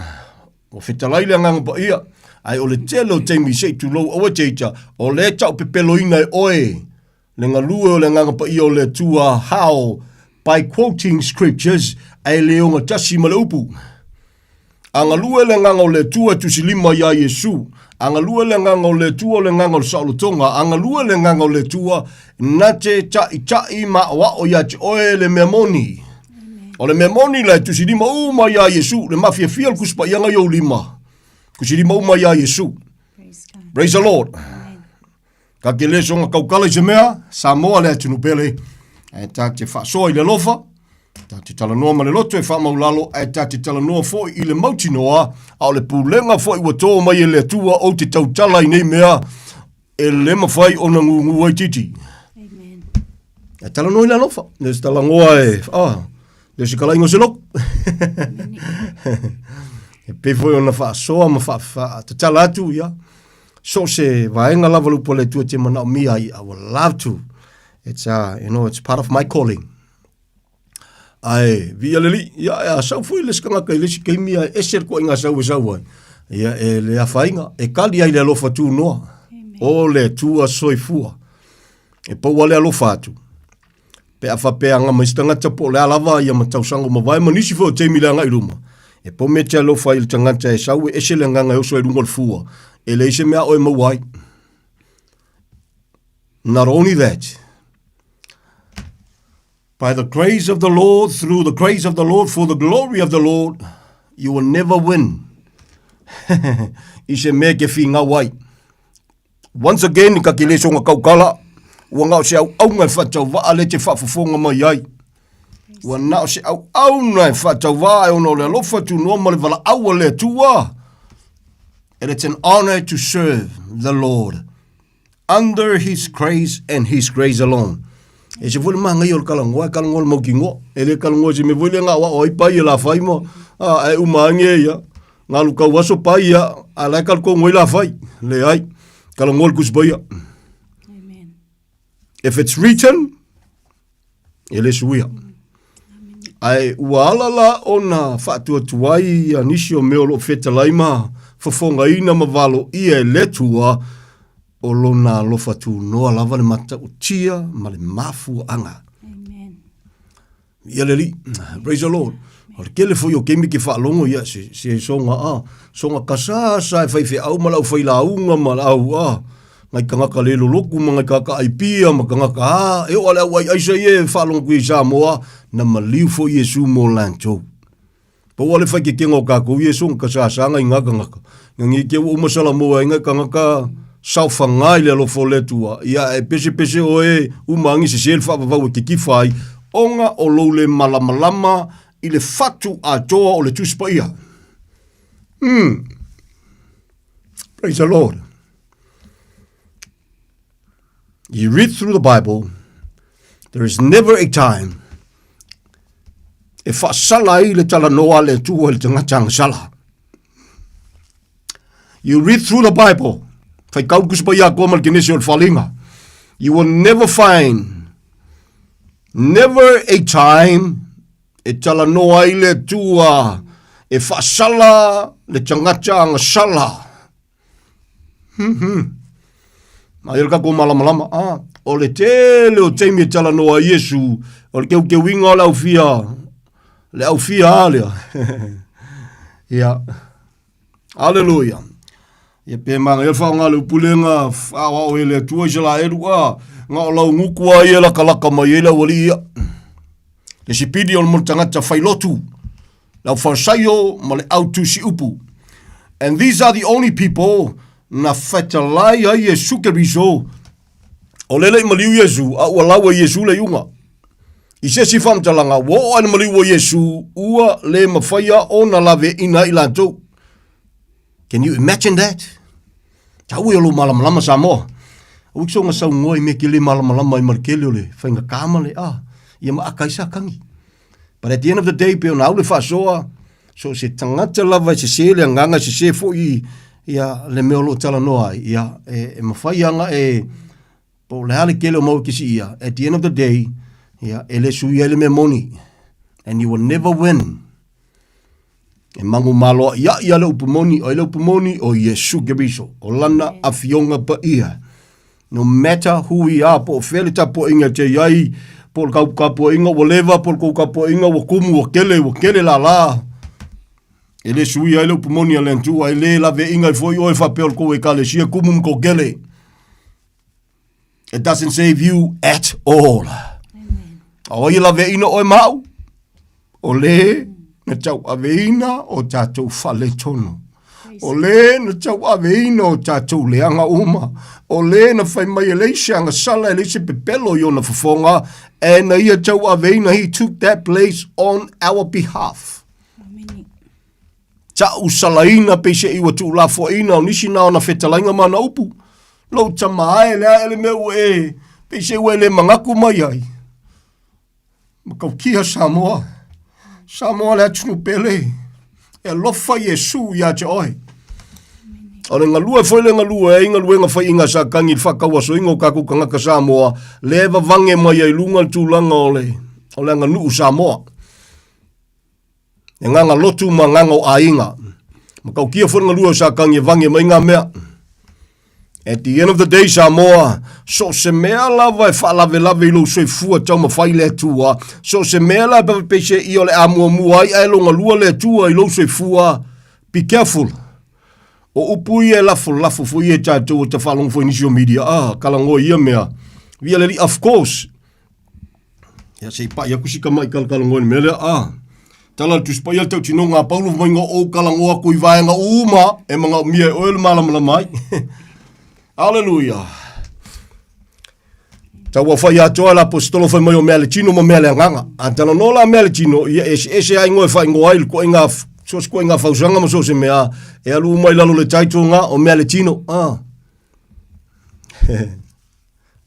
[SPEAKER 12] ua fetalai le Agaga Paia, ae o le tele o taimi se i tulou aua e te ita, o lea e taupepeloina e oe le galue o le Agaga Paia o le Atua, how? By quoting scriptures, ae le ogatasi ma le upu. A galue le Agaga o le Atua e tusilima iā Iesu. A galue le Agaga o le Atua o le Agaga o le saolotoga. A galue le Agaga o le Atua na te taʻitaʻi ma aʻoaʻo iā te oe le mea moni. O le mea moni la e tusilima uma iā Iesu, le mafiafia o le Tusi Paia i ou lima. Tusilima uma iā Iesu. Praise the Lord. Ka te le soga tautala i se mea, Samoa le atunuu pele, ae ta te faasoa i le alofa, ta te talanoa ma le loto e faamaulalo, ae ta te talanoa foi i le mautinoa, a o le pulega foi ua tō mai e le Atua ou te tautala i nei mea, e le mafai ona gūgū ai titi. E talanoa i le alofa, le se talanoa e, ah, le se kalaiga o se loku. E pei foi ona faasoa ma faatatala atu, ia, So o se vaega lava le upu a le Atua e te manaomia ai, I would love to. It's, you know, it's part of my calling. Ae, viia le Alii, ia, e a sau foi le isi tagata i le isi taimi ae ese le toaiga sau e sau ai. Ia, e le afaina, e kali ai le alofa tunoa o le Atua soifua. E pau lava le alofa atu. Pe a faapea aga mai se tagata po o le a lava ia ma tausaga ua mavae ma nisi foi o taimi i le agai i luma, e pau mea te alofa ai i le tagata e sau e ese le agaga e oso ai i luga o le fua, e leai se mea a oe e maua ai. Not only that, by the grace of the Lord, through the grace of the Lord, for the glory of the Lord, you will never win. I se mea ke whingau ai. Once again, ka ke le songa kaukala, ua na o se auauna e faatauvaa le te faafofoga mai ai. Ua na o se auauna e faatauvaa e ona o le alofa tunoa ma le valaau a le Atua. And it's an honor to serve the Lord under His grace and His grace alone. E se foi le māngai o le kalangoa, e kalangoa le mautinoa. E le kalangoa se mea foi le ngā o ai pai e la whai mo, a, e uma ange ia. Ngalu kau aso pai ia, a la e kalu kou ngoi la whai. Le ai, kalangoa le kusi paia.
[SPEAKER 7] Amen.
[SPEAKER 12] If it's written, e le suia. Ae ua ala la ona faatuatuai ia nisi o mea o lo o fetalai ma fofogaina ma valoia e le Atua, o lona alofa tunoa lava le matautia ma le mafuaaga.
[SPEAKER 7] Amen.
[SPEAKER 12] Ia le Alii. Praise the Lord. O le tele foi o taimi ke faalogo ia se, se soga a, soga kasasa e faifeau ma le aufailauga ma le au a, ngai tagata le lolotu ma ngai tagata ai pia ma tagata a, e oo lava le au aiaisa ia e faalogo atu i Samoa, na maliu foi Iesu mo latou. Pau lava le faikekega o tatou ia e soga kasasa ngai nga tagata. Ngangi te ua uma salamo ai ngai tagata saofaga i le alofa o le Atua, ia e pesepese oe uma agi sese le faavavau e kekifa ai, ona o lou le malamalama i le fatu atoa o le Tusi Paia. Mm. Praise the Lord. You read through the Bible, there is never a time e faasala ai le talanoa a le Atua i le tagata agasala. You read through the Bible, faitau le Tusi Paia atoa ma le Kenese o le Faaaliga, you will never find, never a time e talanoa ai le Atua e faasala le tagata agasala. Hmm. Mai o le tatou malamalama, ah, o le tele o taimi e talanoa ai Iesu, o le keukeuina o le aufia, le aufia a lea. Ia. Aleluia. Ia pe manaia le faaaoga o le upu lea na aoao e le Atua Isaraelu, a, na o lau gutu lava ia e latalata mai ai le aualii ia. Le sipili o le mo le tagata failotu, le au Farisaio ma le au tusi upu. And these are the only people na fetalai ai Iesu Keriso, o lele i maliu Iesu, a ua lau e Iesu le iuga. I se isi faamatalaga, ua oo lava i le maliu o Iesu, ua le mafaia ona laveaiina ai i latou. Can you imagine that? Taua ia o lou malamalama Samoa. Aua e te soona saunoa i mea e te le malamalama ai ma le tele o le faigata ma le, ah, ia maaka ai sa tagi. But at the end of the day, pei ona au le faasoa, so o se tagata lava e sese le agaga, e sese foi ia le mea o lo o talanoa ai, ia, e, e mafai lava ona e, po o le a le tele o mau e te siia, at the end of the day, ia, e le suia ai le mea moni. And you will never win. E manumaloaʻiaʻi a le upu moni, o ai le upu moni? O Iesu Keriso, o lana afioga paia. No matter who we are, po o fea le tapuaiga e te i ai, po o le kau tapuaiga ua leva, po o le kou tapuaiga ua kumu, ua kele, ua kele lālā. E le suia ai le upu moni a le Atua, e le laveaiina ai foi oe faapea o le kou ekalesia kumu ma kou kele. It doesn't save you at all. A o ai e laveaiina oe ma au? O le na tauaveina o tatou faletonu. O le na tauaveina o tatou leaga uma. O le na fai mai e leai se agasala, e leai se pepelo i ona fofoga, e na ia tauaveina, he took that place on our behalf. Ta'u salaina peise'i ua tuulafoaiina o nisi na ona fetalaiga ma ana upu. Lou tama ae, le a ea le mea ua e, peise'i ua e le manatu mai ai. Matautia Samoa. Samoa le atunuu pele. E alofa Iesu ia te oe. O le galue foi le galue ai galuega faiiga sa tagi i le faatauasoina o tatou tagata Samoa, lea e vavage mai ai luga le tulaga o le, o le aganuu Samoa. E agaga lotu ma agaga o aiga. Matautia foi le galue o Satani e vage mai ngā mea. At the end of the day, Samoa, so o se mea lava e faalavelave i lou soifua taumafai le Atua, so o se mea la e peiseai o le a muamua ai ae logalua le Atua i lou soifua, be careful. O upu ia e lafolafo foi ia e tatou e tafaalogo foi i nisi o media, ah, talanoa i ia mea. Via le Alii, of course, Ia se i pai aku si tama i kalakalanoa i le mea lea, a. Tala le Tusi Paia le tautinoga a Paulo fai mai na ou talanoa atu i vaega uma e manaomia e oe le malamalama ai. Aleluia. Tau fai atoa le aposetolo fai mai o mea le tino ma mea le agaga. A talanoa la mea le tino, ia eseese ai ngoe faaigoa ai le koinga so se koinga fausaga ma so se mea e alu uma i lalo le title nga o mea le tino. Ah.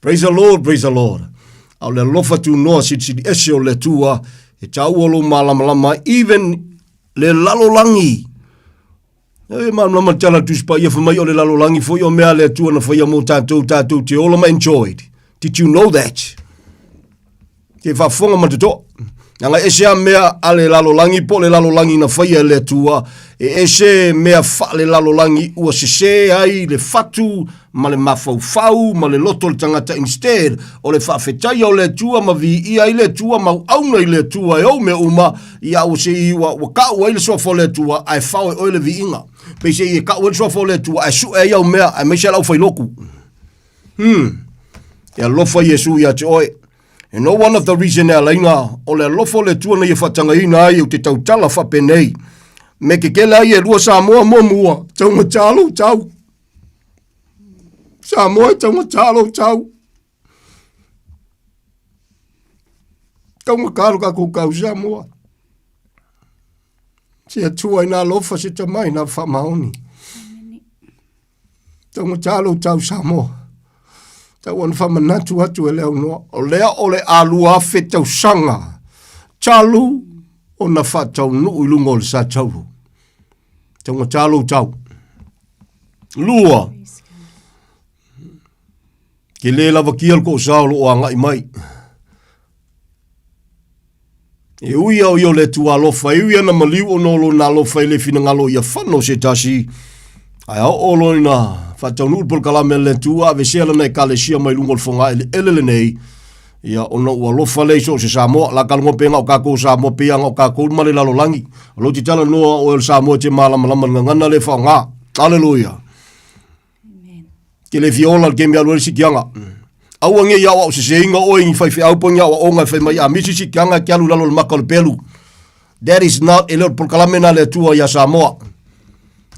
[SPEAKER 12] Praise the Lord, praise the Lord. A o le alofa tunoa silisili ese o le Atua, e taua lou malamalama ai, even le lalolagi. E malamalama le tala a le Tusi Paia fai mai o le lalolagi foi o mea a le Atua na faia mo tatou, tatou te ola ma enjoyed. Did you know that? Te faafofoga ma le totoa. Leaga e ese a mea a le lalolagi po o le lalolagi na faia e le Atua, e ese mea faalelalolagi ua sesē ai le fatu ma le mafaufau ma le loto o le tagata instead o le faafetaia o le Atua ma viia ai le Atua ma auauna i le Atua e ou mea uma, ia ua se i ua, ua ka'u ai le suafa o le Atua ae fao e oe le viiga. Peiseai e ka'u ai le suafa o le Atua ae su'e ai au mea aemaise a le aufailotu. Hmm. E alofa Iesu ia te oe. And no one of the reason e alaina o le alofa o le Atua na ia faatagaina ai ou te tautala faapenei. Me kekele ai e lua Samoa muamua, taugata lou tau. Samoa e taugata lou tau. Taugata lo kakou kau Samoa. Se Atua ina alofa se tama ina faamaoni. Taugata lou tau Samoa. Tau ona faamanatu atu e le aunoa. O lea o le 2000 tausaga talu ona faataunuu i luga o le sa tauro. Taugata lou tau. Lua, ke le lavakia le toosā o loo agai mai. E ui a o ia o le Atua alofa, e ui ana maliu ona o lona alofa e le finagalo ia fano se tasi, ae a oo loa ina faataunuu le polokalame a le Atua, aveesea lana ekalesia mai luga o le fogaeleele lenei, Ia, ona ou alofa lea i so o se Samoa. La ka logo pe na o kakou Samoa pei a na o kakou ma le lalolagi. O lou te talanoa o oe o le Samoa e te malamalama i le gagana lea e faaaoga. Aleluia. Ke le fia ola i le taimi e alu ai le sikiaga. Aua nei aoao seseina oe i ni faifeau po o ni aoaoga e fai mai a misi sikiaga e te alu i lalo o le maka o le pelu. That is not, e le o le polokalame na a le Atua ia Samoa.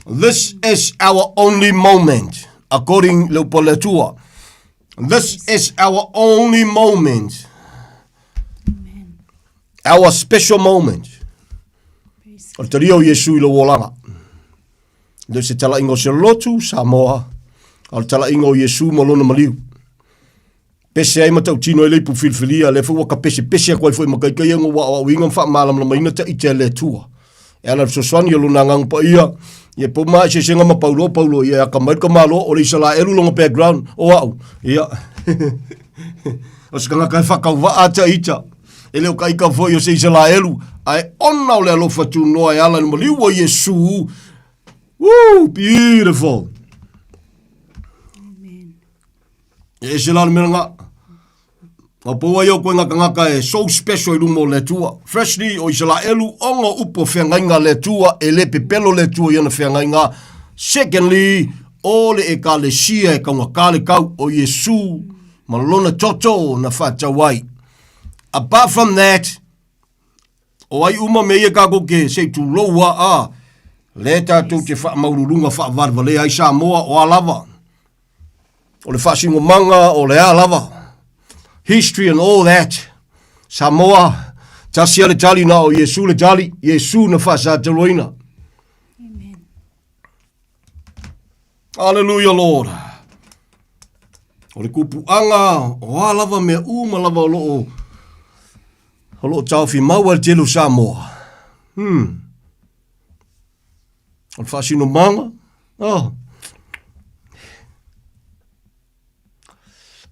[SPEAKER 12] This is our only moment, according le upu a le Atua. This is our only moment. Our special moment. O le talia o Iesu i lou olaga. Le o se talaiga o se lotu, Samoa, a o le talaiga o Iesu ma lona maliu. Pese ai ma tautino ai le ipu filifilia, lea foi ua ka pesepese atu ai foi ma kaikaiaga ua aoaoina ma faamalamalamaina ta ite a le Atua. E ala i le fesoasoani o lona Agaga Paia, ia pau ma eseesega ma Paulo, Paulo, ia e akamai le tamaloa, o le Isalaelu lona background, o au, ia, o se tagata e faatauvaa ta ita. E le o ka ika foi o se Isalaelu, ae ona o le alofa tunoa e ala i le maliu o Iesu. Woo, beautiful. E ese la le mea lena. Ngā pou ai o koe ngā tangata e so special i luma o le Atua. Firstly, o Isalaelu, ona o upu o feagaiga a le Atua, e le pepelo le Atua i ana feagaiga. Secondly, o le ekalesia e kaugata le kau o Iesu ma lona toto na whaatau ai. Apart from that, o ai uma mea ia kākou ke se i tulou a, a, le tātou te whaamaululunga whaavalevalea ai Samoa o a lava. O le faasinomaga o le a lava. History and all that. Samoa, tasi a le tali na o Iesu le tali, Iesu na whaasataloina. Amen. Hallelujah, Lord. O le kupuʻaga, o a lava mea uma lava o loo, o loo taofi mau ai le tele o Samoa. Hmm. O le faasinomaga, oh.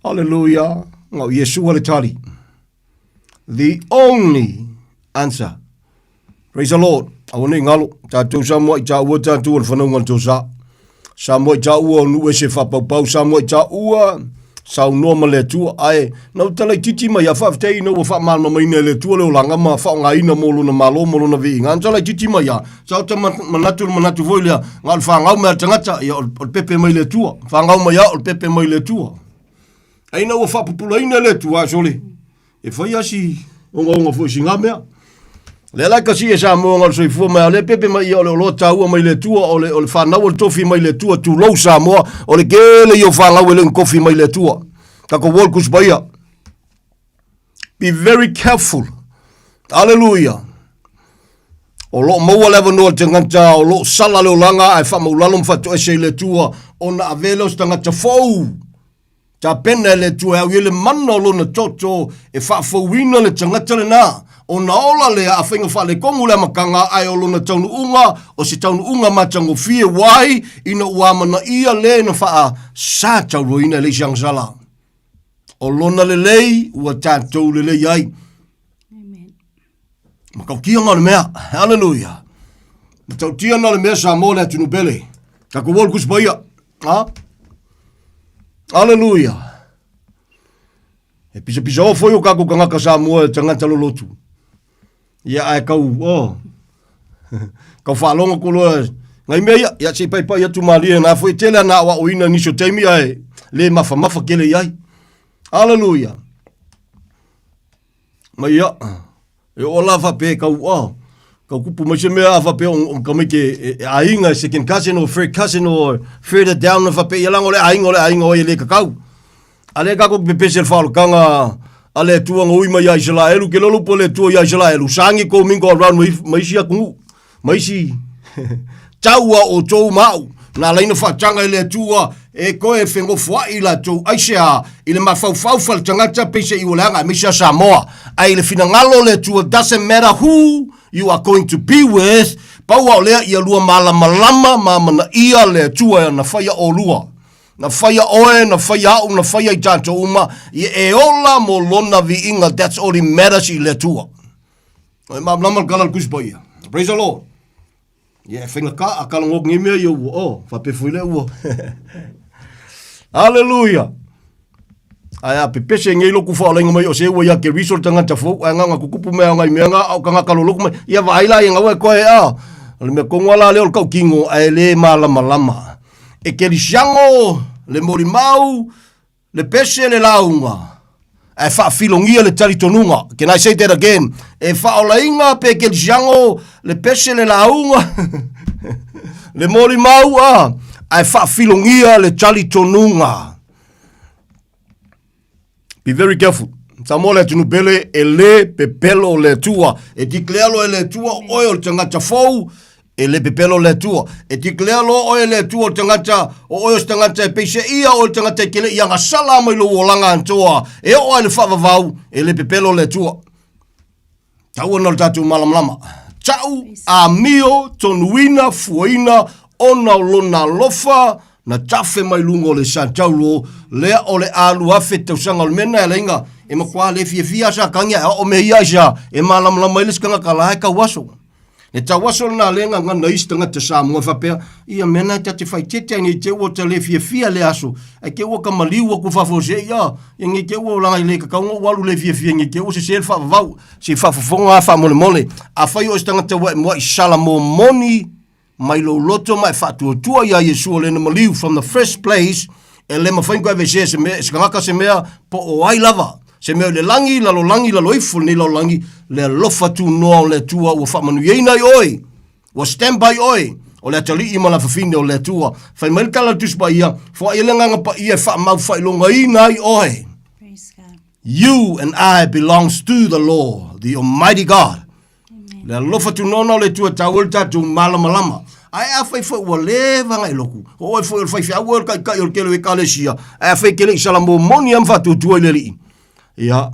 [SPEAKER 12] Hallelujah. Na o Iesu a le tali. The only answer. Praise the Lord. Aua nei ngalo. Tātou Samoa i tāua tātou o le whanaunga le tō sa. Samoa i tāua o nuu ese whapaupau. Samoa i tāua saunoa ma le Atua. Ae, na o tala i titi mai a whaafetai ina ua whaamalama maina e le Atua le olanga ma whaongaina mō lona malo mō lona viiga. Na tala i titi mai a, sa o ta manatu le manatu foi lea, ngā o le whangau mai a le tangata, ia o le pepe mai le Atua. Whangau mai a o le pepe mai le Atua. Ai na ua whaapupulaina e le Atua, sole. E fai a si ongaonga foi si ngā mea. Lea la kasi e Samoa ngā soifua mai, a le pepe mai ia o le oloa tāua mai le Atua, o le, o le whanau o le tofi mai le Atua, tulou Samoa, o le kele i o whanau e le kofi mai le Atua. Kako wol kuspaia. Be very careful. Hallelujah. O loo maua le avanoa le tagata o loo sala le olaga ae faamaulalo ma faatoese i le Atua ona avea lea o se tagata fou. Tapena e le Atua e au i ai le mana o lona toto e faafouina le tagata lena, ona ola lea a faiga faaletonu le amataga ae o lona taunuuga o se taunuuga matagofie wai ina ua amanaia le na faasatauroina e le isi agasala. O lona lelei ua tatou lelei ai. Matautia o le mea. Hallelujah. Matautia na o le mea Samoa le atunuu pele. Tatou o le Tusi Paia. Ha? Hallelujah. E pisapisa o foi o kākou tagata Samoa e tagata lolotu. Ia ae kau, oh. kau faalogo ko loa ngai mea ia, ia se i paipai atu malie nā foi tele ana aoaoina nisi o taimi ae le mafamafa kele i ai. Hallelujah. Mai ia, e oo la faapea e kau, oh, kau kupu mai se mea a faapea o, o ka mai ke e, e aiga, second cousin or third cousin or further down na faapea ia langa o le aiga o le aiga o ia le kakau. A le kako ke pepese le whaolokanga a le Atua nga ui mai ia Isalaelu, ke lolo upu a le Atua ia Isalaelu, sangi kou mingo around ma, ma isi atunuu, ma isi taua o tou ma au. Na laina whaatanga i le Atua e koe e whengofoai la tou aisea i le mafaufau whale tangata peise i uleanga e meisia Samoa. Ai le finangalo le Atua doesn't matter who you are going to be with, pau ao lea ia lua malamalama ma mana ia le Atua na whaia o lua. Na whaia oe, na whaia au, na whaia i tātou uma, ia e ola mo lona viiga, that's all it matters i le Atua. O e malamalama le kala le Tusi Paia. Praise the Lord. Ia e whainga ka, a kala ngok ngi mea ia ua, oh, whapefui le ua. Hallelujah. Ae a pepese nei loku faaolaiga mai o se ua ia Keriso le tagata fou, ae gaga kukupu mea ngai mea nga o kangaka loloku mai, ia vaai la ia gaua e koe a. O le mea kongo la lea o le tautino ae le malamalama. E kerisiano le molimau, le pese le lauga, ae faafilogia le talitonuga. Can I say that again? E faaolaina pe kerisiano le pese le lauga, le molimau a, ae faafilogia le talitonuga. Be very careful. Samoa le atunuu pele e le pepelo le Atua. E declare loa e le Atua o oe o le tagata fou, e le pepelo le Atua. E declare loa oe e le Atua o le tagata, o oe o se tagata e peiseia, o oe le tagata e te le i agasala mai lou olaga atoa, e oo lava i le faavavau, e le pepelo le Atua. Taua na o le tatou malamalama. Ta'u, amio, tonuina, fuaina, ona o lona alofa, na tafe mai luga o le Santaulo, lea o le alu afe tausaga o le mea na e alaiga, e matua le fiafia a sa kangi a o mea ia i sa, e malamalama ai le isi tagata la e tau aso. Le tau aso lena lea gagana isi tagata Samoa e faapea, ia mea na e ta te faitete ai nei te ua ta le fiafia le aso, ai te ua ka maliu atu faafuasei a, ia nei te ua laga i le kakau na ua alu le fiafia nei te ua sese le faavavau, se i faafofoga a faamolemole. Afai o oe se tagata ua e muai salamo moni mai lou loto ma e faatuatua iā Iesu o lena maliu from the first place, e le mafai ona toe aveesea e se mea, e se tagata se mea, po o ai lava, se mea o le lagi, lalolagi, lalo ifo o lenei lalolagi, le alofa tunoa o le Atua ua faamanuiaina ai oe, ua stand by oe, o le atalii ma le afafine o le Atua. Fai mai le tala a le Tusi Paia, foai ai le Agaga Paia e faamaufailogaina ai oe.
[SPEAKER 7] Praise God.
[SPEAKER 12] You and I belongs to the Lord, the Almighty God. Le alofa tunoa o le Atua tau ai le tatou malamalama. Ae afai foi ua leva ona e loku, o oe foi o le faifeau oe o le taitai o le tele o ekalesia, ae afai e te le i salamo moni lava ma faatuatua i le Alii, ia,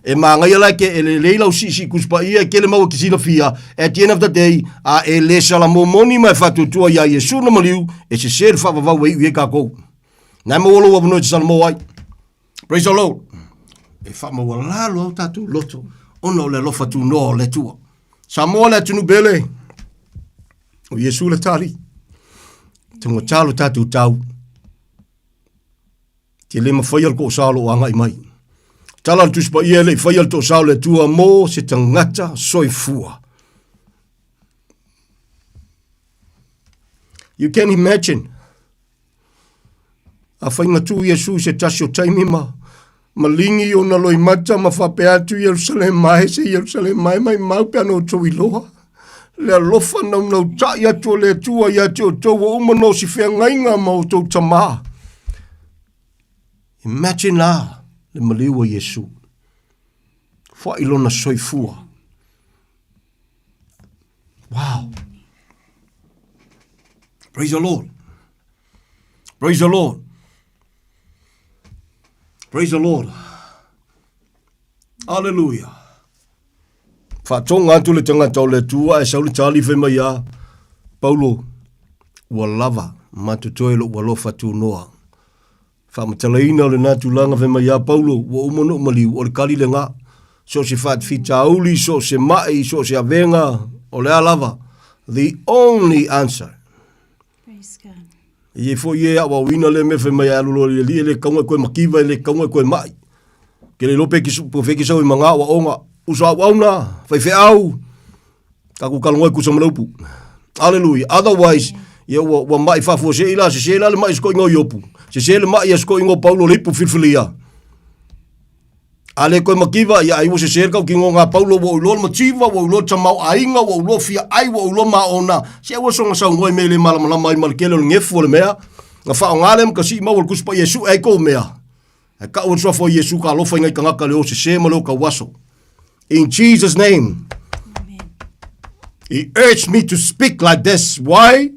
[SPEAKER 12] e manaia la e te e lelei lau siisii Tusi Paia e tele mau e te silafia, at the end of the day, a e le salamo moni ma e faatuatua iā Iesu na maliu, e sese le faavavau e iu i ai tatou. Na e maua lou avanoa e te salamo ai. Praise the Lord. E faamaualalo au tatou loto ona o le alofa tunoa o le Atua. Samoa le atunuu pele, o Iesu le tali. Taugata lo tatou tau. Te le mafaia le toosao o lo o agai mai. Tala le Tusi Paia e le i faia le toosao o le Atua mo se tagata soifua. You can imagine. Afai na tuu Iesu i se tasi o taimi ma maligi ona loimata ma faapea atu, Ierusalema e, se Ierusalema e, maimau pe ana outou iloa le alofa naunautai atu o le Atua ia te outou ua uma ona osi feagaiga ma outou tamā. Imagine la le maliu o Iesu. Foai lona soifua. Wow. Praise the Lord. Praise the Lord. Praise the Lord. Hallelujah. Whaatonga atu le tangata o le Atua e sau le tali whai mai a Paulo, ua lava matotoe lou alofa tunoa. Faamatalaina o lena tulaga fai mai ia Paulo, ua uma ona ou maliu, o le kali lena. So o se faafitauli, so o se mai, so o se avega, o le a lava? The only answer.
[SPEAKER 7] Praise God.
[SPEAKER 12] E iai foi e aoaoina lea mea fai mai e alu loa i le alii e le tatau ona e toe mativa, e le tatau ona e toe mai. Ke le iloa pe po o fea e sau ai ma na aoaoga. Uso auauna, faifeau, tatou talanoa e tusa ma le upu. Aleluia. Otherwise, ia ua, ua mai faafuasei la, sese la le mai sikoiga o Iopu. Sese le mai a sikoiga o Paulo le ipu filifilia. A le koe mativa, ia ai ua sese le tautino ngā Paulo, ua ou iloa le mativa, ua ou iloa le tamaoaiga, ua ou iloa fia ai, ua ou iloa maona. Se aua soona saunoa i mea e le malamalama ai ma le tele o le gefu o le mea. Na faaaoga lea ma ka siimau o le Tusi Paia e sue ai kou mea. Ae kau e le suafa o Iesu ka alofa i ngai tagata le o sese ma le o tauaso. In Jesus name.
[SPEAKER 7] Amen.
[SPEAKER 12] He urged me to speak like this. Why?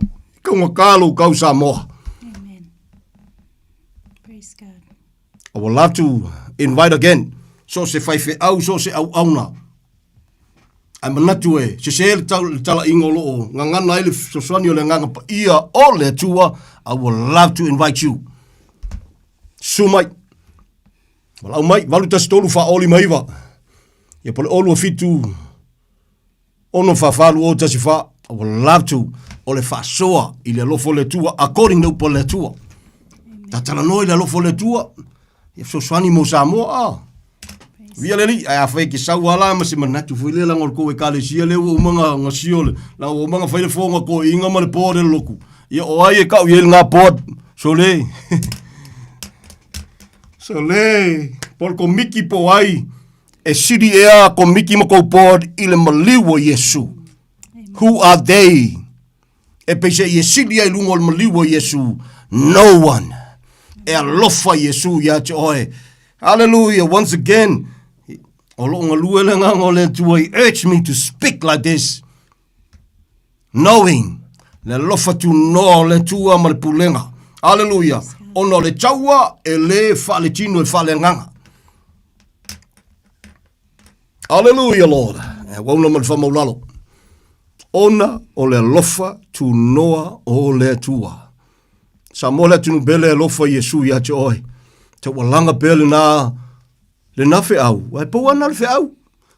[SPEAKER 12] Kaugata lou kau Samoa.
[SPEAKER 7] Amen. Praise God.
[SPEAKER 12] I would love to invite again. So se faifeau, so se auauna. Ae manatu e sese le tau, le talaiga o lo o gagana ai le fesoasoani o le Agaga Paia o le Atua. I would love to invite you. Susu mai. Valaau mai, 813 459. Ia po le 027 644 2014. I would love to o le faasoa i le alofa o le Atua according le upu a le Atua. Tatalanoa i le alofa o le Atua. Ia fesoasoani mo Samoa, a. Via le alii, ae afai e te sau lava la ma se manatu foi lea leaga o le tou ekalesia lea ua uma ona ona sio le, leaga ua uma ona fai le fono a toeaiina ma le board e le lotu. Ia o ai e tau i ai lena board? Sole. Sole. Po o le komiti po o ai e sili ea komiti ma tou board i le maliu o Iesu. Who are they? E peiseai e sili ai luga o le maliu o Iesu. No one. E alofa Iesu ia te oe. Hallelujah. Once again, o loo galue le agaga o le Atua. He urged me to speak like this. Knowing le alofa tunoa o le Atua ma le pulega. Hallelujah. Ona o le taua e le faaletino e faaleagaga. Hallelujah, Lord. E uauna ma le faamaulalo. Ona o le alofa tunoa o le Atua. Samoa le atunuu pele alofa Iesu ia te oe. Taualaga pea lena, lena feau. Ae pau ana le feau.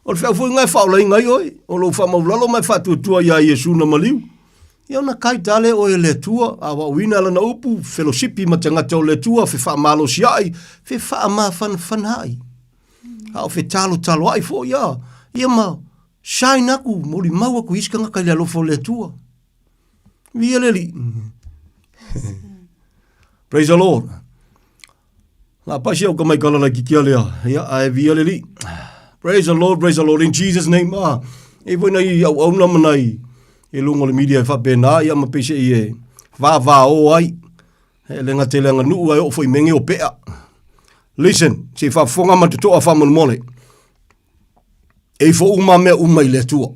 [SPEAKER 12] O le feau foi lena e faaolaina ai oe. O lou faamaulalo ma e faatuatua ia Iesu na maliu. Ia ona kaita lea oe e le Atua, aoaoina lana upu, felosipi ma tagata o le Atua, fefaamalosi-ai, fefaamafanafana-ai. A o fetalotaloai foi a, ia ma shine aku, molimau aku i isi tagata i le alofa o le Atua. Viia le Alii. Praise the Lord. La pasi au ka mai kala laitiiti a lea. Ia, ae viia le Alii. Praise the Lord, praise the Lord, in Jesus name. Ah, e foi nai auauna ma nai i luga o le media e faapena, ia ma peiseai e vavao ai. E le gata i le aganuu ae oo foi i mea nei o pea. Listen, se i faafofoga ma totoa faamolemole. E ifo uma mea uma i le Atua.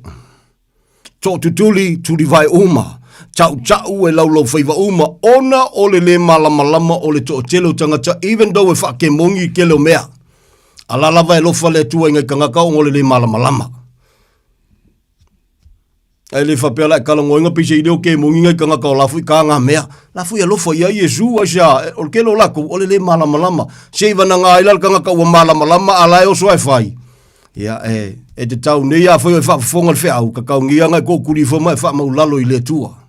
[SPEAKER 12] Tootutuli, tulivae uma. Tautau e laulau faiva uma, ona o le lē malamalama o le toatele o tagata even though e faakemogi i tele o mea. A la lava e alofa le Atua i nai tagata ona o le lē malamalama. Ae le faapea la e talanoaina peiseai lea o kemogi nai tagata o la foi ka ngā mea. La foi alofa ia Iesu ai sea, o le tele o latou o le lē malamalama. Seivanaga ai la le tagata ua malamalama a la e oso ae fai. Ia, e, e te tau nei a foi o e faafofoga le feau, ka taugia ngai kou kuli ifo ma e faamaulalo i le Atua.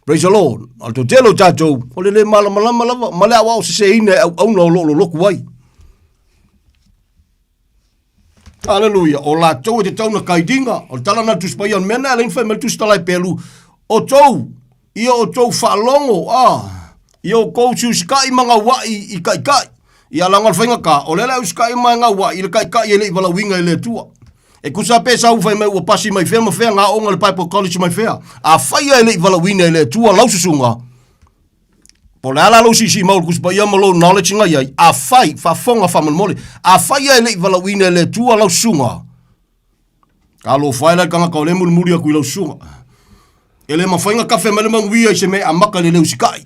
[SPEAKER 12] Praise the Lord. O le toatele o tatou, o le le malamalama lava, ma le aoao seseina e auauna o lo o loloku ai. Hallelujah. O latou e te tau na kaidinga, o le tala na Tusi Paia, o le mea na e alaini fai mai le Tusi Talai Pelu, o tou, ia o tou faalogo, ah, ia o kou siusikai ma gauai i kaikai. Ia laga o le faigata, o lea le usikai ma e gauai i le kaikai e le i valaauina e le Atua. E tusa pe sau fai mai ua pasi mai fea ma fea ngā aoga le Bible College mai fea. Afai e le i valaauina e le Atua lau susuga, po o le a la lou siisii mau o le Tusi Paia ma lou knowledge na i ai, afai, faafofoga faamolemole, afai e le i valaauina e le Atua lau susuga, Talofa e la le tagata o lea e mulimuli atu i lau susuga. E le mafai ona kafe mai le manuia i se mea e amata i le le usikai.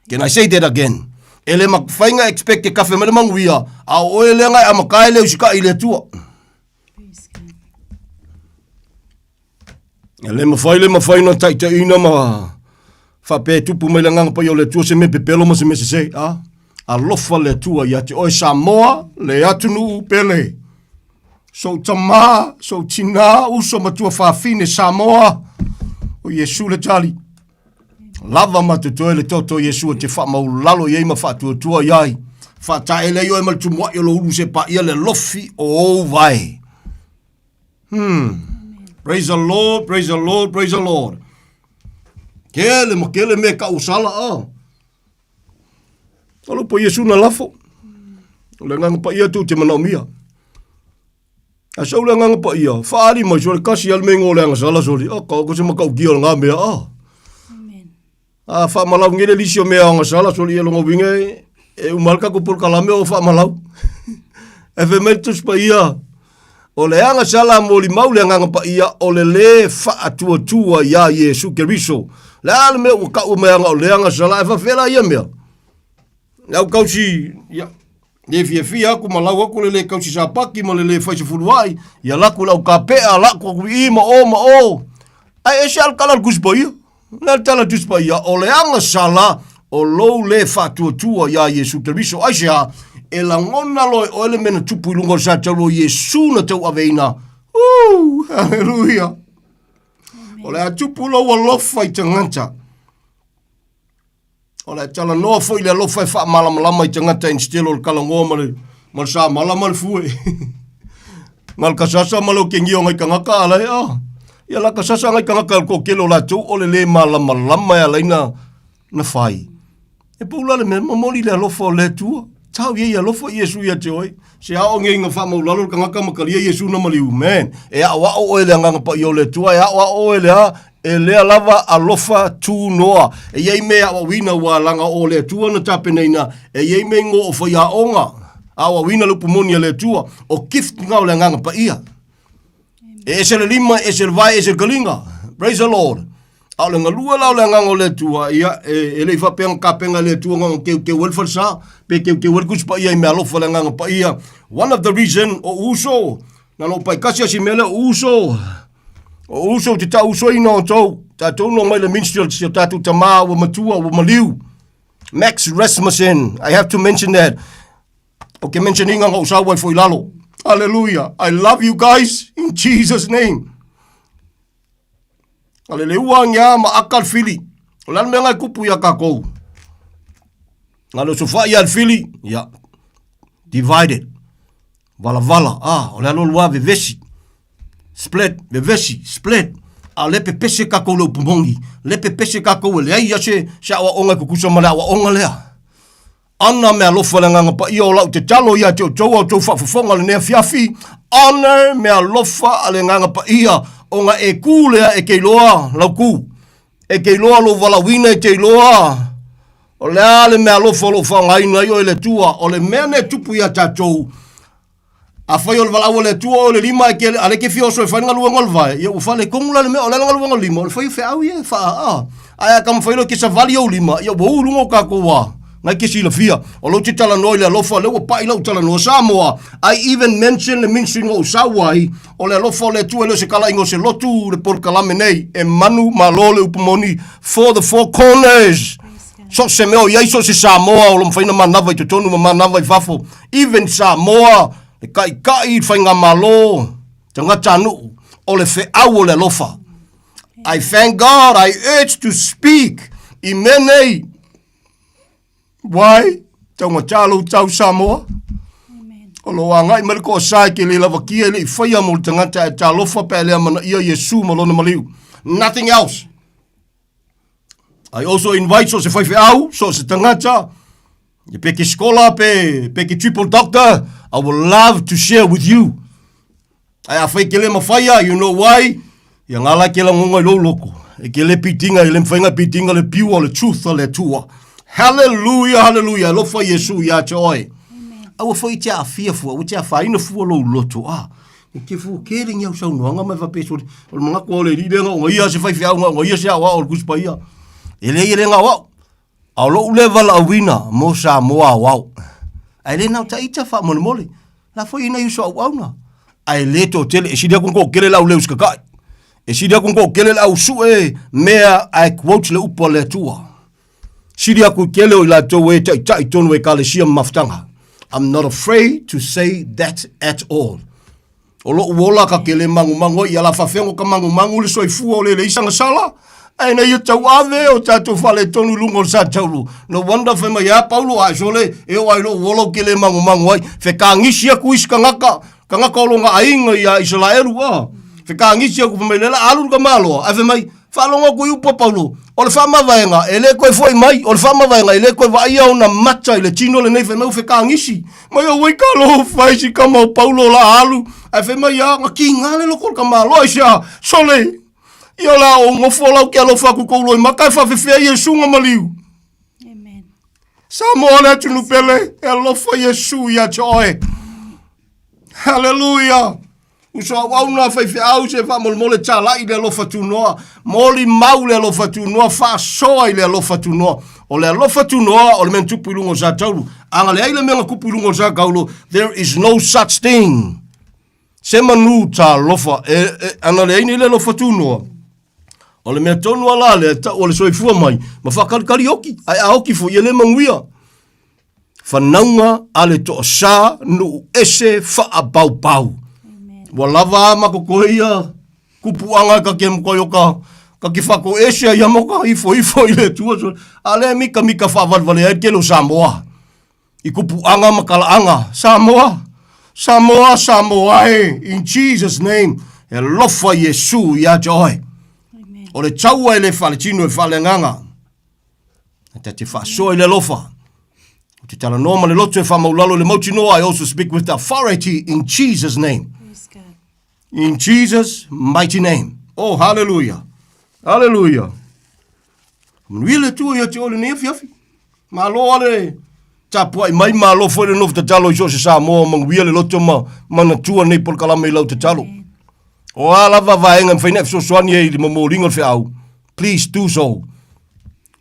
[SPEAKER 12] Can I say that again? E le mafai ona expect e kafe mai le manuia, a o oe lea na e amata ai le usikai i le Atua. E le mafai le mafai ona taitaiina ma faapea e tupu mai le agaga paia o le Atua se mea pepelo ma se mea sese. A? Alofa le Atua ia te oe Samoa, le atunuu pele. Sou tamā, sou tinā, uso ma tuafafine Samoa, o Iesu le tali. Lava ma totoe le toto o Iesu e te faamaulalo i ai ma faatuatua i ai. Faataele ai oe ma le tumuai o lou ulu se paia le lofi o ou vae. Praise the Lord, praise the Lord, praise the Lord. Kele ma kele me ka usala a. Alo po Iesu na lafo. O le agaga paia atu te manaomia. A sau le agaga paia, whaari mai sole kasi al mengo o le agasala sole. O ka o se makaukia o ngā mea a. A whaamalau ngele lisi o mea agasala sole ia longa winga e, e umal ka kupur kalame o whaamalau. E fe mai tus paia. O le agasala molimau le agaga paia o le lē faatuatua iā Iesu Keriso. Le a le mea ua taua mai aga o le agasala e faafefea la ia mea? Le au kausi, ia, le fiafia aku ma lau aku le lē kausi sapaki ma le lē fai sefulua'i, ia laku le au kapea, laku aku i i ma o ma o. Ae ese lava le tala a le Tusi Paia. O le a le tala a le Tusi Paia? O le agasala o lou lē faatuatua iā Iesu Keriso. Aisea? E lagona loa e oe le mea na tupu i luga o le satauro o Iesu na tauaveina. Uu! Haleluia! O le a tupu lou alofa i tagata. O le a talanoa foi i le alofa e faamalamalama i tagata instead o le talanoa ma le, ma le samala ma le fue. Na le kasasa ma le okengia o ngai tagata ala e a. Ia la kasasa ngai tagata o le toatele o latou o le le malamalama e ala ai na, na fai. E pau la le mea, momoli le alofa o le Atua. Tau ia i alofa Iesu ia te oe. Se ao ngei nga whaamaulalo le tagata ma kalia Iesu na maliu. Man, e aoao oe le agaga paia o le Atua, e aoao oe le a, e lea lava alofa tunoa. E i ai mea aoaoina ua laga o le Atua na tapenaina, e i ai mea ingoa o faiaoga, aoaoina le upu moni a le Atua, o gift nga o le agaga paia. E ese le lima, e ese le vae, e ese le kaliga. Praise the Lord. A o le galue la o le agaga o le Atua, ia, e, e le i faapea na tapena e le Atua na ona teuteu ai le falesa, pe teuteu ai le Tusi Paia i mea alofa le agaga paia. One of the reason o uso, na ona ou paikasi a si mea lea o uso, o uso ou te tau usoina outou, tatou no mai le minstrel si o tatou tamā ua matua, ua maliu. Max Rasmussen, I have to mention that. O ke mentioninga na ou sau ai foi lalo. Hallelujah. I love you guys in Jesus name. A le leua ngia ma aka le fili. O le a le mea ngai kupu ia kakou. Na le sofai ia le fili, ia, divided. Valavala, ah, o le alo lua vevesi. Split, vevesi, split. A le pepese kakou le upu moni. Le pepese kakou e leai ia se, se aoaoga e kukusa ma le aoaoga lea. Ana mealofa le Agaga Paia o lau tatalo ia te outou a outou faafofoga lenei afiafi. Honor mealofa a le Agaga Paia ona e kū lea e te iloa lau kū. E te iloa lou valaauina e te iloa o le a le mealofa o lo o faaaogaina ai oe e le Atua. O le mea nei e tupu ia tatou, Afai o le valaau a le Atua oe o le lima e ke, a le ke fia oso e fai le galuega o le vae, ia ua faaletonu la le mea, o le a le galuega o le lima, o le fai o feau ia e faa, a. Ae a taumafai loa e te savali ou lima, ia ua u i luga o tatou a, na e te silafia. O lou te talanoa i le alofa, lea ua pai lau talanoa. Samoa, I even mention le ministry na ou sau ai, o le alofa o le Atua e le o se talaiga o se lotu le polokalame nei, e manu malo le upu moni, for the four corners. So o se mea o i ai, so o se Samoa o lo mafai ona manava i totonu ma manava i fafo, even Samoa, le taitai, le faigamalo, tagatanuu, o le feau o le alofa. I thank God, I urge to speak i mea nei. Why? Taugata lou tau Samoa. O lo agai mai le toasa e te le lavakia e le i faia mo le tagata e talofa pe a le amanaia Iesu ma lona maliu. Nothing else. I also invite so se faifeau, so se tagata, e pe ke scholar, pe, pe ke triple doctor, I would love to share with you. Ai a whai ke le mawhaia, you know why? Ia ngā lai ke langonga i lou loko. E ke le pitinga, i le mwhainga pitinga le piua o le truth o le Atua. Hallelujah, hallelujah. Alofa Iesu ia te oe. Aua foi te awhia fua, aua te awhaina fua lou loto. Ah, E te fua kele ni au saunoaga ma e faapea sole, o le manatu o le alii lea na ona ia se faifeau na ona ia se aoao o le Tusi Paia. E leai e le gao au. A o lou lea valaauina mo Samoa aoao. Ae le na o taita faamolemole. La foi ina uso auauna. Ae le toatele, e sili atu ona toatele le au le usikata'i. E sili atu ona toatele le au sue mea ae quote le upu a le Atua. Sili atu i tele o i latou e taitai tonu o Ekalesia ma mafutaga. I'm not afraid to say that at all. O lo'u ola ka ke le magumagu ai, ia la faafefea ona ka magumagu le soifua o le leai sana sala? Ae ina ia tauave o tatou faaletonu i luga o le sa taulu. No wonder fai mai a Paulo, ae sole, e oo lava i lo'u ola ou ke le magumagu ai. Fekagisi atu isi tagata, tagata o lona aiga ia Isaraelu, a. Fekagisi atu fai mai, lea la alu le tamaloa, ae fai mai, Faalogo atu i upu a Paulo, o le faamavaega e le toe foi mai, o le faamavaega e le toe vaaia ona mata i le tino lenei, fai mai ua fekagisi mai auai talofa e si tama o Paulo o la alu, ae fai mai a, na kiga le loko o le tamaloa aisea, sole, ia o le a ou nofo la ou te alofa atu i kou loimata e faafefea Iesu na maliu.
[SPEAKER 7] Amen.
[SPEAKER 12] Samoa le atunuu pele, e alofa Iesu ia te oe. Hallelujah. Uso auauna faifeau se faamolemole talai le alofa tunoa, molimau le alofa tunoa, faasoa i le alofa tunoa. O le alofa tunoa o le mea na tupu i luga o Sataulu. A na leai le mea na tupu i luga o Sataulu, there is no such thing. Se manu talofa, e, e, a na leai nei le alofa tunoa, o le mea tonu a la lea, tau o le soifua mai, ma faakalikali oki, ae a oki foi e le manuia. Fanauga a le toasa nuu ese faapaupau. Ua lava a ma kokoe ia kupuaga ka ke mokoi o ka. Ka te whakoese ai mo ka ifo ifo i le Atua sole. A lea e mikamika faavalevale ai le tele o Samoa i kupuaga ma talaaga. Samoa, Samoa, Samoa e, in Jesus name, e alofa Iesu ia te oe. O le taua e le faaletino e faaleagaga. E ta te faasoa i le alofa. O te talanoa ma le loto e faamaulalo i le mautinoa. I also speak with authority in Jesus name. In Jesus mighty name. Oh, hallelujah. Hallelujah. Manuia le Atua ia te oe lenei afiafi. Malo ale tapuai mai, malo foi le nofo tatalo i so o se Samoa o manuia le loto ma manatua nei polokalame i lau tatalo. O a lava vaega e mafai ona e fesoasoani ai i le momoliga o le feau, please do so.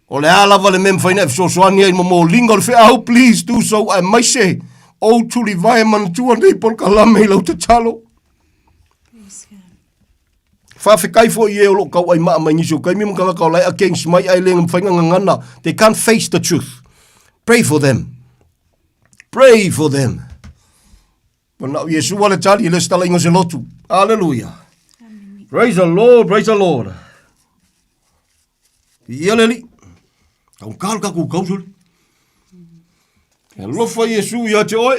[SPEAKER 12] O le a lava le mea e mafai ona e fesoasoani ai i le momoliga o le feau, please do so, aemaise ou tulivae manatua nei polokalame i lau tatalo. Faafetai foi i e o lo o tauai maa mai nisi o taimi ma tagata o la e against mai ae le mafai ona gagana. They can't face the truth. Pray for them. Pray for them. Manao Iesu a le tali, e le se talaiga o se lotu. Hallelujah. Praise the Lord, praise the Lord. Ia le Alii. Taugata le tatou tau sole. E alofa Iesu ia te oe.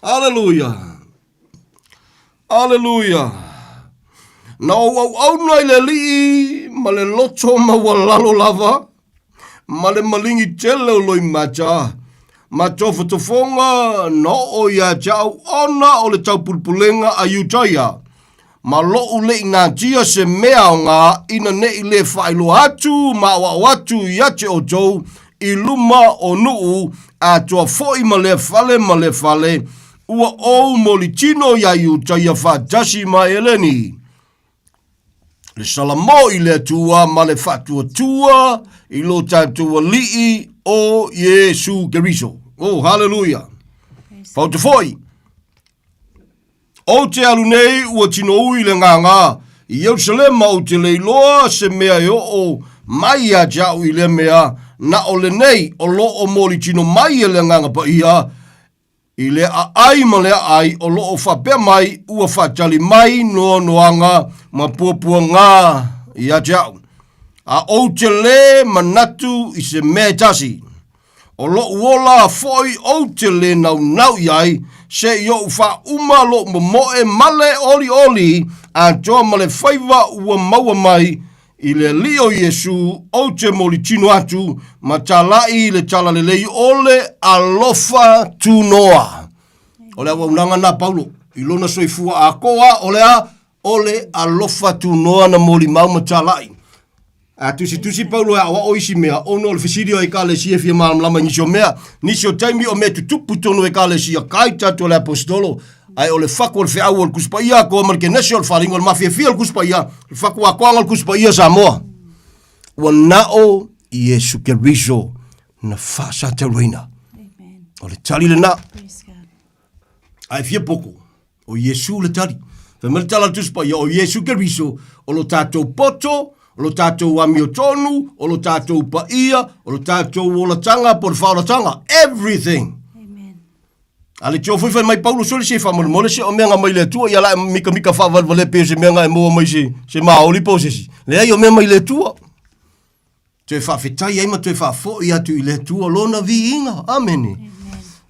[SPEAKER 12] Aleluia. Aleluia. Na ou auauna i le Alii ma le loto maualalo lava, ma le maligi tele o loimata, ma tofotofoga na oo ia te au ona o le taupulepulega a Iutaia, ma loʻu le i natia se mea aoga ina ne i lē faailoa atu ma aoao atu ia te outou i luma o nuu atoa foi ma lea fale ma lea fale, ua ou molitino iā Iutaia faatasi ma Eleni. Le salamo i le Atua ma le faatuatua i lo tatou Alii o Iesu Keriso. Oh, haleluia! Fauta foi, Ou te alu nei ua tinoui le gagā i Ierusalema ou te le iloa se mea e oo mai ia te a'u i lea mea, na o lenei o lo o molitino mai e le Agaga Paia i le aʻai ma le aʻai o lo o faapea mai ua faatali mai noanoaga ma puapuagā ia te a'u. A ou te le manatu i se mea e tasi. O loʻu ola foi ou te lē naunau i ai, se i oʻu faauma loʻu momoe ma le olioli atoa ma le faiva ua maua mai i le Alii o Iesu, ou te molitino atu ma talaʻi i le talalelei o le alofa tunoa. O le auaunaga na Paulo i lona soifua atoa, o le a? O le alofa tunoa na molimau ma talaʻi. A tusitusi Paulo e aʻoaʻo isi mea, ona o le fesili o Ekalesia e fia malamalama i nisi o mea. Nisi o taimi o mea tutupu tonu Ekalesia, kai tatou le aposetolo, ae o le fatu o le feau o le Tusi Paia atoa ma le Kenese o le faaaliga o le mafiafia o le Tusi Paia, le fatu atoaga o le Tusi Paia Samoa. Ua nao Iesu Keriso na faasatauraina. O le tali lena. Ae fia poko, o Iesu le tali. Fai mai le tala a le Tusi Paia, o Iesu Keriso, o lo tatou poto, o lo tatou amiotonu, o lo tatou paia, o lo tatou olatanga po o le faaolatanga. Everything. Amen. A le tio foi fai mai Paulo sole se faamolemole se o mea nga mai le Atua ia la e mikamika faavalevalea pei o se mea nga e maua mai se, se maoli po o se isi. Leai o mea mai le Atua. Toe faafetai ai ma toe faafoi atu i le Atua lona viiga. Amene.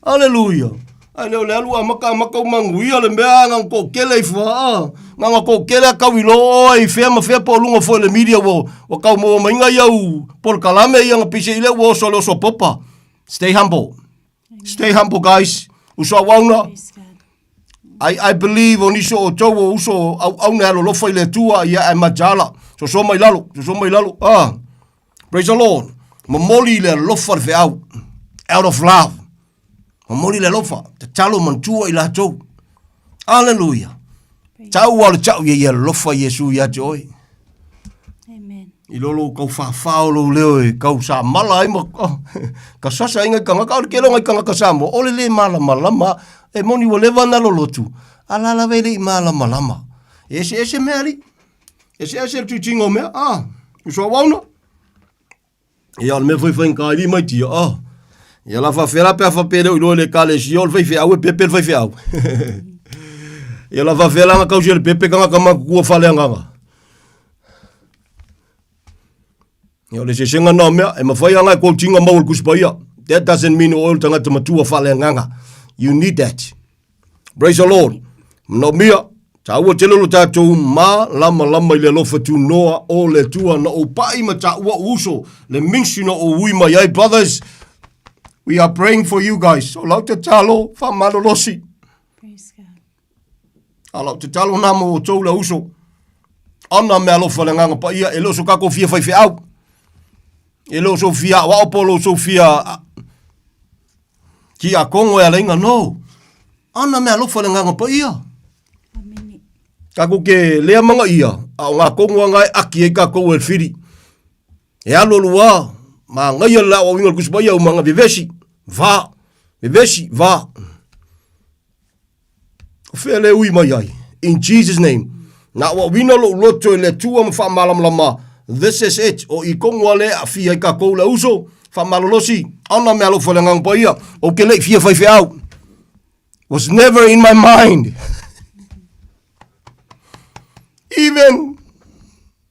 [SPEAKER 12] Aleluia. Ae le o le alu amaka amaka u manuia le mea nga toatele ifo a nga toatele a kau i lo oe i fea ma fea po o luga foi o le media ua ua kau maua mai ngai au polokalame ia nga pise ile ua oso le oso popa. Stay humble. Stay humble guys. Uso auauna. I, I believe o nisi o outou o uso auauna e alolofa i le Atua ia ae mataala. Soso mai lalo, soso mai lalo. Ah. Praise the Lord. Momoli i le alofa le feau. Out of love. Momoli le alofa. Tatalo manatua i latou. Hallelujah. Tau o le tau ia ia alofa Iesu ia te oe.
[SPEAKER 7] Amen.
[SPEAKER 12] I lo lou kau whawhao lou leo e kau sa mala ai ma oh, ka sasa ai ngai kangaka o le kele o ngai kangaka Samoa o le le malamalama e moni ua leva na lolotu a la lava e le i malamalama e ese ese mea ali ese ese le tuitinga o mea ah uso auauna Ia, o le mea foi faigata i lima i tia, ah. Ia la faafefea la pe a faapea e le o iloa e le ekalesia o le faifeau e pepe le faifeau. Ia la faafefea la na tausi e le pepe tagata matutua faaleagaga. Ia, o le eseesega na o mea, e mafai lava na e quote ina maua i le Tusi Paia. That doesn't mean o oe o le tagata matua faaleagaga. You need that. Praise the Lord. Manaomia, taua tele lo tatou malamalama i le alofa tunoa o le Atua na ou pai ma taua ou uso, le ministry na ou ui mai ai, brothers. We are praying for you guys. O lau tatalo, faamalolosi.
[SPEAKER 7] Praise God.
[SPEAKER 12] A lau tatalo na mo outou le uso. Ona me alofa le agaga paia, e le o so kakou fia faifeau. E le o sou fia aoao po o lo sou fia tiakono e alaiga, no. Ana me alofa le agaga paia. Kakou ke lea manga ia, a o ngā kongo anga e aki ai kakou e le whiri. E alu alu a, ma ngai le aoaoina o le Tusi Paia umanga vevesi, va, vevesi, va. O fea le ui mai ai? In Jesus name. Na aoaoina lou loto e le Atua ma faamalamalama, this is it, o i kongo a le aafia ai kakou le uso, faamalolosi, ana me alofa le Agaga Paia, ou ke le i fia faifeau. Was never in my mind. Even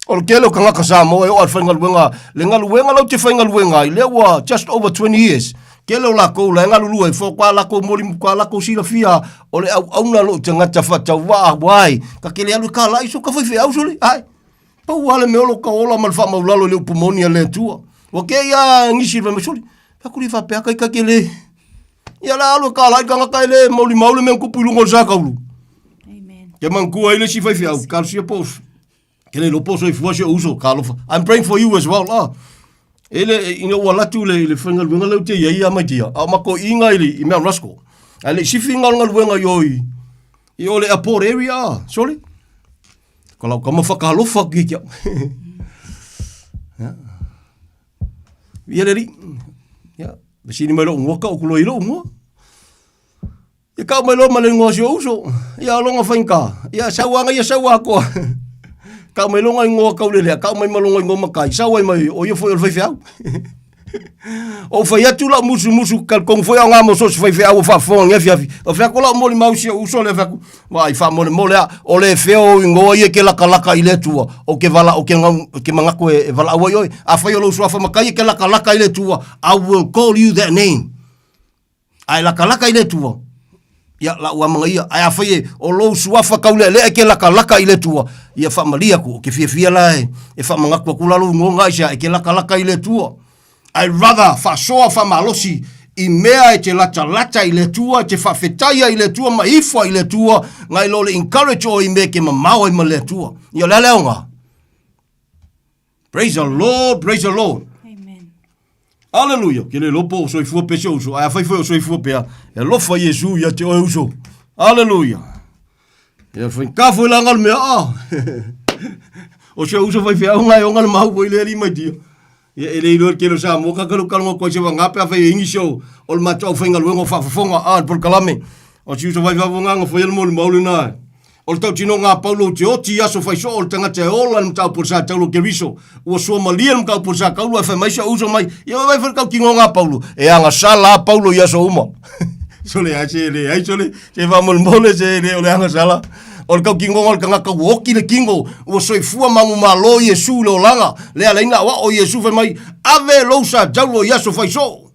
[SPEAKER 12] O le tele o tagata Samoa e oo lava i le faigaluega, le galuega lau te faigaluega ai, lea ua just over 20 years, tele o lakou la e galulue ai fo kwa lakou moli kwa lakou silafia o le auauna lou tagata faatauvaa why ka te le alu e kalai so ka faifeau sole ae pau lava le mea o lo ka ola ma le faamaulalo i le upu moni a le Atua. Ua kei a nisi fai mai sole, fai atu le faapea kai ka te le ia la alu e kalai tagata e le molimau le mea na tupu i luga o le sa taulu. Ke manatua ai le isi faifeau, talosia po o Ke le iloa po o soifua si ou uso, talofa. I'm praying for you as well. Ah. E le, ina ua alu atu le, le faigaluega lea ou te i ai ia Maitia, a o matou iga i, le, i Mount Roskill. Ae le i sifi ina o le galuega i o i, i o le airport area, ah, sorry. Ko lau tama whakalofa atu ia ki au. yeah. Ia le alii. Yeah. Fesili mai lou igoa, kau ku loa i lou igoa. Ia kau mai loa ma le igoa o si ou uso. Ia lona faigata. Ia sau lava ia sau atoa. Kau mai lona igoa kaulelea, kau mai ma lona igoa matai, sau ai mai o ia foi o le faifeau. Ou fai atu lau musumusu, talitonu foi aoga mo so o se faifeau o faafofoga i lenei afiafi. O fea atu lau molimau i si ou uso lea, fai atu, vaai faamolemole lava, o le fea o ou igoa ia e te latalata i le Atua, ou te vala, ou te, ou te manatu e valaau ai oe. Afai o lou suafa matai e te latalata i le Atua, I will call you that name. Ae latalata i le Atua, ia, lau amanaia, ae afai e o lou suafa taulealea e te latalata i le Atua, ia faamalie atu, ou te fiafia la e, e faamanatu atu la lou igoa aisea, e te latalata i le Atua. I rather faasoa faamalosi i mea e te latalata i le Atua, e te faafetaia i le Atua ma ifo ai i le Atua, nai lo le encourage oe i mea e te mamao ai ma le Atua. Ia o le a le aoga? Praise the Lord, praise the Lord.
[SPEAKER 7] Amen.
[SPEAKER 12] Aleluia. Ke le iloa po o soifua pea si ou uso, ae afai foi o soifua pea, e alofa Iesu ia te oe uso. Aleluia. Ia faigata foi la le mea, ah. O si ou uso faifeau nga e oga le mau foi le alii mai tia. Ia e le iloa le tele o Samoa ka kalu kalongo atu ai se vagā pe afai e ingi si o o le matou aufaigaluega o faafofoga, ah, le polokalame. O si uso faifeau nga nga faia le molimau lena. O le tautinoga a Paulo ou te oti i aso fai soo o le tagata e ola i le mataupu o le sa taulo Keriso. Ua suamalie le mataupu o le sa taulu ae fai mai si ou uso mai, Ia vaai foi le tautinoga a Paulo, e agasala a Paulo i aso uma. Sole ai se leai sole, se faamolemole se le o le agasala. O le tautinoga o le tagata ua oti le tino, ua soifua manumalo Iesu i le olaga, lea ala ai na aoao Iesu fai mai, Ave lou sa taulo i aso fai soo.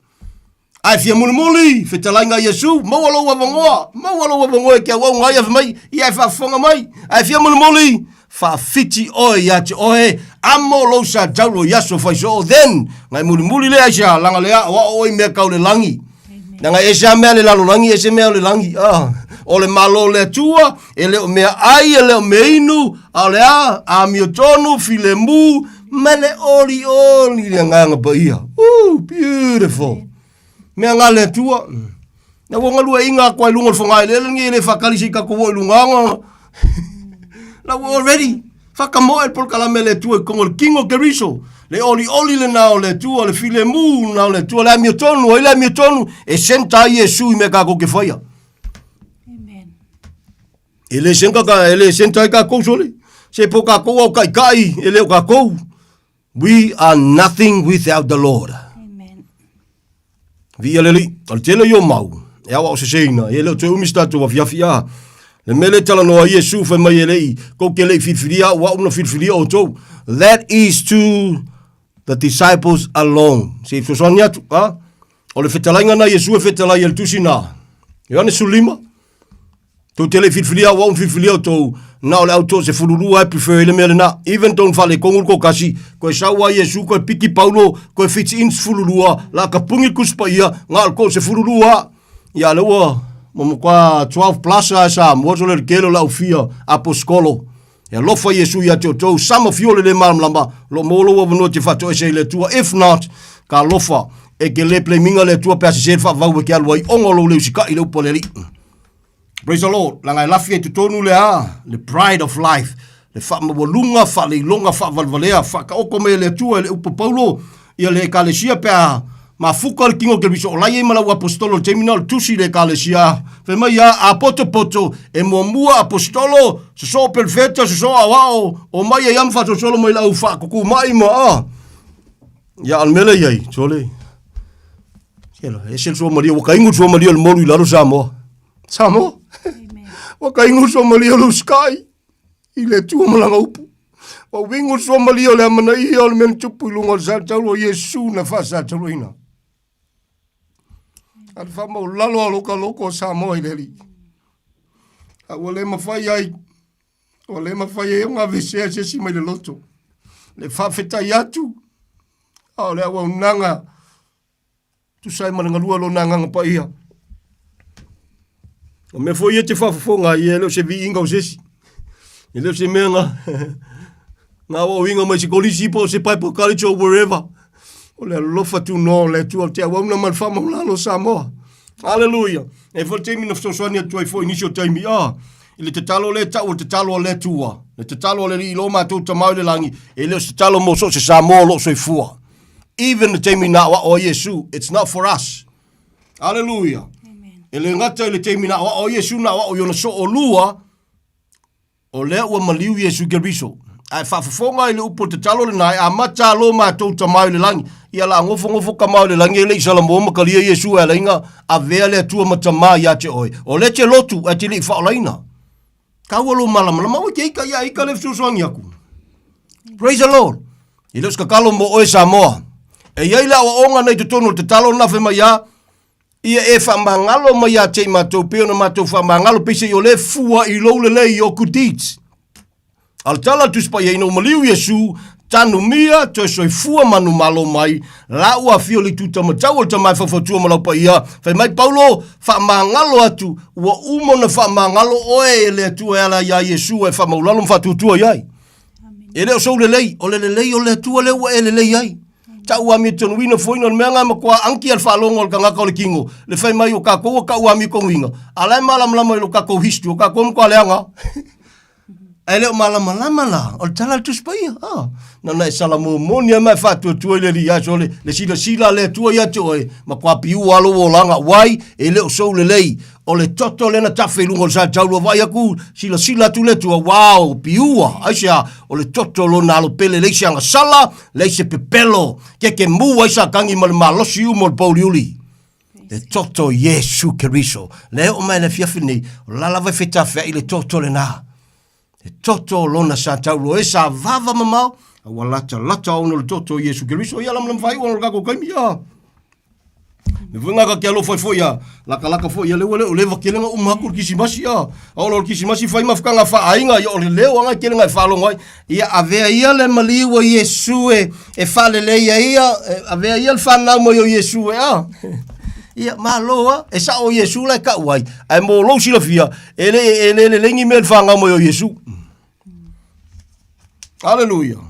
[SPEAKER 12] Ae fia mulimuli, fetalaiga a Iesu, maua lou avanoa, maua lou avanoa e te auauna ai, ave mai, ia e faafofoga mai. Ae fia mulimuli, faafiti oe ia te oe, amo lou sataulo i aso fai soo, then, ngai mulimuli lea aisea, laga le aoao oe i mea kau le lagi. Leaga e ese lava mea le lalolagi, ese mea o le lagi. Ah, o le Malo o le Atua, e le o mea ai, e le o mea inu, a o le a, amiotonu, filemu, ma le olioli le Agaga Paia. Ooh, beautiful. Mea ngā le Atua. Na ua galue inga atu ai lunga o le whangaelele lenei e le whakali se i tatou o i lunga anga. La ua already whakamoe le polokalame le Atua i kongo le King o Keriso. Le olioli lena o le Atua, le filemu lena o le Atua, le amiotonu, ai le amiotonu, e senta ai Iesu i mea kākou ke whaia.
[SPEAKER 7] Amen.
[SPEAKER 12] E le senta ka, e le senta ai kākou sole. Se po kākou au kaikai, e le o kākou. We are nothing without the Lord.
[SPEAKER 7] Amen.
[SPEAKER 12] Viia le Alii, o le tele ia o mau, e aoao seseina, e le o toe umi se tatou afiafi a. Le mea lea e talanoa ai Iesu fai mai e le i, kou te le i filifilia au, au na filifilia outou. That is to. the disciples alone. Se i fesoasoani atu, ha? O le fetalaiga na Iesu e fetalai e le tusi na. Ioane 15, Tou te le i filifilia au, au na filifilia outou, na o le au toasefululua e prefer ai le mea lena. Even though na faaletonu le toatasi, koe sau a Iesu, koe piki Paulo, koe fits in 12, la ka pungi le Tusi Paia, na o le toasefululua. Ia lea ua matua 12 plus lava e Samoa sole le tele o le au fia aposikolo. E alofa Iesu ia te outou, sama fio le le malamalama, o lo o maua lou avanoa e te faatoese ai i le Atua. If not, ka alofa, e te le blaminga le Atua pe a sese le faavavau e te alu ai ona o lou le usikai i le upu a le Alii. Praise the Lord. Leaga e lafi ai totonu le a, le pride of life, le faamaualuga, faaleiloga, faavalevalea, faataoto mai e le Atua e le upu a Paulo, ia le Ekalesia pe a mafuta le tino o Keriso o la e i ai ma lau aposetolo i le taimi lena o le tusi i le Ekalesia. Fai mai ia, a potopoto, e muamua aposetolo, sosoo perofeta, sosoo aoao, omai ai lava ma faasolosolo mai lau faakukumai ma a. Ia, a o le mea lea e i ai, sole, Siela, ese le suamalie, ua kaigu le suamalie o le molu i lalo Samoa. Samoa? Ua kaigu le suamalie o le usikai i le Atua ma lana upu. Ua uigu le suamalie o le amanaia o le mea na tupu i luga o le satauro o Iesu na faasatauroina. A le faamaulalo a loka loko o Samoa i le Alii. A ua le mafai ai, ua le mafai ai ona avesea se isi mai le loto. Le faafetai atu, a o le auaunaga tusa ai ma le galue o Lona Agaga Paia. O mea foi ia e te faafofoga ai, e le o se viiga o se isi. E le o se mea na, na aoaoina mai se kolisi po o se Bible college or wherever. O le alofa tunoa o le Atua o te auauna ma le faamaualalo o Samoa. Hallelujah. E foi le taimi na fesoasoani atu ai foi i nisi o taimi, ah, i le tatalo lea e tau o le tatalo a le Atua, le tatalo a le Alii i lo matou Tama i le lagi, e le o se tatalo mo so o se Samoa o lo o soifua. Even le taimi na aoao ai Iesu, it's not for us. Hallelujah. E le gata i le taimi na aoao ai Iesu, na aoao i ona soolua, o lea ua maliu Iesu Keriso. Ae faafofoga i le upu o le tatalo lena, e amata lo matou Tama i le lagi. Ia la nofonofo Tama i le lagi e le i Salamoa ma talia Iesu e ala ai na avea le Atua ma Tama ia te oe. O lea e te lotu ae te le i faaolaina. Taua lou malamalama, aua e te ita ia ita le fesoasoani atu. Praise the Lord. E le o se tatalo mo oe Samoa. E i ai le aoaoga nei totonu o le tatalo lena fai mai a, ia e faamagalo mai ia te i matou pei ona matou faamagalo peiseai o lea fua i lou lelei your good deeds. A o le tala a le Tusi Paia ina ua maliu Iesu, tanumia, toe soifua manumalo mai, la ua afio le itu tamatau o le Tama e faufautua ma lau paia. Fai mai Paulo, faamagalo atu, ua uma ona faamagalo oe e le Atua e ala iā Iesu e faamaulalo ma faatuatua i ai. E le o sou lelei, o le lelei o le Atua lea ua e lelei ai. Tau amiotonuina foi na o le mea lena e matua anki a le faalogo a le tagata o le tino, le fai mai o tatou ua tau amiotonuina, a la e malamalama i lo tatou history, o tatou e matua leaga. Ae le o malamalama la, o le tala a le Tusi Paia. Ah, na ona e salamomoni lava ma e faatuatua i le Alii aso le, le silasila a le Atua ia te oe, matua piua lava lou olaga, why? E le o sou lelei. O le toto lea na tafe i luga o le sataurua, vaai atu, silasila atu le Atua, wow, piua. Aisea? O le toto o lona alo pele, leai se agasala, leai se pepelo, kekemu ai Satani ma le malosi uma o le pouliuli. Le toto o Iesu Keriso. Lea e oo mai le afiafi lenei, o la lava e fetafeai le toto lena. Le toto o lona sa taulo e sa vava mamao, a ua latalata ona o le toto o Iesu Keriso. Ia lamalama faaiu ona o le tatou taimi, ia. Me foi ngā ka ke alofa foi ia, lakalaka foi ia le ua le o leva kele nga uma atu le kisimasi ia. A ola o le kisimasi fai mafutaga faaaiga ia o le leo anga kele nga e faalogo ai. Ia avea ia le maliu o Iesu e, e faaleleia ia, e avea ia le fanau mai o Iesu e a. Ia, malo a, e sao o Iesu la e kau ai. Ae mo lou silafia, e le, e le lelei ni mea le fanau mai o Iesu. Hallelujah.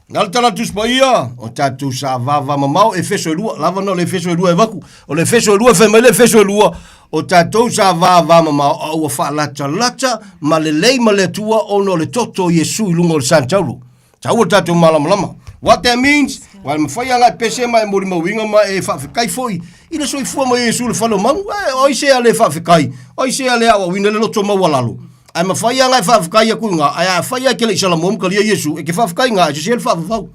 [SPEAKER 12] Na le tala Tusi Paia, o tatou sa vava mamao, Efeso e lua, lava na o le Efeso e lua e vaku. O le Efeso e lua, fai mai le Efeso e lua, o tatou sa vava mamao, a ua faalatalata ma lelei ma le Atua ona o le toto o Iesu i luga o le santauro. Taua le tatou malamalama. What that means, ua mafai lava ona e pese ma e molimauina ma e faafetai foi i le soifua mai o Iesu i le fale o manu. E, o ai se a le faafetai? O ai se a le aoaoina le loto maualalo? Ae mafai lava ona e faafetai atu i ina, ae afai lava e te le i salamoa ma talia Iesu, e te faafetai i ina, ae sese le faavavau.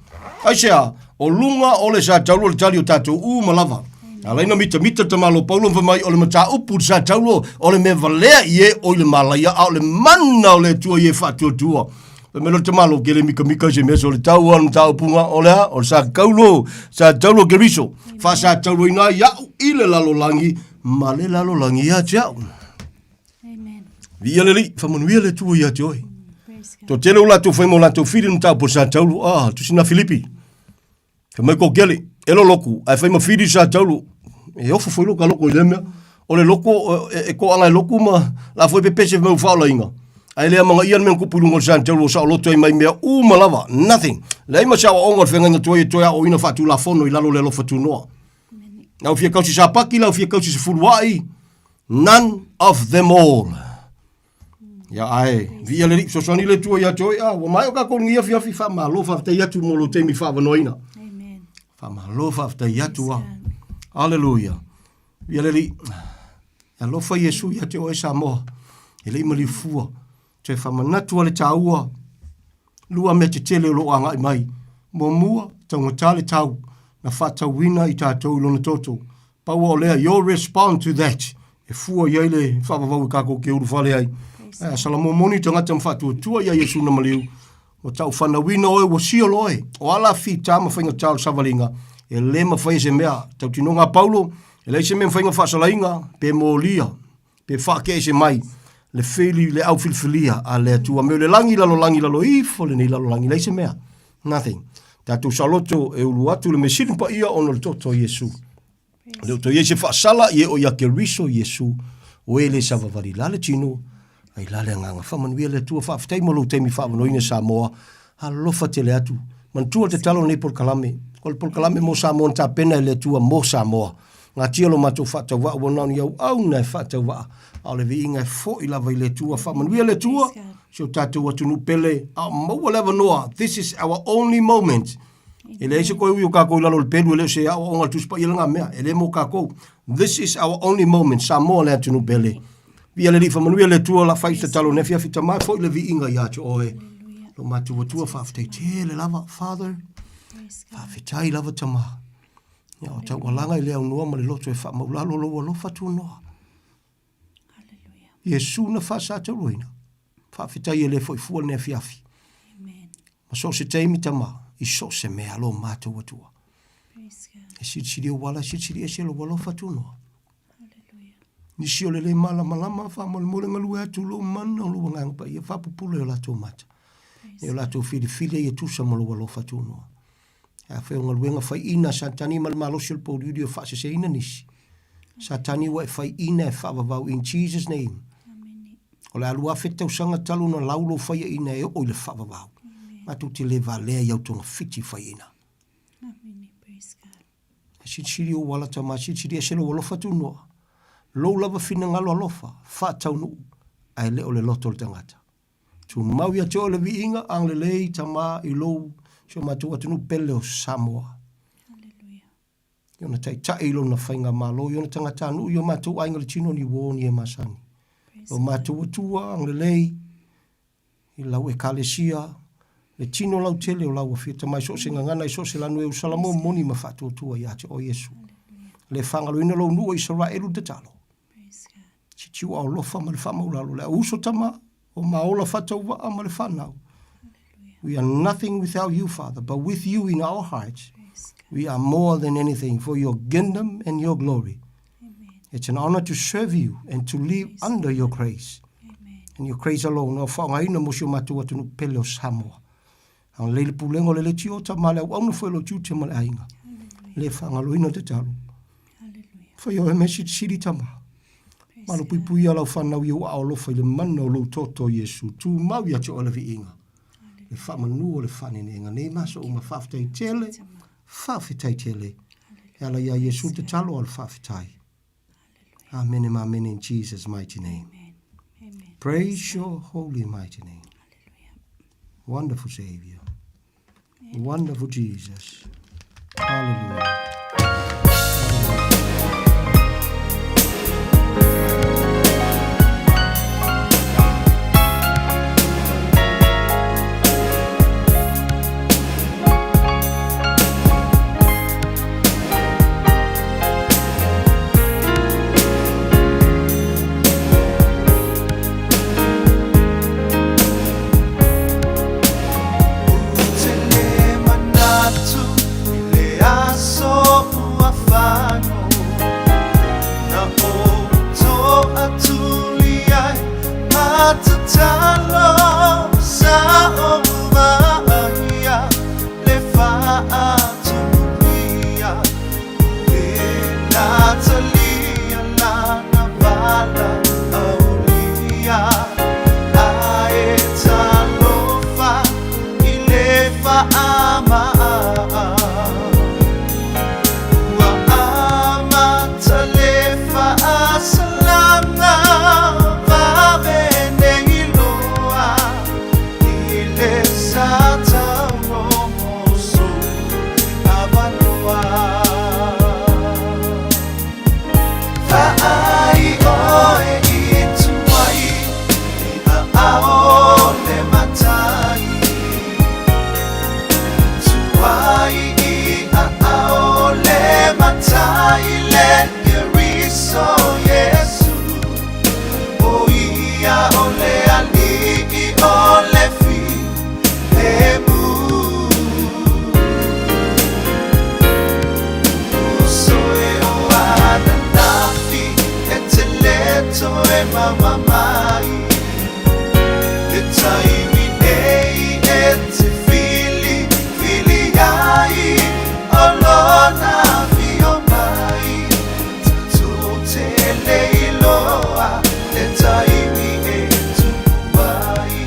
[SPEAKER 12] Aisea? O luga o le sataulo le tali o tatou uma lava. Na ala ai ona mitamita le tamaloa Paulo ma fai mai, o le mataupu i le sataulo, o le mea valea i e o i le malaia, a o le mana o le Atua i e faatuatua. Fai mai loa le tamālō, Ke le mikamika i se mea so le tau a le mataupuga o le a? O le sa taulo, sa taulo Keriso, faasatauloina ai au i le lalolagi ma le lalolagi ia te au. Viia le Alii, faamanuia le Atua ia te oe. Toatele o latou fai ma o latou fili le mataupu o le sa taulo. Ah, tusi na Filipi. Fai mai ko kele, e lo loku, ae fai ma fili sa taulu. E ofo foi loka loko i lea mea. O le loko, e, e koaga e loku ma la foi pepese mai faolainga. Ae le amagaia le mea na kupu i luga o le sa taulu o saoloto ai mai mea uma lava. Nothing. Leai ma se aoaoga o le feagaiga tuai e toe aoaoina faatulafono i lalo o le alofa tunoa. Lau fia kausi sapaki, lau fia kausi sefuluai, none of them all. Ia ae, viia le Alii, fesoasoani le Atua ia te oe, a ua maea o kākou lenei afiafi, faamalo faafetai atu mo lou taimi faaavanoaina.
[SPEAKER 7] Amen.
[SPEAKER 12] Faamalo faafetai atu a. Aleluia. Viia le Alii. E alofa Iesu ia te oe Samoa. E le i maliu fua. Toe faamanatu a le taua. Lua mea tetele o lo o agai mai. Muamua, taugata le tau na faatauina i tatou i lona toto. Pau o lea, your respond to that, e fua i ai le faavavau e kākou ke ulufale ai. Ae a Salamo moni tagata ma faatuatua ia Iesu na maliu, ua taufanauina oe, ua siolo oe. O ala fita ma faigata o le savaliga, e le mafai e se mea. Tautinoga a Paulo, e leai se mea mafai ona faasalaina, pe molia, pe faakeese mai le fili le au filifilia a le Atua me o le lagi lalolagi lalo ifo lenei lalolagi leai se mea nothing tatou saoloto e ulu atu le mesili paia ona o le toto o Iesu le o toe i ai se faasala i e o ia Keriso Iesu o e le savavali la le tino ai la le agaga faamanuia le Atua faafetai mo lou taimi faavanoaina Samoa alofa tele atu manatua le tatalo o lenei polokalame o le polokalame mo Samoa na tapena e le Atua mo Samoa Gatia lo matou faatauvaa ua na o ni auauna e faatauvaa, a o le viiga e foi lava i le Atua. Faamanuia le Atua si o tatou atunuu pele, a o maua le avanoa. This is our only moment. E leai se koe ui o kākou i lalo o le pelu, e le o se aoaoga a le Tusi Paia lena mea, e le mo kākou. This is our only moment, Samoa le atunuu pele. Viia le Alii, faamanuia le Atua, la fai se tatalo nei afiafi, tama e foi le viiga ia te oe. Lo matou Atua, faafetai tele lava, Father, faafetai lava tama. Ia, o taualaga i le aunoa ma le loto e faamaulalo lou alofa tunoa. Iesu na faasatauloina. Faafetai e le foi fua lenei afiafi. Ma so o se taimi tama, i so o se mea lo matou Atua. E silisili ou ala, silisili ese lou alofa tunoa. Nisi o le le malamalama, faamolemole galue atu lou mana o lou agaga paia, faapupula i o latou mata. E o latou filifili ai e tusa ma lou alofa tunoa. Afai o galuega faiina a Satani ma le malosi o le pouliuli o faaseseina nisi, Satani ua e faiina e faavavau in Jesus name. O le a 2000 tausaga talu ona lau lou faiaina e oo i le faavavau. Matou te le valea i au togafiti faiaina. E silisili ou ala tama, silisili ese lou alofa tunoa. Lou lava finagalo alofa, faataunuu, ae le o le loto o le tagata. Tumau ia te oe le viiga, agalelei Tama i lou si o matou atunuu pele o Samoa. I ona taitai i lona faigamalo, i ona tagatanuu, i o matou aiga le tino ni uō ni e masani. Lo matou Atua, agalelei i lau Ekalesia, le tino lautele o lau afio Tama i so o se gagana, i so o se lanu e usalamo moni ma faatuatua ia te oe Iesu. Le fagaloina lou nuu o Isaraelu le tatalo. Sitiu alofa ma le faamaulalo le au uso tama o maola faatauvaa ma le whanau. We are nothing without you, Father, but with you in our hearts, we are more than anything for your kingdom and your glory. It's an honor to serve you and to live under your grace. And your grace alone. O whaongaina mo si o matou atunuu pele o Samoa. Agalelei le pulega o le leitio, tama le auauna foi o lou tiute ma le aiga. Le faagaloina tatalo. Fai oe mea silisili tama. Malupuipuia lau fanau i ou aao alofa i le mana o lou toto Iesu. Tumau ia te oe le viiga. Le faamanu o le faanenega nei ma aso uma. Faafetai tele, faafetai tele. E ala ia Iesu tatalo o le faafetai. Amene ma amene in Jesus mighty name. Amen. Praise your holy mighty name. Wonderful Savior. Wonderful Jesus. Hallelujah.
[SPEAKER 11] taimi nei e te fili fili ai o lona afio mai tatou te le iloa le taimi e tupu ai.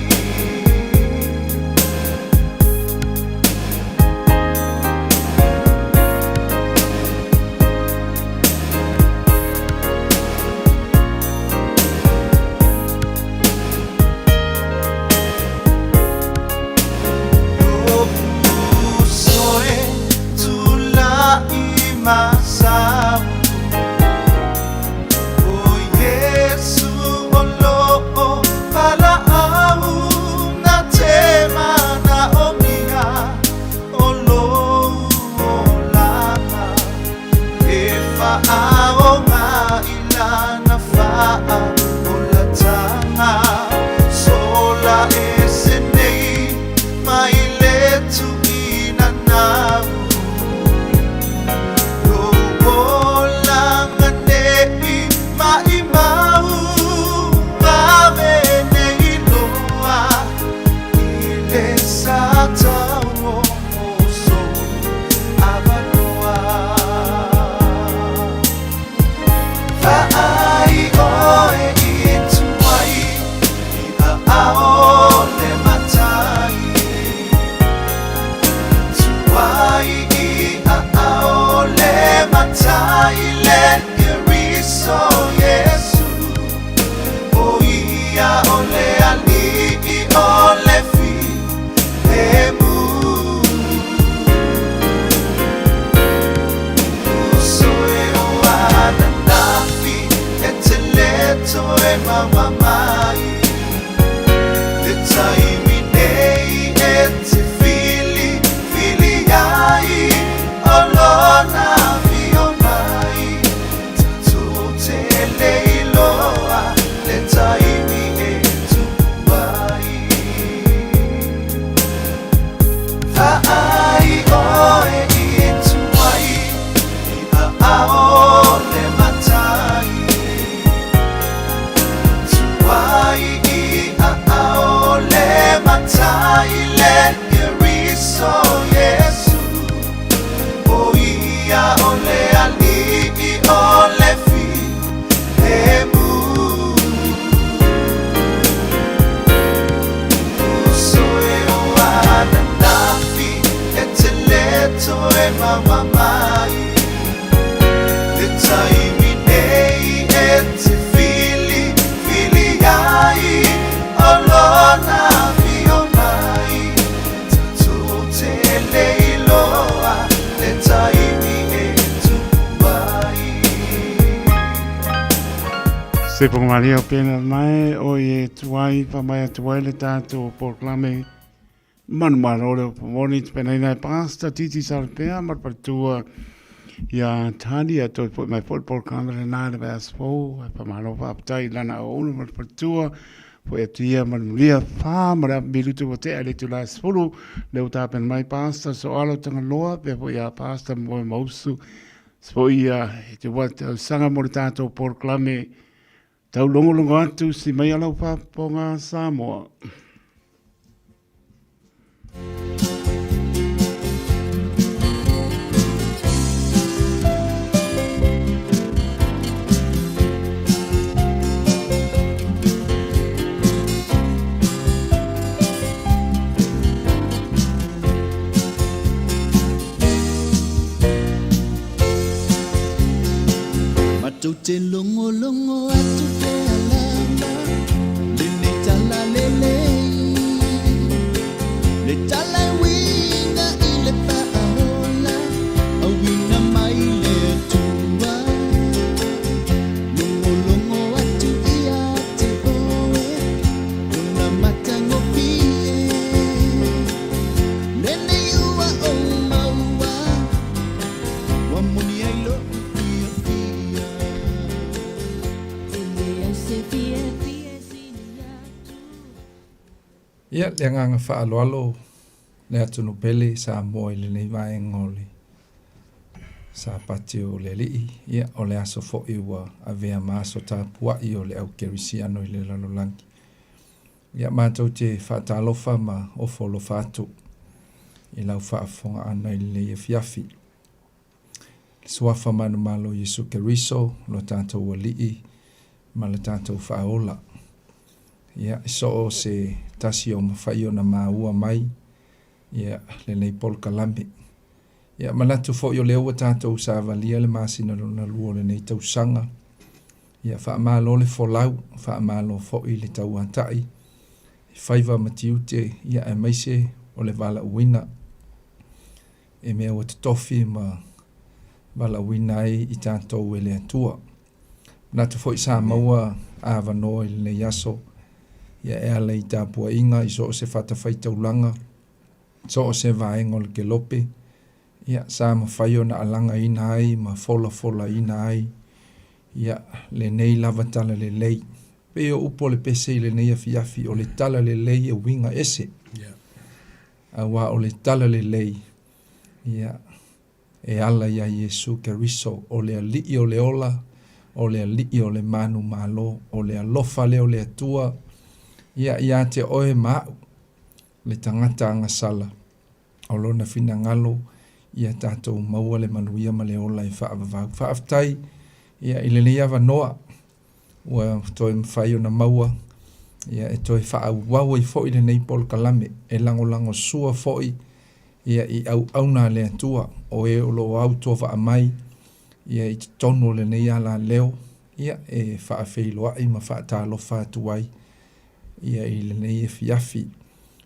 [SPEAKER 4] Se whakamaria o pēnā mai o i e tuai wha mai atu ai le tātou porokalame manu malo le upu moni te pena ina e pāsta titi sarapea ma le paletua ia Tani a toi foi mai foi le porokalame le nā le vaiaso fou e whamalo whaapatai lana o unu ma le paletua foi atu ia ma le mulia whā ma le afa milutu ua tea le itula e 10 le ua tapena mai pāsta Soalo Tagaloa pea foi ia pāsta Moe Mausu Foi ia i te wa tausaga mo le tātou porokalame taulogologo atu si mai a lau faafofoga Samoa.
[SPEAKER 11] Matou te logologo atu pea lava lenei tala lelei, le tala e uiga i le faaola, auina mai le Atua. Logologo atu ia te oe, lona matagofie, lenei ua ou maua, ua moni ai lou fiafia.
[SPEAKER 13] Ia, le agaga faaaloalo le atunuu pele Samoa i lenei vaega o le Sapati o le Alii, ia, o le aso foi ua avea ma aso tapuai o le au kerisiano i le lalolagi. Ia, matou te faatalofa ma ofo alofa atu i lau faafofogaaga i lenei afiafi. Le Suafa manumalo o Iesu Keriso, lo tatou Alii ma le tatou Faaola. Ia, so o se tasi o mafai ona maua mai ia lenei polokalame. Ia, manatu foi o lea ua tatou savalia le masina lona lua o lenei tausaga. Ia, faamalo le folau, faamalo foi le tauatai i faiva ma tiute, ia aemaise o le valaauina i mea ua totofi ma valaauina ai i tatou e le Atua. Manatu foi sa maua avanoa i lenei aso, ia e ala i tapuaiga i so o se fatafaitaulaga, so o se vaega o le kelope, ia sa mafai ona alagaina ai ma folafolaina ai ia lenei lava talalelei. Pei o upu o le pese i lenei afiafi, o le talalelei e uiga ese. Aua o le talalelei, ia, e ala iā Iesu Keriso, o le Alii o le ola, o le Alii o le manumalo, o le alofa lea o le Atua, ia, ia te oe ma a'u, le tagata agasala, o Lona finagalo ia tatou maua le manuia ma le ola e faavavau. Faafetai, ia, i lenei avanoa ua toe mafai ona maua, ia, e toe faaauau ai foi lenei polokalame, e lagolagosua foi ia i auauna a le Atua, o e o lo o autovaa mai ia i totonu o lenei alaleo, ia, e faafeiloai ma faatalofa atu ai ia i lenei afiafi.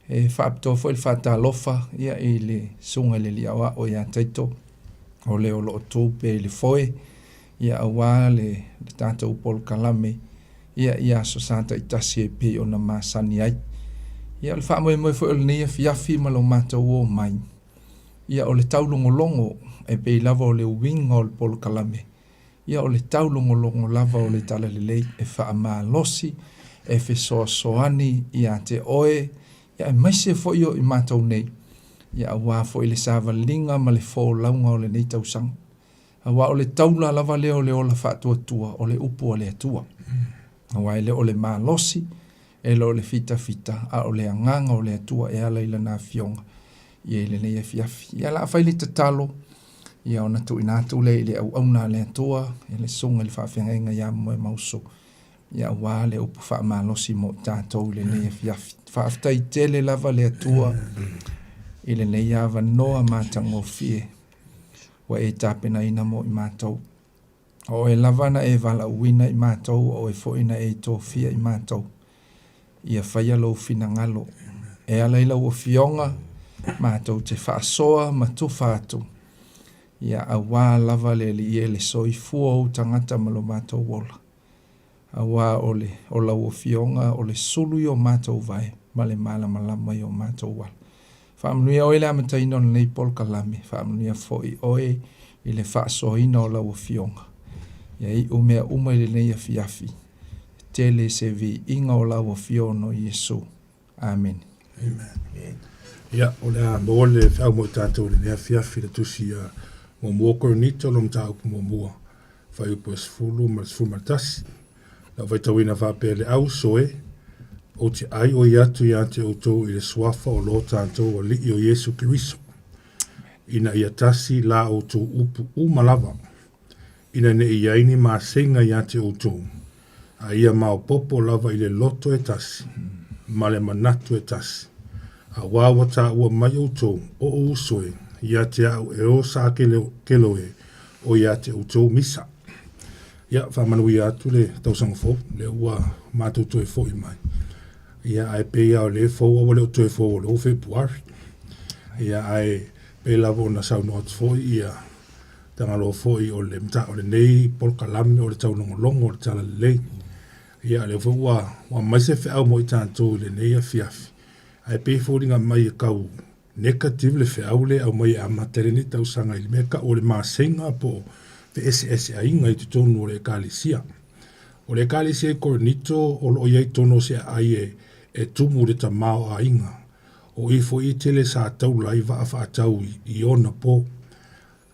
[SPEAKER 13] E faapitoa foi le faatalofa ia i le susuga i le Alii Aoao ia Taito, o le o lo o tu pea i le foe, ia aua le, le tatou polokalame ia i aso Sa taitasi e pei ona masani ai. Ia o le faamoemoe foi o lenei afiafi ma lo matou omai, ia o le taulogologo e pei lava o le uiga o le polokalame, Ia o le taulogologo lava o le Talalelei e faamalosi, e fesoasoani ia te oe, ia aemaise foi o i matou nei, ia aua foi le savaliga ma le folauga o lenei tausaga. Aua o le taula lava lea o le ola faatuatua, o le upu a le Atua. Aua e le o le malosi, E le o le fitafita, a o le agaga o le Atua e ala i Lana Afioga ia i lenei afiafi. Ia, o le a fai le tatalo, ia ona tuuina atu lea i le auauna a le Atua, i le Susuga i le Faafeagaiga ia Moemausu, ia aua le upu faamalosi mo i tatou i lenei afiafi. Faafetai tele lava le Atua i lenei avanoa matagofie ua e tapenaina mo i matou. O oe lava na e valaauina i matou, o oe foi na e tofia i matou. Ia faia lou finagalo. E ala i lau Afioga, matou te faasoa ma tufa atu, ia auā lava le Alii e le soifua o ou tagata ma lo matou ola. Auā o le, o lau Afioga o le sulu i o matou vae ma le malamalama i o matou ala. Faamanuia oe i le amataina o lenei polokalame, faamanuia foi oe i le faasoaina o lau Afioga. Ia iu mea uma i lenei afiafi, e tele se viiga o lau Afioga o Iesu. Amene.
[SPEAKER 14] Amen. Ia, o le a maua le feau mo i tatou i lenei afiafi le tusi a muamua o Korinito lo mataupu muamua, fuaiupu e 10 ma le 11. Lau faitauina faapea le auso e, ou te aioi atu ia te outou i le suafa o lo tatou Alii o Iesu Keriso, ina ia tasi la outou upu uma lava, ina ne i i ai ni maseiga ia te outou, a ia maopoopo lava i le loto e tasi ma le manatu e tasi. Auā ua taua mai outou, o ou uso e, ia te a'u e o sa Keloe o ia te outou Misa. Ia, faamanuia atu le tausaga fou, lea ua matou toe fo'i mai. Ia, ae pei lava o lea e fou, a ua le o toe fou o lea ua February. Ia, ae pei lava ona saunoa atu foi ia Tagaloa foi o le o lenei polokalame o le taulogologo o le Talalelei. Ia, o lea foi ua aumai se feau mo i tatou i lenei afiafi, ae pei e foliga mai e tau negative le feau lea e aumai e amata ai lenei tausaga i le mea e tau o le masega po o feeseeseaiga i totonu o le Ekalesia. O le Ekalesia i Korinito o lo o i ai totonu o se aai e tumu i le tamaoaiga. O i foi e tele sa taula ai vaa faatau i ona po.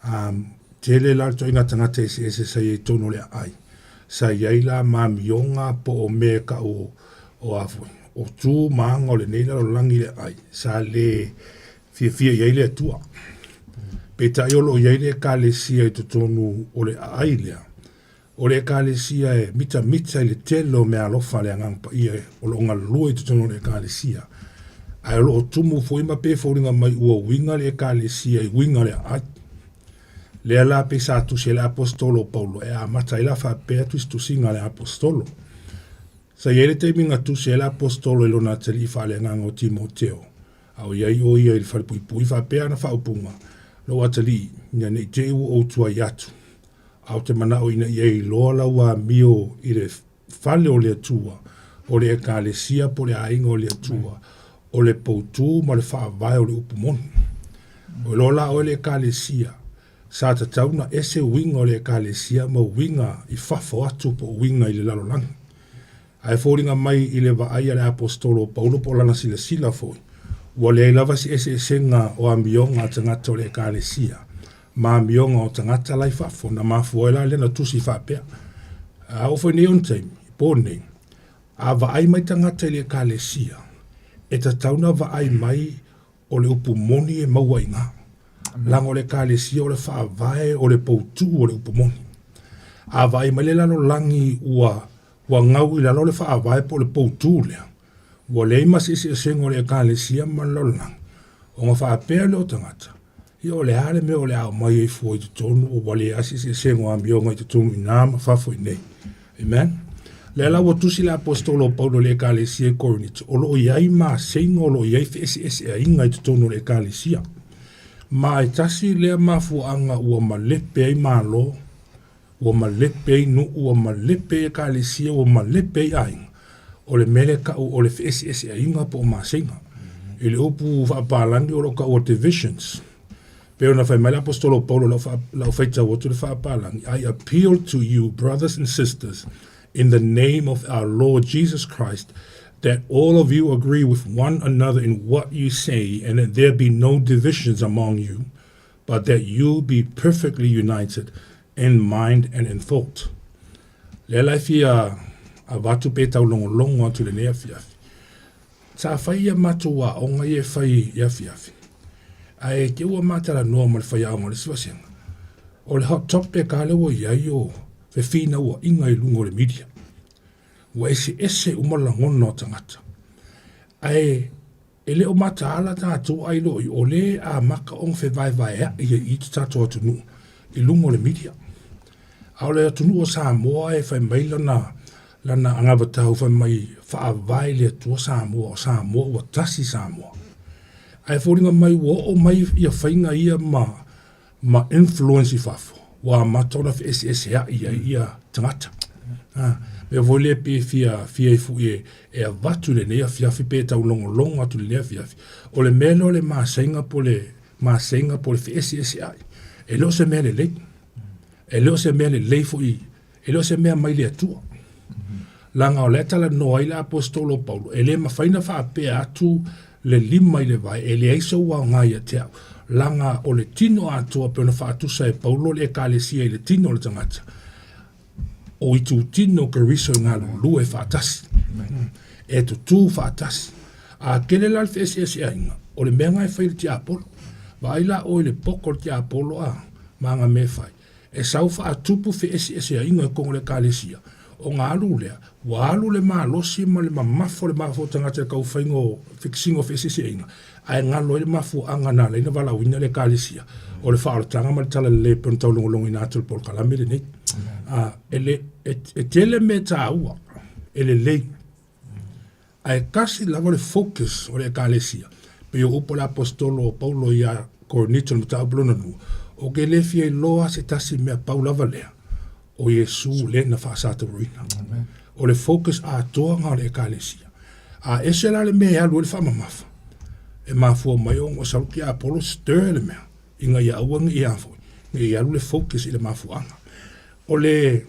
[SPEAKER 14] Um, tele la le toaiga tagata eseese sa i ai totonu o le aai. Sa i ai la ma amioga po o mea e tau o a foi. o tu ma aga o lenei lalolagi i le aai sa le fiafia i ai le Atua. Peitai o lo o i ai le Ekalesia i totonu o le aai lea, o le Ekalesia e mitamita i le tele o meaalofa a le Agaga Paia o lo o galulue i totonu o le Ekalesia, ae o lo o tumu foi ma pe foliga mai ua uiga le Ekalesia i uiga o le aai. Lea la pei sa tusi ai le Aposetolo o Paulo e amata ai la faapea tusitusiga a le Aposetolo. Sa i ai le taimi na tusi ai le Aposetolo i lona atalii faaleagaga o Timoteo, a o i ai o ia i le falepuipui faapea ana faaupuga, Lou atalii, ina ne i te i ua ou tuai atu, a ou te manao ina ia iloa lau amio i le fale o le Atua, o le Ekalesia po o le aiga o le Atua, o le poutū ma le faavae o le upu moni. Ua iloa la oe le Ekalesia, sa tatau na ese uiga o le Ekalesia ma uiga i fafo atu po o uiga i le lalolagi. Ae foliga mai i le vaai a le Aposetolo o Paulo po o lana silasila foi, ua leai lava se eseesega o amioga a tagata o le Ekalesia ma amioga o tagata la i fafo, na mafua ai la lea na tusi faapea. A oo foi nei ona taimi, i po nei, a vaai mai tagata i le Ekalesia, e tatau na vaai mai o le upu moni e maua i ina. Leaga o le Ekalesia o le faavae o le poutuu o le upu moni. A vaai mai le lalolagi ua ua gau i lalo le faavae po o le poutū lea, ua leai ma se eseesega o le Ekalesia ma le lalolagi, ona faapea lea o tagata, ia o le a le mea o le a aumai ai fua i totonu ua leai lava se eseesega o amioga i totonu i ina ma fafo i inei. Amen. Lea la ua tusi le Aposetolo o Paulo i le Ekalesia i Korinito, o lo o i ai maseiga, o lo o i ai feeseeseaiga i totonu o le Ekalesia. Ma e tasi lea mafuaaga ua malepe ai Malo, ua malepe ai nuu, ua malepe ai ekalesia, ua malepe ai aiga, o le mea lea e tau o le feeseeseaiga po o maseiga. I le upu faapalagi o lo o taua divisions. Pei ona fai mai le Aposetolo o Paulo i lau faitau atu i le faapalagi, I appeal to you, brothers and sisters, in the name of our Lord Jesus Christ, that all of you agree with one another in what you say, and that there be no divisions among you, but that you be perfectly united in mind and in thought. Lea la e fia avatu pe taulogologo atu i lenei afiafi. Sa fai ia matou aoga ia e fai i afiafi, ae te ua matalanoa ma le faiaoga o le isi vasega, o le hot topic lava lea ua i ai o fefinauaiga i luga o le media. Ua eseese uma lagona o tagata. Ae E le o mataala tatou ai loa i o lea e amata ona fevaevaea'i ai i to tatou atunuu i luga o le media. A o le atunuu o Samoa e fai mai lana lana anavatau fai mai faavae le Atua Samoa o Samoa ua tasi Samoa. Ae foliga mai ua oo mai ia faiga ia ma ma influence i fafo, ua amata ona feeseesea'i ai ia tagata. A, mea foi lea pe fia, fia ai foi e, e avatu i lenei afiafi pe taulogologo atu i lenei afiafi, o le mea lea o le maseiga po o le maseiga po o le feeseesea'i, e le o se mea lelei. E le o se mea lelei foi E le o se mea mai le Atua. Leaga o lea e talanoa ai le Aposetolo o Paulo, e le mafai ona faapea atu le lima i le vae, e leai sou aoga ia te au. Leaga o le tino atoa pei ona faatusa e Paulo le Ekalesia i le tino o le tagata, o itutino o Keriso e galulue faatasi, e tutū faatasi. A tele la le feeseeseaiga, o le mea lena e fai e le tiapolo. Vaai la oe i le poto o le tiapolo a, ma ana mea e fai. E sau faatupu feeseeseaiga i totonu o le Ekalesia, ona alu lea, ua alu le malosi ma le mamafa o le mafaufau tagata i le taufaiga o fixing o feeseeseaiga, ae galo ai le mafuaaga na ala ai ona valaauina le Ekalesia, o le faaolataga ma le talalelei e pei ona taulogologoina atu i le polokalame lenei. E le, e tele mea taua, e lelei. Ae tasi lava le focus o le Ekalesia, pei o upu a le Aposetolo o Paulo iā Korinito i le mataupu lona lua, Ou te le fia iloa se tasi mea pau lava lea, o Iesu lea na faasatauroina. O le focus atoa lena o le Ekalesia. A ese la le mea e alu ai le faamamafa, e mafua mai ona o sau le tiapolo stir le mea, ina ia aua ne i a foi, ne i alu le focus i le mafuaaga. O le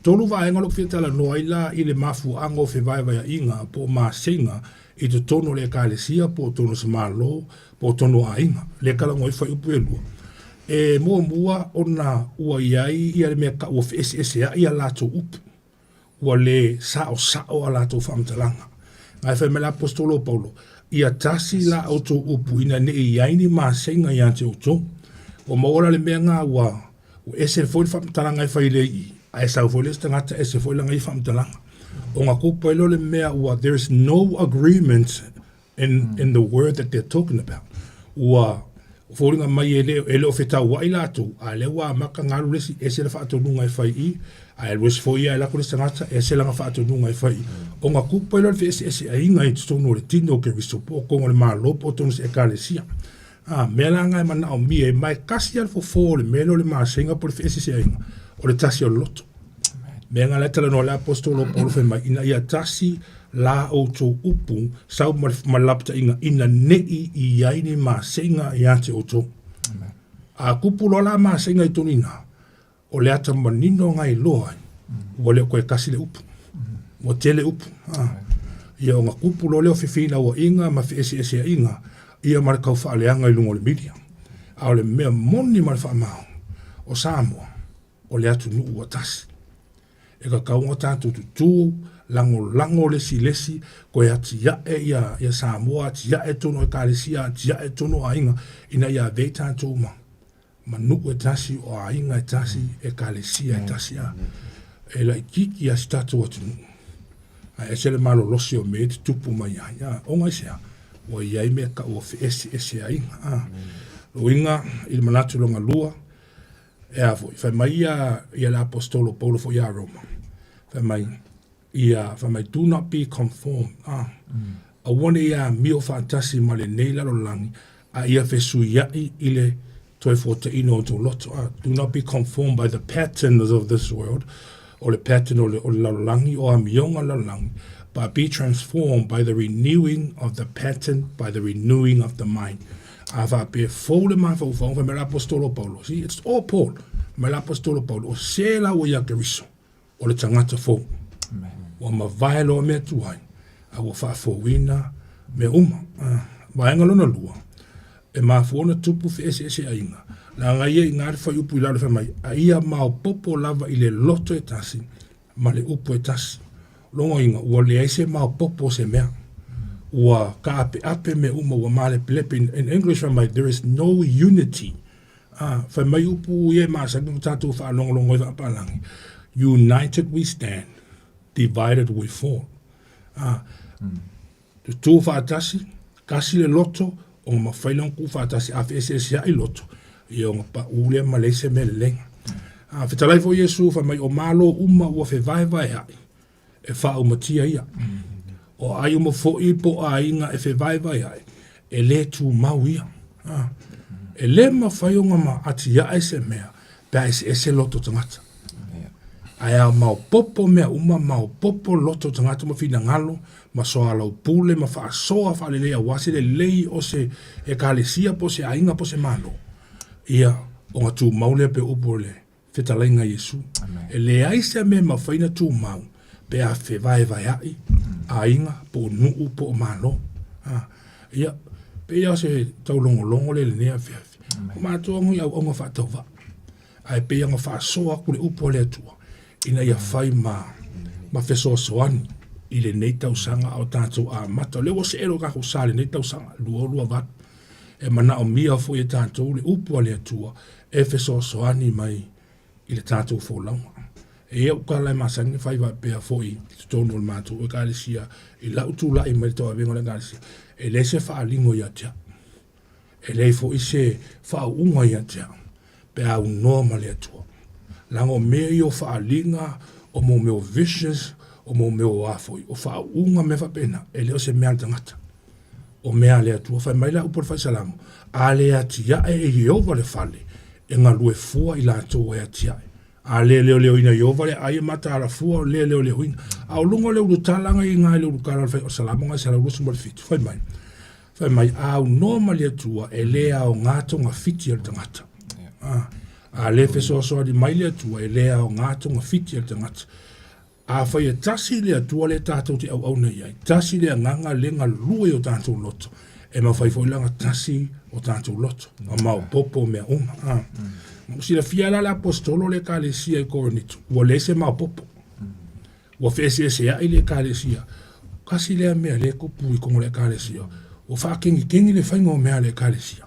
[SPEAKER 14] tolu vaega o lou fia talanoa ai la i le mafuaaga o fevaevaeaiga po o maseiga i totonu o le Ekalesia po o totonu o se Malo po o totonu o aiga, lea e talanoa ai fuaiupu e lua. E muamua ona ua i ai ia le mea tau ua feeseeseai a latou upu. ua le saosao a latou faamatalaga. Ga e fai mai le aposetolo o Paulo, Ia tasi la outou upu ina ne i i ai ni maseiga ia te outou. Ua maua la le mea ga ua ua ese foi le faamatalaga e fai lea i i, ae sau foi le isi tagata ese foi lana ia faamatalaga. Ona kupu ai lea o le mea ua there is no agreement in, in the word that they're talking about. Ua foliga mai e le, e le o fetauai latou, a lea ua amata ona alu le isi, ese le faatonuga e fai i, ae alu ese foi ia e lako le isi tagata, ese lana faatonuga e fai i. Ona kupu ai lea o le feeseeseaiga i totonu o le tino o Keriso, po o totonu o le Malo, po o totonu o se Ekalesia. A, mea la na e manaomia ai, ma e tasi lava le fofo o le mea lea o le maseiga po o le feeseeseaiga, o le tasi o le loto. Mea na la e talanoa le aposetolo o Paulo fai mai, ina ia tasi la outou upu sau ma le, ma le lapataiga ina nei i ai ni maseiga ia te outou. A kupu loa la maseiga i tonu ina, o le ata manino nga iloa ai, ua le o toe tasi le upu. Ua tele upu. A. Ia ona kupu loa lea o fefinauaiga ma feeseeseaiga, ia ma le taufaaleaga i luga o le media. A o le mea moni ma le faamaoni, o Samoa, o le atunuu ua tasi. E tatau ona tatou tutū, lagolago le isi i le isi, toe atiae ia, ia Samoa, atiae totonu o Ekalesia, atiae totonu o aiga, ina ia avea i tatou ma, ma nuu e tasi, o aiga e tasi, Ekalesia e tasi. A, e laitiiti lava si tatou atunuu, ae ese le malolosi o mea e tutupu mai ai. A, ona i se a? Ua i ai mea tau o feeseeseaiga. A, uiga i le manatu lona lua, E a foi, fai mai ia, ia le aposetolo Paulo foi ia Roma, fai mai, ia, fai mai, do not be conformed, ah, mm. aua ne i amio faatasi ma lenei lalolagi, a ia fesuiai i le toe fuataina o tou loto. Ah, do not be conformed by the patterns of this world, o le pattern o le, o le lalolagi, o amioga lalolagi, but be transformed by the renewing of the pattern, by the renewing of the mind. A faapea fou le mafaufau, fai mai le aposetolo o Paulo, see, it's all Paul, fai mai le aposetolo o Paulo, o se la ua ia Keriso, o le tagata fou. Ua mavae loa mea tuai, a ua faafouina mea uma. Ah, vaega lona lua, e mafua ona tupu feeseeseaiga, leaga ia i ina le fuaiupu i lalo fai mai, a ia maopoopo lava i le loto e tasi ma le upu e tasi. Logoina, ua leai se maopoopo o se mea. Ua kaapeape mea uma, ua malepelepe. In, in English fai mai, there is no unity. Ah, fai mai upu ia e masani ona tatou faalogologo ai faapalagi. United we stand, divided we fall. Ah, Tutū faatasi, tasi le loto, ona mafai lea ona tuu faatasi, a feeseesea'i loto, ia ona paʻū lea ma leai se mea lelei. A fetalai foi Iesu fai mai, o Malo uma ua fevaevaea'i, e faaumatia ia. O ai uma foi po o aiga e fevaevaea'i, e lē tumau ia. A, e lē mafai ona ma atiae se mea pe a eseese loto tagata. Ae a maopoopo mea uma, maopoopo loto tagata ma finagalo, ma soalaupule ma faasoa faalelei aua se lelei o se Ekalesia po o se aiga po o se Malo, ia, ona tumau lea pei o upu o le fetalaiga a Iesu. E leai se mea e mafai ona tumau pe a fevaevaea'i aiga po o nuu po o Malo. A, ia, pei lava o se taulogologo lea i lenei afiafi. O matou lava i auauna faatauvaa. Ae pei ona faasoa atu le upu a le Atua ina ia fai ma, ma fesoasoani i lenei tausaga a o tatou amata. O lea ua see lo tatou sa i lenei tausaga 2028. E manaomia foi e tatou le upu a le Atua e fesoasoani mai i le tatou folauga. E i ai au tala e masani ona fai faapea foi i totonu o le matou Ekalesia i lau tulai mai i le tauavega o le Ekalesia, e leai se faaligo ia te au. E leai foi se faauuga ia te au, pe a aunoa ma le Atua. Leaga o mea ia o faaaliga, o mo mea o visions, o mo mea o a foi, o faauuga mea faapena, e le o se mea a le tagata. O mea a le Atua. Fai mai la upu o le Faisalamo, A le atiae e Ieova le fale, e galue fua i latou e atiae. A le leoleoina e Ieova le aai e mataala fua o le leoleoina. A o luga o le ulutala ga i ina i le ulutala o le fai o Salamo ga 127, fai mai, Fai mai, a aunoa ma le Atua, e lē aogā togafiti a le tagata. A, a lē fesoasoani mai le Atua, e lē aogā togafiti a le tagata. Afai e tasi le Atua lea tatou te auauna i ai, tasi le Agaga lea galue i o tatou loto, e mafai foi la ona tasi o tatou loto, ma maopoopo mea uma. A, ua silafia la le aposetolo o le Ekalesia i Korinito, ua leai se maopoopo. Ua feeseesea'i le Ekalesia. Kasi lea mea lea e tupu i totonu o le Ekalesia, ua faakegikegi le faiga o mea a le Ekalesia.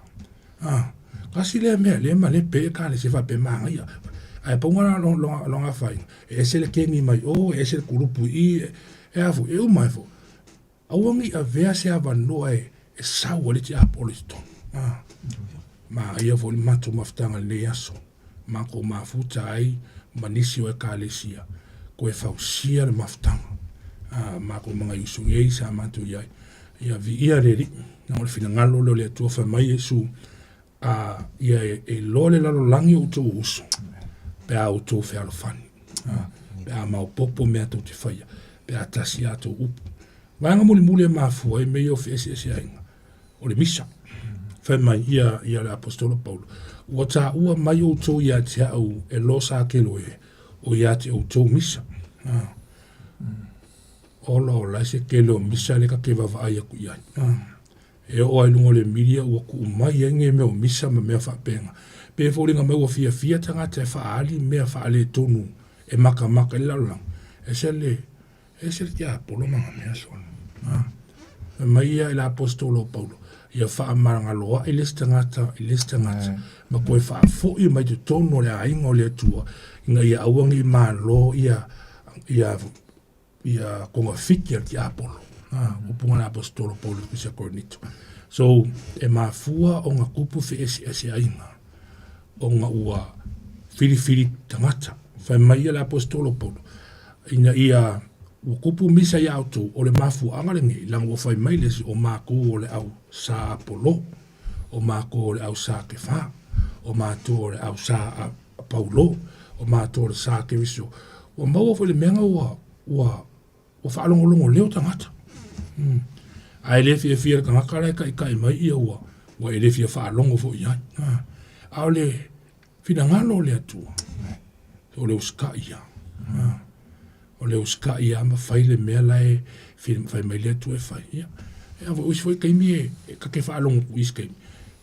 [SPEAKER 14] A, kasi lea mea lea ma lea pe Ekalesia faapea manaia. Ae pau lena lona afaina, e ese le kegi mai o, e ese le kulupu i i, e a foi, e uma ai foi. Aua ne i avea se avanoa e sau ai le tiapolo i totonu. A, manaia foi le matou mafutaga i lenei aso. Matou mafuta ai ma nisi o Ekalesia toe fausia le mafutaga a matou magaiusu nei sa matou i ai. Ia viia le Alii, leaga o le finagalo lea o le Atua fai mai Iesu, a ia e iloa le lalolagi o outou uso pe a outou fealofani, a, pe a maopoopo mea tou te faia, pe a tasi a outou upu. Vaega mulimuli e mafua ai mea ia o feeseeseaiga, o le misa. Fai mai ia, ia le aposetolo Paulo, Ua taua mai outou ia te au e lo sa kelo e, o ia te outou misa. Ah. Ola ola e se kele o misa le ka ke vaavaai aku i ai. Ah. E oo ai luga o le media ua tuu mai ai nei mea o misa ma mea faapena. Pe foliga mai ua fiafia tagata e faaali mea faaletonu e makamaka i le lalolagi. E se le E ese le tiapolo ma ngā mea sona. Ah. Fai mai ia i le aposetolo o Paulo, ia faamagaloa'i le isi tagata i le isi tagata, ma toe faafo'i mai totonu o le aiga o le Atua, ina ia aua ne i malo ia, ia, ia togafiti a le tiapolo. Ah, upu a le aposetolo Paulo i le Tusi a Korinito. So, e mafua ona tupu feeseeseaiga, ona ua filifili tagata. Fai mai ia le aposetolo Paulo, ina ia ua kupu misa iā outou, o le mafuaaga lenei, leaga ua fai mai le isi, o matou o le au sa Apolo, o matou o le au sa Kefa, o matou o le au sa Paulo, o matou o le sa Keriso. Ua maua foi le mea na ua, ua, ua faalogologo leo tagata. Mm. Ae le fiafia le tagata la e taitai mai ia ua, ua e le fia faalogo foi i ai. Ah. A o le finagalo o le Atua, o le usitai ia. Ah. O le usitai ia ma fai le mea la e fai mai le Atua e fai. Ia. E a foi isi foi taimi e, e ta te faalogo ku isi taimi.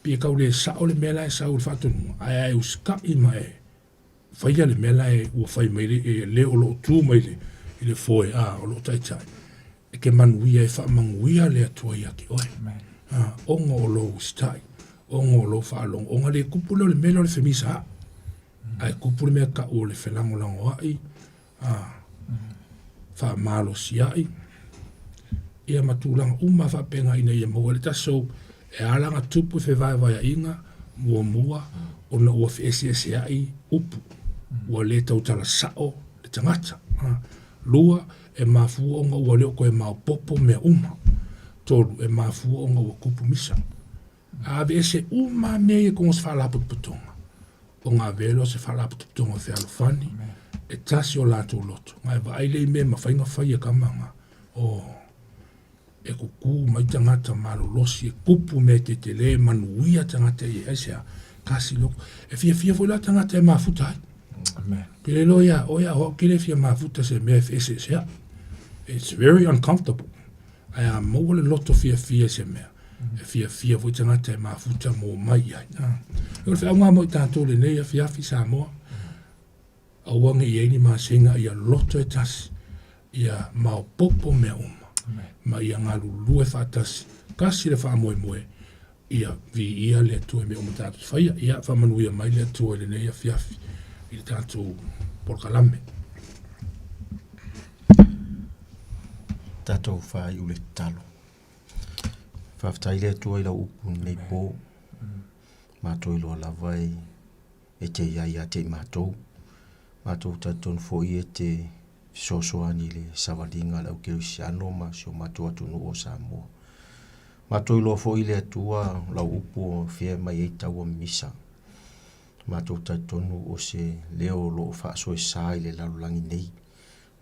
[SPEAKER 14] Pi e tau le sao le mea la e sau i le faatonuga, ae a e usitai ma e faia le mea la e ua fai mai le, e, le o lo o tu mai le, i le foe, a, o lo o taitai, e te manuia, e faamanuia le Atua ia te oe. A, ona o lou usitai, ona o lou faalogo, ona le tupu lea o le mea lea o le femisaai, ae tupu le mea tau o le felagolagoai, a, faamalosiai, ia ma tulaga uma faapena ina ia maua le tasi. So, e ala ona tupu fevaevaeaiga, muamua, ona ua feeseeseai upu, ua le tautala sao le tagata. Lua, e mafua ona ua le o toe maopoopo mea uma. Tolu, e mafua ona ua tupu misa. A aveese uma lava mea ia i totonu o se faalapotopotoga, ona avea lea o se faalapotopotoga fealofani, e tasi o latou loto. Na e vaai lea i mea e mafai ona fai e tama na, oh, e kukū mai tagata malolosi, e kupu mea tetele, e manuia tagata ia, aisea? Tasi loto. E fiafia foi la tagata e mafuta ai. Amen. Ke le loa ia oe a o au ke le fia mafuta se mea e feeseeseai. It's very uncomfortable. Ae a maua le loto fiafia i se mea, e fiafia foi tagata e mafuta mo mai i ai. O le feauga mo i tatou lenei afiafi Samoa, aua ne i ai ni masega ia loto e tasi, ia maopoopo mea uma, ma ia galulue faatasi, tasi le faamoemoe, ia viia le Atua i mea uma tatou te faia. Ia faamanuia mai le Atua i lenei afiafi i le tatou polokalame.
[SPEAKER 10] Tatou faaiu le tatalo. Faafetai le Atua i lau upu i lenei po. Matou iloa lava e e te i ai ia te i matou. Matou talitonu foi e te fesoasoani i le savaliga a le au kerisiano ma si o matou atunuu o Samoa. Matou iloa foi le Atua lau upu o fea mai ai taua mimisa. Matou talitonu o se leo o lo o faasoesa i le lalolagi nei,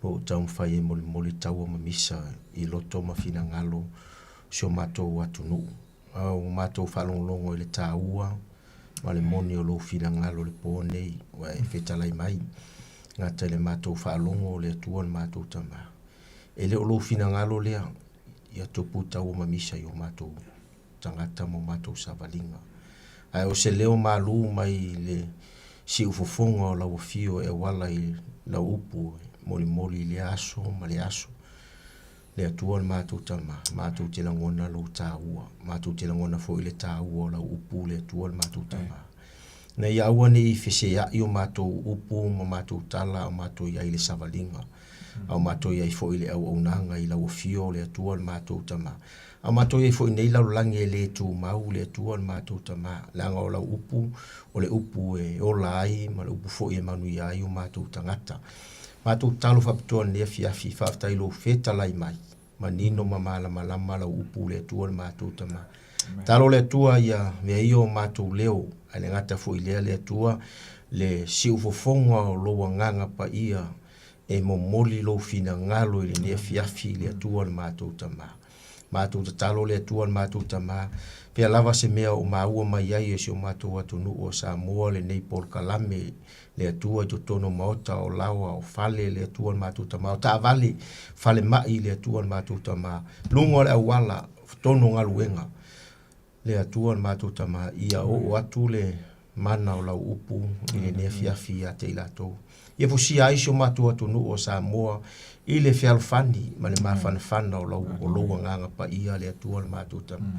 [SPEAKER 10] o lo o taumafai e molimoli taua mamisa i loto ma finagalo o si o matou atunuu. A ua matou faalogologo i le taua ma le moni o lou finagalo i le po nei, ua e fetalai mai, gata i le matou faalogo o le Atua le matou Tama. E le o lou finagalo lea, ia tupu taua mamisa i o matou tagata ma o matou savaliga. Ae o se leo malu mai le siufofoga o lau afio e auala i lau upu e molimoli i lea aso ma lea aso.
[SPEAKER 15] Le Atua le matou Tama, matou te lagona lou taua, matou te lagona foi le taua o lau upu le Atua le matou Tama. Ina ia aua ne i feseai o matou upu ma matou tala a o matou i ai i le savaliga, a o matou i ai foi i le auaunaga i lau afio le Atua le matou Tama. A o matou i ai foi i nei lalolagi e le tumau le Atua le matou Tama, leaga o lau upu o le upu e ola ai ma le upu foi e manuia ai o matou tagata. Matou tatalo faapitoa i lenei afiafi, faafetai i lou fetalai mai, manino ma malamalama lau upu le Atua le matou Tama. Tatalo le Atua ia avea ia o matou leo, ae le gata foi i lea le Atua, le siufofoga o lou Agaga Paia e momoli lou finagalo i lenei afiafi le Atua le matou Tama. Matou tatalo le Atua le matou Tama, pea lava se mea o maua mai ai e si o matou atunuu o Samoa lenei polokalame le Atua i totonu o maota, o laoa, o fale, le Atua le matou Tama, o taavale, falemai, le Atua le matou Tama, luga o le auala, totonu o galuega, le Atua le matou Tama, ia oo atu le mana o lau upu i lenei afiafi ia te i latou. Ia fusia ai si o matou atunuu o Samoa i le fealofani ma le mafanafana o lau, o lou agaga paia, le Atua le matou Tama.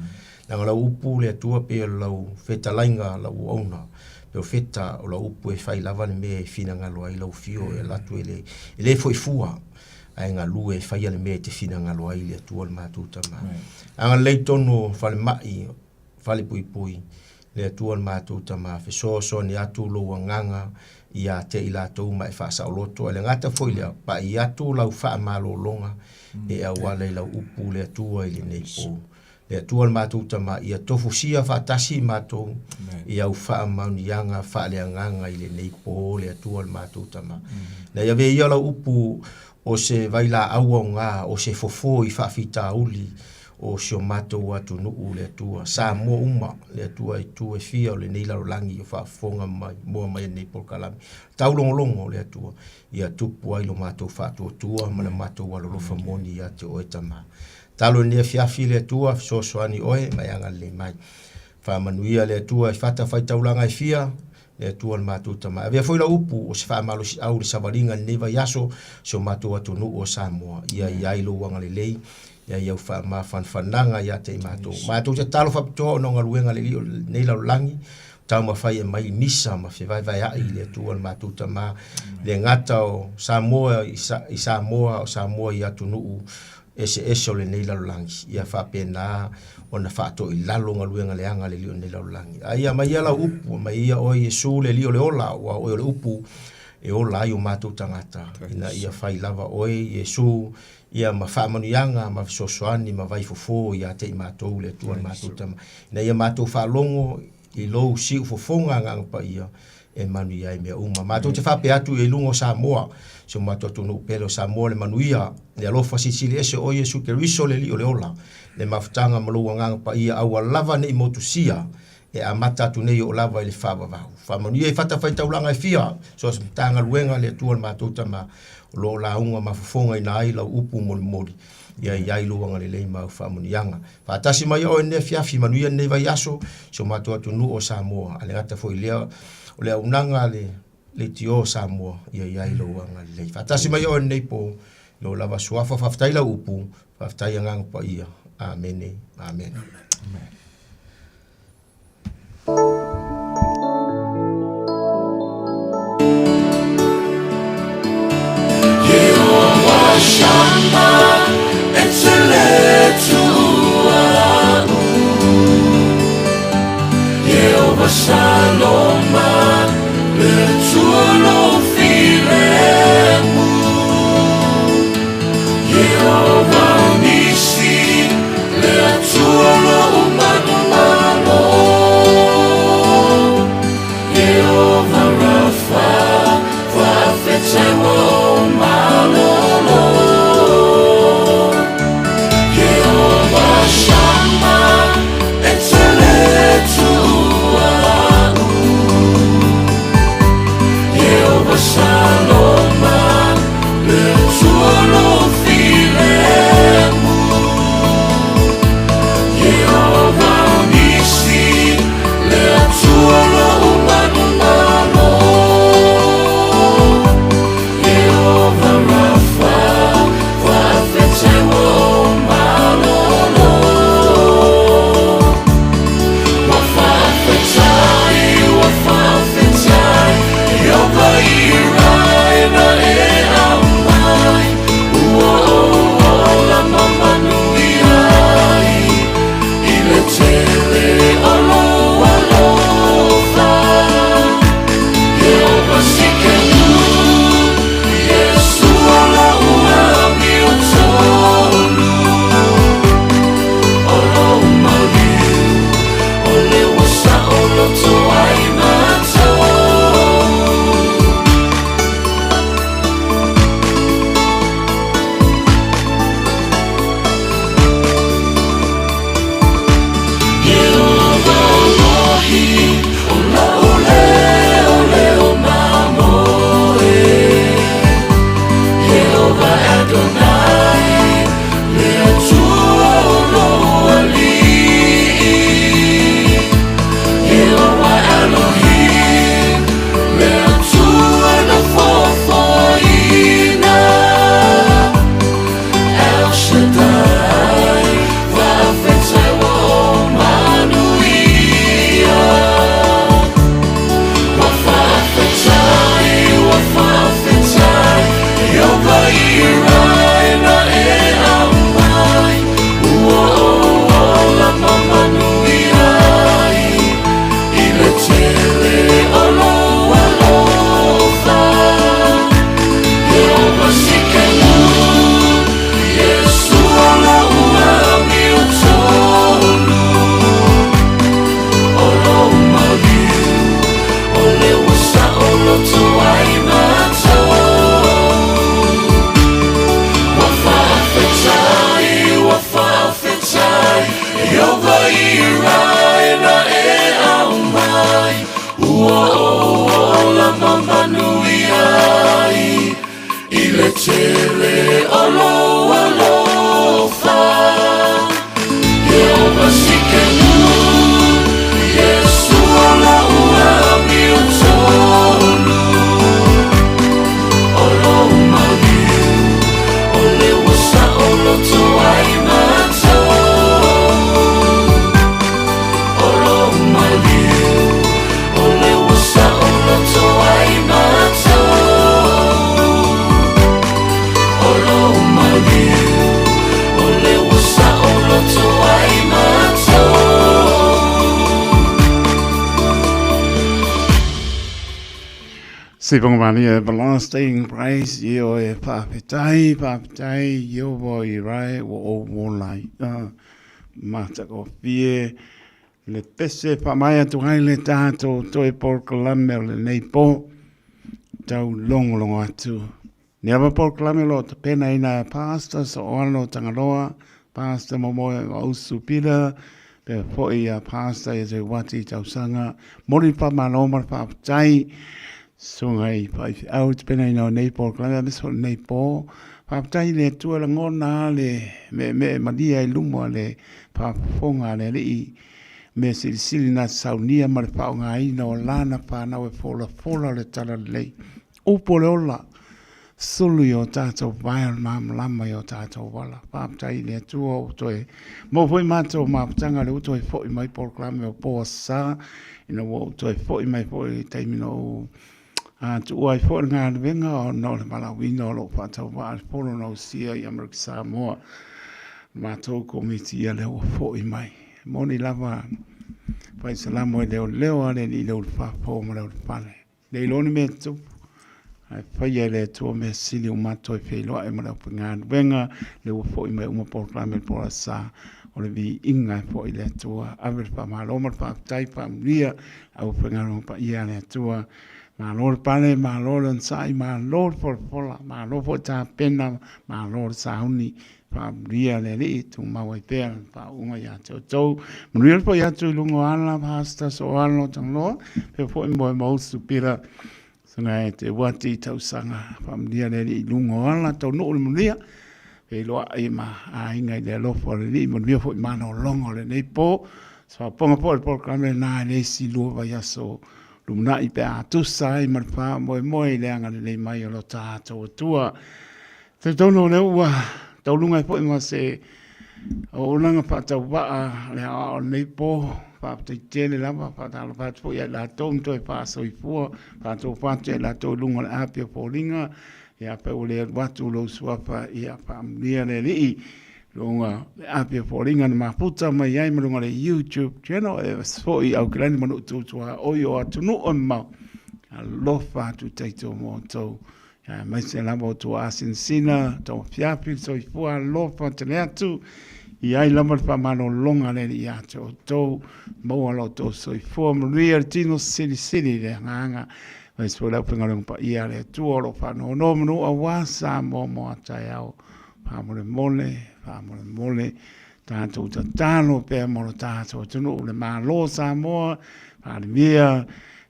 [SPEAKER 15] Leaga o lau upu le Atua pei o lau fetalaiga lau auauna, perofeta, o lau upu e fai lava le mea e finagalo ai lau afio e alu atu e le, e le foi fua, ae galue e faia le mea e te finagalo ai le Atua le matou Tama. Agalelei tonu o falemai, falepuipui, le Atua le matou Tama, fesoasoani atu lou agaga ia te i latou ma e faasaoloto, ae le gata foi lea, pai atu lau faamalologa e auala i lau upu le Atua i lenei po. Le Atua le matou Tama, ia tofusia faatasi matou i au faamaoniaga faaleagaga i lenei po, le Atua le matou Tama. Ina ia avea ia lau upu o se vailaau aoga, o se fofo i faafitauli o si o matou atunuu, le Atua, Samoa uma, le Atua i itu e fia o lenei lalolagi o faafofoga mai, moa mai ai lenei polokalame. Taulogologo, le Atua, ia tupu ai lo matou faatuatua ma le matou alolofa moni ia te oe, Tama. Talo i lenei afiafi le Atua, fesoasoani oe ma e agalelei mai. Faamanuia le Atua i fatafaitaulaga e fia, le Atua le matou Tama. Avea foi lau upu o se faamalosiau i le savaliga i lenei vaiaso, si o matou atunuu o Samoa. Ia i ai lou agalelei, ia i au faamafanafanaga ia te i matou. Matou te tatalo faapitoa ona o galuega a le Alii o lenei lalolagi, taumafai e aumai misa ma fevaevaeai i le Atua le matou Tama, le gata o Samoa i Samoa, o Samoa i atunuu eseese o lenei lalolagi, ia faapena ona faatoilalo galuega leaga a le Alii o lenei lalolagi. A ia aumai ia lau upu, aumai ia oe Iesu le Alii o le ola, aua o oe o le upu e ola ai o matou tagata, ina ia fai lava oe Iesu ia ma faamanuiaga ma fesoasoani ma vaifofo ia te i matou le Atua le matou Tama, ina ia matou faalogo i lou siufofoga Agaga Paia e manuia ai mea uma. Matou te faapea atu i luga o Samoa, si o matou atunuu pele o Samoa, le manuia, le alofa silisili ese o Iesu Keriso le Alii o le ola, le mafutaga ma lou Agaga Paia aua lava ne i motusia, e amata atu nei oo lava i le faavavau. Faamanuia i fatafaitaulaga e fia, so o se Matagaluega a le Atua le matou Tama, o lo o lauga ma fofogaina ai lau upu molimoli, ia i ai lou agalelei ma au faamanuiaga. Faatasi mai oe i lenei afiafi, manuia lenei vaiaso, si o matou atunuu o Samoa, a le gata foi i lea, o le auaunaga a le Leitio o Samoa, ia i ai lou agalelei. Faatasi mai oe i lenei po, i lou lava suafa, faafetai lau upu, faafetai Agaga Paia. Amene, amene. Amen.
[SPEAKER 11] Ua ou ola ma manuia ai i le tele o lou alofa. Ieova Tsidkenu, Iesu o la'u amiotonu, O lou maliu, o le ua saoloto ai matou. O lou maliu, o le ua saoloto ai matou. O lou maliu, o le ua saoloto ai matou.
[SPEAKER 4] Sifonga Everlasting Praise Ioe faafetai faafetai Ieova i rae ua ou ola ai. Matagofie le pese faamaea atu ai le tatou toe polokalame o lenei po. Tau logologo atu. Ni ava polokalame o lo o tapenaina e Pastor So'oalo Tagaloa, Pastor Momoe Vausu Peter, pea foi ia Pastor ia Teuati Tausaga. Moli le faamalo ma le faafetai. Susuga i faifeau i tapenaina o nei polokalame aemaise foi lenei po. Faafetai i le Atua e lagona lava le meemee malie i luma o le faafofoga a le Alii, mea silisili na saunia ma le faaaogaina o lana fanau e folafola le talalelei. Upu o le ola, sulu i o tātou vae o le malamalama i o tātou ala. Faafetai i le Atua ua toe maua foi matou mafutaga lea ua toe foi mai polokalame o Po Aso Sa, ina ua ou toe foi mai foi i le taimi na ou tuua ai foi le galuega ona o le valaauina o lou faatauvaa i le Fono na usia i Amerika Samoa. Matou komiti ia lea ua foi mai. E moni lava, fai salamo e leoleo lava le alii i le ulufafo ma le ulufale. Le iloa ni mea e tutupu, ae faia e le Atua mea sili uma atu ai feiloai ma le aufaigaluega, lea ua foi mai uma polokalame i le Po Aso Sa, o le viiga e foi i le Atua. Ave le faamalo ma le faafetai, faamanuia le aufaigaluega paia a le Atua. Malo le pale, malo le onosai, malo le folafola, malo foi tapena, malo le sauni. Faamanuia le Alii, tumau ai pea le faauuga ia te outou. Manuia le foi atu i luga o ala, Pastor Soalo Tagaloa, pea foi mo e Mausu Pira, susuga e te uati i tausaga. Faamanuia le Alii i luga o ala, taunuu le manuia, feiloai ma aiga i le alofa o le Alii, manuia foi malologa o lenei po. Faafofoga foi le polokalame lena i le isi 2 vaiaso lumanai pe a tusa ai ma le faamoemoe i le agalelei mai o lo tatou Atua. Talitonu o lea ua tauluga ai foi ma se auaunaga faatauvaa le aoao o lenei po. Faafetai tele lava, faatalofa atu foi ia i latou na toe faasoifua, faatofa atu ia i latou i luga o le api o foliga. Ia afai ua le alu atu lou suafa, ia faamanuia le Alii i luga o le api o foliga na mafuta mai ai ma luga o le YouTube channel e foi i Aukilani ma nuu tu tuaoi o atunuu e mamao. Alofa atu taito mo outou. Aemaise lava o tua asinasina, tauafiafi le soifua alofa tele atu, i ai lava le faamalologa a le Alii ia te outou, maua lo outou soifua manuia le tino silisili i le agaga, aemaise foi le aufaigaluega paia a le Atua o lo o faanonomanu aua Samoa mo a taeao. Faamolemole, faamolemole, tatou tatalo pea mo lo tatou atunuu, le Malo o Samoa, Palemia,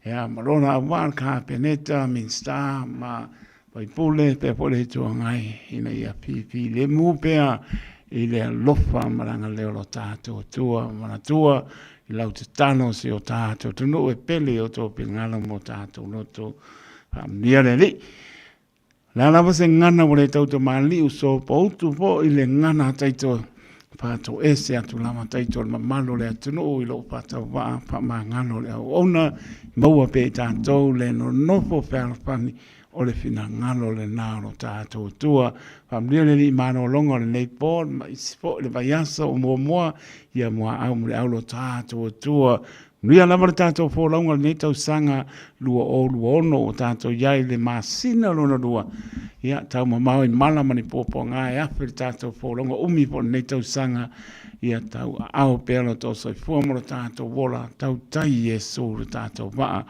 [SPEAKER 4] ia, ma lona auvaa, le Kapeneta, Minisita ma Faipule, pea foi le Itu Agai, ina ia fifilemu pea i le alofa ma le agalelei o lo tatou Atua. Manatua i lau tatalo si o tatou atunuu e pele i o outou finagalo ma o tatou loto. Faamanuia le Alii. O le a lava se gagana ua le tautamalii sopoutu foi le gagana a Taito, faatoese atu lava Taito i le mamalu o le atunuu i lou faatauvaa faamagalo o le auauna, maua pea i tatou le nonofo fealofani o le finagalo lena o lo tatou Atua. Faamanuia le Alii i malologa o lenei po ma isi foi le vaiaso o muamua, ia muaau ma le au lo tatou Atua. Manuia lava le tatou folauga i lenei tausaga 2026 ua tatou i ai i le masina lona lua. Ia, taumamao i mala ma ni puapuaga e afe le tatou folauga umi foi i lenei tausaga. Ia, tauaao pea lo outou soifua ma lo tatou ola, tautai i Iesu lo tatou vaa.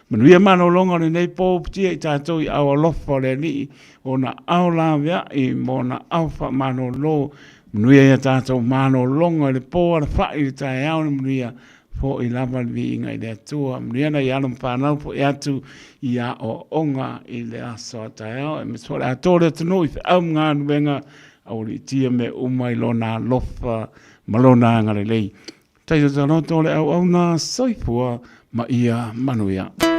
[SPEAKER 4] Manuia malologa o lenei po, uputia i tatou i aao alofa o le Alii, ona ao laveai ma ona ao faamalolo. Manuia ia tatou malologa i le po alafai i le taeao le manuia. Foʻi lava le viiga i le Atua. Manuia nai alo ma fanau foʻi atu i aoaoga i le aso a taeao. Aemaise foi o le atoa o le atunuu i feau ma galuega, aualiitia mea uma i Lona alofa ma Lona agalelei. Taitotaloto le auauna, soifua ma ia manuia.